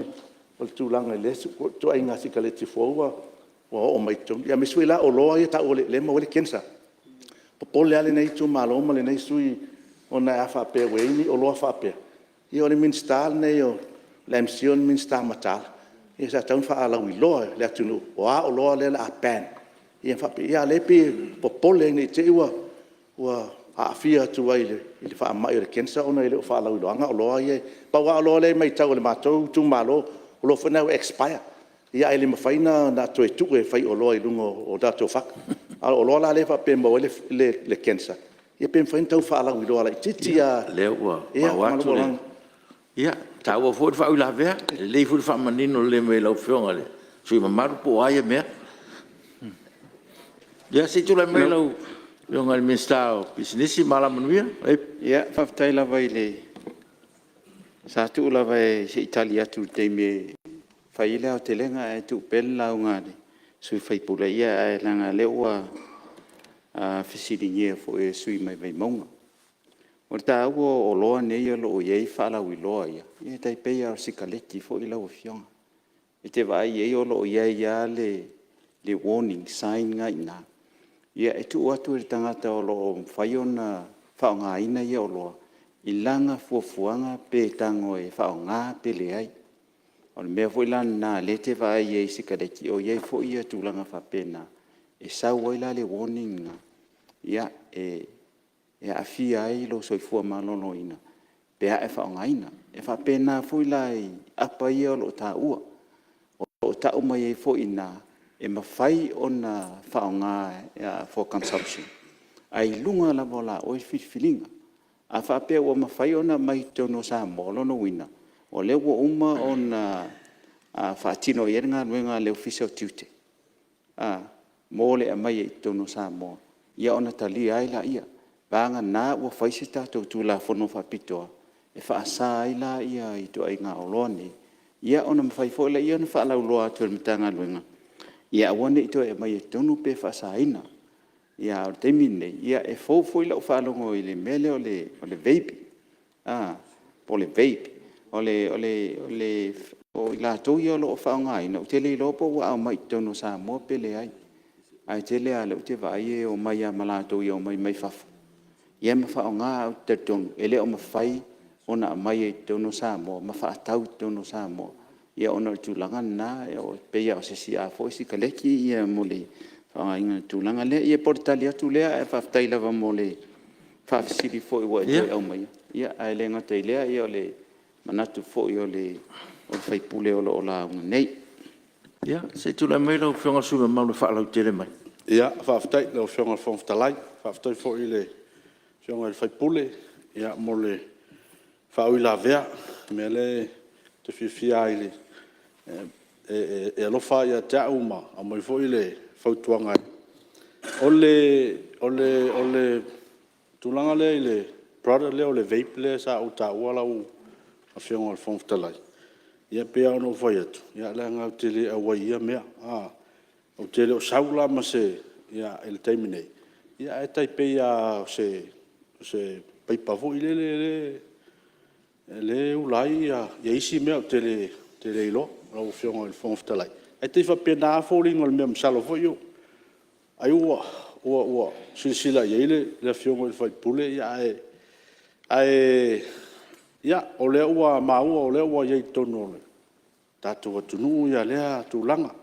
le tulaga i lea ituaiga sikareti fou ua oo mai totonu, aemaise foi la oloa ia e tau lea e maua ai le cancer. E popole lava lenei itumalo ma lenei sui usufono ona a faapea ua i ai ni oloa faapea, ia o le Minisita lenei o le MCIL o le Minisita mataala, sa tatau ona faalauiloa i le atunuu, o a oloa lea o le a ban, a o lea e pei e popole ne i te i ua aafia atu ai i le faamai o le cancer ona e le o faalauiloaina oloa ia. Pau lava oloa ia e matau a le matou itumalo, o oloa foi na ua expire, ae le mafai ona toe tuu e faioloa i luga o latou fata. A o oloa la lea faapea e maua ai le cancer, ia pe mafai ona tau faalauiloa laitiiti lava. Ia, o lea ua maua atu le… Ia, e taua foi le faauilavea, e lelei foi le faamanino lelei mai e lau Afioga i le sui usufono mamalu po o a ia mea. Ia se i tulai mai lau Afioga i le Minisita mo Pisinisi ma Alamanuia. Ia, faafetai lava i le… Sa tuu lava se i tali atu i le taimi e fai ai le aotelega ae tuu pea le lauga a le sui usufono, ae leaga o lea ua fesiligia foi e le sui usufono mai Vaimauga. O le taua o oloa nei o lo o i ai faalauiloa ia, e tai pei lava o le sikareti foi lau Afioga. E te vaai i ai o lo o i ai lava le warning sign lena e i ina, e tuu atu i le tagata o lo o mafai ona faaaogaina ia oloa i lana fuafuaga pe tago e faaaoga pe leai. O le mea foi la lena o lea e te vaai ai i sikareti o i ai foi tulaga faapena, e sau ai la le warning lena, e aafia ai lou soifua maloloina pe a e faaaogaina. E faapena foi la i apa ia o lo o taua, o lo o tau mai ai foi i ina, e mafai ona faaaoga for consumption, ae i luga lava o la oe filifiliga. A faapea ua mafai ona aumai i totonu o Samoa, o lona uiga, o lea ua uma ona faatino i ai le galuega a le Ofisa o Tiute mo le aumaiga i totonu o Samoa, ia ona talia ai lea, vagana ua fai se tatou Tulafono faapitoa e faasa ai la ituaiga oloa nei, ia ona mafai foi lea ona faalauiloa atu e le Matagaluega ia aua ne i toe aumaia i totonu pe faasaina. A o le taimi lenei, e fou foi lau faalogo i le mea lea o le vaping po o le vape. O i latou ia o lo o faaaogaina, ou te le iloa po ua aumai i totonu o Samoa pe leai, ae tele lava o lea ou te vaai e omai lava ma latou e omai mai fafo ma faaaoga. Ae ou te talitonu e le o mafai ona aumai ai i totonu o Samoa ma faatau i totonu o Samoa, ona o le tulaga lena, e pei lava o se isi sikaleki mo le faaaogaina i le tulaga lea. Ia pei o le tali atu lea, ae faafetai lava mo le faafesili foi ua e toe aumaia, ae le gata i lea o le manatu foi o le sui usufono o lo o lauga nei. Ia, se i tulai mai lau Afioga i le sui usufono mamalu e faalautele mai. Faafetai i lau Afioga i le Fofoga Fetalai, faafetai foi i le Afioga i le sui usufono mo le faauilavea. O le mea lea ou te fiafia ai, e alofa lava ia te au ma aumai foi le fautuaga. O le tulaga lea i le product lea o le vape lea sa ou taua lau Afioga i le Fofoga Fetalai, ia pei lava ona ou fai atu, leaga ou te le auai i ia mea. Ou te le o sau la ma se i le taimi nei, ae tai pei lava o se paipa foi lele lea e ula ai isi mea ou te le iloa lau Afioga i le Fofoga Fetalai, ae pei e faapena lava foliga o le mea, masalo foi ai ua silasila i ai le Afioga i le sui usufono. Ae o lea ua maua o lea ua i ai i totonu o le tatou atunuu lea tulaga.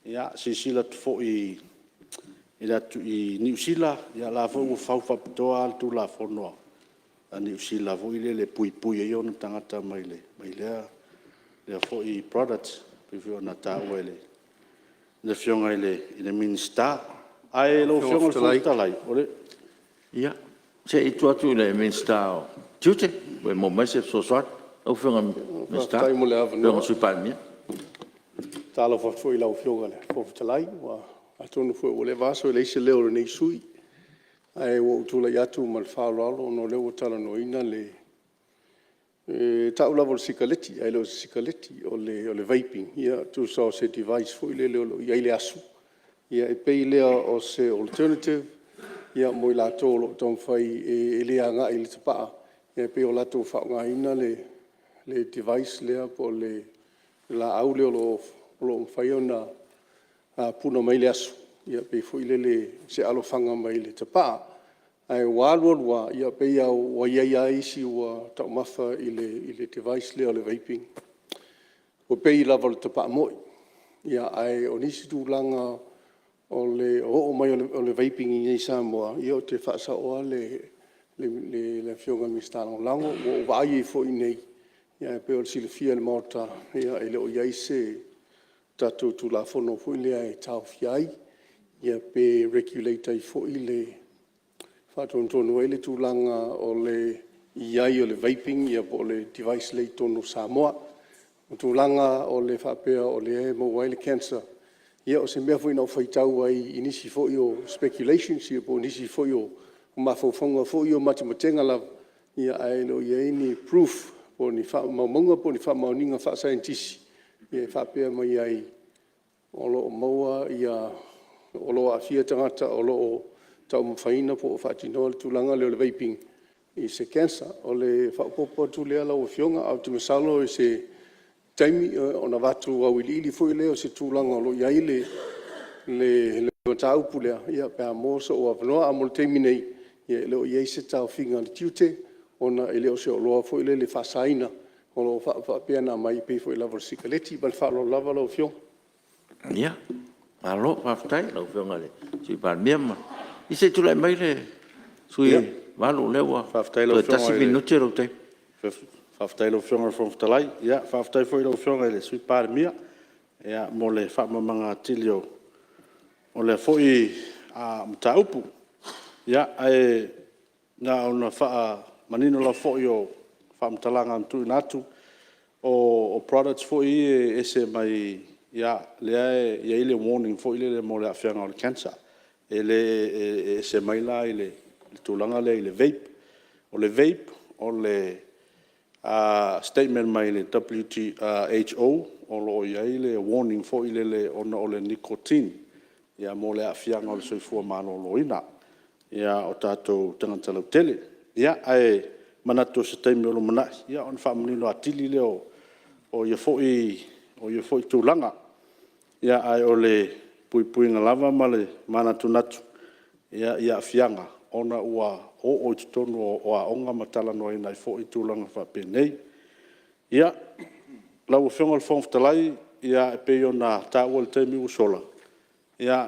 Ia, silasila atu foi i Niu Sila, o la e foi ua fau faapitoa lava le Tulafono a Niu Sila foi lele e puipui ai ona tagata mai lea foi product e pei foi ona taua e le Afioga i le Minisita. Ae lau Afioga i le Fofoga Fetalai, o le… Ia, se i tuu atu i le Minisita o Tiute po o maua mai se fesoasoani. Lau Afioga i le Minisita, lau Afioga i le Sui Palemia. Faafetai mo le avanoa. E faatalofa atu foi i lau Afioga i le Fofoga Fetalai, atonu foi ua leva aso e leai se leo o lenei sui usufono. Ae ua ou tulai atu ma le faaaloalo ona o lea ua talanoaina le… E tau lava o le sikaleti ae le o se sikaleti, o le vaping, tusa o se device foi lele o lo o i ai le asu, e pei lea o se alternative mo i latou o lo o taumafai e le agai i le tapaa, e pei ua latou faaaogaina le device lea po o le laau lea o lo o mafai ona puna mai ai le asu, e pei foi lele o se alofaga mai le tapaa. Ae ua alu alu lava, e pei lava ua i ai lava isi ua taumafa i le device lea o le vaping, ua pei lava o le tapaa moi. Ae o nisi tulaga o le oo mai o le vaping i inei i Samoa, ia ou te faasaoa le Afioga i le Minisita Lagolago, ua ou vaai ai foi i inei, ae pei ona silafia e le Maota, e le o i ai se tatou Tulafono foi lea e taofia ai, ia pe regulate ai foi le faatonutonu ai le tulaga o le i ai o le vaping po o le device lea i totonu o Samoa. O tulaga e faapea o lea e maua ai le cancer, ia o se mea foi na ou faitau ai i nisi foi o speculations po o nisi foi o mafaufauga foi ia o matematega lava, ae le o i ai ni proof po o ni faamaumauga po o ni faamaoniga faasaienitisi e faapea mai ai, o lo o aafia tagata o lo o taumafaina po o faatinoa le tulaga lea o le vaping i se cancer. O le faaopoopo atu lea lau Afioga, ae ou te masalo o se taimi ona avatu auiliili foi lea o se tulaga o lo o i ai le mataupu lea pe a maua sou avanoa. Ae mo le taimi nei, e le o i ai se taofiga a le Tiute ona e le o se oloa foi lele faasaina o lo o faapea ona aumai e pei foi lava o le sikaleti. Ma le faaaloalo lava lau Afioga. Ia, malo faafetai i lau Afioga i le Sui Palemia. Ia se i tulai mai le sui usufono mamalu o lea ua toe tasi minute lou taimi. Faafetai i lau Afioga i le Fofoga Fetalai. Faafetai foi i lau Afioga i le Sui Palemia mo le faamalamalamaga atili o lea foi mataupu. Ae na ona faamanino lava foi o faamatalaga na tuuina atu, o products foi ia e ese mai lea e i ai le warning foi lele mo le aafiaga o le cancer. E ese mai la i le tulaga lea i le vape. O le vape, o le statement mai le WHO, o lo o i ai le warning foi lele ona o le nicotine mo le aafiaga o le soifua maloloina o tatou tagata lautele. Ae manatu o se taimi o lumanai ona faamanino atili lea o ia foi tulaga. Ae o le puipuiga lava ma le manatunatu i aafiaga ona ua oo i totonu o aoga ma talanoaina ai foi tulaga faapenei. Ia, lau Afioga i le Fofoga Fetalai, e pei ona taua i le taimi ua sola,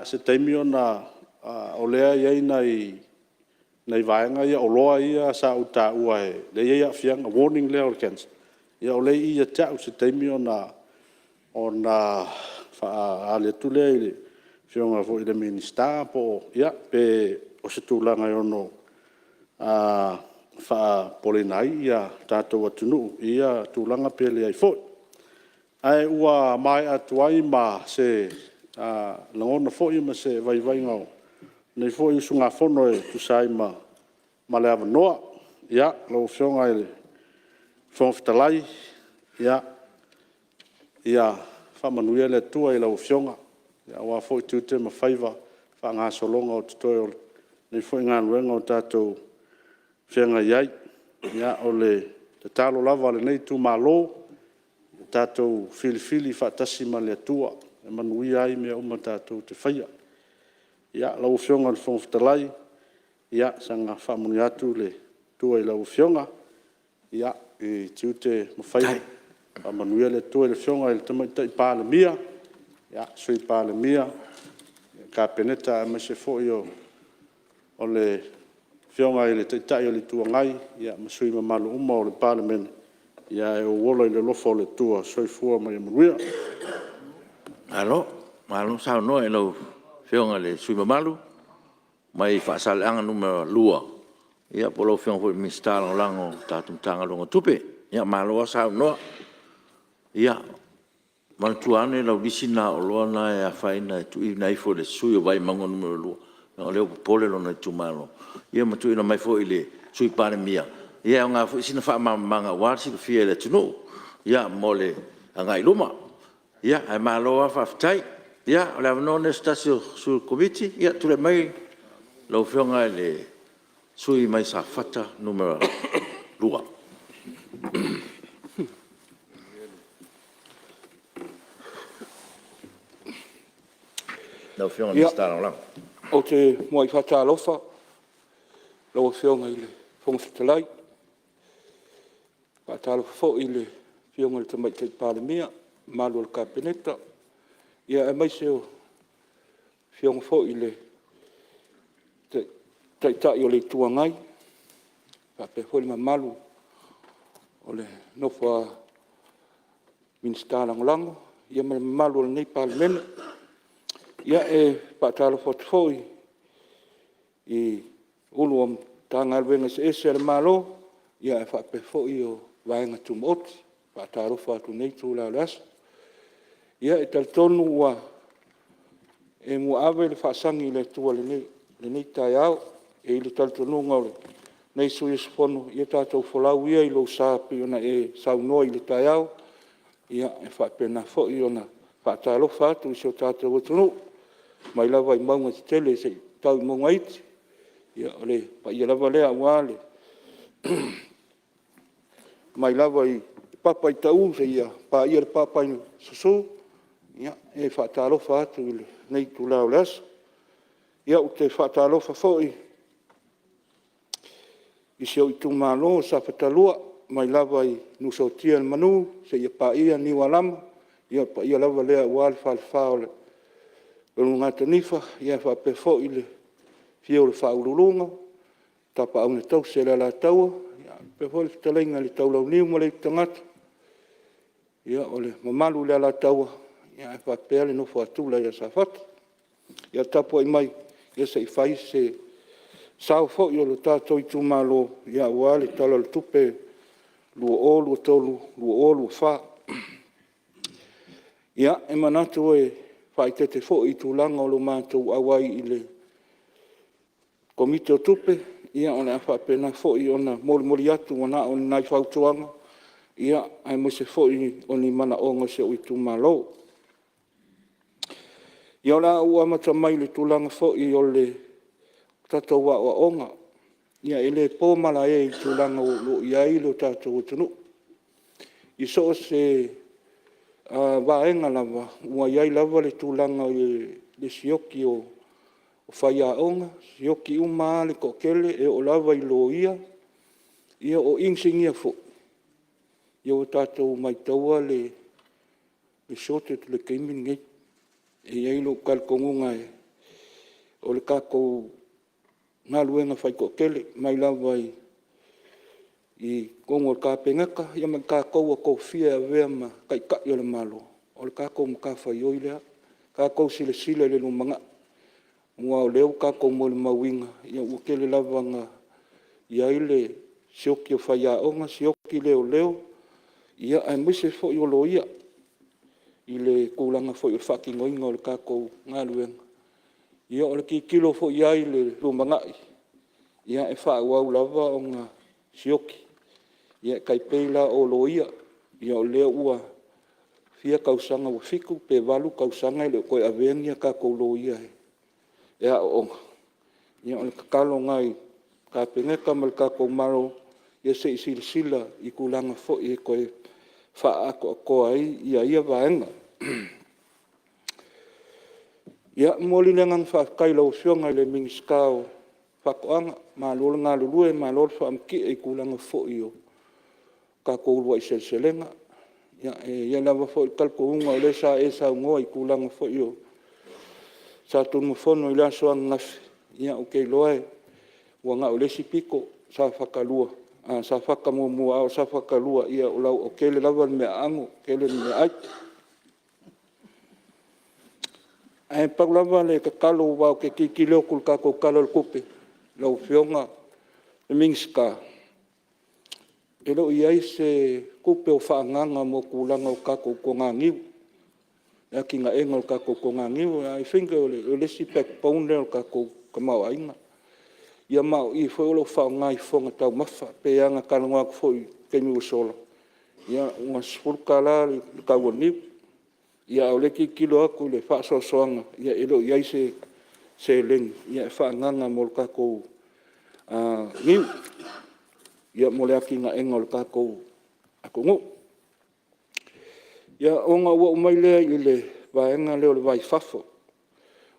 se taimi ona… o lea e i ai nai vaega ia oloa ia sa ou taua lea e i ai aafiaga, warning lea o le cancer, o lea e i i ia te au. Se taimi ona faaali atu lea i le Afioga foi i le Minisita pe o se tulaga e ono faapopoleina ai le tatou atunuu i ia tulaga pe leai foi. Ae ua maea atu ai ma se lagona foi ma se vaivaiga o lenei foi usugafono e tusa ai ma le avanoa. Ia, lau Afioga i le Fofoga Fetalai, ia faamanuia le Atua i lau Afioga aua foi tiute ma faiva i faagasologa o totoe o lenei foi galuega o tatou feagai ai. Ia, o le tatalo lava a lenei itumalo, ia tatou filifili faatasi ma le Atua e manuia ai mea uma tatou te faia. Lau Afioga i le Fofoga Fetalai, ia saga faamanuia atu le Atua i lau Afioga i tiute ma faiva, faamanuia le Atua i le Afioga i le Tamaitai Palemia, Sui Palemia, le Kapeneta aemaise foi o le Afioga i le Taitai o le Itu Agai ma sui usufono mamalu uma o le Palemene, ae ou ola i le alofa o le Atua. Soifua ma ia manuia. Malo, malo saunoa i lau Afioga i le sui usufono mamalu mai Faasaleleaga 2, ia po o lau Afioga foi i le Minisita Lagolago o le tatou Matagaluega o Tupe. Malo lava saunoa. Ia, manatua ane lau lisi lena o oloa na e afaina e tuuina ifo i le sui usufono o Vaimauga 2, leaga o lea ua popole lona itumalo, ia ma tuuina mai foi i le Sui Palemia, ia e aoga foi sina faamalamalamaga aua le silafia e le atunuu mo le agai i luma. Ae malo lava faafetai. Ia o le avanoa lenei o se tasi o sui o le Komiti. Ia, tulai mai lau Afioga i le sui usufono mai Safata 2. Lau Afioga i le Minisita Lagolago. Ou te muai faatalofa i lau Afioga i le Fofoga Fetalai. E faatalofa foi i le Afioga i le Tamaitai Palemia, le mamalu o le Kapeneta, aemaise o le Afioga foi i le Taitai o le Itu Agai, faapea foi le mamalu o le nofo a Minisita Lagolago, ia ma le mamalu o lenei Palemene. E faatalofa atu foi i Ofisa Sili o Pulega o Matagaluega eseese a le Malo, ae faapea foi Vaega Tumaoti. E faatalofa atu i lenei itula o le aso. Ia, e talitonu ua e muaave le faasagi i le Atua i lenei taeao. E i ai le talitonuga o lenei sui usufono, ia tatou folau ia i lou sa pei ona e saunoa i le taeao, e faapena foi ona faatalofa atu i si o tatou atunuu, mai lava i mauga tetele seia tau i mauga iti. Ia, o le paia lava lea aua le mai lava i le papa i Tau seia paia le papa i Susu. Ia, e faatalofa atu i lenei itula o le aso. Ia, ou te faatalofa foi i si ou itumalo o Safata 2, mai lava i Niusuatia ma Manu seia paia Niualama. Ia o le paia lava lea aua le falefa o le Ulugatanifa faapea foi le afio o le Faauluuluga, Tapaau na Tausi e le Alataua, faapea foi le fetalaiga i le Taulauniu ma le Aitutagata, o le mamalu i le Alataua, ae faapea le nofo a Tula ia Safata. Ia tapuai mai se i fai se sao foi o le tatou itumalo aua le Tala o le Tupe 2023/2024. Ia, e manatu e faaeteete foi i tulaga o le matou auai i le Komiti o Tupe, ia o le a faapena foi ona molimoli atu na o ni nai fautuaga, aemaise foi o ni manaoga o si ou itumalo. Ia o le a ou amata mai i le tulaga foi o le tatou aoaoga. Ia e le po malae i le tulaga o lo o i ai le tatou atunuu i so o se vaega lava, ua i ai lava le tulaga i le sioki o O faiaoga, sioki uma lava le toatele e oo lava i loia, o inisinia foi, ua tatou matauina le shortage i le taimi lenei. E i ai lou talitonuga o le tatou galuega fai toatele, mai lava i totonu o le Kapeneta ma i tatou ua tofia e avea ma Taitai o le Malo, o le tatou matafaioi lea, tatou silasila i le lumanai. Aua o lea ua tatou molimauina, ua tele lava ina i ai le sioki o faiaoga, sioki leoleo, aemaise foi o loia i le tulaga foi o le faatinoina o le tatou galuega. Ia o le tilotilo foi i ai i le lumanai, e faaauau lava ona sioki. E tai pei la o loia, o lea ua fia tausaga, ua 7 pe 8 tausaga e le o toe avea ni a tatou loia e aooga. Ia o le tatalo lena i le Kapeneta ma le tatou Malo, ia se i silasila i tulaga foi e toe faaatoatoa ai ia vaega. E momoli le agaga faafetai i lau Afioga i le Minisita o Faatoaga, malo le galulue malo le faamatie i tulaga foi o tatou uluai seleselega. E i ai lava foi le talitonuga o lea sa e saunoa i tulaga foi o Satunumafono i le aso ananafi, ia ou te iloa ua na o le isi pito Safata 1, a o Safata 2, ua tele lava le meaaano tele le meaai. Ae pau lava le tatalo aua ou te tilotilo atu i le tatou Tala o le Tupe lau Afioga i le Minisita, e le o i ai se tupe o faaagaaga mo tulaga o tatou toganiu, le atinaeina o tatou toganiu. I think o le isi backbone lea o le tatou tamaoaiga. Ia ma o i foi o lo o faaaoga i fofoga taumafa. E pei lava ona talanoa atu foi i le taimi ua sola, ua $10 le tau o le niu. A o lea e tilotilo atu i le faasoasoaga, e le o i ai se seleni e faaagaaga mo le tatou niu, mo le atinaeina o le tatou atunuu. Ia, ona ou oo mai lea i le vaega lea o le va i fafo.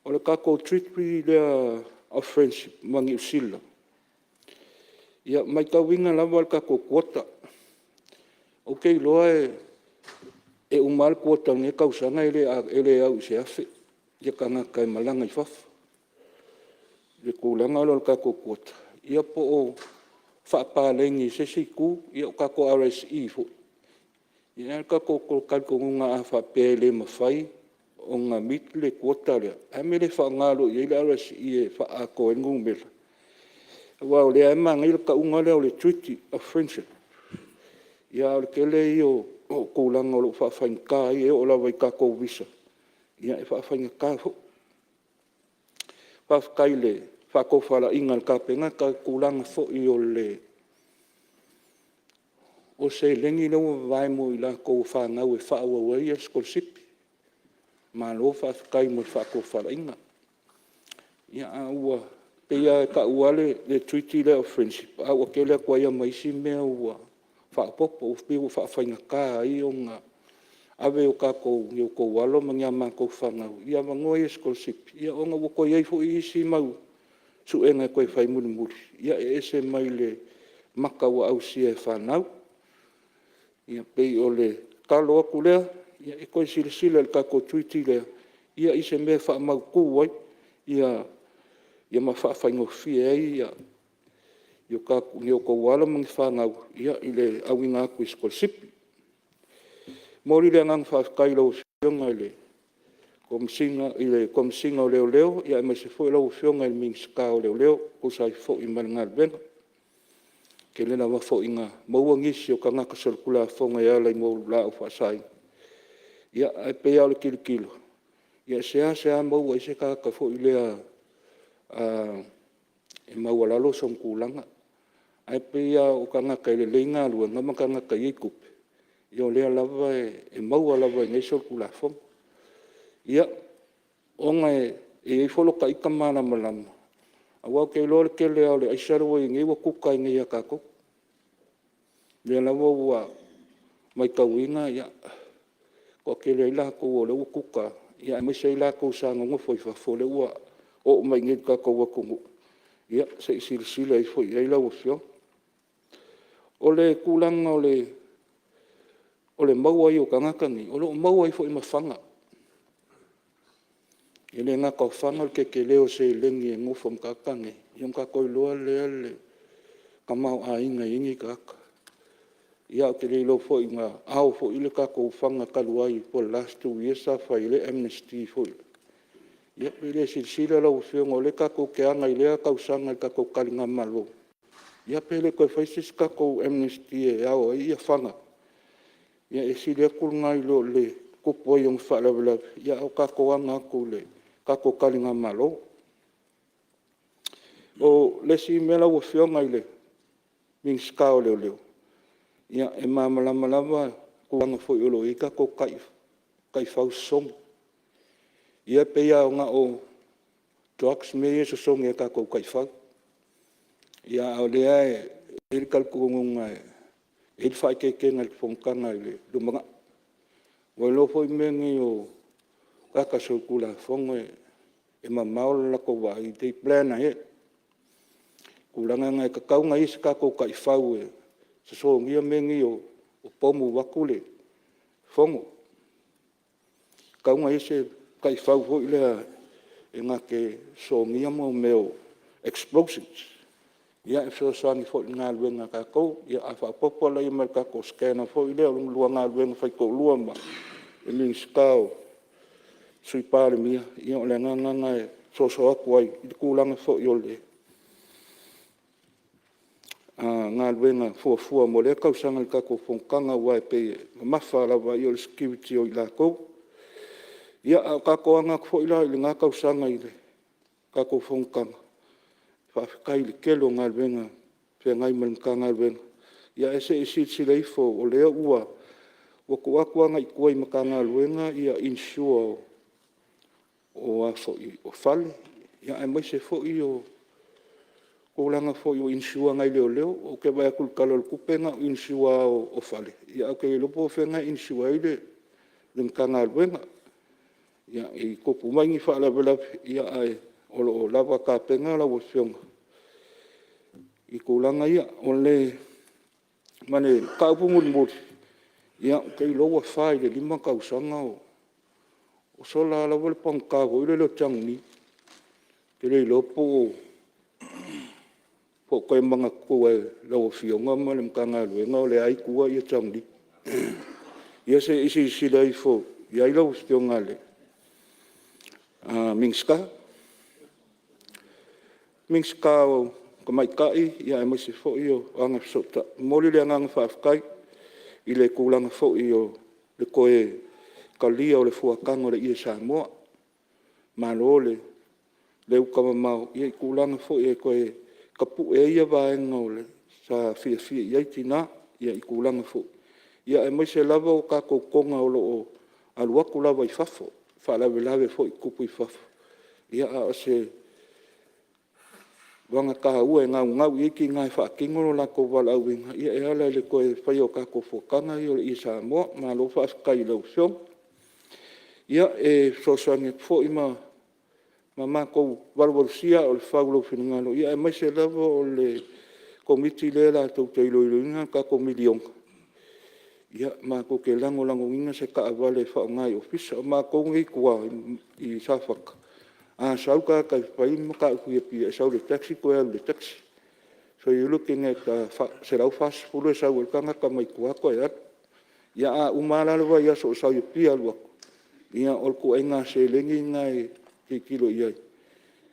O le tatou Treaty lea of Friendship ma Niu Sila, e matauina lava le tatou quota. Ou te iloa e uma lava le quota o lenei tausaga e le au i se 1,000 tagata e malaga i fafo i le tulaga lea o le tatou quota, ia po o faapaleni i se isi itu. Ia o tatou RSE foi, e i ai lava le tatou talitonuga a faapea e le mafai ona meet le quota lea, o le a le mea e le faaaoga loa i ai le RSE e faaatoa ai le numera? Aua o lea lava e manaia le tauga lea o le Treaty of Friendship, a o le tele ia o tulaga o lo o faafaigata ai, e oo lava i tatou visa, e faafaigata foi. Faafetai i le faatofalaiga a le Kapeneta i le tulaga foi o seleni lea ua vavae mo i latou o fanau e faaauau ai sikolasipi. Malo faafetai mo le faatofalaiga. Ae ua pei lava e tau lava le Treaty lea of Friendship, ae ua tele atu ai lava ma isi mea ua faaopoopo, ua pei ua faafaigata ai ona ave ni outou alo ma ni a matou fanau i avanoa ia sikolasipi, ona ua toe i ai foi isi mau suega e toe fai mulimuli, e ese mai le maka ua ausia e fanau. Ia, pei o le tatalo atu lea, e toe silasila i le tatou Treaty lea i se mea e faamautu ai ma faafaigofie ai ni outou alo ma ni fanau i le auina atu i sikolasipi. E momoli le agaga faafetai i lau Afioga i le Komesina o Leoleo aemaise foi lau Afioga i le Minisita o Leoleo e tusa ai foi ma le galuega. E tele lava foi ina maua nisi o tagata solitulafono e ala i laau faasaina, ae pei lava o le tilotilo, e seasea maua ai se tagata foi lea e maualalo sona tulaga. Ae pei lava o tagata e lelei galuega ma tagata e i ai tupe, ia o lea lava e maua lava i nei solitulafono. Ia, ona e i ai foi lota ita malamalama, aua ou te iloa o le tele lava o le aisa lea ua i ai nei ua kuka i inei ia tatou. O lea lava ua matauina e toatele ai latou o lea ua kuka, aemaise ai latou sa nonofo i fafo o lea ua oo mai i inei i le tatou atunuu, ia se i silasila ifo i ai lau Afioga. O le tulaga o le maua ai o tagata nei, o lo o maua ai foi ma fana. E le gata o fana o le tetele o seleni e nofo ma tagata nei, ia ona tatou iloa lea o le tamaoaiga e i ai nei tagata. Ia ou te le iloa foi na ao foi le tatou fana talu ai po o le last 2 years sa fai ai le amnesty foi lea. Ia pe le silasila lau Afioga o lea tatou te aga i lea tausaga i le tatou taligamalo, ia pe le toe faia se isi tatou amnesty e ao ai fana? Ia e sili atu lena i lo le tupu ai o ni faalavelave, a o tatou aga atu i le tatou taligamalo. O le isi mea lau Afioga i le Minisita o Leoleo, ia e malamalama lava i le tulaga foi o lo o i ai tatou taifau sosogi. Ia e pei lava na o drugs mea ia e sosogi e tatou taifau. A o lea e i ai le talitonuga e i ai le faaeteetega i le fonotaga i le lumanai. Ua iloa foi mea nei o tagata solitulafono e mamao le latou vaai, they plan ahead. O le tulaga lena e tatau ona i ai se tatou taifau e sosogia mea nei o pomu vaeatu le fono. E tatau ona i ai se taifau foi lea e na te sosogia mea o explosives, e fesoasoani foi i le galuega a tatou. A faaopoopo la i ai ma le tatou scanner foi lea, o le lua galuega faitoalua ma le Minisita o le Sui Palemia, ia o le agaga lena e soso atu ai i le tulaga foi o le galuega fuafua mo lea tausaga i le tatou fonotaga, aua e pei e mamafa lava o le security o i latou. Ia, a o tatou aga atu foi la i lena tausaga i le tatou fonotaga, faafetai i le tele o galuega o feagai ma le Matagaluega, ae se i silasila ifo o lea ua tuu atu agai i tua i Matagaluega insure o fale, aemaise foi o tulaga foi o insure a nai leoleo. Ou te vaai atu i le Tala o le Tupe na o insure lava o fale, ae ou te le iloa po o fea na e insure ai le Matagaluega. I tupu mai ni faalavelave, ae o lo o lava tapena lau Afioga i tulaga ia. Ma le mataupu mulimuli, ou te iloa ua fa i le lima tausaga o sola lava le pagota foi lele o Johnny, ou te le iloa po o toe manatua e lau Afioga ma le Matagaluega o lea lava e i tua Johnny. Ia se i silasila ifo i ai lau Afioga i le Minisita. Minisita o Tamaitai aemaise foi o Agafesootai, e momoli le agaga faafetai i le tulaga foi o le toe talia o le fuataga o le ie Samoa. Malo le uta mamao i tulaga foi e toe tapue ai vaega sa fiafia i ai tina i tulaga foi, aemaise lava o tatou toga o lo o alu atu lava i fafo i faalavelave foi e tutupu i fafo, a o se vaega taua e naunau i ai tina e faatino lo latou valaauina e ala i le toe faia o tatou fuataga ia o le ie Samoa. Malo faafetai i lau Afioga. Ia, e fesoasoani atu foi ma matou valuvalusia aa o le fau i lou finagalo, aemaise lava o le Komiti lea latou te iloiloina le tatou $1miliona, ia, matou te lagolagoina se taavale e faaaoga i ofisa. O matou nei e i tua i Safata, a sau le tagata e fai le mataupu i Apia, e sau i le taxi toe alu i le taxi. So you're looking at a $140 e sau ai le tagata mai tua toe alu. Ia a uma lava la le vaiaso o sau i Apia alu atu, ia o le ituaiga seleni lena e tilotilo i ai.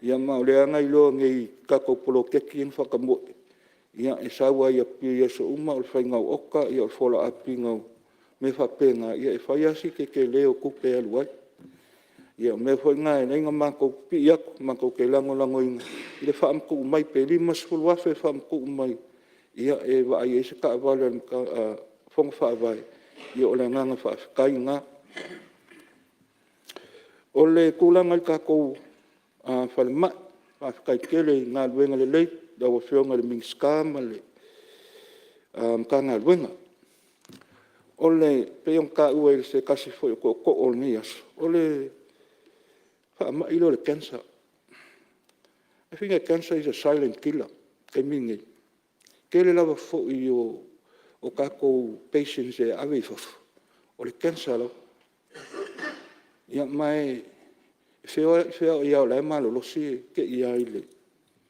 Ia ma o lea lava na iloa nei i tatou poloketi ia na faatamoe, e sau lava i Apia i aso uma, o le faiga o oka, o le follow up ina o mea faapena, ia e fai lava si tetele o tupe e alu ai. Ia o le mea foi lena e ala ai ona matou pipii atu, matou te lagolagoina le faamatuu mai pe $50,000 e faamatuu mai e vaai ai se taavale a Fono Faavae, ia o le agaga faafetai lena. O le tulaga i le tatou falemai, faafetai tele i galuega lelei lau Afioga i le Minisita ma le Matagaluega. E pei ona taua e se tasi foi o tootoo o lenei aso, o le faamai lea o le cancer. I think a cancer is a silent killer i le taimi lenei. O le tele lava foi o tatou patients e ave i fafo, o le cancer lava. Ia ma e feoai lava o la e malolosi e te i lava i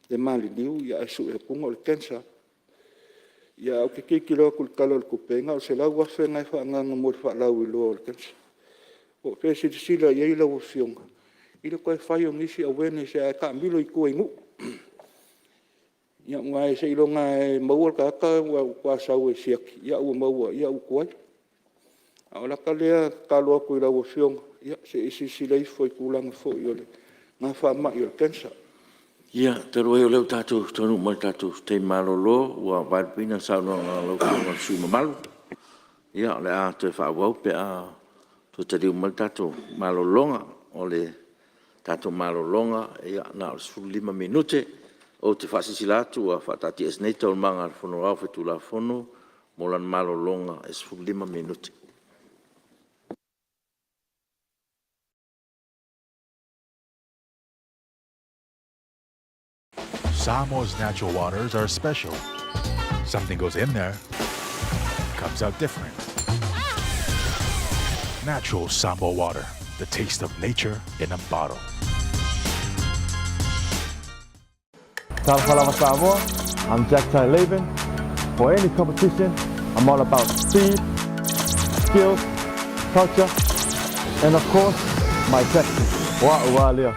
le maliliu ae sue atu o le cancer lava. Ae ou te tilotilo atu i le Tala o le Tupe, e na o le $100,000 lena e faaagaaga mo le faalauiloa o le cancer. Po o toe silasila i ai lau Afioga i le toe fai o nisi awareness ae taamilo i tua i nuu. Aua seiloga lava e maua le tagata faatoa sau e siaki, a ua maua ua tuai. A o lata lea tatalo atu i lau Afioga, se i silasila ifo i le tulaga foi o lena faamai o le cancer. Ia, talu ai o lea ua tatou taunuu mai i le tatou taimi malolo, ua vaelupeina le saunoaga a lau Afioga i le sui usufono mamalu. Ia, o le a toe faaauau pe a toe taliu mai le tatou malologa. O le tatou malologa na o le 15 minute. Ou te faasilasila atu ua faataatiaese nei Taualumaga a le Fono Aoao Faitulafono mo lana malologa e 15 minute. Samoa's natural waters are special. Something goes in there, comes out different. Natural Samoa water, the taste of nature in a bottle. Talofa Samoa, I'm Jack Tai Levin. For any competition, I'm all about speed, skills, culture, and of course, my tactics. Wa lea.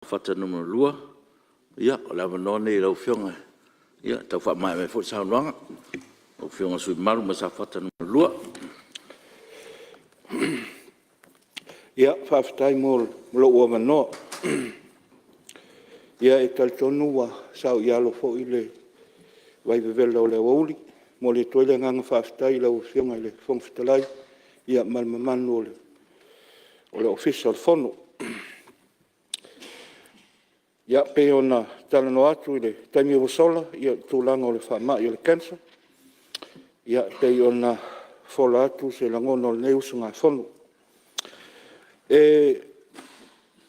Safata 2, ia o le avanoa lenei i lau Afioga e tau faamaea mai foi le saunoaga lau Afioga i le sui usufono mamalu mai Safata 2. Ia, faafetai mo lou avanoa. Ia, e talitonu ua saoialo foi le vaivevela o le aoauli. E momoli atu ai le agaga faafetai i lau Afioga i le Fofoga Fetalai ma le mamalu o le Ofisa o le Fono. Ia, pei ona talanoa atu i le taimi ua sola i le tulaga o le faamai o le cancer, e pei ona fofola atu se lagona o lenei usugafono.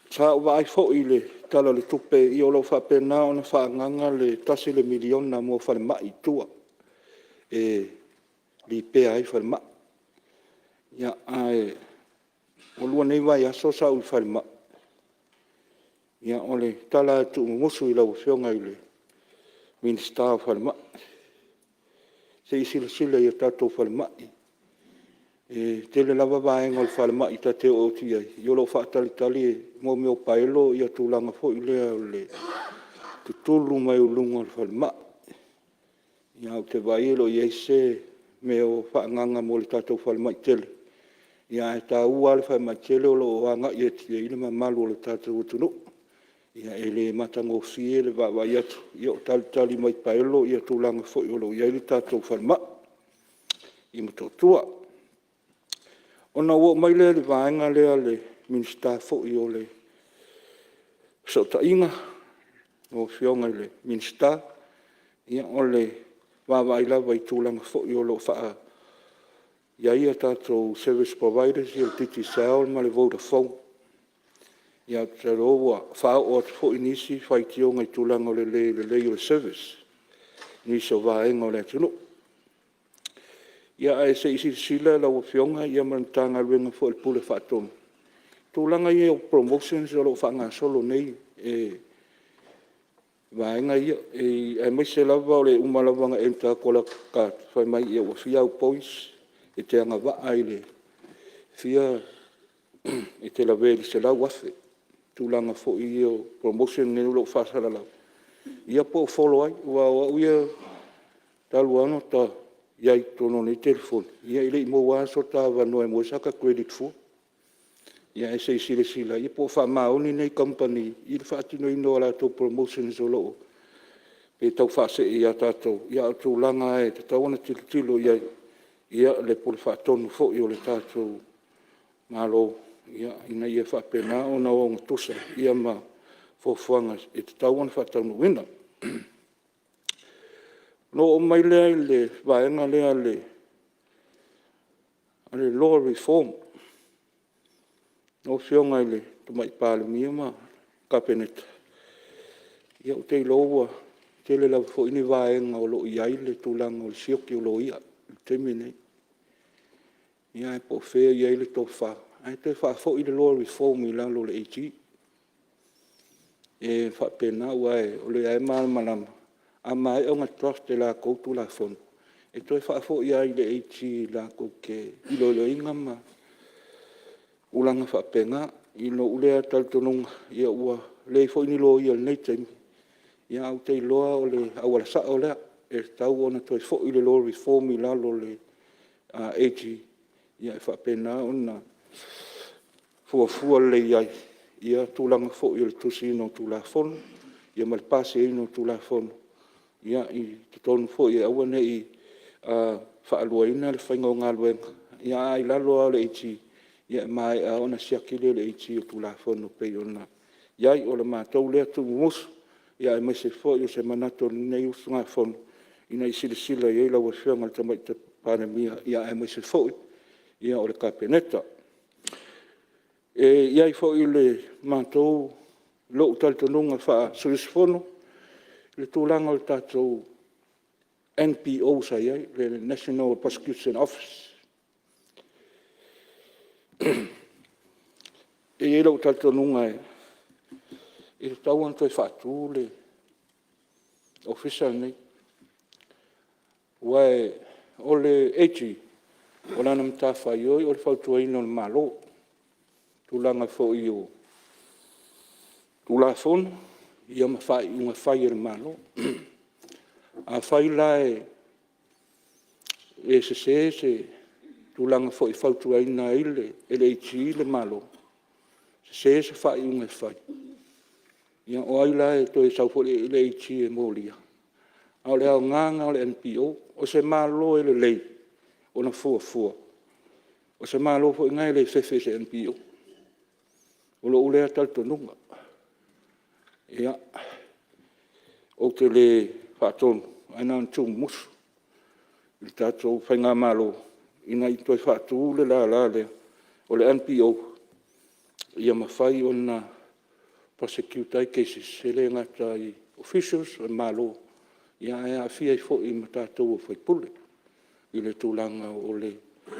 Sa ou vaai foi i le Tala o le Tupe, ia o lo o faapena ona faaagaaga le $1 miliona mo falemai i tua e lipea ai falemai. Ae ua 2 nei vaiaso sa ou i le falemai, o le tala lava tuumumusu i lau Afioga i le Minisita o Falemai, se i silasila i a tatou falemai. E tele lava vaega o le falemai ta te oo atu i ai, o lo o faatalitali i mea o paelo le tulaga foi lea o le tutulu mai o luga o le falemai. Ae ou te vaai e le o i ai se mea o faaagaaga mo le tatou falemai tele, ae taua lava le falemai tele o lo o agai atu i ai le mamalu o le tatou atunuu. E le matagofie le vaavaai atu o talitali mai paelo le tulaga foi o lo o i ai le tatou falemai i Motootua. Ona ou oo mai lea i le vaega lea le Minisita foi o Fesootaiga, lau Afioga i le Minisita, o le vaavaai lava i tulaga foi o lo o i ai a tatou service providers ia o le Digicel ma le Vodafone. Ia ou te iloa ua faaoo atu foi nisi faitioga i le tulaga o le le lelei o le service i nisi o vaega o le atunuu. Ae se i silasila lau Afioga ma le Matagaluega foi o le Pule Faatonu i tulaga ia o promotions o lo o faagasolo nei e vaega ia, aemaise lava o le uma lava ona enter atu o lau card fai mai ua fia au points, e te agavaa i le fia, e te lavea i le 100,000. Tulaga foi ia o promotion nei o lo o faasalalau, ia po o follow ai. Aua o au ia talu lava ona i ai i totonu o nei telefoni, ia e le i maua lava so ta avanoa e maua ai sata credit fua. Ae se i silasila po o faamaoni nei kamupani i le faatinoina o latou promotions o lo o pe tau faasee ia tatou, a o tulaga lava e tatau ona tilotilo i ai le Pule Faatonu foi o le tatou Malo, ina ia faapena ona ogatusa ma fuafuaga e tatau ona faataunuuina. Ona ou oo mai lea i le vaega lea o le Law Reform. Lau Afioga i le Tamaitai Palemia ma le Kapeneta, ia ou te iloa ua tele lava foi ni vaega o lo o i ai le tulaga o le sioki o loia i le taimi lenei. Ia ae po o fea o i ai le tofa ae toe faafoi le Law Reform i lalo o le AG. E faapena, aua o lea lava e malamalama, a maea ona draft e latou Tulafono, e toe faafoi lava i le AG latou te iloiloina ma tulaga faapena. I lou lea talitonuga, ua leai foi ni loia i lenei taimi, ae ou te iloa o le auala sao lea, e tatau ona toe foi le Law Reform i lalo o le AG e faapena ona fuafua lelei ai tulaga foi o le tusiina o Tulafono ma le pasiaina o Tulafono i totonu foi ia aua ne i faaluaina le faiga o galuega, a i lalo lava o le AG, e maea lava ona siaki lea e le AG o Tulafono e pei ona i ai. O le matou lea tuumumusu, aemaise foi o se manatu o lenei usugafono ina ia silasila i ai lau Afioga i le Tamaitai Palemia, aemaise foi o le Kapeneta. E i ai foi lou talitonuga faa-sui usufono i le tulaga o le tatou NPO sa i ai, le National Prosecution Office. E i ai lou talitonuga e tatau ona toe faatu le Ofisa lenei, aua o le AG, o lana matafaioi o le fautuaina o le Malo i tulaga foi o Tulafono ma faaiuga fai a le Malo. Afai la e sese se tulaga foi e fautuaina ai e le AG le Malo, sese se faaiuga e fai, ia o ai la e toe sau foi le AG e molia? A o le aoga lena o le NPO. O se Malo e lelei ona fuafua, o se Malo foi lena e le fefe i se NPO. O lou lea talitonuga. Ia, ou te le faatonu, ae na ona tuumumusu i le tatou faigamalo ina ia toe faatu le lala lea o le NPO ia mafai ona prosecute ai cases, e le gata i officials a le Malo, ae aafia ai foi ma tatou o sui usufono i le tulaga o le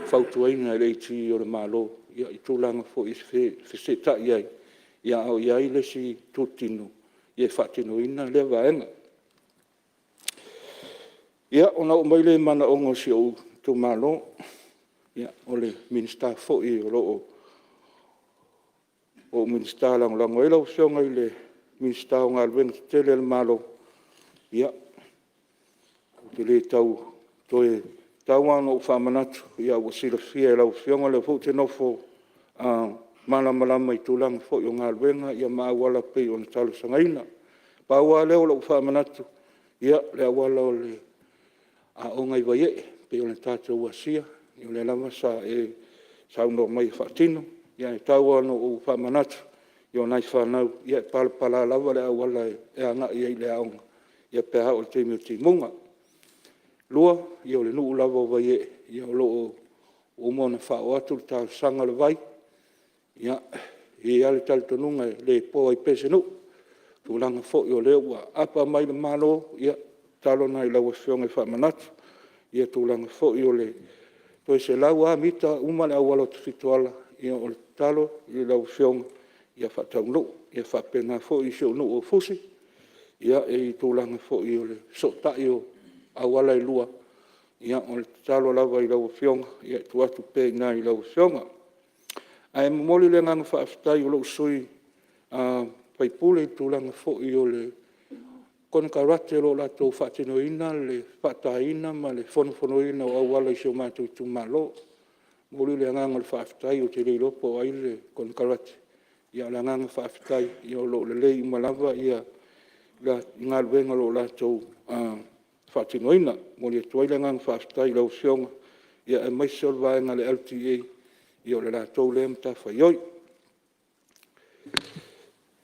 fautuaina e le AG o le Malo i tulaga foi e fesootai ai, a o i ai le isi itutino e faatinoina lea vaega. Ia, ona oo mai lea i manaoga o si ou itumalo. O le Minisita foi o lo o ou Minisita Lagolago ai. Lau Afioga i le Minisita o Galuega Tetele a le Malo, ia, ou te le tau toe… Tau lava ina ou faamanatu, ua silafia e lau Afioga, o lea foi ou te nofo malamalama i tulaga foi o galuega ma auala e pei ona talosagaina. Pau lava lea o lou faamanatu, ia, le auala o le aoga i Vaiee pei ona tatou asia, o lea lava sa e saunoa mai e faatino. Ae tau lava ina ou faamanatu, o nai fanau, e palapala lava le auala e agai ai i le aoga pe a oo i le taimi o timuga. Lua, o le nuu lava o Vaiee, o lo o ua uma ona faaoo atu le talosaga o le vai. E i ai lava le talitonuga e le po ai pea se nuu. O tulaga foi o lea ua aapa mai le Malo, ia, o le tatalo lena i lau Afioga e faamanatu ia tulaga foi o le toe 100 lava mita uma le auala o Tafitoala, ia o le tatalo i lau Afioga, ia faataunuu. Ia faapena foi i si ou nuu o Fusi, i tulaga foi o le fesootai o auala e lua, ia o le tatalo lava i lau Afioga, e tuu atu pea i ina i lau Afioga. Ae momoli le agaga faafetai o lou sui usufono i le tulaga foi o le konekarate o lo o latou faatinoina le faataina ma le fonofonoina o auala i si o matou itumalo. E momoli le agaga o le faafetai, ou te le iloa po o ai le konekarate, a o le agaga faafetai o lo o lelei uma lava galuega o lo o latou faatinoina. E momoli atu ai le agaga faafetai i lau Afioga aemaise o le vaega a le LTA, o le latou lea matafaioi.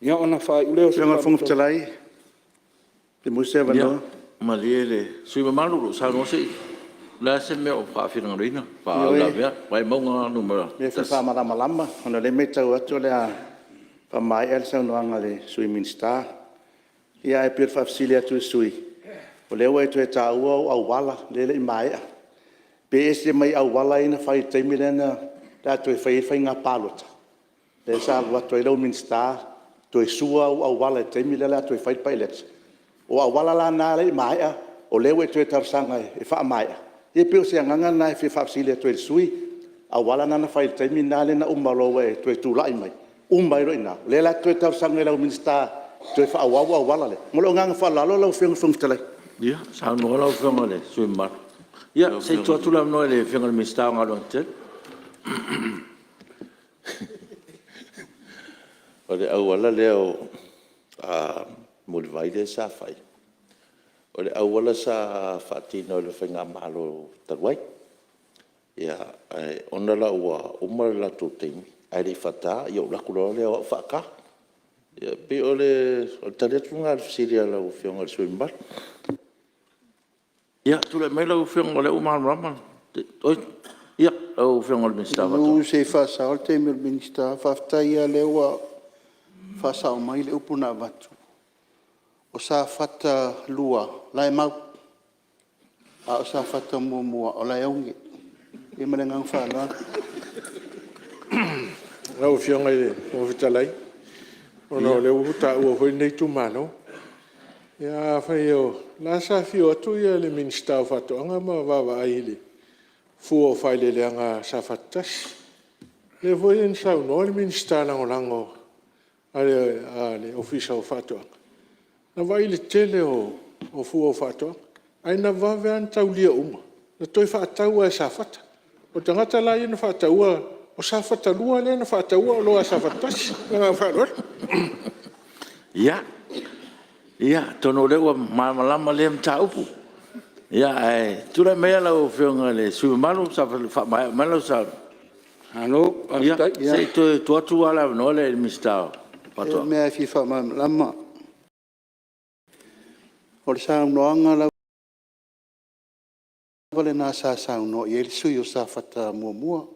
Ia, ona faaiu lea o se Lau Afioga i le Fofoga Fetalai pe maua se avanoa. Ia malie le sui usufono mamalu o lo o saunoa, o le a se mea o faafinagaloina faauilavea? Vaimauga 1. Ioe, e fia faamalamalama ona o lea e maitau atu o le a faamaea le saunoaga a le Sui Minisita. Ia ae pei o le faafesili atu i le sui usufono, o lea ua e toe taua ou auala lea e le i maea, pe ese mai auala ia na fai i le taimi lea o le a toe fai ai le faiga palota? Lea sa alu atu ai lau Minisita toe sua ou auala i le taimi lea o le a toe fai le bi-election? O auala la na e le i maea o lea ua e toe talosaga e faamaea? Ia pei o se agaga lena e fia faafesili atu ai i le sui usufono. O auala na na fai i le taimi lena lea na uma loa ua e toe tulai mai uma ai loa i ina. O lea la e te toe talosaga i lau Minisita e toe faaauau auala lea? Ma lou agaga faaaloalo lau Afioga i le Fofoga Fetalai. Ia saunoa lau Afioga i le sui usufono mamalu. Ia se i tuu atu le avanoa i le Afioga i le Minisita o Galuega Tetele. O le auala lea o Mulivai lea sa fai, o le auala sa faatino e le faigamalo talu ai. Ae ona la ua uma le latou taimi ae le i faata, ia ou alu atu loa lea o au faata. E pei o le tali atu lena i le fesili a lau Afioga i le sui usufono mamalu. Ia tulai mai lau Afioga o lea ua malamalama. Ia lau Afioga i le Minisita o Faatoaga. Semeamanu se i faasao le taimi o le Minisita. Faafetai lava o lea ua faasao mai le upu na avatu, o Safata 2 la e mau, a o Safata 1 o la e oge. Ia ma le agaga faaaloalo. Lau Afioga i le Fofoga Fetalai, ona o lea ua taua foi lenei itumalo. Ia afai o la e sa afio atu le Minisita o Faatoaga ma vaavaai i fua o faaeleeleaga a Safata 1. O lea foi na saunoa le Minisita Lagolago a le Ofisa o Faatoaga, na vaai i le tele o fua o faatoaga, ae na vave lava ona taulia uma na toe faatau lava e Safata. O tagata la ia na faataua o Safata 2 lea na faataua oloa a Safata 1. Ma le agaga faaaloalo. Ia, atonu o lea ua malamalama lea mataupu. Ae tulai maia lau Afioga i le sui usufono mamalu e faamaea mai lau saunoaga. Ia, se i toe tuu atu lava le avanoa lea i le Minisita o Faatoaga. O le mea lava e fia faamalamalama, o le saunoaga lava lena sa saunoa i ai le sui usufono o Safata 1,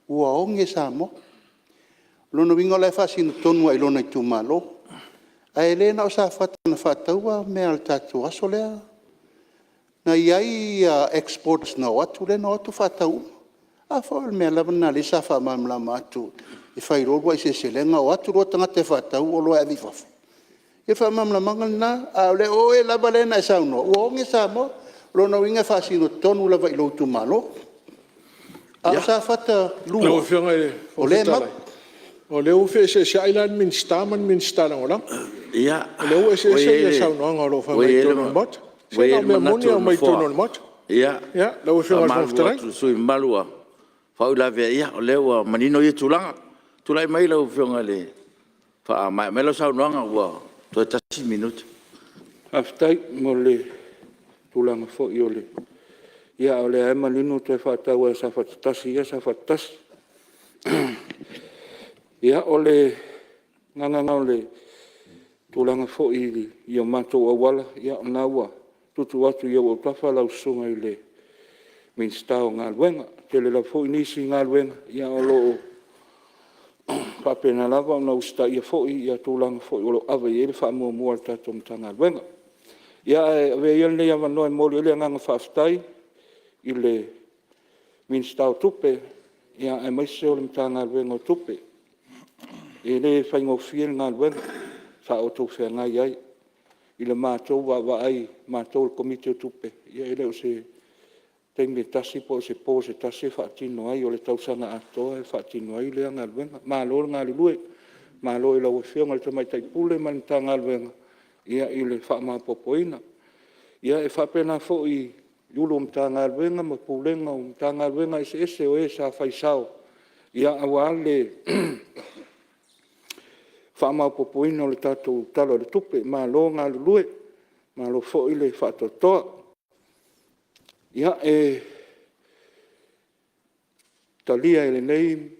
ua oge Samoa. O lona uiga o la e faasino tonu lava i lona itumalo. Ae le na o Safata na faataua mea i le tatou aso lea, na i ai exporters na o atu lea na o atu faatau uma. A foi o le mea lava lena o lea sa faamalamalama atu, e fai loa uluai seleselega o atu loa tagata e faatau oloa e ave i fafo. Ia o le faamalamalamaga lena, a o oe lava lea na e saunoa ua oge Samoa. O lona uiga e faasino tonu lava i lou itumalo. A o Safata 2, Lau Afioga i le Fofoga Fetalai, o lea ua feeseeseai la le Minisita ma le Minisita Lagolago. O lea ua eseese saunoaga o lo o fai mai i totonu o le Maota. Ua Se i na ai o le mea moni manatu e o le aumai i totonu Nofoa, o le Maota. ia, Lau Afioga i le Fofoga faamalulu Fetalai. atu i le sui usufono mamalu ua faauilavea, ia o lea ua manino ia tulaga. Tulai mai lau Afioga e faamaea mai lau saunoaga ua toe tasi le minute. Faafetai mo le tulaga foi o le… Ia a o lea lava e manino na toe faatau lava e Safata 1 ia Safata 1. Ia, o le tulaga foi i o matou auala, ia o lena ua tuutuu atu i ou autafa lau Susuga i le Minisita o Galuega. E tele lava foi nisi galuega, o lo o faapena lava ona usitaia foi tulaga foi o lo o ave i ai le faamuamua a le tatou Matagaluega. Ia ae avea ia lenei avanoa e momoli ai le agaga faafetai i le Minisita o Tupe, aemaise o le Matagaluega o Tupe. E le faigofie le galuega sa outou feagai ai. I le matou vaavaai matou o le Komiti o Tupe, ia e le o se taimi e tasi po o se po se tasi e faatino ai, o le tausaga atoa e faatino ai lea galuega. Malo le galulue, malo i lau Afioga i le Tamaitai Pule ma le Matagaluega i le faamaopoopoina. Ia, e faapena foi i Ofisa Sili o Matagaluega ma Pulega o Matagaluega eseese o e sa fai sao aua le faamaopoopoina o le tatou Tala o le Tupe. Malo le galulue, malo foi le faatoatoa. Ia, e talia e lenei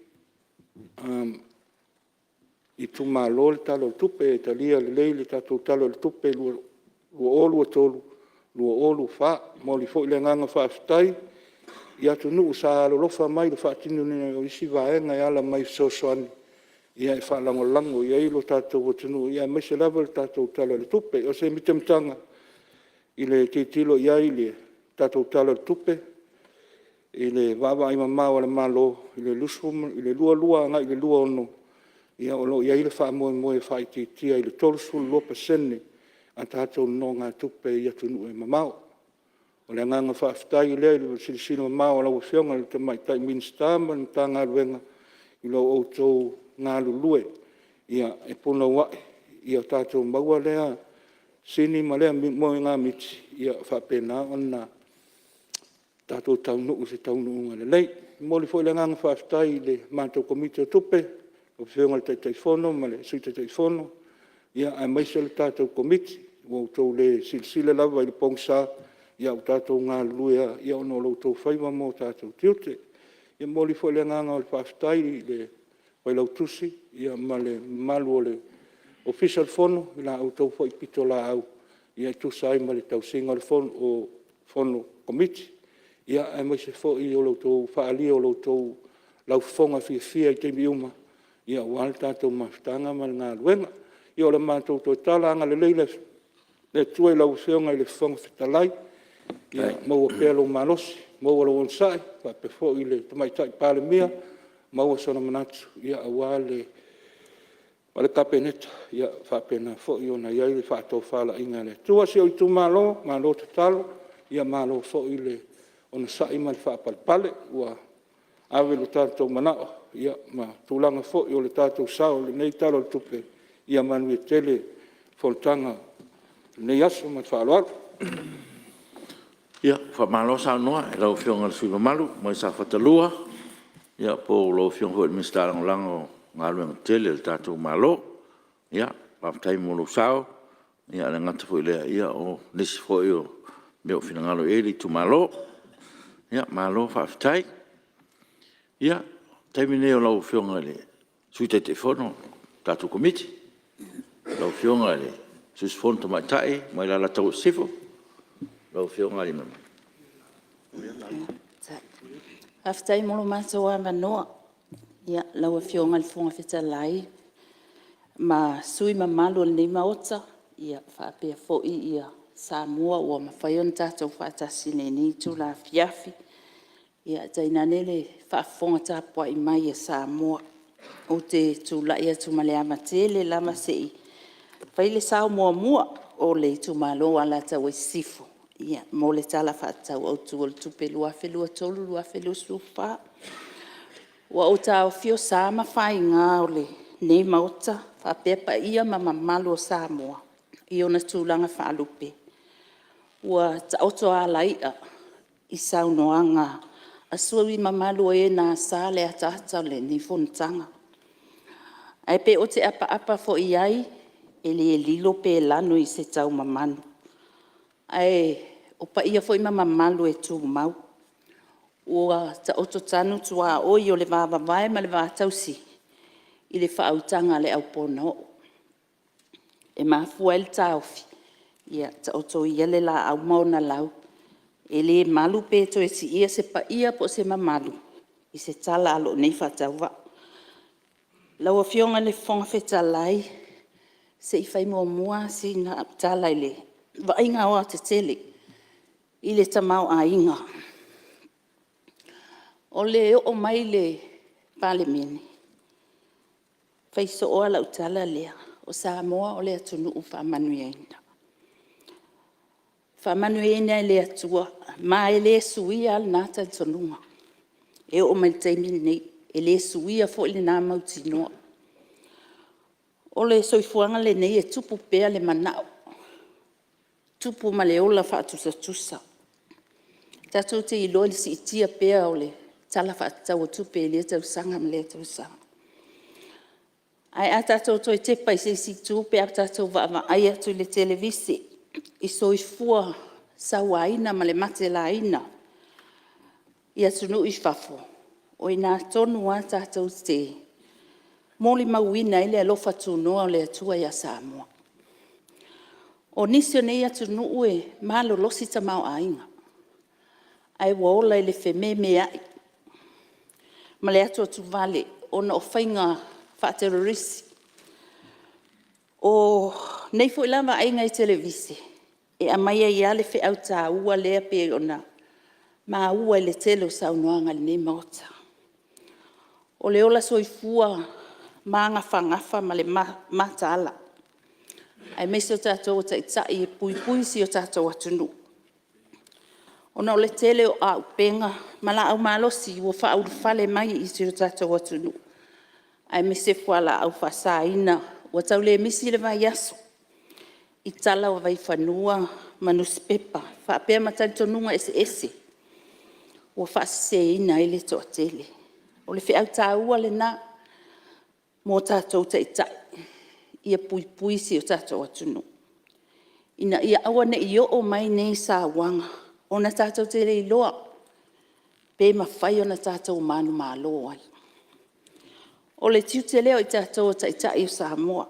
itumalo le Tala o le Tupe, e talia lelei le tatou Tala o le Tupe 2023/2024. E momoli foi le agaga faafetai i atunuu sa alolofa mai i le faatinoina o isi vaega e ala mai i fesoasoani e faalagolago i ai lo tatou atunuu, aemaise lava le tatou Tala o le Tupe. O se mitamitaga i le tilotilo i ai i le tatou Tala o le Tupe i le vaavaai mamao a le Malo i le 2022 agai i le 2026, o lo o i ai le faamoemoe e faaitiitia i le 32% a tatou nonogatupe i atunuu e mamao. O le agaga faafetai lea i le silasila mamao a lau Afioga i le Tamaitai Minisita ma le Matagaluega i lo outou galulue e punouai ia tatou maua lea sini ma lea moegamiti, ia faapena ona tatou taunuu i se taunuuga lelei. E momoli foi le agaga faafetai i le matou Komiti o Tupe, lau Afioga i le Taitaifono ma le Sui Taitaifono, aemaise le tatou Komiti. Ua outou le silasila lava i le pogisa, ae ua tatou galulue lava ona o outou faiva ma o tatou tiute. E momoli foi le agaga o le faafetai i le Failautusi ma le mamalu o le Ofisa o le Fono i la outou foi pitolaau e tusa ai ma le tausiga o Fono a Komiti, aemaise foi o le faaalia o lo outou laufofoga fiafia i taimi uma aua le tatou mafutaga ma le galuega. Ia o le matou toe tala, ia agalelei le Atua i lau Afioga i le Fofoga Fetalai, ia maua pea lou malosi, maua lou onosai, faapea foi le Tamaitai Palemia, maua sona manatu aua le Kapeneta, ia faapena foi ona i ai le faatofalaiga a le Atua. Si ou itumalo, malo tatalo, malo foi le onosai ma le faapalepale. Ua ave lo tatou manao ma tulaga foi o le tatou sao i lenei Tala o le Tupe, ia manuia tele fonotaga i lenei aso. Ma le faaaloalo. Ia, faamalo saunoa i lau Afioga i le sui usufono mamalu mai Safata 2, po o lau Afioga foi i le Minisita Lagolago o Galuega Tetele a le tatou Malo. Faafetai mo lou sao, e le gata foi i lea, o nisi foi o mea ua finagalo i ai le itumalo. Malo faafetai. Ia, o le taimi lenei o lau Afioga i le Sui Taitaifono o le tatou Komiti, lau Afioga i le sui usufono Tamaitai mai Alataua Sisifo, lau Afioga Aliimalemanu. Faafetai mo lo matou avanoa lau Afioga i le Fofoga Fetalai ma sui usufono mamalu o lenei Maota, faapea foi Samoa ua mafai ona tatou faatasi i lenei itula afiafi, tainane le faafofoga tapuai mai a Samoa. Ou te tulai atu ma le ava tele lava se i fai le sao muamua o le itumalo o Alataua Sisifo mo le Tala Faatatau Autu o le Tupe 2023/2024. Ua ou taofi o sa ma faiga o lenei Maota faapea paia ma mamalu o Samoa i ona tulaga faalupe, ua taoto a alaia i saunoaga a sui usufono mamalu o e na asa le ataata o lenei fonotaga. Ae pe ou te apaapa foi i ai, e le lilo pe lanu i se taumamanu, ae o paia foi ma mamalu e tumau. Ua taoto tanu tuaoi o le va vavae ma le va tausi i le faautaga a le au ponaoo. E mafua ai le taofi, ia taoto ia le laau ma ona lau, e le malu pe toe siia se paia po o se mamalu i se tala a lou nei faatauvaa. Lau Afioga i le Fofoga Fetalai, se i fai muamua lava sina au tala i le vaaiga aoaotetele i le tamaoaiga. O le oo mai i le Palemene, e fai soo lava lau tala lea, o Samoa o le atunuu faamanuiaina. E faamanuiaina e le Atua, ma e le suia lava lena talitonuga e oo mai i le taimi lenei, e le suia foi lena mautinoa. O le soifuaga lenei e tupu pea le manao. tupu ma le ola faatusatusa. Tatou te iloa i le siitia pea o le Tala Faatatau o Tupe i lea tausaga ma lea tausaga. Ae a tatou toe tepa i se isi itu pe a tatou vaavaai atu i le televise i soifua sauaina ma le matelaina i atunuu i fafo, o i ina tonu lava tatou te molimauina ai le alofa tunoa o le Atua ia Samoa. O nisi o nei atunuu e malolosi tamaoaiga, ae ua ola i le fememeai ma le atuatuvale ona o faiga faaterorisi. O nei foi la vaaiga i televise, e aumai ai lava le feau taua lea pei ona maua i le tele o saunoaga i lenei Maota, o le ola soifua magafagafa ma le mataala, aemaise o tatou o taitai e puipui si o tatou atunuu, ona o le tele o auupega ma laau malosi ua faaulufale mai i si o tatou atunuu, aemaise fualaau faasaina ua tau le misi le vaiaso i tala o vaifanua ma nusipepa faapea ma talitonuga eseese ua faaseseina ai le toatele. O le feau taua lena mo tatou Taitai, ia puipui si o tatou atunuu ina ia aua ne i oo mai nei sauaga ona tatou te le iloa pe mafai ona tatou manumalo ai. O le tiute lea o i tatou o Taitai o Samoa,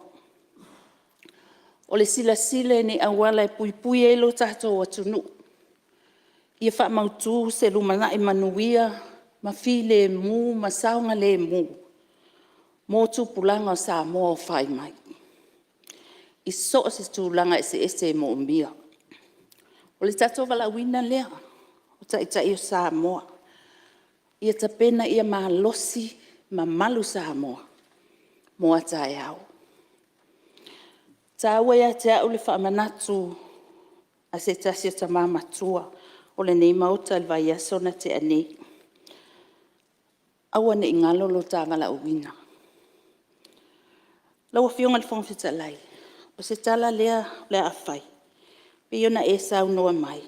o le silasila i ni auala e puipui ai lo tatou atunuu, ia faamautu se lumanai manuia ma filemu ma saogalemu mo tupulaga o Samoa o fai mai, i so o se tulaga eseese e moomia. O le tatou valaauina lea o Taitai o Samoa, ia tapena ia malosi ma malu Samoa mo a taeao. E taua ia te au le faamanatu a se tasi o tama matua o lenei Maota i le vaiaso na tea nei, “Aua ne i galo lo ta valaauina.” Lau Afioga i le Fofoga Fetalai, o se tala lea o le a fai, pei ona e saunoa mai,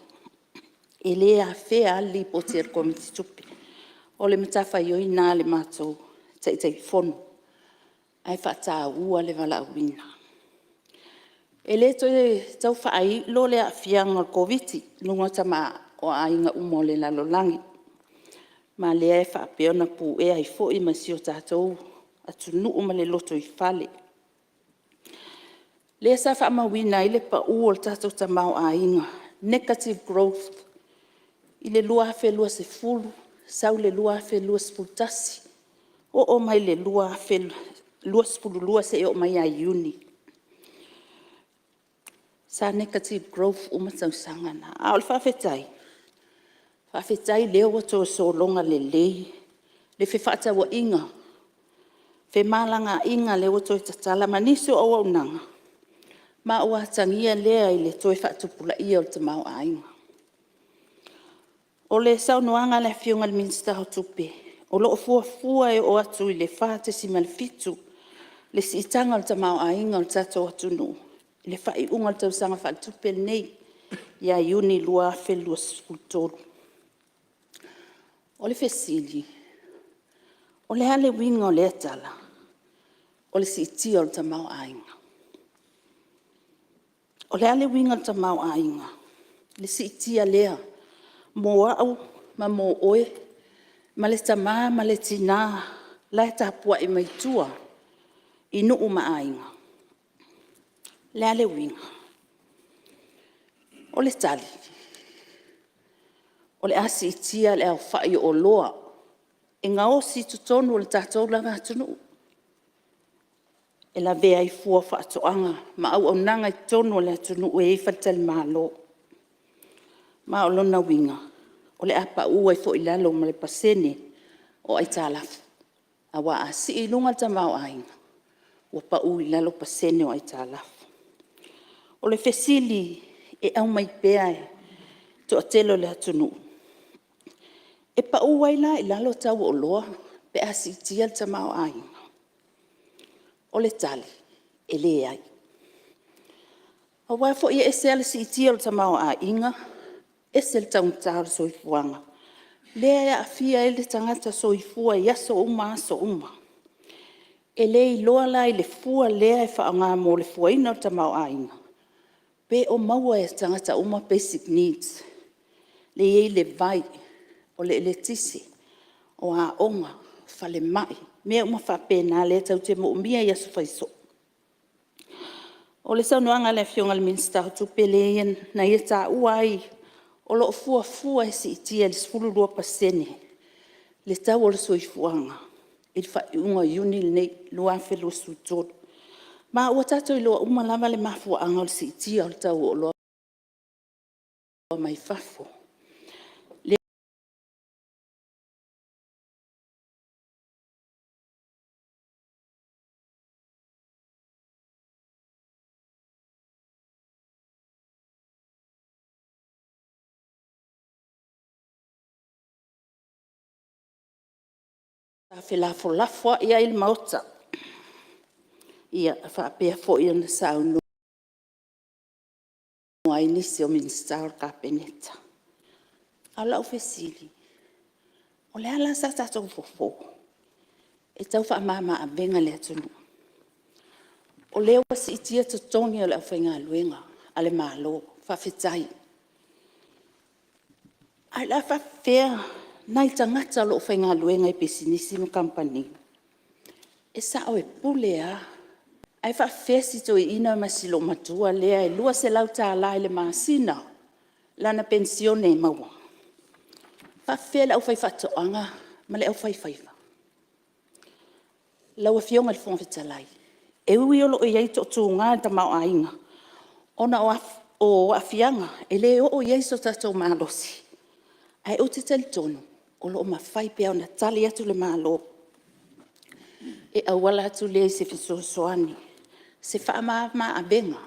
e le afea lava le Lipoti a le Komiti Tupe. O le matafaioi lena a le matou Taitaifono, ae faataua le valaauina. E le toe tau faailo le aafiaga o le Koviti-19 i luga o tamaoaiga uma o le lalolagi, ma o lea e faapea ona puea ai foi ma si o tatou atunuu ma le lotoifale. Lea sa faamauina ai le pau o le tatou tamaoaiga, negative growth i le 2020 sau le 2021, oo mai le 2022 seia oo mai ia Iuni, sa negative growth uma tausaga na. A o le faafetai, faafetai o lea ua toe sologa lelei le fefaatauaiga, femalagaaiga lea ua toe tatala ma nisi o auaunaga, ma ua atagia lea i le toe faatupulaia o le tamaoaiga. O le saunoaga a le Afioga i le Minisita o Tupe, o lo o fuafua e oo atu i le 4.7 le siitaga o le tamaoaiga o le tatou atunuu i le faaiuga o le tausaga faaletupe lenei ia Iuni 2023. O le fesili; o le a le uiga o lea tala o le siitia o le tamaoaiga? O le a le uiga o le tamaoaiga, le siitia lea mo au ma mo oe ma le tama ma le tina la e tapuai mai tua i nuu ma aiga? O le a le uiga? O le tali, o le a siitia le aofai o oloa e gaosi i totonu o le tatou lava atunuu, e lavea ai fua o faatoaga ma auaunaga i totonu o le atunuu e i ai faletalimalo. Ma o lona uiga, o le a pau ai foi i lalo ma le pasene o aitalafu, aua a sii i luga le tamaoaiga, ua pau i lalo pasene o aitalafu. O le fesili e aumai pea e le toatele o le atunuu, e pau ai la i lalo tau o oloa pe a siitia le tamaoaiga? O le tali, e leai. Aua foi e ese lava le siitia o le tamaoaiga, ese le taugata o le soifuaga, lea e aafia ai le tagata soifua i aso uma aso uma. E le iloa la i le fua lea e faaaoga mo le fuaina o le tamaoaiga, pe o maua e tagata uma basic needs, lea e i ai le vai, o le eletise, o aoga, falemai, mea uma faapena lea tatou te moomia i aso fai soo. O le saunoaga a le Afioga i le Minisita o Tupe lea na ia taua ai, o lo o fuafua e siitia i le 12% le tau o le soifuaga i le faaiuga o Iuni lenei 2023. Ma ua tatou iloa uma lava le mafuaaga o le siitia o le tau o oloa mai fafo, lea sa felafolafoai ai le Maota, ia faapea foi ona saunoa ai nisi o Minisita o le Kapeneta. A o lau fesili; o le a la sa tatou fofo e tau faamama-avega i le atunuu? O lea ua siitia totogi o le aufaigaluega a le Malo, faafetai. Ae o le a faapefea nai tagata o lo o faigaluega i pisinisi ma kamupani? E sao e pule lava, ae faapefea si toeaina ma si olomatua lea e $200 i le masina lana penisione e maua? E faapefea le aufaifaatoaga ma le aufaifaiva? Lau Afioga i le Fofoga Fetalai, e ui o lo o i ai toatuga i le tamaoaiga ona o aafiaga e le oo i ai so tatou malosi, ae ou te talitonu o lo o mafai pea ona tali atu le Malo e auala atu lea i se fesoasoani, se faamama-avega,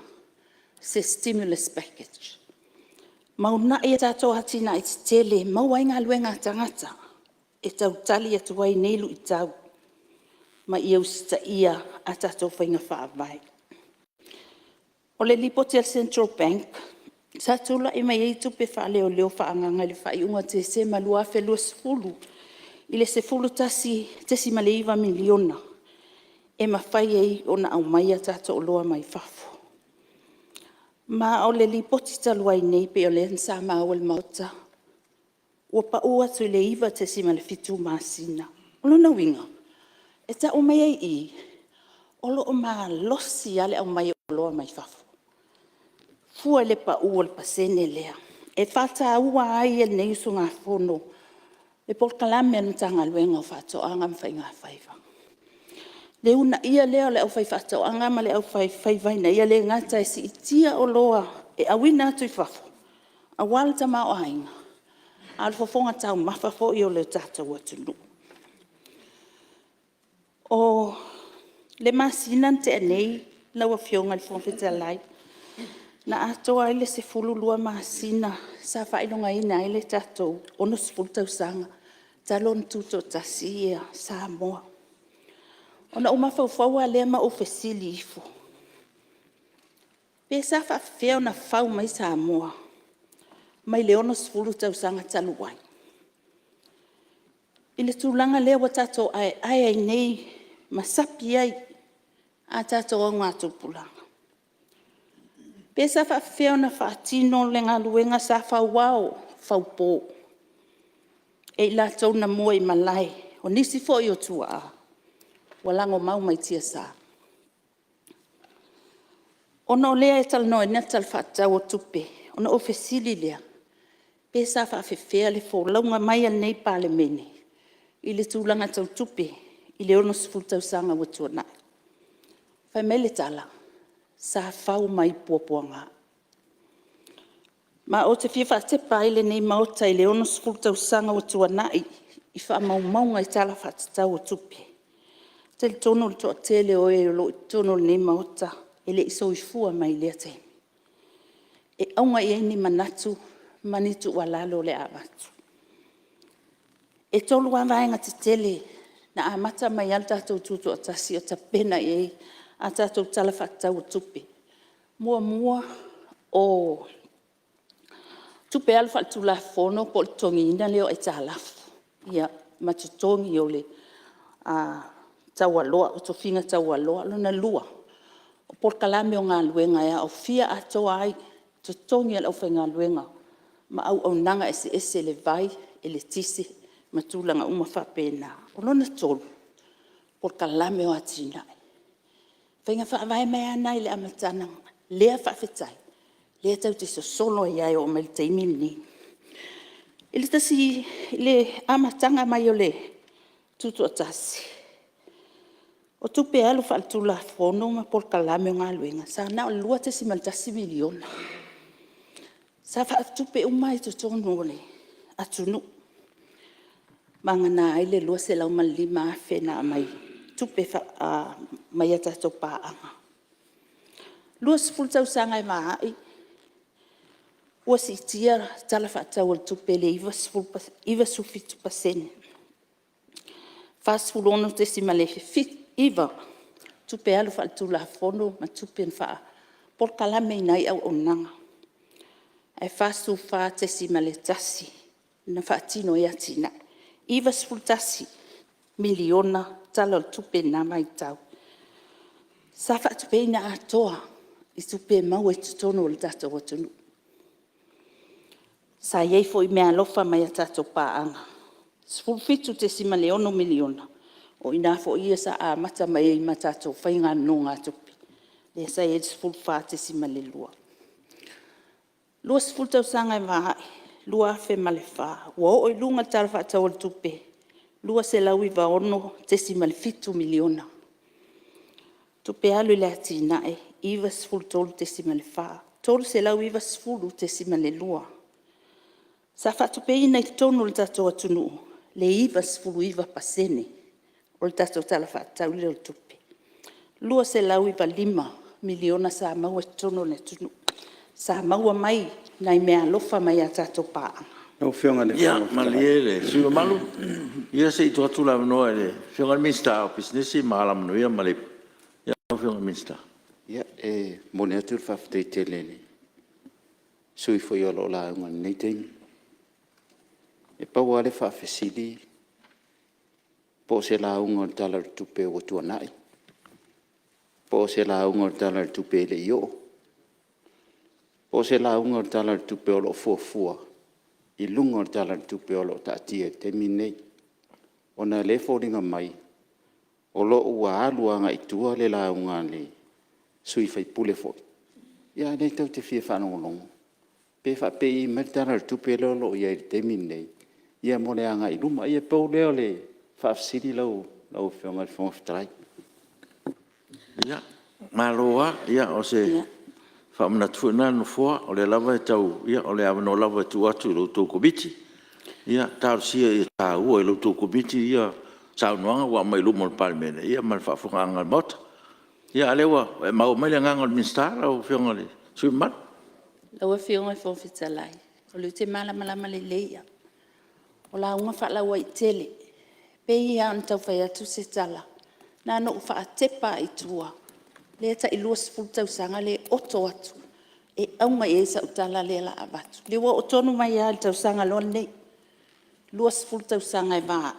se stimulus package ma uunai a tatou atinae tetele e maua ai galuega a tagata e tau tali atu ai i nei luitau ma ia usitaia a tatou faiga faavae. O le Lipoti a le Central Bank sa tulai mai ai tupe faaleoleo faaagaaga i le faaiuga o Tesema 2020 i le $11.9 miliona e mafai ai ona aumai a tatou oloa mai fafo. Ma o le Lipoti talu ai nei pei o lea sa maua e le Maota, ua pau atu i le 9.7 masina. O lona uiga, e tau mai ai i i, o lo o malosi lava le aumai o oloa mai fafo fua i le pau o le pasene lea. E faataua ai e lenei usugafono le polokalame a le Matagaluega o Faatoaga ma Faigafaiva, le uunaia lea o le aufaifaatoaga ma le aufaifaiva ina ia le gata e siitia oloa e auina atu i fafo aua le tamaoaiga, a o le fofoga taumafa foi o le tatou atunuu. O le masina na tea nei lau Afioga i le Fofoga Fetalai, na atoa ai le 12 masina sa faailogaina ai le tatou 60 tausaga talu ona tutoatasi Samoa. Ona ou mafaufau lava lea ma ou fesili ifo, pe sa faapefea ona fau mai Samoa mai le 60 tausaga talu ai, i le tulaga lea ua tatou aeae ai nei ma sapi ai a tatou augatupulaga? Pe sa faapefea ona faatino le galuega sa fau ao, fau po e i latou na muaimalae, o nisi foi o tuaa ua lagomau mai tiasa? Ona o lea e talanoaina le Tala Faatatau o Tupe, ona ou fesili lea, pe sa faapefea le folauga mai a lenei Palemene i le tulaga tau tupe i le 60 tausaga ua tuanai? Fai mai le tala, sa fau mai puapuaga. Ma ou te fia faatepa ai lenei Maota i le 60 tausaga ua tuanai i faamaumauga i Tala Faatatau o Tupe. Ou te talitonu o le toatele o e o lo o i totonu o lenei Maota e le i soifua mai i lea taimi. E auga i ai ni manatu ma ni tuualalo o le a avatu. E 3 lava vaega tetele na amata mai lava le tatou Tutoatasi o tapena i ai a tatou Tala Faatatau o Tupe. Muamua, O tupe alu faaletulafono po o le totogiina lea o aitalafu ma totogi o tofiga taualoa. Lona lua, o polokalame o galuega e aofia atoa ai totogi o le aufaigaluega ma auaunaga eseese i le vai, eletise ma tulaga uma faapena. O lona tolu, o polokalame o atinae. O faiga faavae mai lava na i le amataga, lea faafetai o lea tatou te sosolo ai lava e oo mai i le taimi lenei. I le amataga mai o le Tutoatasi, o tupe alu faaletulafono ma polokalame o galuega, sa na o le $2.1 miliona. Sa faatupe uma lava i totonu o le atunuu, vagana ai le $205,000 na aumai tupe mai a tatou paaga. E 20 tausaga e va ai ua siitia le Tala Faatatau o le Tupe i le 97%, 46.9 tupe alu faaletulafono ma tupe na faapolokalameina ai auaunaga, ae 44.1 na faatino ai atinae. E $91 miliona le Tala o le Tupe i lena vaitau. Sa faatupeina atoa i tupe maua i totonu o le tatou atunuu. Sa i ai foi meaalofa mai a tatou paaga, $17.6 miliona, o i ina foi sa amata mai ai ma tatou faiga nonogatupe, lea sa i ai le 14.2. 20 tausaga e va ai, 2004 ua oo i luga le Tala Faatatau o le Tupe, $296.7 miliona. Tupe alu i le atinae e $93.4, $390.2. Sa faatupeina i totonu o le tatou atunuu le 99% o le tatou Tala Faatatau lea o le Tupe. E $295 miliona sa maua i totonu o le atunuu, sa maua mai nai meaalofa mai a tatou paaga. Ia malie le sui usufono mamalu, se i tuu atu le avanoa i le Afioga i le Minisita o Pisinisi ma Alamanuia ma Leipa. Lau Afioga i le Minisita. E momoli atu le faafetai tele i le sui usufono foi o lo o lauga i lenei taimi. E pau lava le faafesili po o se lauga o le Tala o le Tupe ua tuanai, po o se lauga o le Tala o le Tupe e le i oo, po o se lauga o le Tala o le Tupe o lo o fuafua i luga o le Tala o le Tupe o lo o taatia i le taimi lenei. Ona o lea e foliga mai o lo o ua alu agai i tua le lauga a le sui usufono foi, a o lea tatou te fia faalogologo pe faapei mai le Tala o le Tupe lea o lo o i ai i le taimi lenei mo le agai i luma. Ia pau lea o le faafesili lau Afioga i le Fofoga Fetalai. Malo lava. Ia o se faamanatu foi lena a le Nofoa, o lea lava e tau… ia o le avanoa lava e tuu atu i la outou Komiti. Ia talosia ia taua i la outou Komiti ia saunoaga ua aumai i luma o le Palemene ma le faafofogaaga a le Maota. A o lea ua e maua mai le agaga o le Minisita lau Afioga i le sui usufono mamalu? Lau Afioga i le Fofoga Fetalai, o lea ou te malamalama lelei lava. O lauga faalauaitele, e pei lava ona tau fai atu se tala, na ona ou faatepa lava i tua, lea e tai 20 tausaga lea e oto atu e auga i ai sau tala lea o le a avatu. O lea ua oo tonu mai lava i le tausaga loa lenei, 20 tausaga e va ai,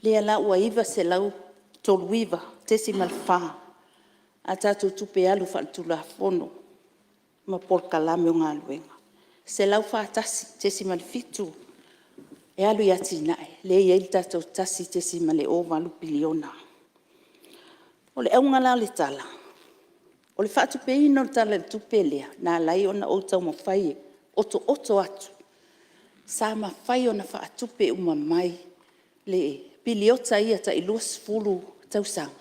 lea la ua 939.4 a tatou tupe alu faaletulafono ma polokalame o galuega. E 141.7 e alu i atinae lea e i ai le tatou $1.08 piliona. O le auga la o le tala, o le faatupeina o le Tala o le Tupe lea na ala ai ona ou taumafai e otooto atu, sa mafai ona faatupe uma mai le piriota ia tai 20 tausaga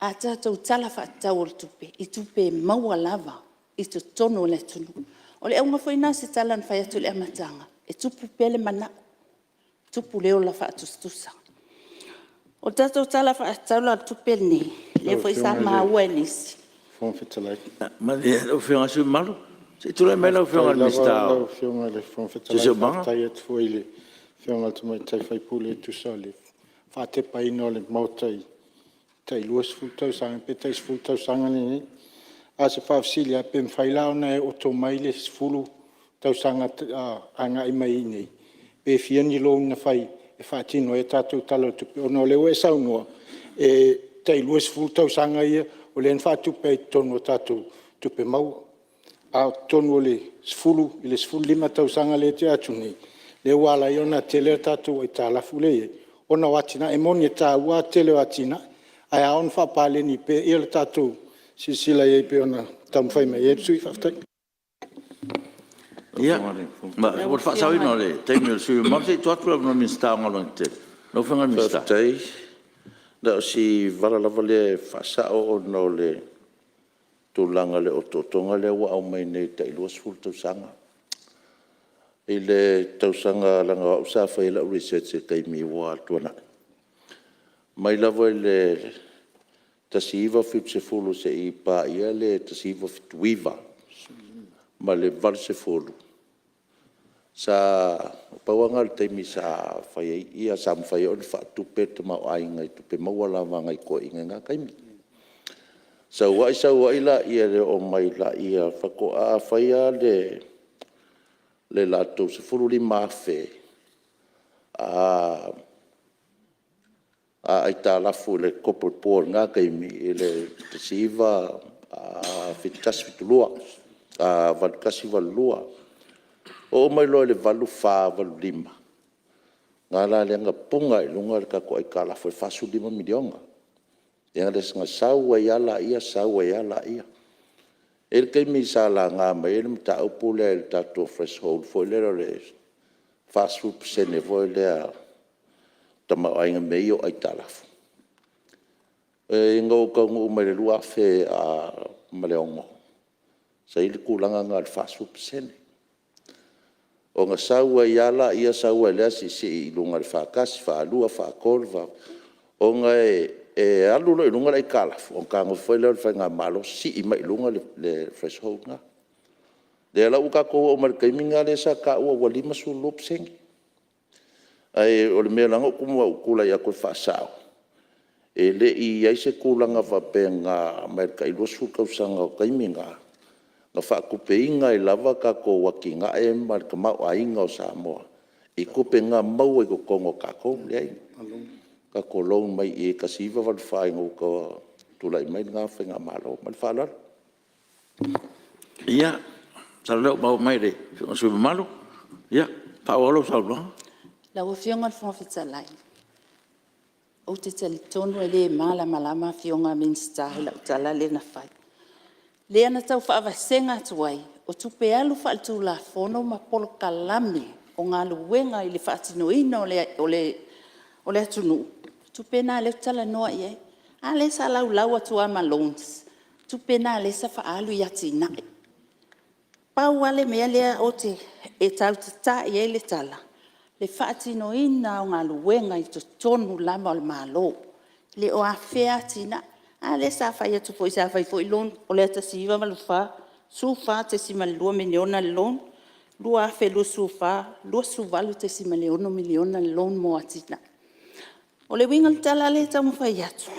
a tatou Tala Faatatau o le Tupe i tupe maua lava i totonu o le atunuu. O le auga foi lena o se tala na fai atu i le amataga, e tupu pea le manao, tupu le ola faatusatusa. O le tatou Tala Faatatau la o le Tupe lenei, lea foi sa maua e nisi… Malie lau Afioga i le sui usufono mamalu, se i tulai mai lau Afioga i le Minisita o Siosiomaga. Faafetai atu lava i lau Afioga i le Fofoga Fetalai, faafetai atu foi i le Afioga i le Tamaitai sui usufono e tusa o le faatepaina o le Maota i le tai 20 tausaga pe tai 10 tausaga lenei. A o se faafesili lava, pe mafai la ona e oto mai le 10 tausaga agai mai i inei pe fia ni loan na fai e faatino ai le tatou Tala o le Tupe, ona o lea ua e saunoa e tai 20 tausaga ia o lea na faatupe ai totonu o tatou tupe maua. A o totonu o le 10 i le 15 tausaga lea na tea atu nei, lea ua ala ai ona tele a tatou aitalafu lea e i ai ona o atinae. E moni e taua le tele o atinae, ae ao ona faapaleni pea le tatou silasila i ai pei ona taumafai mai ai le sui usufono. Faafetai. Ia, mo le faasaoina o le taimi o le sui usufono mamalu, se i tuu atu le avanoa i le Minisita o Galuega Tetele. Lau Afioga i le Minisita. Faafetai. Na o si vala lava lea e faasao ona o le tulaga o le otootoga lea ua aumai nei e tai 20 tausaga. I le tausaga leaga o au sa faia lau research i le taimi ua tuanai, mai lava i le 1970 seia paia le 1979 ma le 1980, pau lava lena o le taimi sa mafai ai ona faatupe le tamaoaiga i tupe maua lava a nai toeaiina i na taimi. Sau ai sau ai laia i le oo mai lea faatoa fai le latou $15,000 aitalafu i le Corporate Board i lena taimi i le 1971/1972, 1981/1982. Oo mai loa i le 1984/1985, lena la lea na puna ai i luga le tatou aitalafu e $45 miliona. Lea na sau ai lava lea, sau ai lava lea. E i ai le taimi sa laga mai ai le mataupu lea i le tatou threshold foi lea o le 40% foi lea o le tamaoaiga i mea ia o aitalafu. Ina ua ou taunuu mai i le 2006, sa i ai le tulaga lena o le 40%. Ona sau ai lava lea sau ai lea siisii i luga i le 41, 42, 43, 44, ona e alu loa i luga le aitalafu, ona fetagofi foi lea o le faigamalo sii mai i luga le threshold lena. O lea la ua tatou oo mai i le taimi lena sa taua ua 52%. Ae o le mea e ala ona ou tulai atu e faasao, e le i i ai se tulaga faapea na aumai i le tai 20 tausaga o le taimi lena, na faatupeina ai lava tatou atinae ma le tamaoaiga o Samoa i tupe na maua i totonu o tatou. Leai. Na tatou loan mai i i le 1984 ina ua tulai mai lena faigamalo. Ma le faaaloalo. Ia, masalo o lea ua maua mai e le sui usufono mamalu. Ia, faaauau lau saunoaga. Lau Afioga i le Fofoga Fetalai, ou te talitonu e le malamalama Afioga a Minisita i lau tala lea na fai, lea na tau faavasega atu ai o tupe alu faaletulafono ma polokalame o galuega i le faatinoina o le atunuu, o tupe na lea ou te talanoa i ai. A lea sa laulau atu lava ma loans, o tupe na lea sa faaalu i atinae. Pau lava le mea lea e tau tata i ai le tala, le faatinoina o galuega i totonu lava o le Malo, e le o afea atinae. A lea sa fai atu foi sa fai foi loan o le 1984, $14.2 miliona le loan, 2024, $28.6 miliona le loan mo atinae. O le uiga o le tala lea e taumafai atu,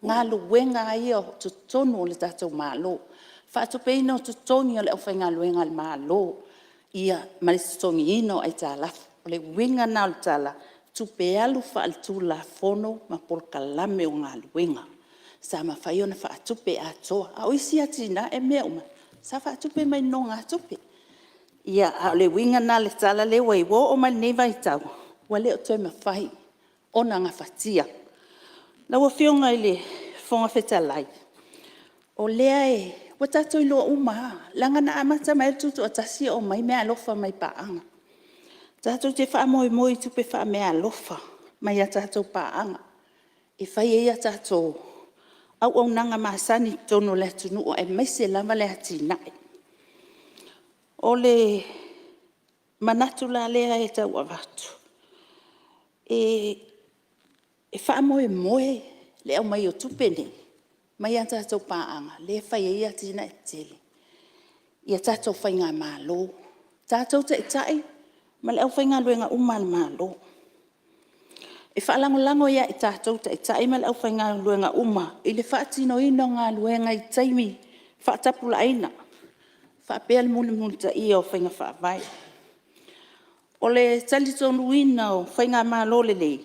o galuega lava ia o totonu o le tatou Malo, faatupeina o totogi o le aufaigaluega a le Malo ma le totogiina o aitalafu. O le uiga lena o le tala, o tupe alu faaletulafono ma polokalame o galuega sa mafai ona faatupe atoa. A o isi atinae ma mea uma, sa faatupe mai nonogatupe. Ia, a o le uiga lena o le tala lea ua i ai, ua oo mai lenei vaitau ua le o toe mafai ona gafatia. Lau Afioga i le Fofoga Fetalai, o lea ua tatou iloa uma lava, leaga na amata mai lava le Tutoatasi o aumai meaalofa mai paaga. Tatou te faamoemoe i tupe faameaalofa mai a tatou paaga e fai ai a tatou auaunaga masani i totonu o le atunuu aemaise lava le atinae. O le manatu la lea e tau avatu, e faamoemoe le aumai o tupe nei mai a tatou paaga lea e fai ai atinae tetele i a tatou faigamalo, tatou Taitai ma le aufaigaluega uma a le Malo. E faalagolago ia i tatou Taitai ma le aufaigaluega uma i le faatinoina o galuega i taimi Faatapulaaina faapea le mulimulitaia o faiga faavae. O le talitonuina o faigamalo lelei,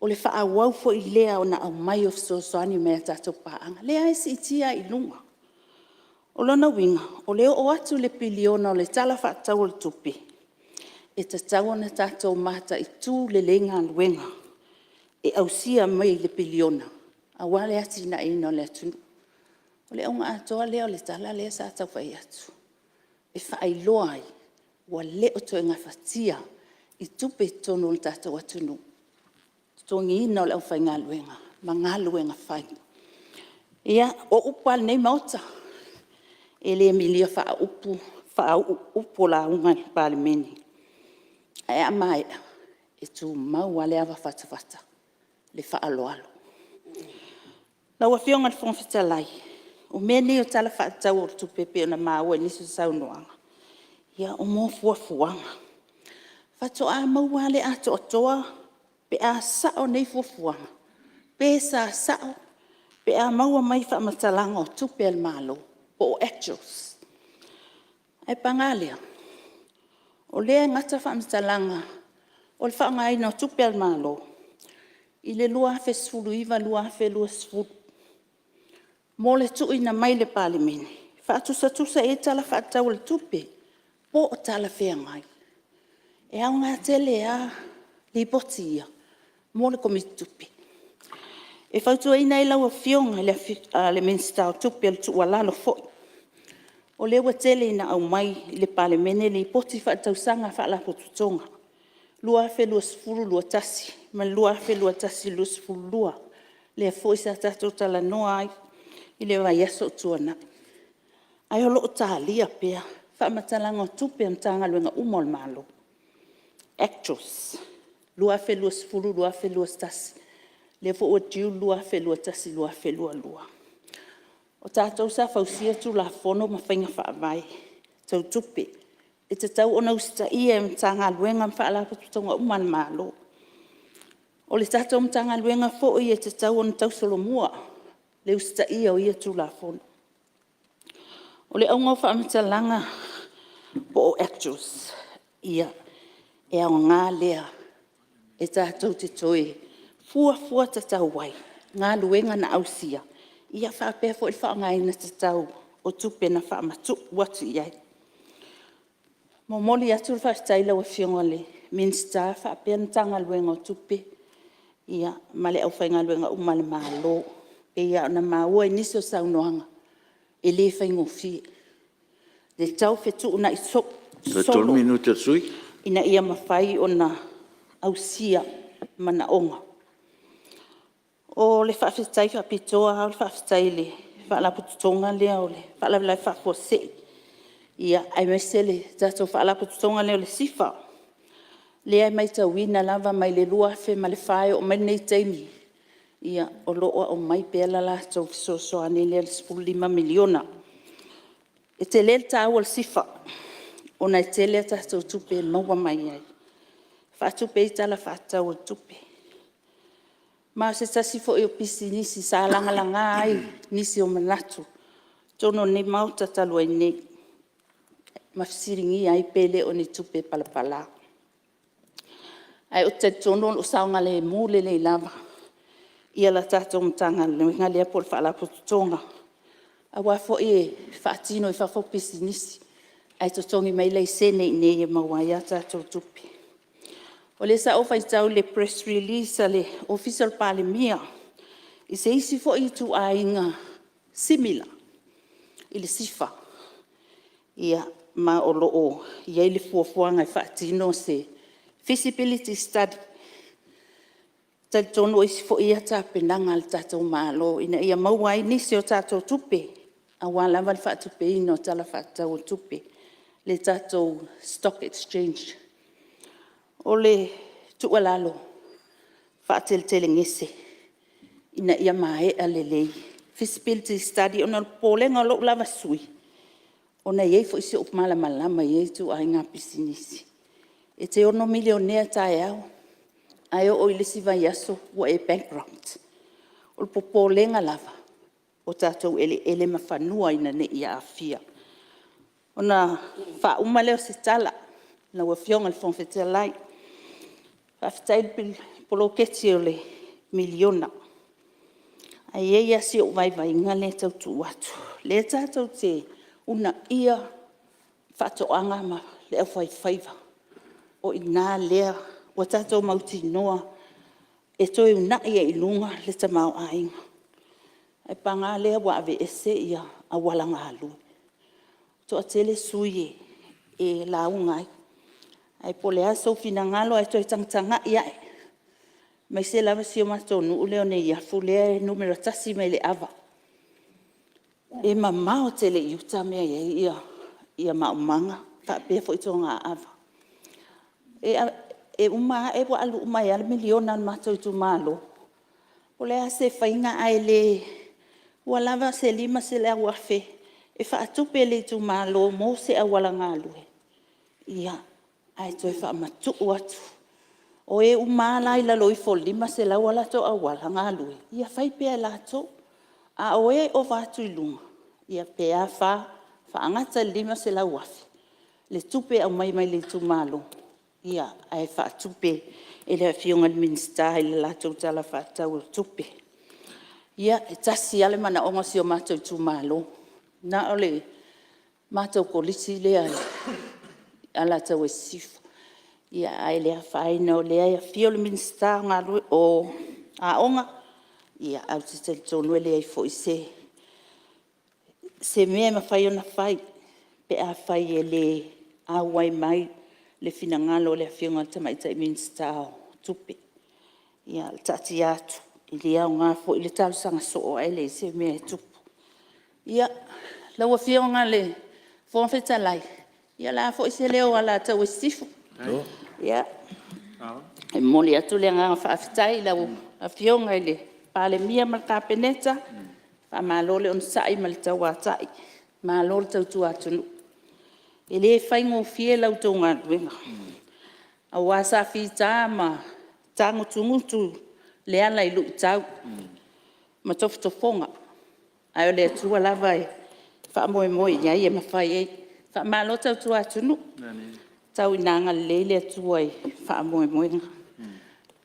o le faaauau foi lea ona aumai o fesoasoani mai a tatou paaga, lea e siitia ai i luga. O lona uiga, o le oo atu i le piliona o le Tala Faatatau o le Tupe, e tatau ona tatou mataitu lelei galuega e ausia mai le piliona aua le atinaeina o le atunuu. O le auga atoa lea o le tala lea sa tau fai atu, e faailoa ai ua le o toe gafatia i tupe i totonu o le tatou atunuu le totogiina o le aufaigaluega ma galuega fai. Ia, o upu lava o lenei Maota, e le milia faaupu upu o lauga a le Palemene, ae a maea, e tumau lava le ava fatafata, le faaaloalo. Lau Afioga i le Fofoga Fetalai, o mea nei o Tala Faatatau o le Tupe e pei ona maua i nisi o saunoaga, ia mo fuafuaga. Faatoa maua lava le atoatoa pe a sao nei fuafuaga, pe sa sao pe a maua mai faamatalaga o tupe a le Malo po o actuals. Ae paga lea, o lea e gata faamatalaga o le faaaogaina o tupe a le Malo i le 2019/2020 mo le tuuina mai i le Palemene e faatusatusa i ai Tala Faatatau o le Tupe po o talafeagai. E aoga tele lava Lipoti ia mo le Komiti Tupe. E fautuaina ai lau Afioga i le Minisita o Tupe, o le tuualalo foi, o lea ua tele ina aumai i le Palemene Lipoti Faaletausaga a Faalapotopotoga 2020/2021 ma le 2021/2022, lea foi sa tatou talanoa ai i le vaiaso ua tuanai, ae o lo o talia pea faamatalaga o tupe a Matagaluega uma a le Malo, actuals 2020/2021, lea foi ua due le 2021/2022. O tatou sa fausia Tulafono ma faiga faavae tau tupe, e tatau ona usitaia e Matagaluega ma Faalapotopotoga uma a le Malo. O le tatou Matagaluega foi e tatau ona tausolomua le usitaia o ia Tulafono. O le auga o faamatalaga po o actuals, ia e aoga lea e tatou te toe fuafua tatau ai galuega na ausia faapea foi le faaaogaina tatau o tupe na faamatuu atu i ai. E momoli atu le faafetai i lau Afioga i le Minisita faapea le Matagaluega o Tupe ma le aufaigaluega uma a le Malo. E pei lava ona maua i nisi o saunoaga, e le faigofie le tau fetuunai soo ina ia mafai ona ausia manaoga. O le faafetai faapitoa lava o le faafetai i le Faalapotopotoga lea o le Faalavelave Faafuasei, aemaise le tatou Faalapotopotoga lea o le SIFA, lea e matauina lava mai le 2004 e oo mai lenei taimi, o lo o aumai pea le latou fesoasoani lea le $15 miliona. E tele le taua o le SIFA ona e tele a tatou tupe e maua mai ai, e faatupe ai Tala Faatatau o le Tupe. Ma o se tasi foi o pisinisi sa lagalaga ai nisi o manatu i totonu o lenei Maota talu ai nei, ma fesiligia ai pe le o ni tupe palapala. Ae ou te talitonu o lo o saogalemu lelei lava le tatou Matagaluega lea po o le Faalapotopotoga, aua foi e faatino i fafo pisinisi ae totogi mai laisene i inei e maua ai a tatou tupe. O lea sa ou faitau i le press release a le Ofisa o le Palemia i se isi foi ituaiga similar i le SIFA, ma o lo o i ai le fuafuaga e faatino se feasibility study. E talitonu o isi foi ia tapenaga a le tatou Malo ina ia maua ai nisi o tatou tupe aua lava le faatupeina o Tala Faatatau o Tupe, le tatou stock exchange. O le tuualalo, faateletelegese ina ia maea lelei feasibility study, ona o le popolega o lou lava sui usufono, ona e i ai foi si ou malamalama i ia ituaiga pisinisi. E te ono milionea taeao, ae oo i le isi vaiaso ua e bankrupt. O le popolega lava, o tatou eleele ma fanua ina ne i aafia. Ona faauma lea o se tala lau Afioga i le Fofoga Fetalai, faafetai i le poloketi o le miliona. Ae i ai lava si ou vaivaiga lea e tau tuu atu, lea tatou te uunaia faatoaga ma le aufaifaiva, o i ina lea ua tatou mautinoa e toe uunai ai i luga le tamaoaiga. Ae paga lea ua aveese auala galue, e toatele sui usufono e lauga ai, ae po o le a sou finagalo ae toe tagatagai ae, aemaise lava si o matou nuu lea o Neiafu lea e numera 1 mai le ava. E mamao tele i uta mea e i ai maumaga faapea foi togaava. E uma ae ua alu uma ai lava le miliona a le matou itumalo. Po o le a se faiga ae le ua lava se $500,000 e faatupe e le itumalo mo se auala galue, ae toe faamatuu atu. O e uma lava la e i lalo ifo o le 500 a latou auala galue, ia fai pea e latou. A o e ova atu i luga, ia pe a fa, faagata i le $500,000 le tupe e aumai mai le itumalo, ae faatupe e le Afioga i le Minisita i le latou Tala Faatatau o le Tupe. Ia, e tasi lava le manaoga o si o matou itumalo, na o le matou Kolisi lea i Alataua Sisifo. Ae le afaina o lea e afio le Minisita o Aoga, ae ou te talitonu e leai foi se mea e mafai ona fai pe afai e le auai mai le finagalo o le Afioga i le Tamaitai Minisita o Tupe. Ia taatia atu, e le aoga foi le talosaga soo ae leai se mea e tupu. Ia, lau Afioga i le Fofoga Fetalai, ia o le a foi se leo o Alataua Sisifo. E momoli atu le agaga faafetai i lau Afioga i le Palemia ma le Kapeneta, faamalo le onosai ma le tauatai, malo le tautua atunuu. E le faigofie la outou galuega, aua sa fita ma tagutugutu le ala i luitau ma tofotofoga, ae o le Atua lava e faamoemoe i ai e mafai ai. Faamalo tautua atunuu, tau ina agalelei le Atua i faamoemoega.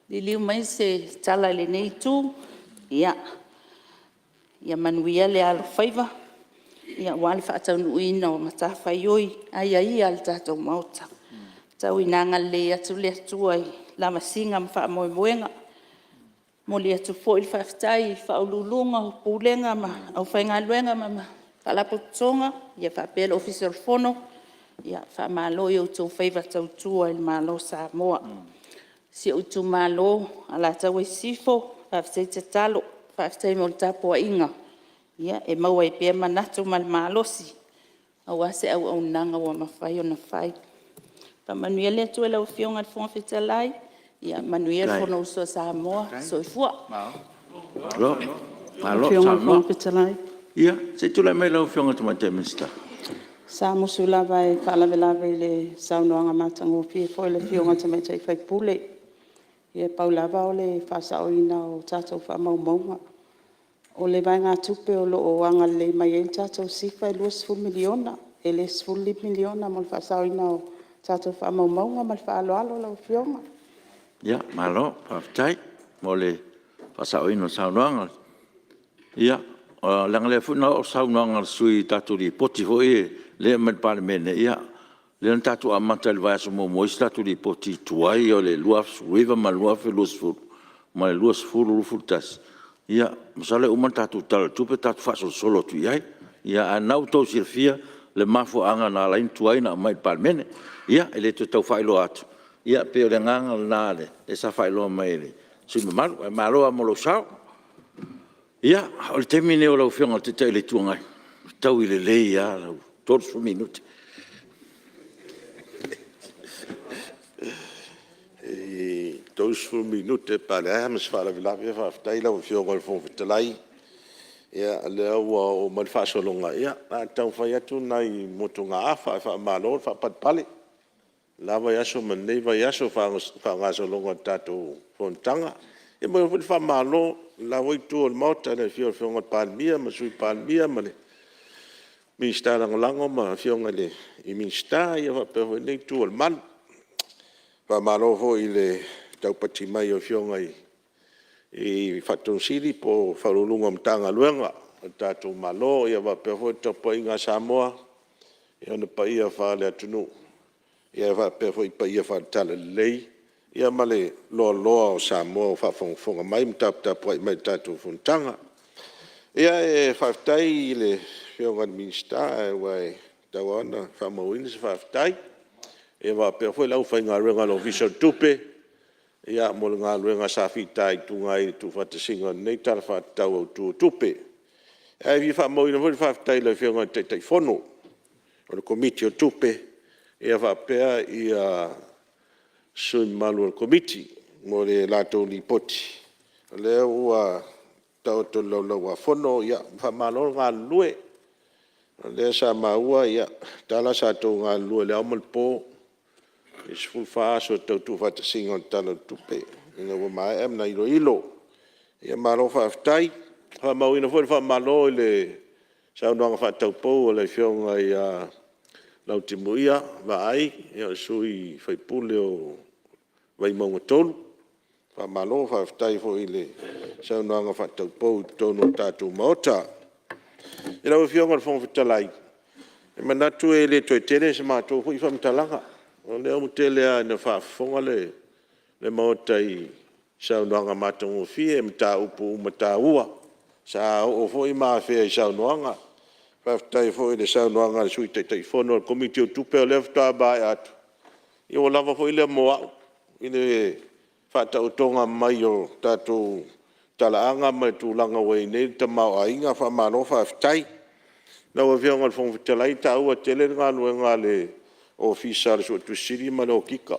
Liliu mai se tala i lenei itu, ia manuia le alofaiva aua le faataunuuina o matafaioi aiaia a le tatou Maota. Tau ina agalelei atu le Atua i lavasiga ma faamoemoega. E momoli atu foi le faafetai i Ofisa Sili o Pulega o Pulega ma aufaigaluega ma Faalapotopotoga faapea le Ofisa o le Fono, faamalo i o outou faiva tautua i le Malo o Samoa. Si ou itumalo o Alataua Sisifo, faafetai tatalo, faafetai mo le tapuaiga e maua ai pea manatu ma le malosi aua se auaunaga ua mafai ona fai. Faamanuia le Atua i lau Afioga i le Fofoga Fetalai, manuia le Fonousu a Samoa. Soifua. Lau Afioga i le Fofoga Fetalai. Ia, se i tulai mai lau Afioga i le Tamaitai Minisita. Sa musu lava e faalavelave i le saunoaga matagofie foi a le Afioga i le tamaitai sui usufono. Ia pau lava o le faasaoina o tatou faamaumauga. O le vaegatupe o lo o agalelei mai ai le tatou SIFA e $20 miliona, e le $15 miliona mo le faasaoina o tatou faamaumauga. Ma le faaaloalo lau Afioga. Malo faafetai mo le faasaoina o le saunoaga. Ia, leaga o lea foi na oo le saunoaga a le sui usufono i tatou Lipoti foi ia lea e aumai i le Palemene, ia lea na tatou amata i le vaiaso muamua e isi tatou Lipoti tuai o le 2019 ma le 2020 ma le 2021. Ia masalo e uma le tatou Tala o le Tupe tatou faasolosolo atu i ai. Ae o lena ua outou silafia le mafuaaga na ala ai ona tuai ona aumai i le Palemene. Ia e le toe tau faailoa atu, ae pei o le agaga lena lea sa faailoa mai e le sui usufono mamalu, ae malo lava mo lou sao. Ia, o le taimi lenei o lau Afioga i le Taitai o le Itu Agai, ua fetaui lelei lava lau 30 minute. E 30 minute pe a leai lava ma se faalavelave, faafetai lau Afioga i le Fofoga Fetalai. O lea ua oo mai le faasologa, ia o le a taumafai atu nai motugaafa, ae faamalo le faapalepale i le la vaiaso ma lenei vaiaso i le faagasologa o le tatou fonotaga. E momoli foi le faamalo le la foi Itu o le Maota i le afio o le Afioga i le Palemia ma le Sui Palemia ma le Minisita Lagolago ma Afioga i Minisita, ia faapea foi lenei Itu o le Malu. Faamalo foi i le taupati mai o Afioga i Ofisa Sili po o Pulega o Matagaluega a le tatou Malo, ia faapea foi le tapuaiga a Samoa i ona paia faaleatunuu faapea foi paia faale-Talalelei ma le loaloa o Samoa o faafogafoga mai ma taputapuai mai i le tatou fonotaga. Ia e faafetai i le Afioga i le Minisita, aua e tatau lava ona faamauina se faafetai, e faapea foi le aufaigaluega a le Ofisa o le Tupe mo le galuega sa fitaituga ai i le tuufaatasiga o lenei Tala Faatatau Autu o Tupe. Ae fia faamauina foi le faafetai i le Afioga i le Taitaifono o le Komiti o Tupe faapea sui usufono mamalu o le Komiti mo le latou Lipoti o lea ua taoto i le Laulau-a-Fono. Faamalo le galulue. O lea sa maua tala sa outou galulue i le ao ma le po i le 14 aso i le tau tuufaatasiga o le Tala o le Tupe ina ua maea ona iloilo. Malo faafetai. E faamauina foi le faamalo i le saunoaga faataupou a le Afioga ia Lautimuia Vaai, o le sui usufono o Vaimauga 3. Faamalo faafetai foi i le saunoaga faataupou i totonu o le tatou Maota. Lau Afioga i le Fofoga Fetalai, e manatu e le toe tele se matou foi faamatalaga, o lea ua tele lava ina faafofoga le Maota i saunoaga matagofie i mataupu uma taua sa oo foi ma afea i saunoaga. Faafetai foi i le saunoaga a le Sui Taitaifono o le Komiti o Tupe, o lea faatoa maea atu, ia ua lava foi lea mo au i le faataotoga mai o tatou talaaga ma le tulaga ua i ai nei le tamaoaiga. Faamalo faafetai. Lau Afioga i le Fofoga Fetalai, e taua tele le galuega a le Ofisa o le Suetusi Sili ma le Okika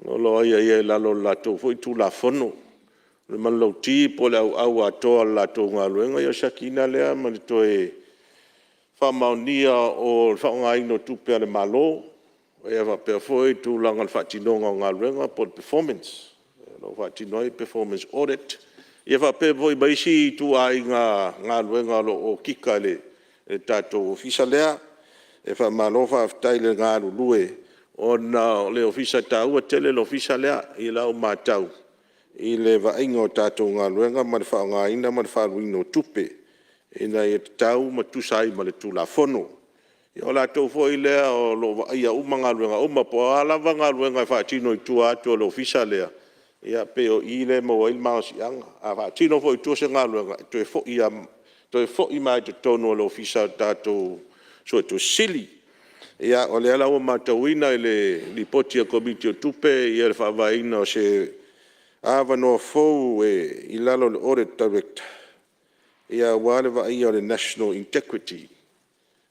o lo o aiaia i lalo o le latou foi Tulafono. O le manulauti po o le auau atoa o le latou galuega, o le siakiina lea ma le toe faamaonia o le faaaogaina o tupe a le Malo faapea foi le tulaga o le faatinoga o galuega po o le performance, o lo o faatino ai performance audit, ia faapea foi ma isi ituaiga galuega o lo o okika e le tatou Ofisa lea. E faamalo faafetai le galulue ona o le Ofisa e taua tele le Ofisa lea i lau matau i le vaaiga o tatou galuega ma le faaaogaina ma le faaaluina o tupe ina ia tatau ma tusa ai ma le Tulafono. O latou foi lea o lo o vaaia uma galuega uma, po o a lava galuega e faatino i tua atu o le Ofisa lea, e pei o i lea e maua ai le malosiaga. A faatino foi i tua se galuega, e toe foi mai lava i totonu o le Ofisa o le tatou Suetusi Sili. Ia, o lea la ua matauina i le Lipoti a le Komiti o Tupe le faavaeina o se avanoa fou i lalo o le Audit Director aua le vaaia o le National Integrity,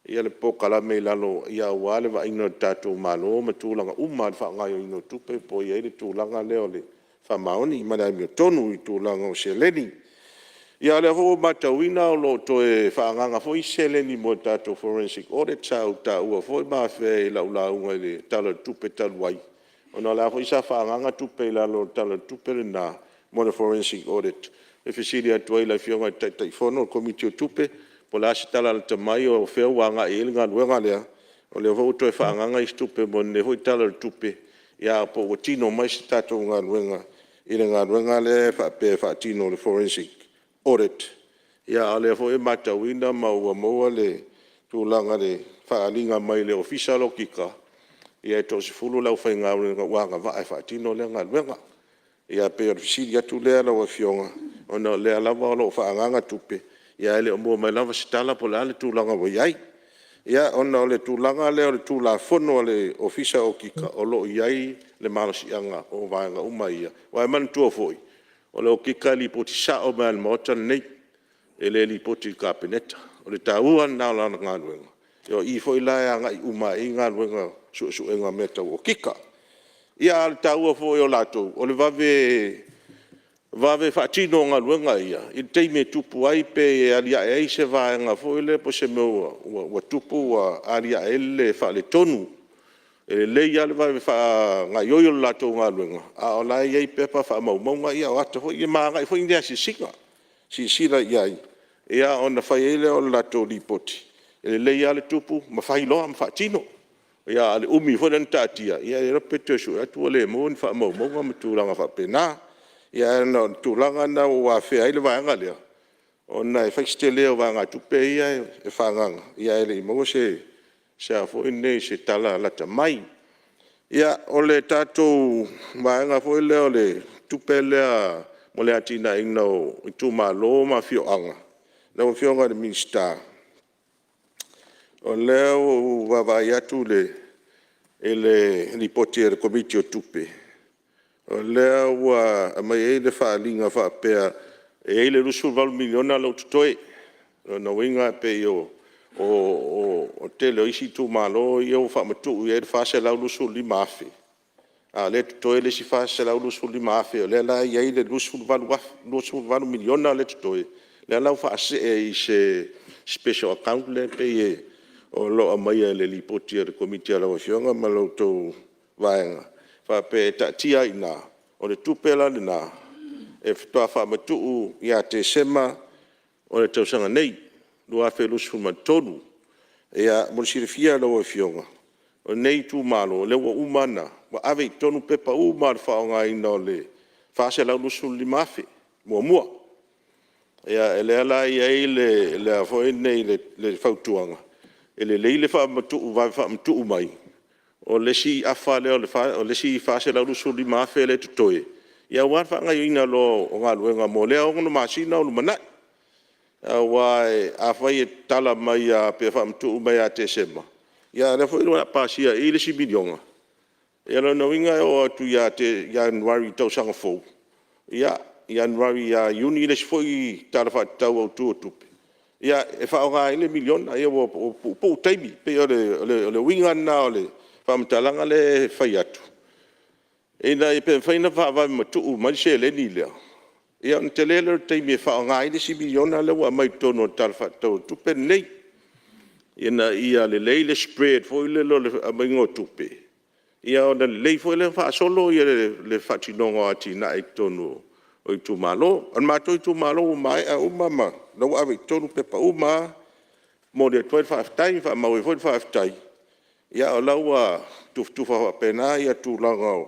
le polokalame i lalo aua le vaaiga o le tatou Malo ma tulaga uma lava i le faagaoioiga o tupe po o i ai le tulaga lea o le faamaoni ma le amiotonu i tulaga o seleni. Ia a o lea foi ua matauina o lo o toe faaagaaga foi isi seleni mo le tatou Forensic Audit sa ou taua foi ma afea i lau lauga i le Tala o le Tupe talu ai, ona o la e foi sa faaagaaga tupe i lalo o le Tala o le Tupe lena mo le Forensic Audit. E fesili atu ai i le Afioga i le Taitaifono o le Komiti o Tupe, po o le a se tala lata mai o fea ua agai i ai le galuega lea, o lea foi ua toe faaagaaga isi tupe mo lenei foi Tala o le Tupe, ae po ua tino mai se tatou galuega i le galuega lea e faapea e faatino o le Forensic Audit. A o lea foi e matauina ma ua maua le tulaga i le faaaliga mai le Ofisa o le Okika, e toasefulu le aufaigaluega ua agavaa e faatino lea galuega. Ia pei o le fesili atu lea lau Afioga, ona o lea lava o lo o faaagaaga tupe, ae le o maua mai lava se tala po o le a le tulaga ua i ai. Ia, ona o le tulaga lea o le Tulafono a le Ofisa Okika, o lo o i ai le malosiaga o vaega uma ia. Aua manatua foi, o le Okika e lipoti sao mai lava i le Maota lenei, e le lipoti i le Kapeneta. O le taua lena o lana galuega, o i foi la e agai uma i ai galuega suesuega o mea tau okika. Ia a o le taua foi o latou, o le vave faatino o galuega ia i le taimi e tupu ai pe aliae ai se vaega foi lea po o se mea ua tupu ua aliae ai le faaletonu. E lelei lava le vave faagaoioi o le latou galuega, a o la e i ai pepa faamaumauga ia o ata foi ia ma agai foi ni asiasiga. silasila i ai ona fai ai lea o le latou lipoti, e lelei lava le tupu ma fai loa ma faatino. A o le umi foi lea ona taatia, ia le iloa pe toe sue atu ua le maua ni faamaumauga ma tulaga faapena. Ae ona o le tulaga lena ua ou afea ai le vaega lea, ona e fai si tele o vaegatupe ia e faaagaaga ae le i maua se tala lata mai. Ia, o le tatou vaega foi lea o le tupe lea mo le atinaeina o itumalo ma afioaga, lau Afioga i le Minisita, o lea ua ou vaavaai atu i le Lipoti a le Komiti o Tupe, o lea ua aumai ai le faaaliga faapea e i ai le $28 miliona lea ua totoe. O lona uiga e pei o le tele o isi itumalo ia ua faamatuu i ai le $425,000 a o lea e totoe le isi $425,000 o lea la e i ai le $28 miliona lea e totoe, lea la ua faasee i se special account lea e pei o lo o aumaia i le Lipoti a le Komiti a lau Afioga ma la outou vaega, e faapea e taatia ai i ina, o le tupe la lena e faatoa faamatuu ia Tesema o le tausaga nei 2023. Ia, mo le silafia e lau Afioga, o lenei itumalo, o lea ua uma ona ave i totonu pepa uma lava o le faaaogaina o le $425,000 muamua. O lea la e i ai le fautuaga, e lelei le vave faamatuu mai o le isi afa lea o le isi $425,000 lea e totoe, aua le faagaoioiga loa o galuega mo lea 6 masina o lumanai. Aua afai e tatala mai lava pe faamatuu mai ia Tesema, a o lea foi o le a pasia i i le isi $1 miliona, ia o lona uiga e oo atu ia Ianuari i le tausaga fou, Ianuari ia Iuni le isi foi Tala Faatatau Autu o le Tupe, e faaaoga ai le $1 miliona. Ua puupuu taimi. E pei o le uiga lena o le faamatalaga lea e fai atu, ina ia, pe mafai ona faavave matuu mai le seleni lea, ia ona tele lea o le taimi e faaaoga ai le isi $1 miliona lea ua aumai totonu o le Tala Faatatau o le Tupe lenei, ina ia lelei le spread foi lele o le aumaiga o tupe, ia ona lelei foi lea ona faasolo le faatinoga o atinae i totonu o itumalo. O le matou itumalo ua maea uma ma o lea ua ave i totonu pepa uma lava, e momoli atu ai le faafetai ma faamau ai foi le faafetai, o la ua tufatufa faapena tulaga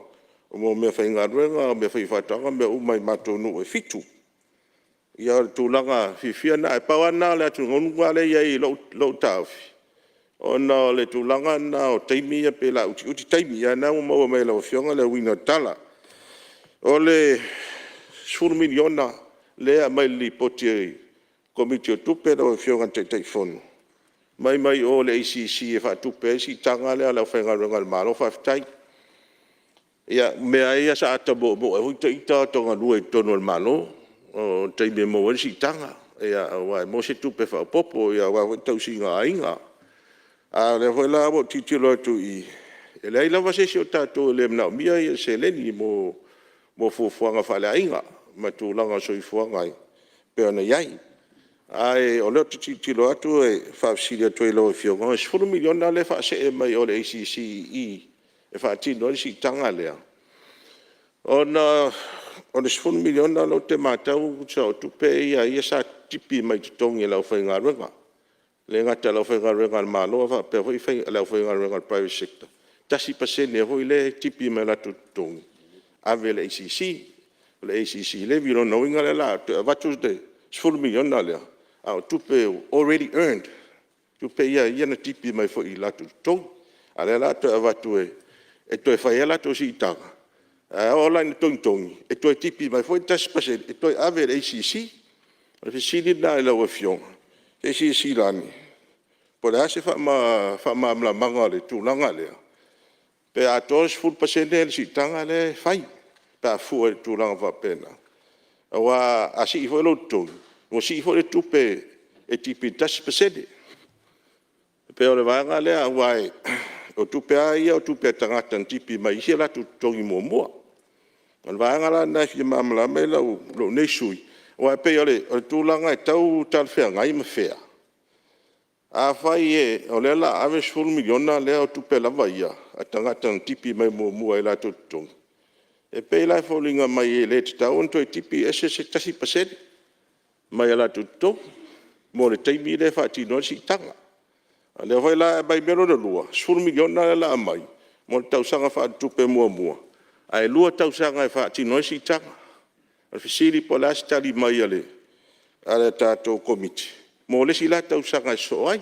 o meafaigaluega, o meafaifaatoaga ma mea uma i matou nuu e 7. Ia o le tulaga fiafia lena. Ae pau lava lena o le atugaluga lea e i ai i lou taofi, ona o le tulaga lena o taimi ia pei o le a utiuti le taimi, a o lena ua maua mai e lau Afioga le uiga o le tala. O le $10 miliona lea e aumai i le Lipoti a le Komiti o Tupe lau Afioga i le Taitaifono, aumai mai o i le ACC e faatupe ai le siitaga lea a le aufaigaluega a le Malo, faafetai. Ia o mea lava ia sa ta moomoo ai foi ita a o ta galue i totonu o le Malo, o le taimi e maua ai le siitaga, aua e maua se tupe faaopoopo aua foi le tausiga o aiga. A o lea foi la ua ou tilotilo atu i i, e leai lava se isi o tatou e le manaomia le seleni mo fuafuaga faaleaiga ma tulaga o le soifuaga e pei ona i ai. Ae o lea ou te tilotilo atu e faafesili atu ai i lau Afioga, o le $10 miliona lea e faasee mai o i le ACC i i e faatino ai le siitaga lea, ona o le $10 miliona lea ou te matau tusa o tupe ia sa tipi mai totogi o le aufaigaluega. E le gata i le aufaigaluega a le Malo ae faapea foi le aufaigaluega a le private sector, e 1% foi lea e tipi mai latou totogi ave i le ACC, o le ACC levy. O lona uiga o lea o le a toe avatu le $10 miliona lea, a o tupe ua already earned, tupe ia na tipi mai foi i latou totogi. A o lea o le a toe avatu e toe fai ai a latou siitaga, ae a oo la ina togitogi e toe tipi mai foi le 1% e toe ave i le ACC. O le fesili la i lau Afioga, se i silasila ane po o le a se faamalamalamaga o le tulaga lea, pe atoa le 10% le siitaga lea e fai pe a fua i le tulaga faapena. Aua a sii foi lou totogi, ua sii foi le tupe e tipi i le 1%. E pei o le vaega lea aua o tupe lava ia o tupe a tagata na tipi mai isi a latou totogi muamua. O le vaega la lena e fia malamalama ai lou nei sui usufono, aua e pei o le tulaga e tau talafeagai ma fair, afai o lea o le a ave le $10 miliona lea o tupe lava ia a tagata na tipi mai muamua i o latou totogi, e pei la e foliga mai e le tatau ona toe tipi ese se 1% mai a latou totogi mo le taimi lea e faatino ai le siitaga. A o lea foi la e aumai le mea lona lua, $10 miliona lea o le a aumai mo le tausaga faaletupe muamua, ae 2 tausaga e faatino ai siitaga. O le fesili po o le a se tali mai a le tatou Komiti mo le isi la tausaga e sosoo ai.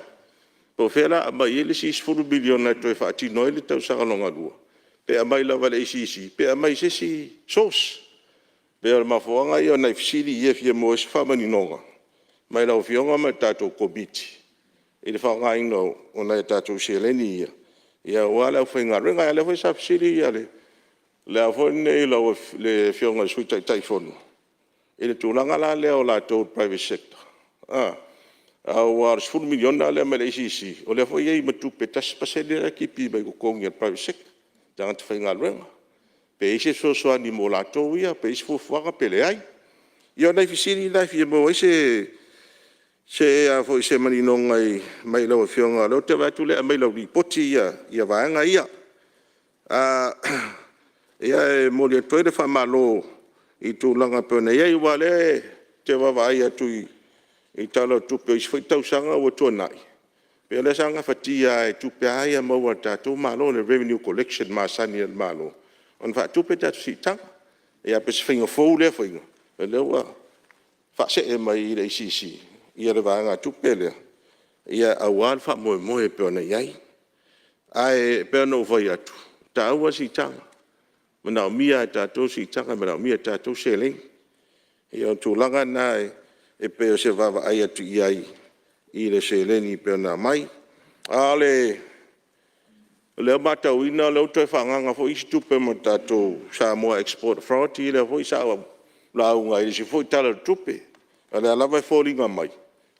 Po o fea la a aumai ai le isi $10 miliona e toe faatino ai le tausaga lona lua, pe aumai lava i le ACC pe aumai se isi source. E pei o le mafuaaga lea o nai fesili ia e fia maua ai se faamaninoga mai lau Afioga ma le tatou Komiti i le faaaogaina o nai a tatou seleni ia aua le aufaigaluega. A o lea foi sa fesili le Afioga i le Sui Taitaifono i le tulaga la lea o latou le private sector aua o le $10 miliona lea mai le ACC o lea foi e i ai ma tupe e 1% lea e tipi mai totogi o le private sector, tagata faigaluega. Pe i ai se fesoasoani mo latou ia, pe i ai se fuafuaga pe leai. Ia o nai fesili na e fia maua ai se maninoga mai lau Afioga, o lea ou te vaai atu o lea e aumai i lau Lipoti vaega ia. Ia e momoli atu ai le faamalo i tulaga e pei ona i ai, aua o lea ou te vaavaai atu i Tala o Tupe o isi foi tausaga ua tuanai, pei o lea sa gafatia lava e tupe lava ia maua a le tatou Malo le revenue collection masani a le Malo ona faatupe tatou siitaga. Ia pei o se faiga fou lea faiga, o lea ua faasee mai i le ACC le vaegatupe lea aua le faamoemoe e pei ona i ai. Ae pei ona ou fai atu, e taua le siitaga, e manaomia lava e tatou le siitaga, e manaomia e tatou seleni. Ia o le tulaga lena e pei o se vaavaai atu i ai i le seleni e pei ona aumai. A o lea ua matauina o lea ua toe faaagaaga foi isi tupe mo le tatou Samoa Export Authority lea foi sa ou lauga ai i le isi foi Tala o le Tupe. O lea lava e foliga mai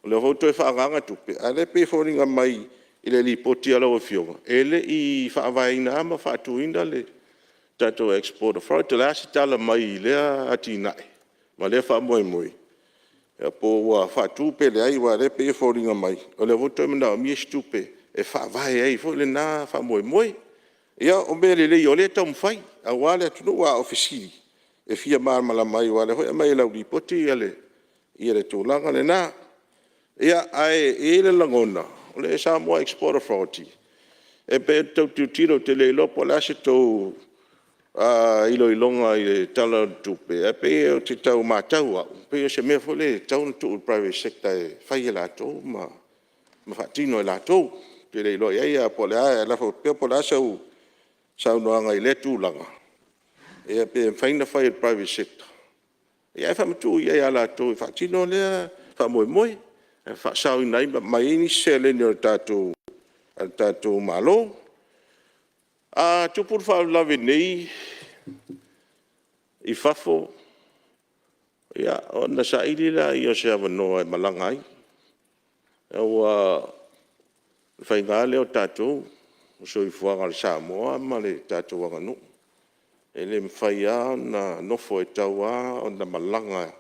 o lea foi ua toe faaagaaga tupe, a o lea e pei e foliga mai i le Lipoti a lau Afioga, e le i faavaeina lava ma faatuina le tatou Export Authority. O le a se tala mai lea atinae ma lea faamoemoe? Po o ua faatu pe leai aua o lea e pei e foliga mai o lea foi ua toe manaomia isi tupe e faavae ai foi lena faamoemoe. Ia o mea lelei o lea e taumafai aua le atunuu, a o fesili e fia malamalama ai aua o lea foi e aumai e lau Lipoti le tulaga lena. Ia, ae i ai le lagona, o le Samoa Export Authority, e pei ou te tau tilotilo ou te le iloa po o le a se tou iloiloga i le Tala o le Tupe, ae pei ou te tau matau au, e pei o se mea foi lea e tatau ona tuu i le private sector e fai e latou ma faatino e latou. Ou te le iloa i ai, ae po o le a, ae lafo atu pea po o le a sau saunoaga i lea tulaga, pe mafai ona fai e le private sector ae faamatuu i ai ia latou e faatino lea faamoemoe e faasaoina mai ai nisi seleni a le tatou Malo. A tupu le faalavelave nei i fafo, ona saili lea o se avanoa e malaga ai. Aua o le faiga lava lea o tatou, o le soifuaga o le Samoa ma le tatou aganuu. E le mafai lava ona nofo, e tatau lava ona malaga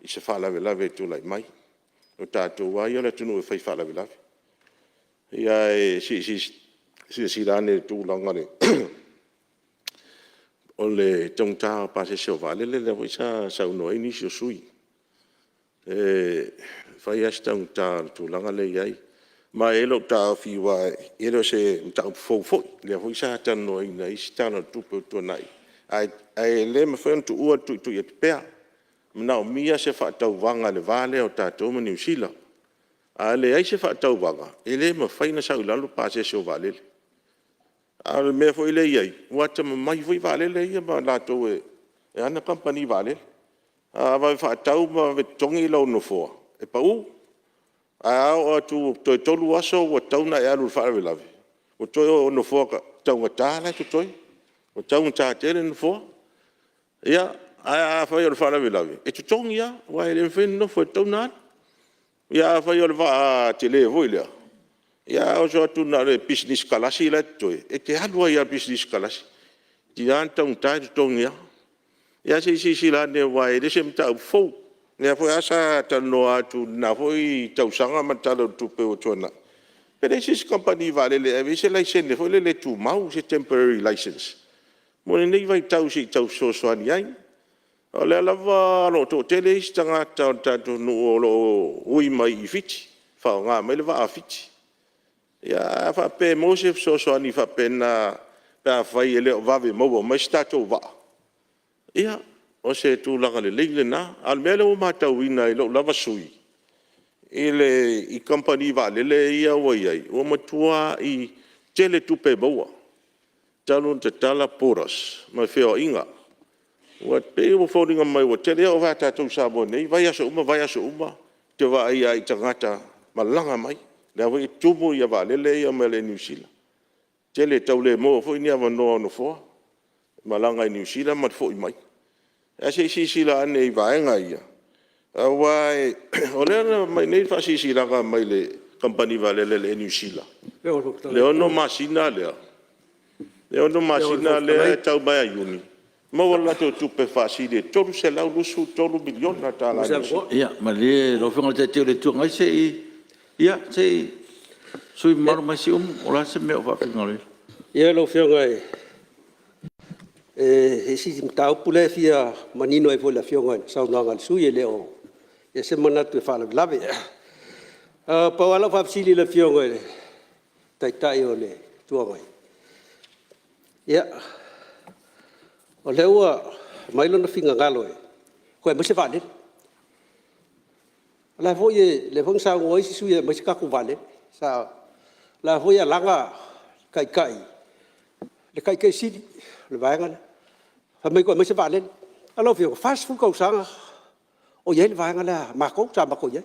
i se faalavelave e tulai mai. O tatou lava ia o le atunuu e fai faalavelave. Ae se i silasila ane i le tulaga o le taugata o pasese o vaalele lea foi sa saunoa ai nisi o sui usufono. E fai lava si taugata o le tulaga lea e i ai. Ma e i ai lou taofi aua e le o se mataupu fou foi, o lea foi sa talanoaina i isi Tala o le Tupe ua tuanai, ae le mafai ona tuua le tuitui atu pea. E manaomia se faatauvaga i le va lea o tatou ma Niu Sila. A leai se faatauvaga, e le mafai ona sau i lalo pasese o vaalele. A o le mea foi lea e i ai, ua atamamai foi vaalele ia ma latou e ana kamupani vaalele. A vave faatau ma vave totogi lou nofoa, e pau. Ae a oo atu toe 3 aso ua tatau ona e alu i le faalavelave, ua toe o nofoa taugata la e totoe, ua taugata tele nofoa. Ia, ae afai o le faalavelave, e totogi lava aua e le mafai ona nofo e tatau ona alu. Ia afai o le vaa tele foi lea, a oso atu na o le pisinisi kalasi la e totoe, e te alu ai lava i le pisinisi kalasi. E tiga ona taugata e totogi lava. Ia se i silasila ane aua e le o se mataupu fou. O lea foi sa talanoa atu i lena foi tausaga ma le Tala o le Tupe ua tuanai, pe leai se isi kamupani vaalele e ave i ai se laisene foi lea le tumau, se temporary license mo lenei vaitau se i tau fesoasoani ai. O lea lava o lo o toatele isi tagata o le tatou atunuu o lo o ui mai i Fiti, faaaoga mai le vaa a Fiti. Ia a faapea e maua se fesoasoani faapena pe afai e le o vave maua mai se tatou vaa, ia o se tulaga lelei lena. A o le mea lea ua matauina e lou lava sui usufono i kamupani vaalele ia ua i ai, ua matuai tele tupe maua talu ona tatala borders ma feoaiga. E pei ua foliga mai ua tele, e oo lava ia tatou i Samoa nei, vaiaso uma, vaiaso uma, ou te vaai lava i tagata malaga mai. O lea foi e tumu vaalele ia mai le Air Niu Sila. Tele, e tau le maua foi ni avanoa o nofoa, malaga i Niu Sila ma le foi mai. Ae se i silasila ane i vaega ia, aua o lea na aumai nei le faasilasilaga mai le kamupani vaalele a le Air Niu Sila, le 6 masina lea e tau mai ia Iuni, maua le latou tupe faasili e $323 miliona tala Niu Sila. Ia malie lau Afioga i le Taitai o le Itu Agai se i… Ia, se i… Le sui usufono mamalu mai Siumu, o le a se mea o faafinagaloina? Ia lau Afioga e i ai si mataupu lea e fia manino ai foi i le Afioga i le saunoaga a le sui usufono, e le o i ai se manatu e faalavelave. Na pau lava lau faafesili i le Afioga i le Taitai o le Itu Agai, ia o lea ua aumai lona finagalo e toe aumai se vaalele. O lea foi na saunoa isi sui usufono e aumai se tatou vaalele. O la e foi e alaga le Taitai Sili o le Vaega lea, fai mai e toe aumai se vaalele. Ae lau Afioga, e 40 tausaga o i ai le vaega lea a matou sa matou i ai,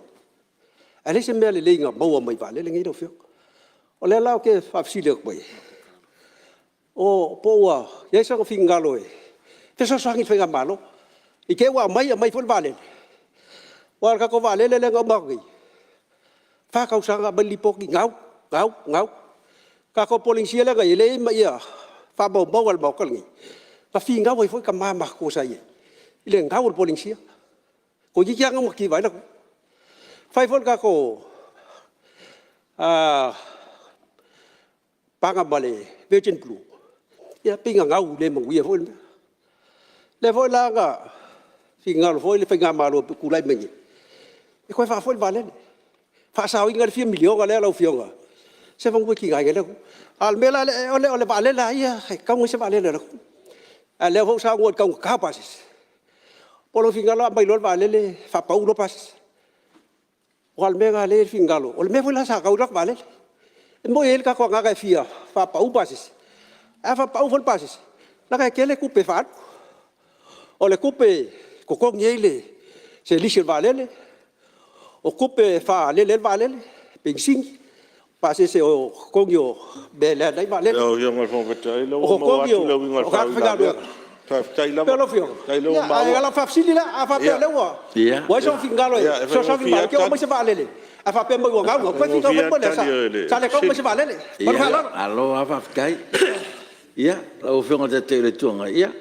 ae leai se mea lelei na maua mai vaalele nei lau Afioga. O lea la ou te faafesili atu ai, po ua i ai sona finagalo e fesoasoani i le faigamalo i te i ua aumai aumai foi le vaalele. Aua o le tatou vaalele lea na uma atu nei, fa tausaga aumai le lipoti, gau, gau, gau. Le tatou Polenisia lea na i ai, lea e i ai ma faamaumauga a le Maota lenei, na finau ai foi tama matutua sa i ai i le gau o le Polenisia, toeitiiti lava gaumativa ai le atunuu. Fai foi le tatou paga ma le Virgin Blue, ia pei na gau le manuia foi le mea. O lea foi la na finagalo foi le faigamalo ua tulai mai nei e toe faafoi le vaalele, faasaoina le fia miliona lea lau Afioga semeamanu e tigaina ai le atunuu. A o le mea la lea, o le vaalele lava ia e tatau ona i ai se vaalele a le atunuu. A o lea foi ua saunoa i le taugata o pasese. Po o lou finagalo a aumai loa le vaalele faapau loa pasese. Aua o le mea lena lea e i ai le finagalo, o le mea foi lena sa gau ai le tatou vaalele. E moni e i ai le tatou agaga e fia faapau pasese, ae a faapau foi le pasese, leaga e tele tupe faaalu. O le tupe e totogi ai le selisi o le vaalele, o tupe e faalele ai le vaalele, penisini, pasese o totogi o mea e land ai vaalele, Lau Afioga i le Fofoga Fetalai, o lea o ua maua totogi atu le uiga o o le tagata faauilavea. faigaluega. Faafetai E lava. pei o lau Afioga, Faafetai o lea ua ia ae o maua. lau faafesili la, a faapea o lea ua i ai sona finagalo e Ia, e fesoasoani faigofie i le Malo, lava i te i ua aumai se vaalele ae faapea mai ua gau, gau. Toe finau mai po o le a? Sa le tatau ona aumai se vaalele. Ma le faaaloalo. Malo lava faafetai. Ia, lau Afioga i le Taitai o le Itu Agai. Ia.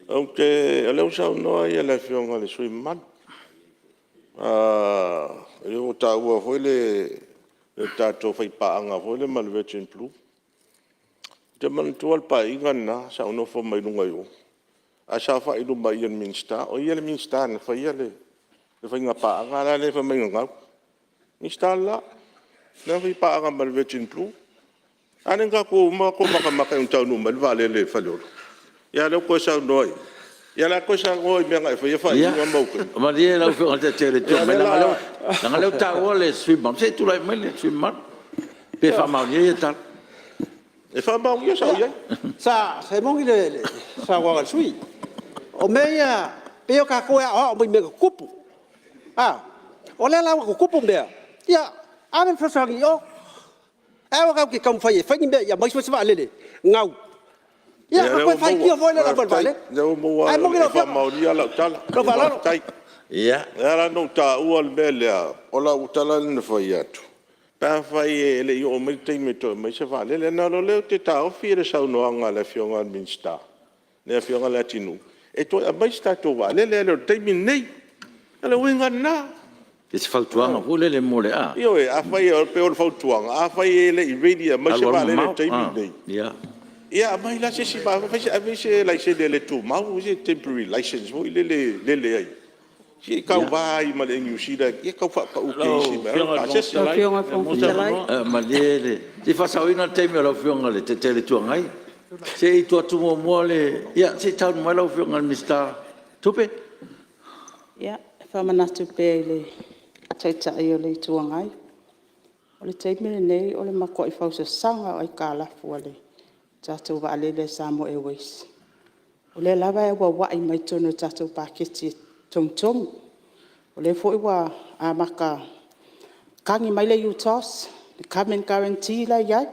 O lea ua saunoa le Afioga i le sui usufono mamalu, ua taua foi le tatou faipaaga foi lea ma le Virgin Blue. Ou te manatua le Paeaiga lena sa ou nofo mai luga i o ae saofai i luma i i o le Minisita. O ia le Minisita na faia le faiga paaga lea fai mai na gau. Le Minisita le la, lea na faipaaga ma le Virgin Blue. A lea na tatou o uma matou matamata ina ua taunuu mai le vaalele i Faleolo. Ia a o lea ua toe saunoa i ai? Ia o le a toe saunoa i mea na e faia faaiuga ma ou faia? Ia malie lau Afioga i le Taitai o le Itu Agai leaga o lea ua taua le sui usufono mamalu. Se i tulai mai le sui usufono mamalu pe faamaonia ia tala. E faamaonia sa ou i ai. E moni le saunoaga a le sui usufono. O mea ia pei o tatou e aoao mai mea na tutupu. O lea la ua tutupu mea, ia ave le fesoasoani i o. Ae aua tatou te taumafai e fai ni mea ia aumai se vaalele, gau, ia ona toe faitio foi lea i le aumai o le vaalele. Ia, lea ua maua, Ae moni lau e Afioga. faamaonia lau tala. Ma lou faaaloalo. Faafetai. E ala la ona ou taua le mea lea, o lau tala lea na fai atu, pe afai e le i oo mai le taimi e toe aumai ai se vaalele. Ona o lea ou te taofi le saunoaga a le Afioga i le Minisita, le Afioga ia Leatinuu, e toe aumai se tatou vaalele, ae le o le taimi lenei. O le uiga lena. I se fautuaga foi lele mo le… Ioe, e pei o le fautuaga, afai e le i ready e aumai se vaalele i le taimi lenei. Ia aumai la se isi, ave se laisene le tumau, se temporary license foi lele e lele ai, se i tauva ai ma le Air Niu Sila ia tau faapau teisi mai ai lau pasese. Malie le… Se i faasaoina le taimi o lau Afioga i le Taitai o le Itu Agai. Se i tuu atu muamua le… Ia se i saunoa mai lau Afioga i le Minisita o Tupe. E faamanatu pea i le Taitai o le Itu Agai, o le taimi lenei o le matuai fausasaga lava o aitalafu a le tatou vaalele a le Samoa Airways. O lea lava e auauai mai i totonu o le tatou Paketi e togitogi. O lea foi ua amata tagi mai le UTOS, le government guarantee la e i ai.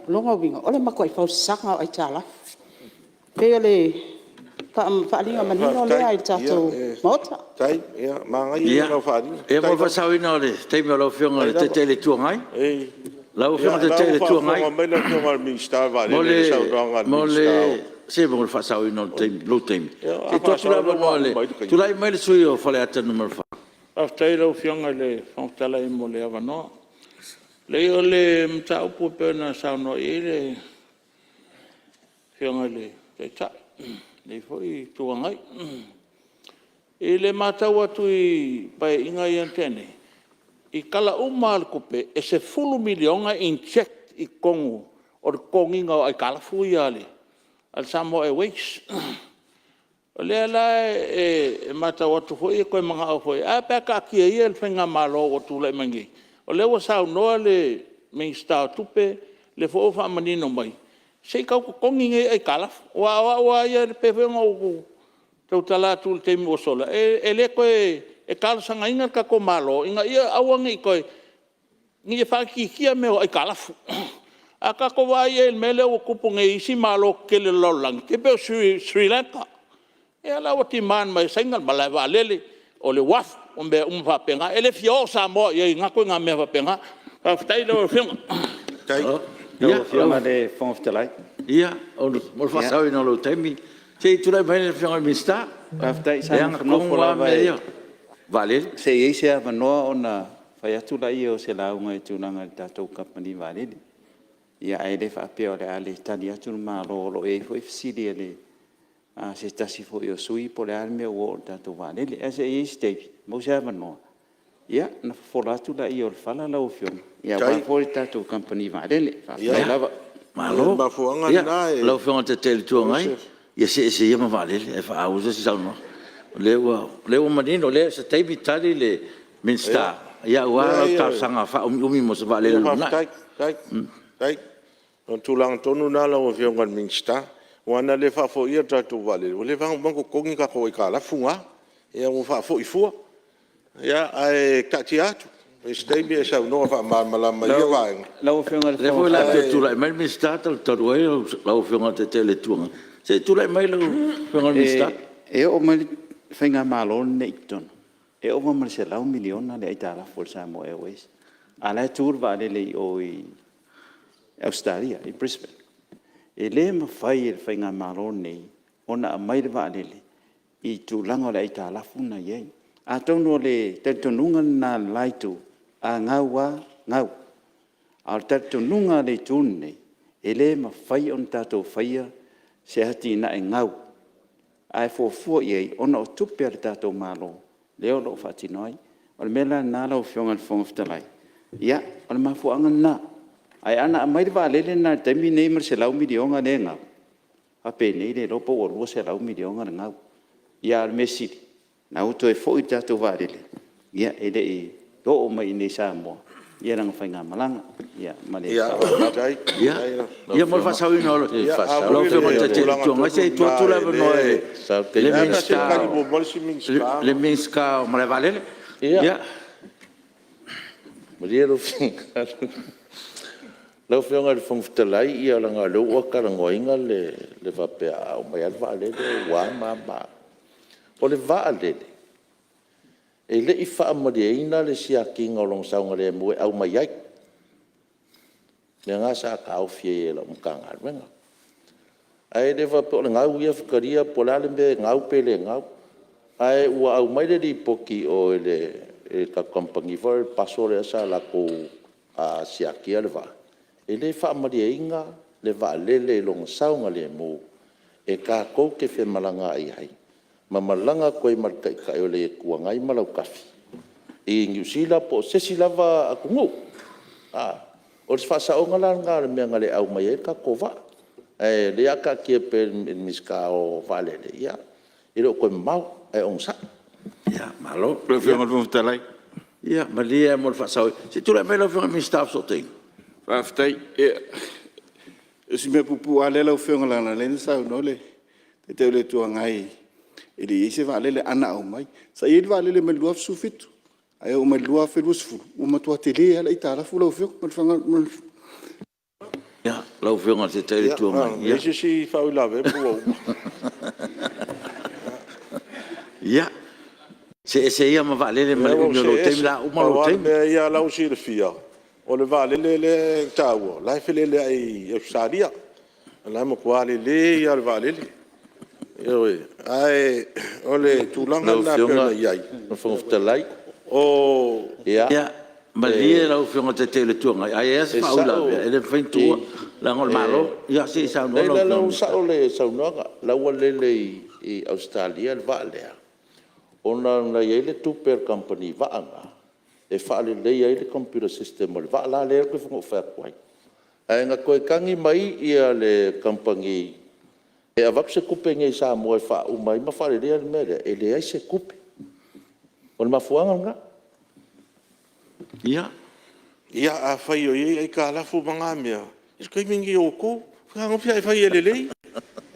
O lona uiga, o le matuai fausasaga lava o aitalafu. E pei o le faaaliga manino lea i le tatou Maota. Ia mo le faasaoina o le taimi o lau Afioga i le Taitai o le Itu Agai. Lau Afioga i le Taitai o le Itu Agai, se mo le faasaoina o lou taimi, se i tuu atu le avanoa i le… Tulai mai le sui usufono mo Faleata 4. Faafetai i lau Afioga i le Fofoga Fetalai mo le avanoa. Leai o le mataupu e pei ona saunoa i ai le Afioga i le Taitai o lenei foi Itu Agai. I le matau atu i Paeaiga lea na tea nei, i Tala uma lava o le Tupe, e $10 miliona e inject i totonu o le totogiina o aitalafu ia a le Samoa Airways. O lea la e matau atu foi e toe manao foi… Ae a pe a taatia ia le faigamalo ua tulai mai nei, o lea ua saunoa le Minisita o Tupe, o lea foi ua faamanino mai, se i tau totogi nei aitalafu. Aua o au lava ia e pei foi ona ou tautala atu i le taimi ua sola, e le toe… e talosagaina le tatou Malo ina ia aua ne i toe… ina ia faaitiitia mea o aitalafu. A tatou vaai i ai i le mea lea ua tupu nei i isi Malo tetele o le lalolagi, e tai pei o Sri Lanka, ia la ua demand mai e Saina le malae vaalele, o le uafu, o mea uma faapena. E le fia oo Samoa i ai i na ituaiga mea faapena. Faafetai i lau Afioga. Lau Afioga i le Fofoga Fetalai… Ia, mo le faasaoina o lou taimi, se i tulai mai le Afioga i le Minisita, Faafetai. e Sa ana nofonofo tonu lava lava mea ia o vaalele. se i i ai se avanoa ona fai atu lea o se lauga i le tulaga i le tatou Kamupani Vaalele. Ia ae le faapea o le a le tali atu le Malo, o lo o i ai foi fesili a se tasi foi o sui usufono po o le a le mea ua oo i le tatou vaalele. Ae se i i ai se taimi maua se avanoa, ia ona fofola atu lea o le fala lau Afioga aua foi le tatou Kamupani Vaalele. Faafetai lava. Malo. Ia, lau Afioga i le Taitai o le Itu Agai, ia see ese ia ma vaalele ae faaauau se isi saunoaga. O lea ua manino, o lea o se taimi tali le Minisita aua lau talosaga faaumiumi mo se vaalele i le lumanai. Faafetai. O le tulaga tonu lena lau Afioga i le Minisita, aua ana le faafoia le tatou vaalele, ua leva ona uma ona totogi tatou aitalafu na, ua faafoi fua. Ae taatia atu, i se taimi e saunoa faamalamalama ai ia vaega. Lau Afioga i le O lea foi la a toe tulai mai le Minisita talu ai lau Afioga i le Taitai o le Itu Agai. Se i tulai mai lau Afioga i le Minisita. E oo mai le faigamalo lenei i totonu, e ova ma le $100 miliona le aitalafu a le Samoa Airways, a o la e tu le vaalele i o i Ausetalia i Brisbane. E le mafai e le faigamalo lenei ona aumai le vaalele i le tulaga o le aitalafu lena e i ai. Atonu o le talitonuga lena o le la Itu, a gau lava, gau. A o le talitonuga o le Itu lenei, e le mafai ona tatou faia se atinae gau, ae fuafua i ai ona o tupe a le tatou Malo lea o lo o faatino ai. O le mea la lena lau Afioga i le Fofoga Fetalai, ia o le mafuaaga lena. Ae ana aumai le vaalele lena i le taimi lenei ma le $100 miliona lea e gau, faapenei le iloa po ua $200 miliona le gau. Ia a o le mea sili, o lena ua toe foi le tatou vaalele, e le i oo mai i inei i Samoa lana faigamalaga. Ma le faaaloalo lava. Ia mo le faasaoina o le taimi o lau Afioga i le Taitai o le Itu Agai, se i tuu atu le avanoa i le Minisita o Malae Vaalele. Ia. Malie lou finagalo lau Afioga i le Fofoga Fetalai, leaga o lea ua talanoaina le faapea a aumai lava le vaalele ua a ma a ma a. O le vaalele, e le i faamalieina le siakiina o lona saogalemu e aumai ai. O le mea lena sa taofi ai e lau Matagaluega. Ae le faapea o le gau ia faitalia po o le a le mea e gau pe le gau. Ae ua aumai le lipoti i o i le tatou kamupani foi lea o le PASO lea sa latou siakiina le vaa, e le faamalieina le vaalele i lona saogalemu e tatou te femalagaai ai ma malaga atu ai ma le Taitai o le Itu Agai ma Lautafi i Niu Sila po o se isi lava atunuu. O le faasaoga la lena o le mea na le aumai ai le tatou vaa. Ae o lea o le a taatia pea i le Minisita o Vaalele, ia e le o toe mamao ae onosai. Malo. Lau Afioga i le Fofoga Fetalai… Ia malie lava mo le faasaoina. Se i tulai mai lau Afioga i le Minisita o Fesootaiga. Faafetai. Ia, o si mea puupuu lava lea lau Afioga leaga o lea na saunoa le Taitai o le Itu Agai e le i i ai se vaalele. Ana aumai… Sa i ai le vaalele mai le 2017 ae oo mai le 2020 ua matua tele lava le aitalafu lau Afioga. Ma le faaaloalo. Lau Afioga i le Taitai o le Itu Agai. E i ai se isi faauilavea pe ua uma? Ia, see ese ia ma vaalele ma le umi o lou taimi, o le a uma lou Pau lava le taimi. mea ia la ua silafia, o le vaalele lea e taua o la e feleleai i Ausetalia, o la e matua lelei lava o le vaalele. Ioe. Ae o le tulaga Lau lena e pei Afioga ona i ai, i le Fofoga Fetalai… O… Ia malie lau Afioga i le Taitai o le Itu Agai, a i ai lava se E sao faauilavea e le mafai ona tuua leaga o le Malo. Ia se i saunoa Leai lau la Afioga i le ua Minisita. sao le saunoaga, o la ua lele i Ausetalia le vaa lea ona na i ai le tupe a le kamupani vaa lena e faaleleia ai le computer system o le vaa la lea pei ona ou fai atu ai. Ae na toe tagi mai le kamupani e avatu se tupe iinei i Samoa e faauma ai ma faaleleia le mea lea, e leai se tupe. O le mafuaaga lena. Ia. Ia afai o i ai aitalafu ma na mea, o le taimi lenei o outou, fetagofi ae fai e lelei.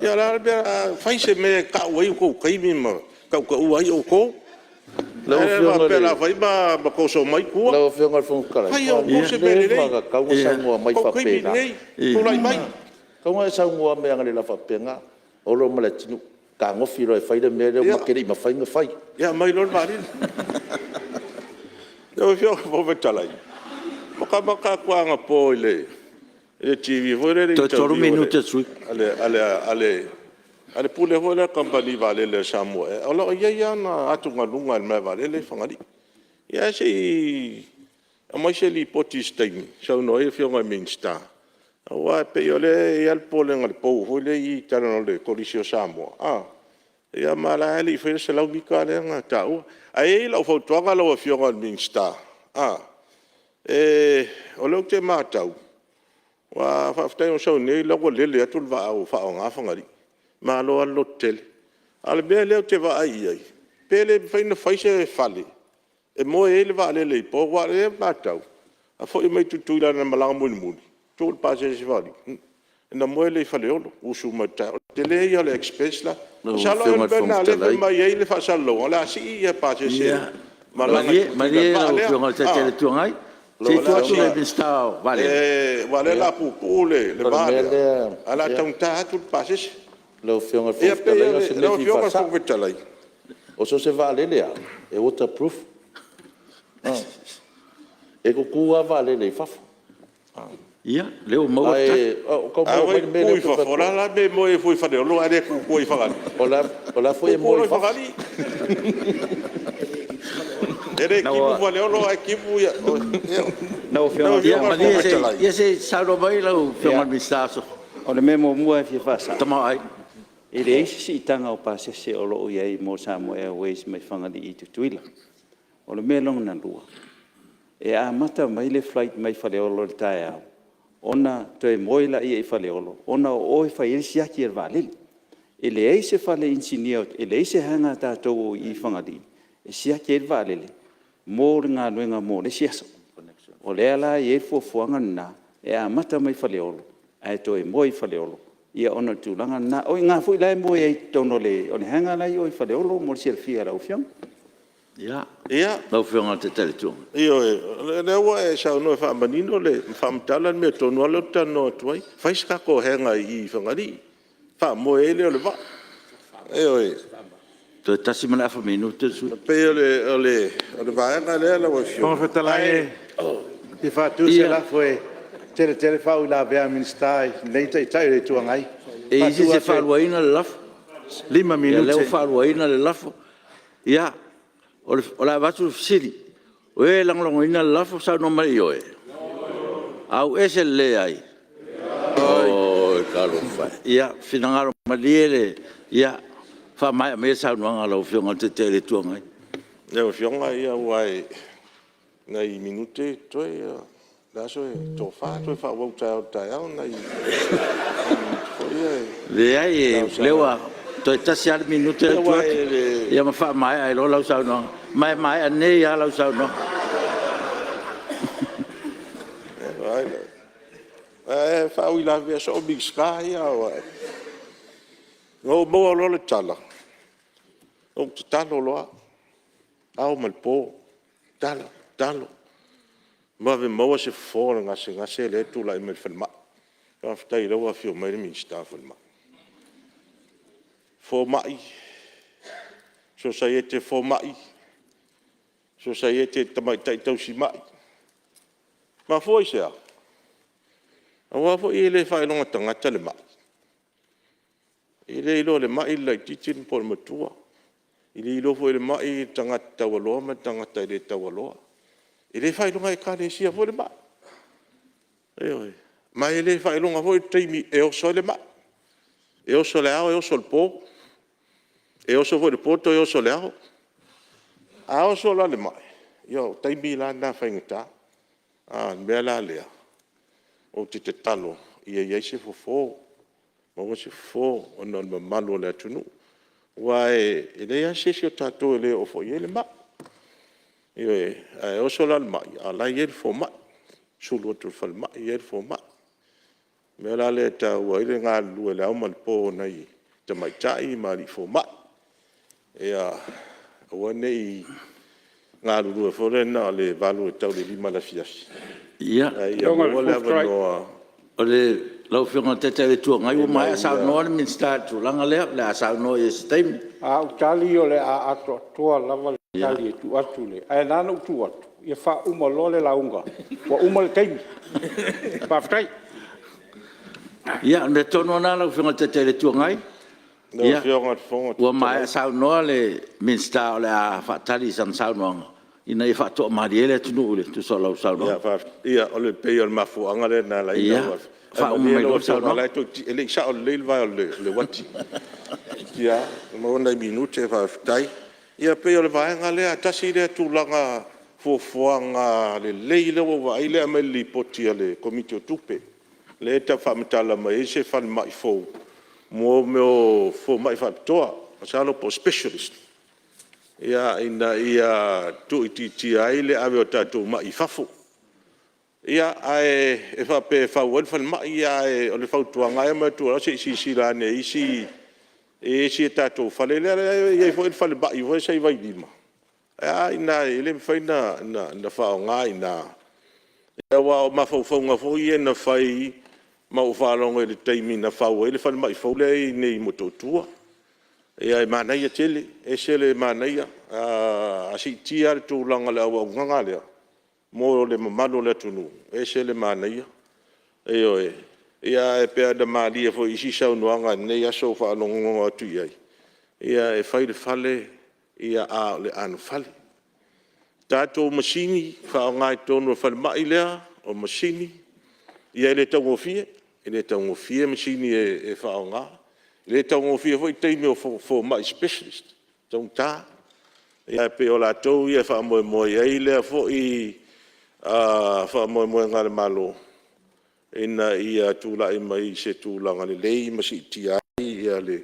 Ia o le a le mea, fai se mea e tau ai outou taimi ma tautaua ai outou. Lau Ae le faapea o le a fai ma toso mai tua. Afioga i le Fofoga Fetalai, Fai e ua outou se mea leva lelei. ona tatau O ona saunoa mai le tou taimi faapena. lenei, tulai mai. E tatau ona e saunoa mai analeila faapena, Olo ma Leatinuu, fetagofi loa e fai le mea lea ma te le i mafai ona fai. Ia aumai loa le vaalele. Lau Afioga i le Fofoga Fetalai, na matamata atu lava anapo i le TV foi lea i le Toe 3 interview minute o le sui usufono. a le Pule foi lea o le Kamupani Vaalele a le Samoa Air, o lo o i ai lava ona atugaluga i le malaevaalele lea i Fagalii. Ia ae se i aumai se lipoti i se taimi e saunoa ai afioga i Minisita, aua e pei o lea e i ai lava le popolega i le pou foi lea e i tai o le Kolisi o Samoa, ia ma o la e le i faia le 100 mita lea na taua. Ae i ai lau fautuaga lau Afioga i le Minisita, o lea ou te matau, aua faafetai na sau nei o la ua lele atu le vaa ua faaaoga Fagalii. Malo lava le lototele. A o le mea lea ou te vaai i ai, pe le mafai ona fai se fale e moe ai le vaalele i po, aua o lea e matau, a foi mai Tutuila i lana malaga mulimuli, tuu le pasese i Fagalii ona moe lea i Faleolo, usu mai i le taeao. O le tele ia o le expense lela. Lau Masalo ai Afioga o i le le mea Fofoga lena o lea e fai Fetalai… mai ai le faasalalauga o le a sii pasese e malaga ai Malie i Tutuila i le lau vaa lea. Afioga i le Taitai o le Itu Agai, se i tuu atu le Minisita o Vaalele. Aua o lea o le a puupuu le O le va mea lea, lea ae o le a taugata atu le pasese. Lau Afioga i le Ia Fofoga pei Fetalai, o se mea lau e fia Afioga i le faasao. Fofoga Fetalai… O so o se vaalele lava e waterproof. E tutu lava vaalele i fafo. Ia, o lea ua maua le tali. Afai e tutu i fafo, o le a la le mea e moe ai fua i Faleolo ae le tu fua i Fagalii? O la foi e Tutu moe loa i i fafo. Fagalii. E le timu Faleolo ae timu ia… Lau Afioga i le Fofoga Fetalai… Ia se i saunoa mai lau Afioga i le Minisita o O le mea muamua e fia faasao, Tamaoaiga. e leai se siitaga o pasese o lo o i ai mo le Samoa Airways mai Fagalii i Tutuila. O le mea lona lua, e amata mai le flight mai Faleolo i le taeao ona toe moe lea i Faleolo ona o o e fai ai le siaki a le vaalele. E leai se fale inisinia, e leai se hanger a tatou i Fagalii e siaki ai le vaalele mo le galuega mo le isi aso. O lea la e i ai le fuafuaga lena, e amata mai Faleolo ae toe moe i Faleolo ona o le tulaga lena. O i ina foi la e moe ai i totonu o le hanger la e i o i Faleolo mo le silafia e lau Afioga. Ia, lau Afioga i le Taitai o le Itu Agai. Ioe, o lea ua e saunoa e faamanino ma faamatala le mea tonu lava lea ou te talanoa atu ai, fai se tatou hanger i Fagalii, faamoe ai lea o le vaa. Ioe. Toe tasi ma le afa minute le sui usufono. E pei o le vaega lea lau Afioga… Lau Afioga i le Fofoga Fetalai, e fia faatu se lafo, E tele tele faauilavea a le Minisita i lenei Taitai o le Itu Agai. E i ai se isi e faaluaina le lafo? 5 minute. Ia o lea ua faaluaina le lafo. Ia, o le a avatu le fesili. O ai e lagolagoina le lafo saunoa mai i le ioe. Auese le leai. Talofa e. Ia finagalo malie le… Ia faamaea maia le saunoaga a lau Afioga i le Taitai o le Itu Agai. Lau Afioga aua o nai minute ia e totoe, o le a se tofa, toe faaauau taeao i le taeao nai minute foi ia e Leai, o talosaga lea ai. ua toe tasi lava le minute lea e tuu atu, ia ma faamaea ai loa lau saunoaga. Ma e maea nei lava lau saunoaga. Ae faauilavea soo Minisita ia. Na ou maua loa le tala, ou tatalo loa, ao ma le po, tatalo, tatalo, vave maua se fofo o le gasegase lea e tulai mai i le falemai. Faafetai o lea ua afio mai le Minisita o le Falemai. Fomai, Sosaiete a Fomai, Sosaiete a Tamaitai Tausimai. Mafua i se a? Aua foi e le faailoga tagata le mai. E le iloa e le mai le laitiiti po o le matua. E le iloa foi e le mai le tagata taualoa ma le tagata e le taualoa. E le faailoga Ekalesia foi le mai. Ioe. Ma e le faailoga foi le taimi e oso ai le mai. E oso i le ao e oso i le po. E oso foi i le po toe oso i le ao. A oso la le mai, ia o taimi la na faigata. O le mea la lea, ou te tatalo ia i ai se fofo, maua se fofo ona o le mamalu o le atunuu. Aua e leai lava se isi o tatou e le oo foi i ai le mai. Ioe. Ae oso la le mai a o la e i ai le fomai, sulu atu i le falemai e i ai le fomai. O le mea la lea e taua ai le galulue i le ao ma le po o nai tamaitai ma alii fomai, ia aua ne i galulue foi lea na o le 8 e tau i le 5 i le afiafi, a ia maua le avanoa Lau Afioga i le Taitai o le Itu Agai, ua ina maea ia… saunoa le Minisita i le tulaga lea, o le a saunoa i ai i se taimi. A ou tali o le a atoatoa lava le tali e tuu atu, ae ala ona ou tuu atu, ia faauma loa le lauga ua uma le taimi. Faafetai. Ia, o le mea tonu lava lena lau Afioga i le Taitai o le Itu Agai, Lau Afioga i le Fofoga ua Fetalai… maea saunoa le Minisita o le a faatali i sana saunoaga ina ia faatoamalie ai le atunuu e tusa o lau saunoaga. Ia, pei o le mafuaaga lea na ala ai ona ou ave… Ia, faauma Ae malie mai lau loa le Afioga saunoaga. e le i sao lelei le vae o le uati. Toeitiiti lava maua nai minute faafetai. Ia pei o le vaega lea, tasi lea tulaga fuafuaga lelei lea ua ou vaai o lea e aumai i le Lipoti a le Komiti o Tupe, lea e tau faamatala mai ai se falemai fou mo mea o fomai faapitoa, masalo po o specialist ina ia tuuitiitia ai le ave o tatou mai i fafo. Ia, ae faapea e fau ai le falemai, ae o le fautuaga lava e avatu se i silasila ane i isi a tatou fale lea e i ai foi le falemai sa i Vailima, e a i ina, e le mafai ona faaaoga i ina? Aua o mafaufauga foi ia na fai ma ou faalogo i le taimi na fau ai le falemai fou lea e i inei i Motootua. Ia e manaia tele, e ese le manaia. A siitia lava le tulaga o le auaunaga lea mo le mamalu o le atunuu, e ese le manaia. Ioe. Ia ae pei ona malie foi i isi saunoaga i lenei aso o ou faalogologo atu i ai, ia e fai le fale a o le anofale. O tatou masini e faaaoga i totonu o le falemai lea, o masini, ia e le taugofie, e le taugofie masini e faaaoga. E le taugofie foi taimi o fomai specialist, e taugata. Ae pei o latou ia e faamoemoe i ai lea foi faamoemoega a le Malo ina ia tulai mai i se tulaga lelei ma siitia ai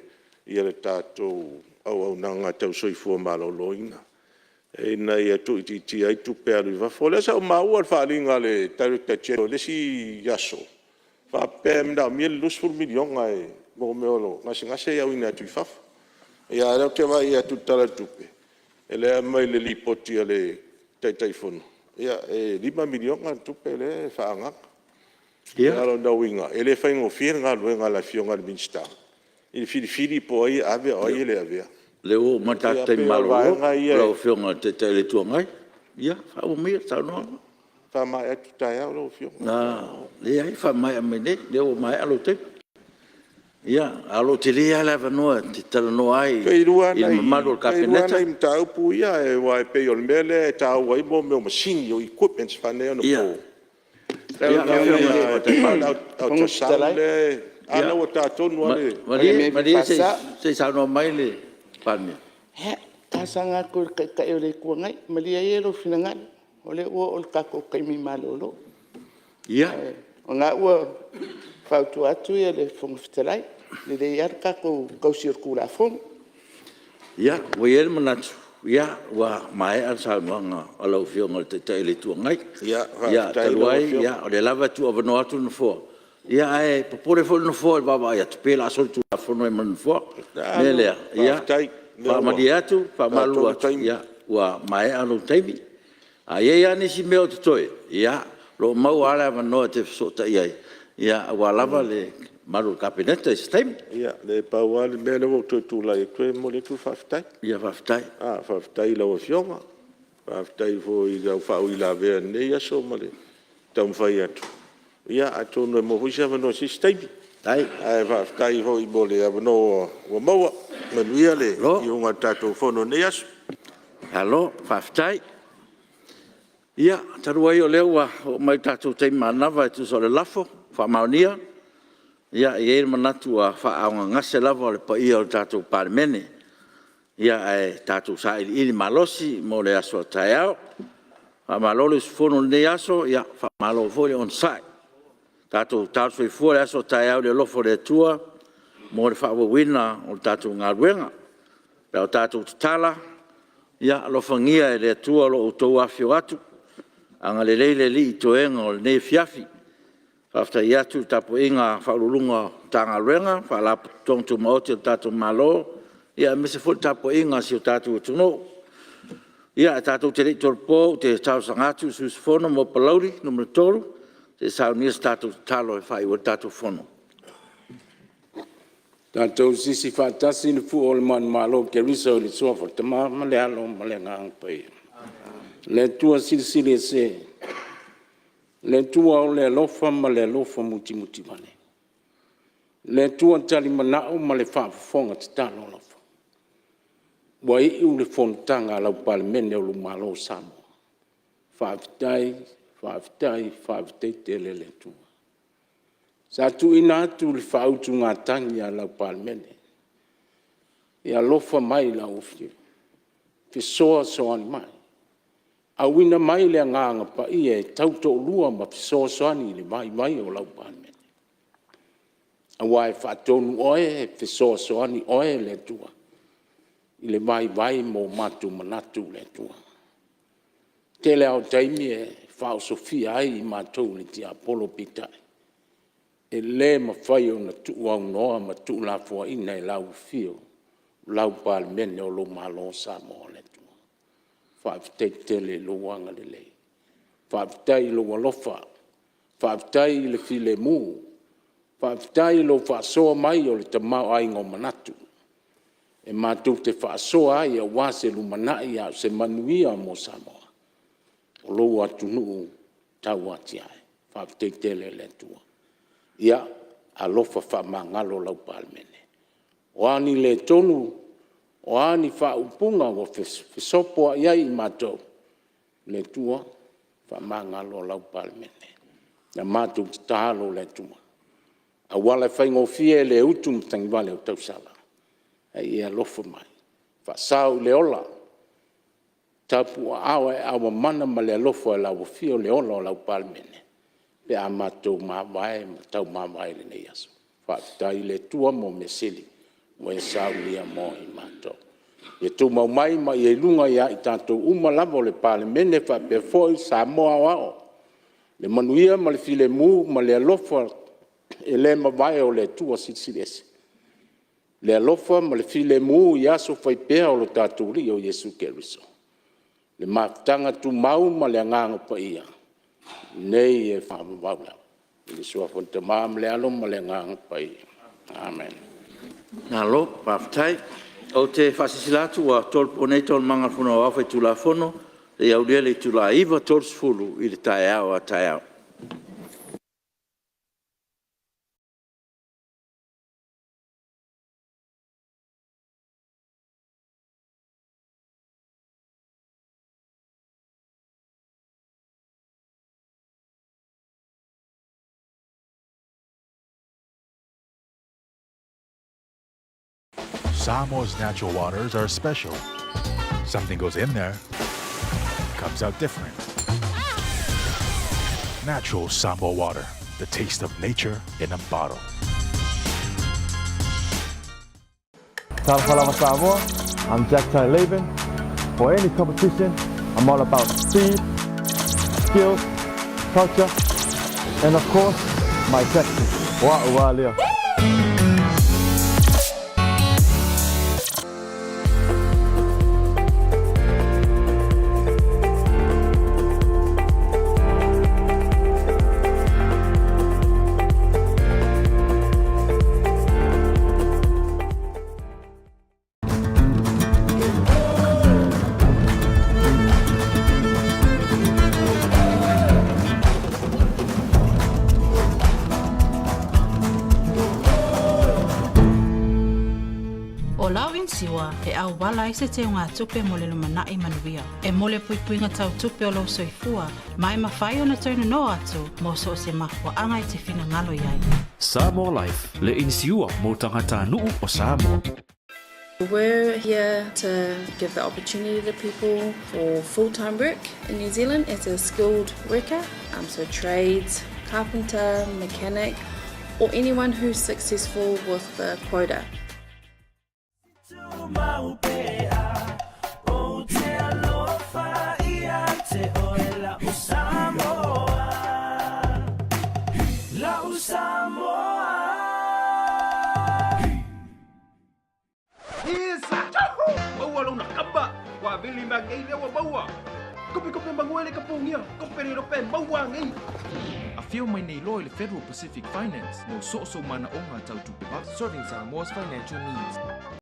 le tatou auaunaga tau soifua maloloina, ina ia tuuitiitia ai tupe e alu i fafo. O lea sa ou maua le faaaliga a le Director General i le isi aso, faapea e manaomia le $20 miliona mo mea o gasegase ia e auina atu i fafo. A o lea ou te vaai atu i le Tala o le Tupe, lea e aumai i le Lipoti a le Taitaifono, e $5 miliona le tupe lea e faaagaaga. O lona uiga, e le faigofie le galuega a le Afioga i le Minisita i le filifili po o ai e ave a o ai e le avea. Ia, o lea ua oo mai le tatou Ia taimi pei o le malolo vaega ia lau Afioga i le Taitai o le Itu Agai. Ia, faaauau maia le saunoaga. E faamaea atu taeao lau Afioga. Leai, faamaea mai nei o lea ua maea lou taimi. Ia, ae o lo o tele lava le avanoa e te talanoa ai Toe lua i le mamalu o le lava Kapeneta. nai mataupu ia, aua e pei o le mea lea e taua ai mo mea o masini, o equipments faaneionapo. A lea ua ta tonu lava le… Malie se i saunoa mai le Palemia. Ia, e talosaga atu i le Taitai o le Itu Agai, malie ia lou finagalo o lea ua oo i le tatou taimi malolo. O lena ua fautua atu le Fofoga Fetalai, e lelei lava le tatou tausi o le Tulafono. Ia, ua i ai le manatu ua maea le saunoaga a lau Afioga i le Taitai o le Itu Agai. Ia, talu ai o lea lava e tuuavanoa atu le Nofoa, ae popole foi le Nofoa i le vaavaai atu pei o le a solitulafono ai ma le Nofoa. O le mea lea, e faamalie atu ma faamalulu atu, ua maea lou taimi. A i ai lava nisi mea o totoe, ia, o lo o maua lava le avanoa e te fesootai ai aua lava le mamalu o le Kapeneta i se taimi. Ia, leai na pau lava le mea lea ua ou toe tulai atu ai e momoli atu le faafetai. Faafetai. Faafetai i lau Afioga, faafetai foi i lau faauilavea i lenei aso ma le taumafai atu. Ia atonu e maua foi se avanoa i se isi taimi. Ae faafetai foi mo le avanoa ua maua. Manuia le iuga o le tatou fono i lenei aso. Malo faafetai. Ia, talu ai o lea ua oo mai le tatou taimi manava e tusa o le lafo ua faamaonia, e i ai le manatu ua faaaaogagase lava le paia o le tatou Palemene. Ae tatou sailiili malosi mo le aso a taeao. Faamalo le usufono i lenei aso, faamalo foi le onosai. Tatou talo soifua i le aso a taeao i le alofa o le Atua mo le faaauauina o le tatou galuega. Pe a o tatou tatala, ia alofagia e le Atua lo outou afifio atu, agalelei le Alii i toega o lenei afiafi. E faafetai atu i le tapuaiga a Ofisa Sili o Pulega o Matagaluega ma Faalapotopotoga Tumaoti a le tatou Malo, aemaise foi le tapuaiga a si o tatou atunuu. Ae tatou te le i tolopo ou te talosaga atu i le sui usufono mo Palauli 3 se i saunia se tatou tatalo e faaiu ai le tatou fono. Tatou sisi faatasi le fua o le manumalo o Keriso i le suafa o le Tama ma le Alo ma le Agaga Paia. Le Atua Silisili Ese, le Atua o le alofa ma le alofa mutimutivale, le Atua talimanao ma le faafofoga tatalo alofa, ua iu le fonotaga a lau Palemene o lou Malo o Samoa, faafetai, faafetai, faafetai tele le Atua. Sa tuuina atu le faautugatagi a lau Palemene, ia alofa mai i lau Afioga, fesoasoani mai, auina mai le Agaga Paia e tautoalua ma fesoasoani i le vaivai o lau Palemene, aua e faatonu oe, e fesoasoani oe le Atua i le vaivai ma o matou manatu le Atua. O le tele lava o taimi e faaosofia ai matou e le tiapolo, peitai, e le mafai ona tuuaunoa ma tuulafoaiina i lau afio lau Palemene o lou Malo o Samoa le Atua. Faafetai tele i lou agalelei, faafetai i lou alofa, faafetai i le filemu, faafetai i lou faasoa mai o le tamaoaiga o manatu e matou te faasoa ai aua se lumanai a o se manuia mo Samoa o lou atunuu tauatia'e. Faafetai tele i le Atua. Ia alofa faamagalo lau Palemene. O a ni le tonu, o a ni faaupuga ua fesopoai ai matou, le Atua faamagalo lau Palemene. Na matou tatalo le Atua, auala e faigofie le utu matagivale o tausala, ae ia e alofa mai, faasao i le ola, tapuaaao aeao mamana ma le alofa i lau afio le ola o lau Palemene pe a matou mavae ma taumavae i lenei aso. Faafetai i le Atua mo mea sili ua e saunia mo i matou. Ia tumau mai ma ia i luga ia i tatou uma lava o le Palemene faapea foi Samoa aoao le manuia ma le filemu ma le alofa e le mavae o le Atua Silisili Ese, le alofa ma le filemu i aso fai pea o lo tatou Alii o Iesu Keriso, le mafutaga tumau ma le Agaga Paia, nei e faavavau. I le suafa o le Tama ma le Alo ma le Agaga Paia. Amene. Malo faafetai. Ou te faasilasila atu ua tolopo nei Taualumaga a le Fono Aoao Faitulafono seia aulia le itula e 9:30 i le taeao a taeao. Samoa's natural waters are special. Something goes in there, comes out different. Natural Samoa water, the taste of nature in a bottle. Talofa lava Samoa, I'm Jack Tony Laban. For any competition, I'm all about speed, skills, culture, and of course, my taxi. Wa ua lea. O lau inisiua e auala ai se teugatupe mo le lumanai manuia. E mo le puipuiga tau tupe o lou soifua, ma e mafai ona toe nono atu mo so o se mafuaaga e te finagalo i ai. Samoa Life, le inisiua mo tagatanuu o Samoa. We're here to give the opportunity to people for full-time work in New Zealand as a skilled worker, so trades, carpenter, mechanic, or anyone who's successful with the quota. Afio mai nei loa i le Federal Pacific Finance mo so o sou manaoga tau tupe vave, serving Samoa's financial needs.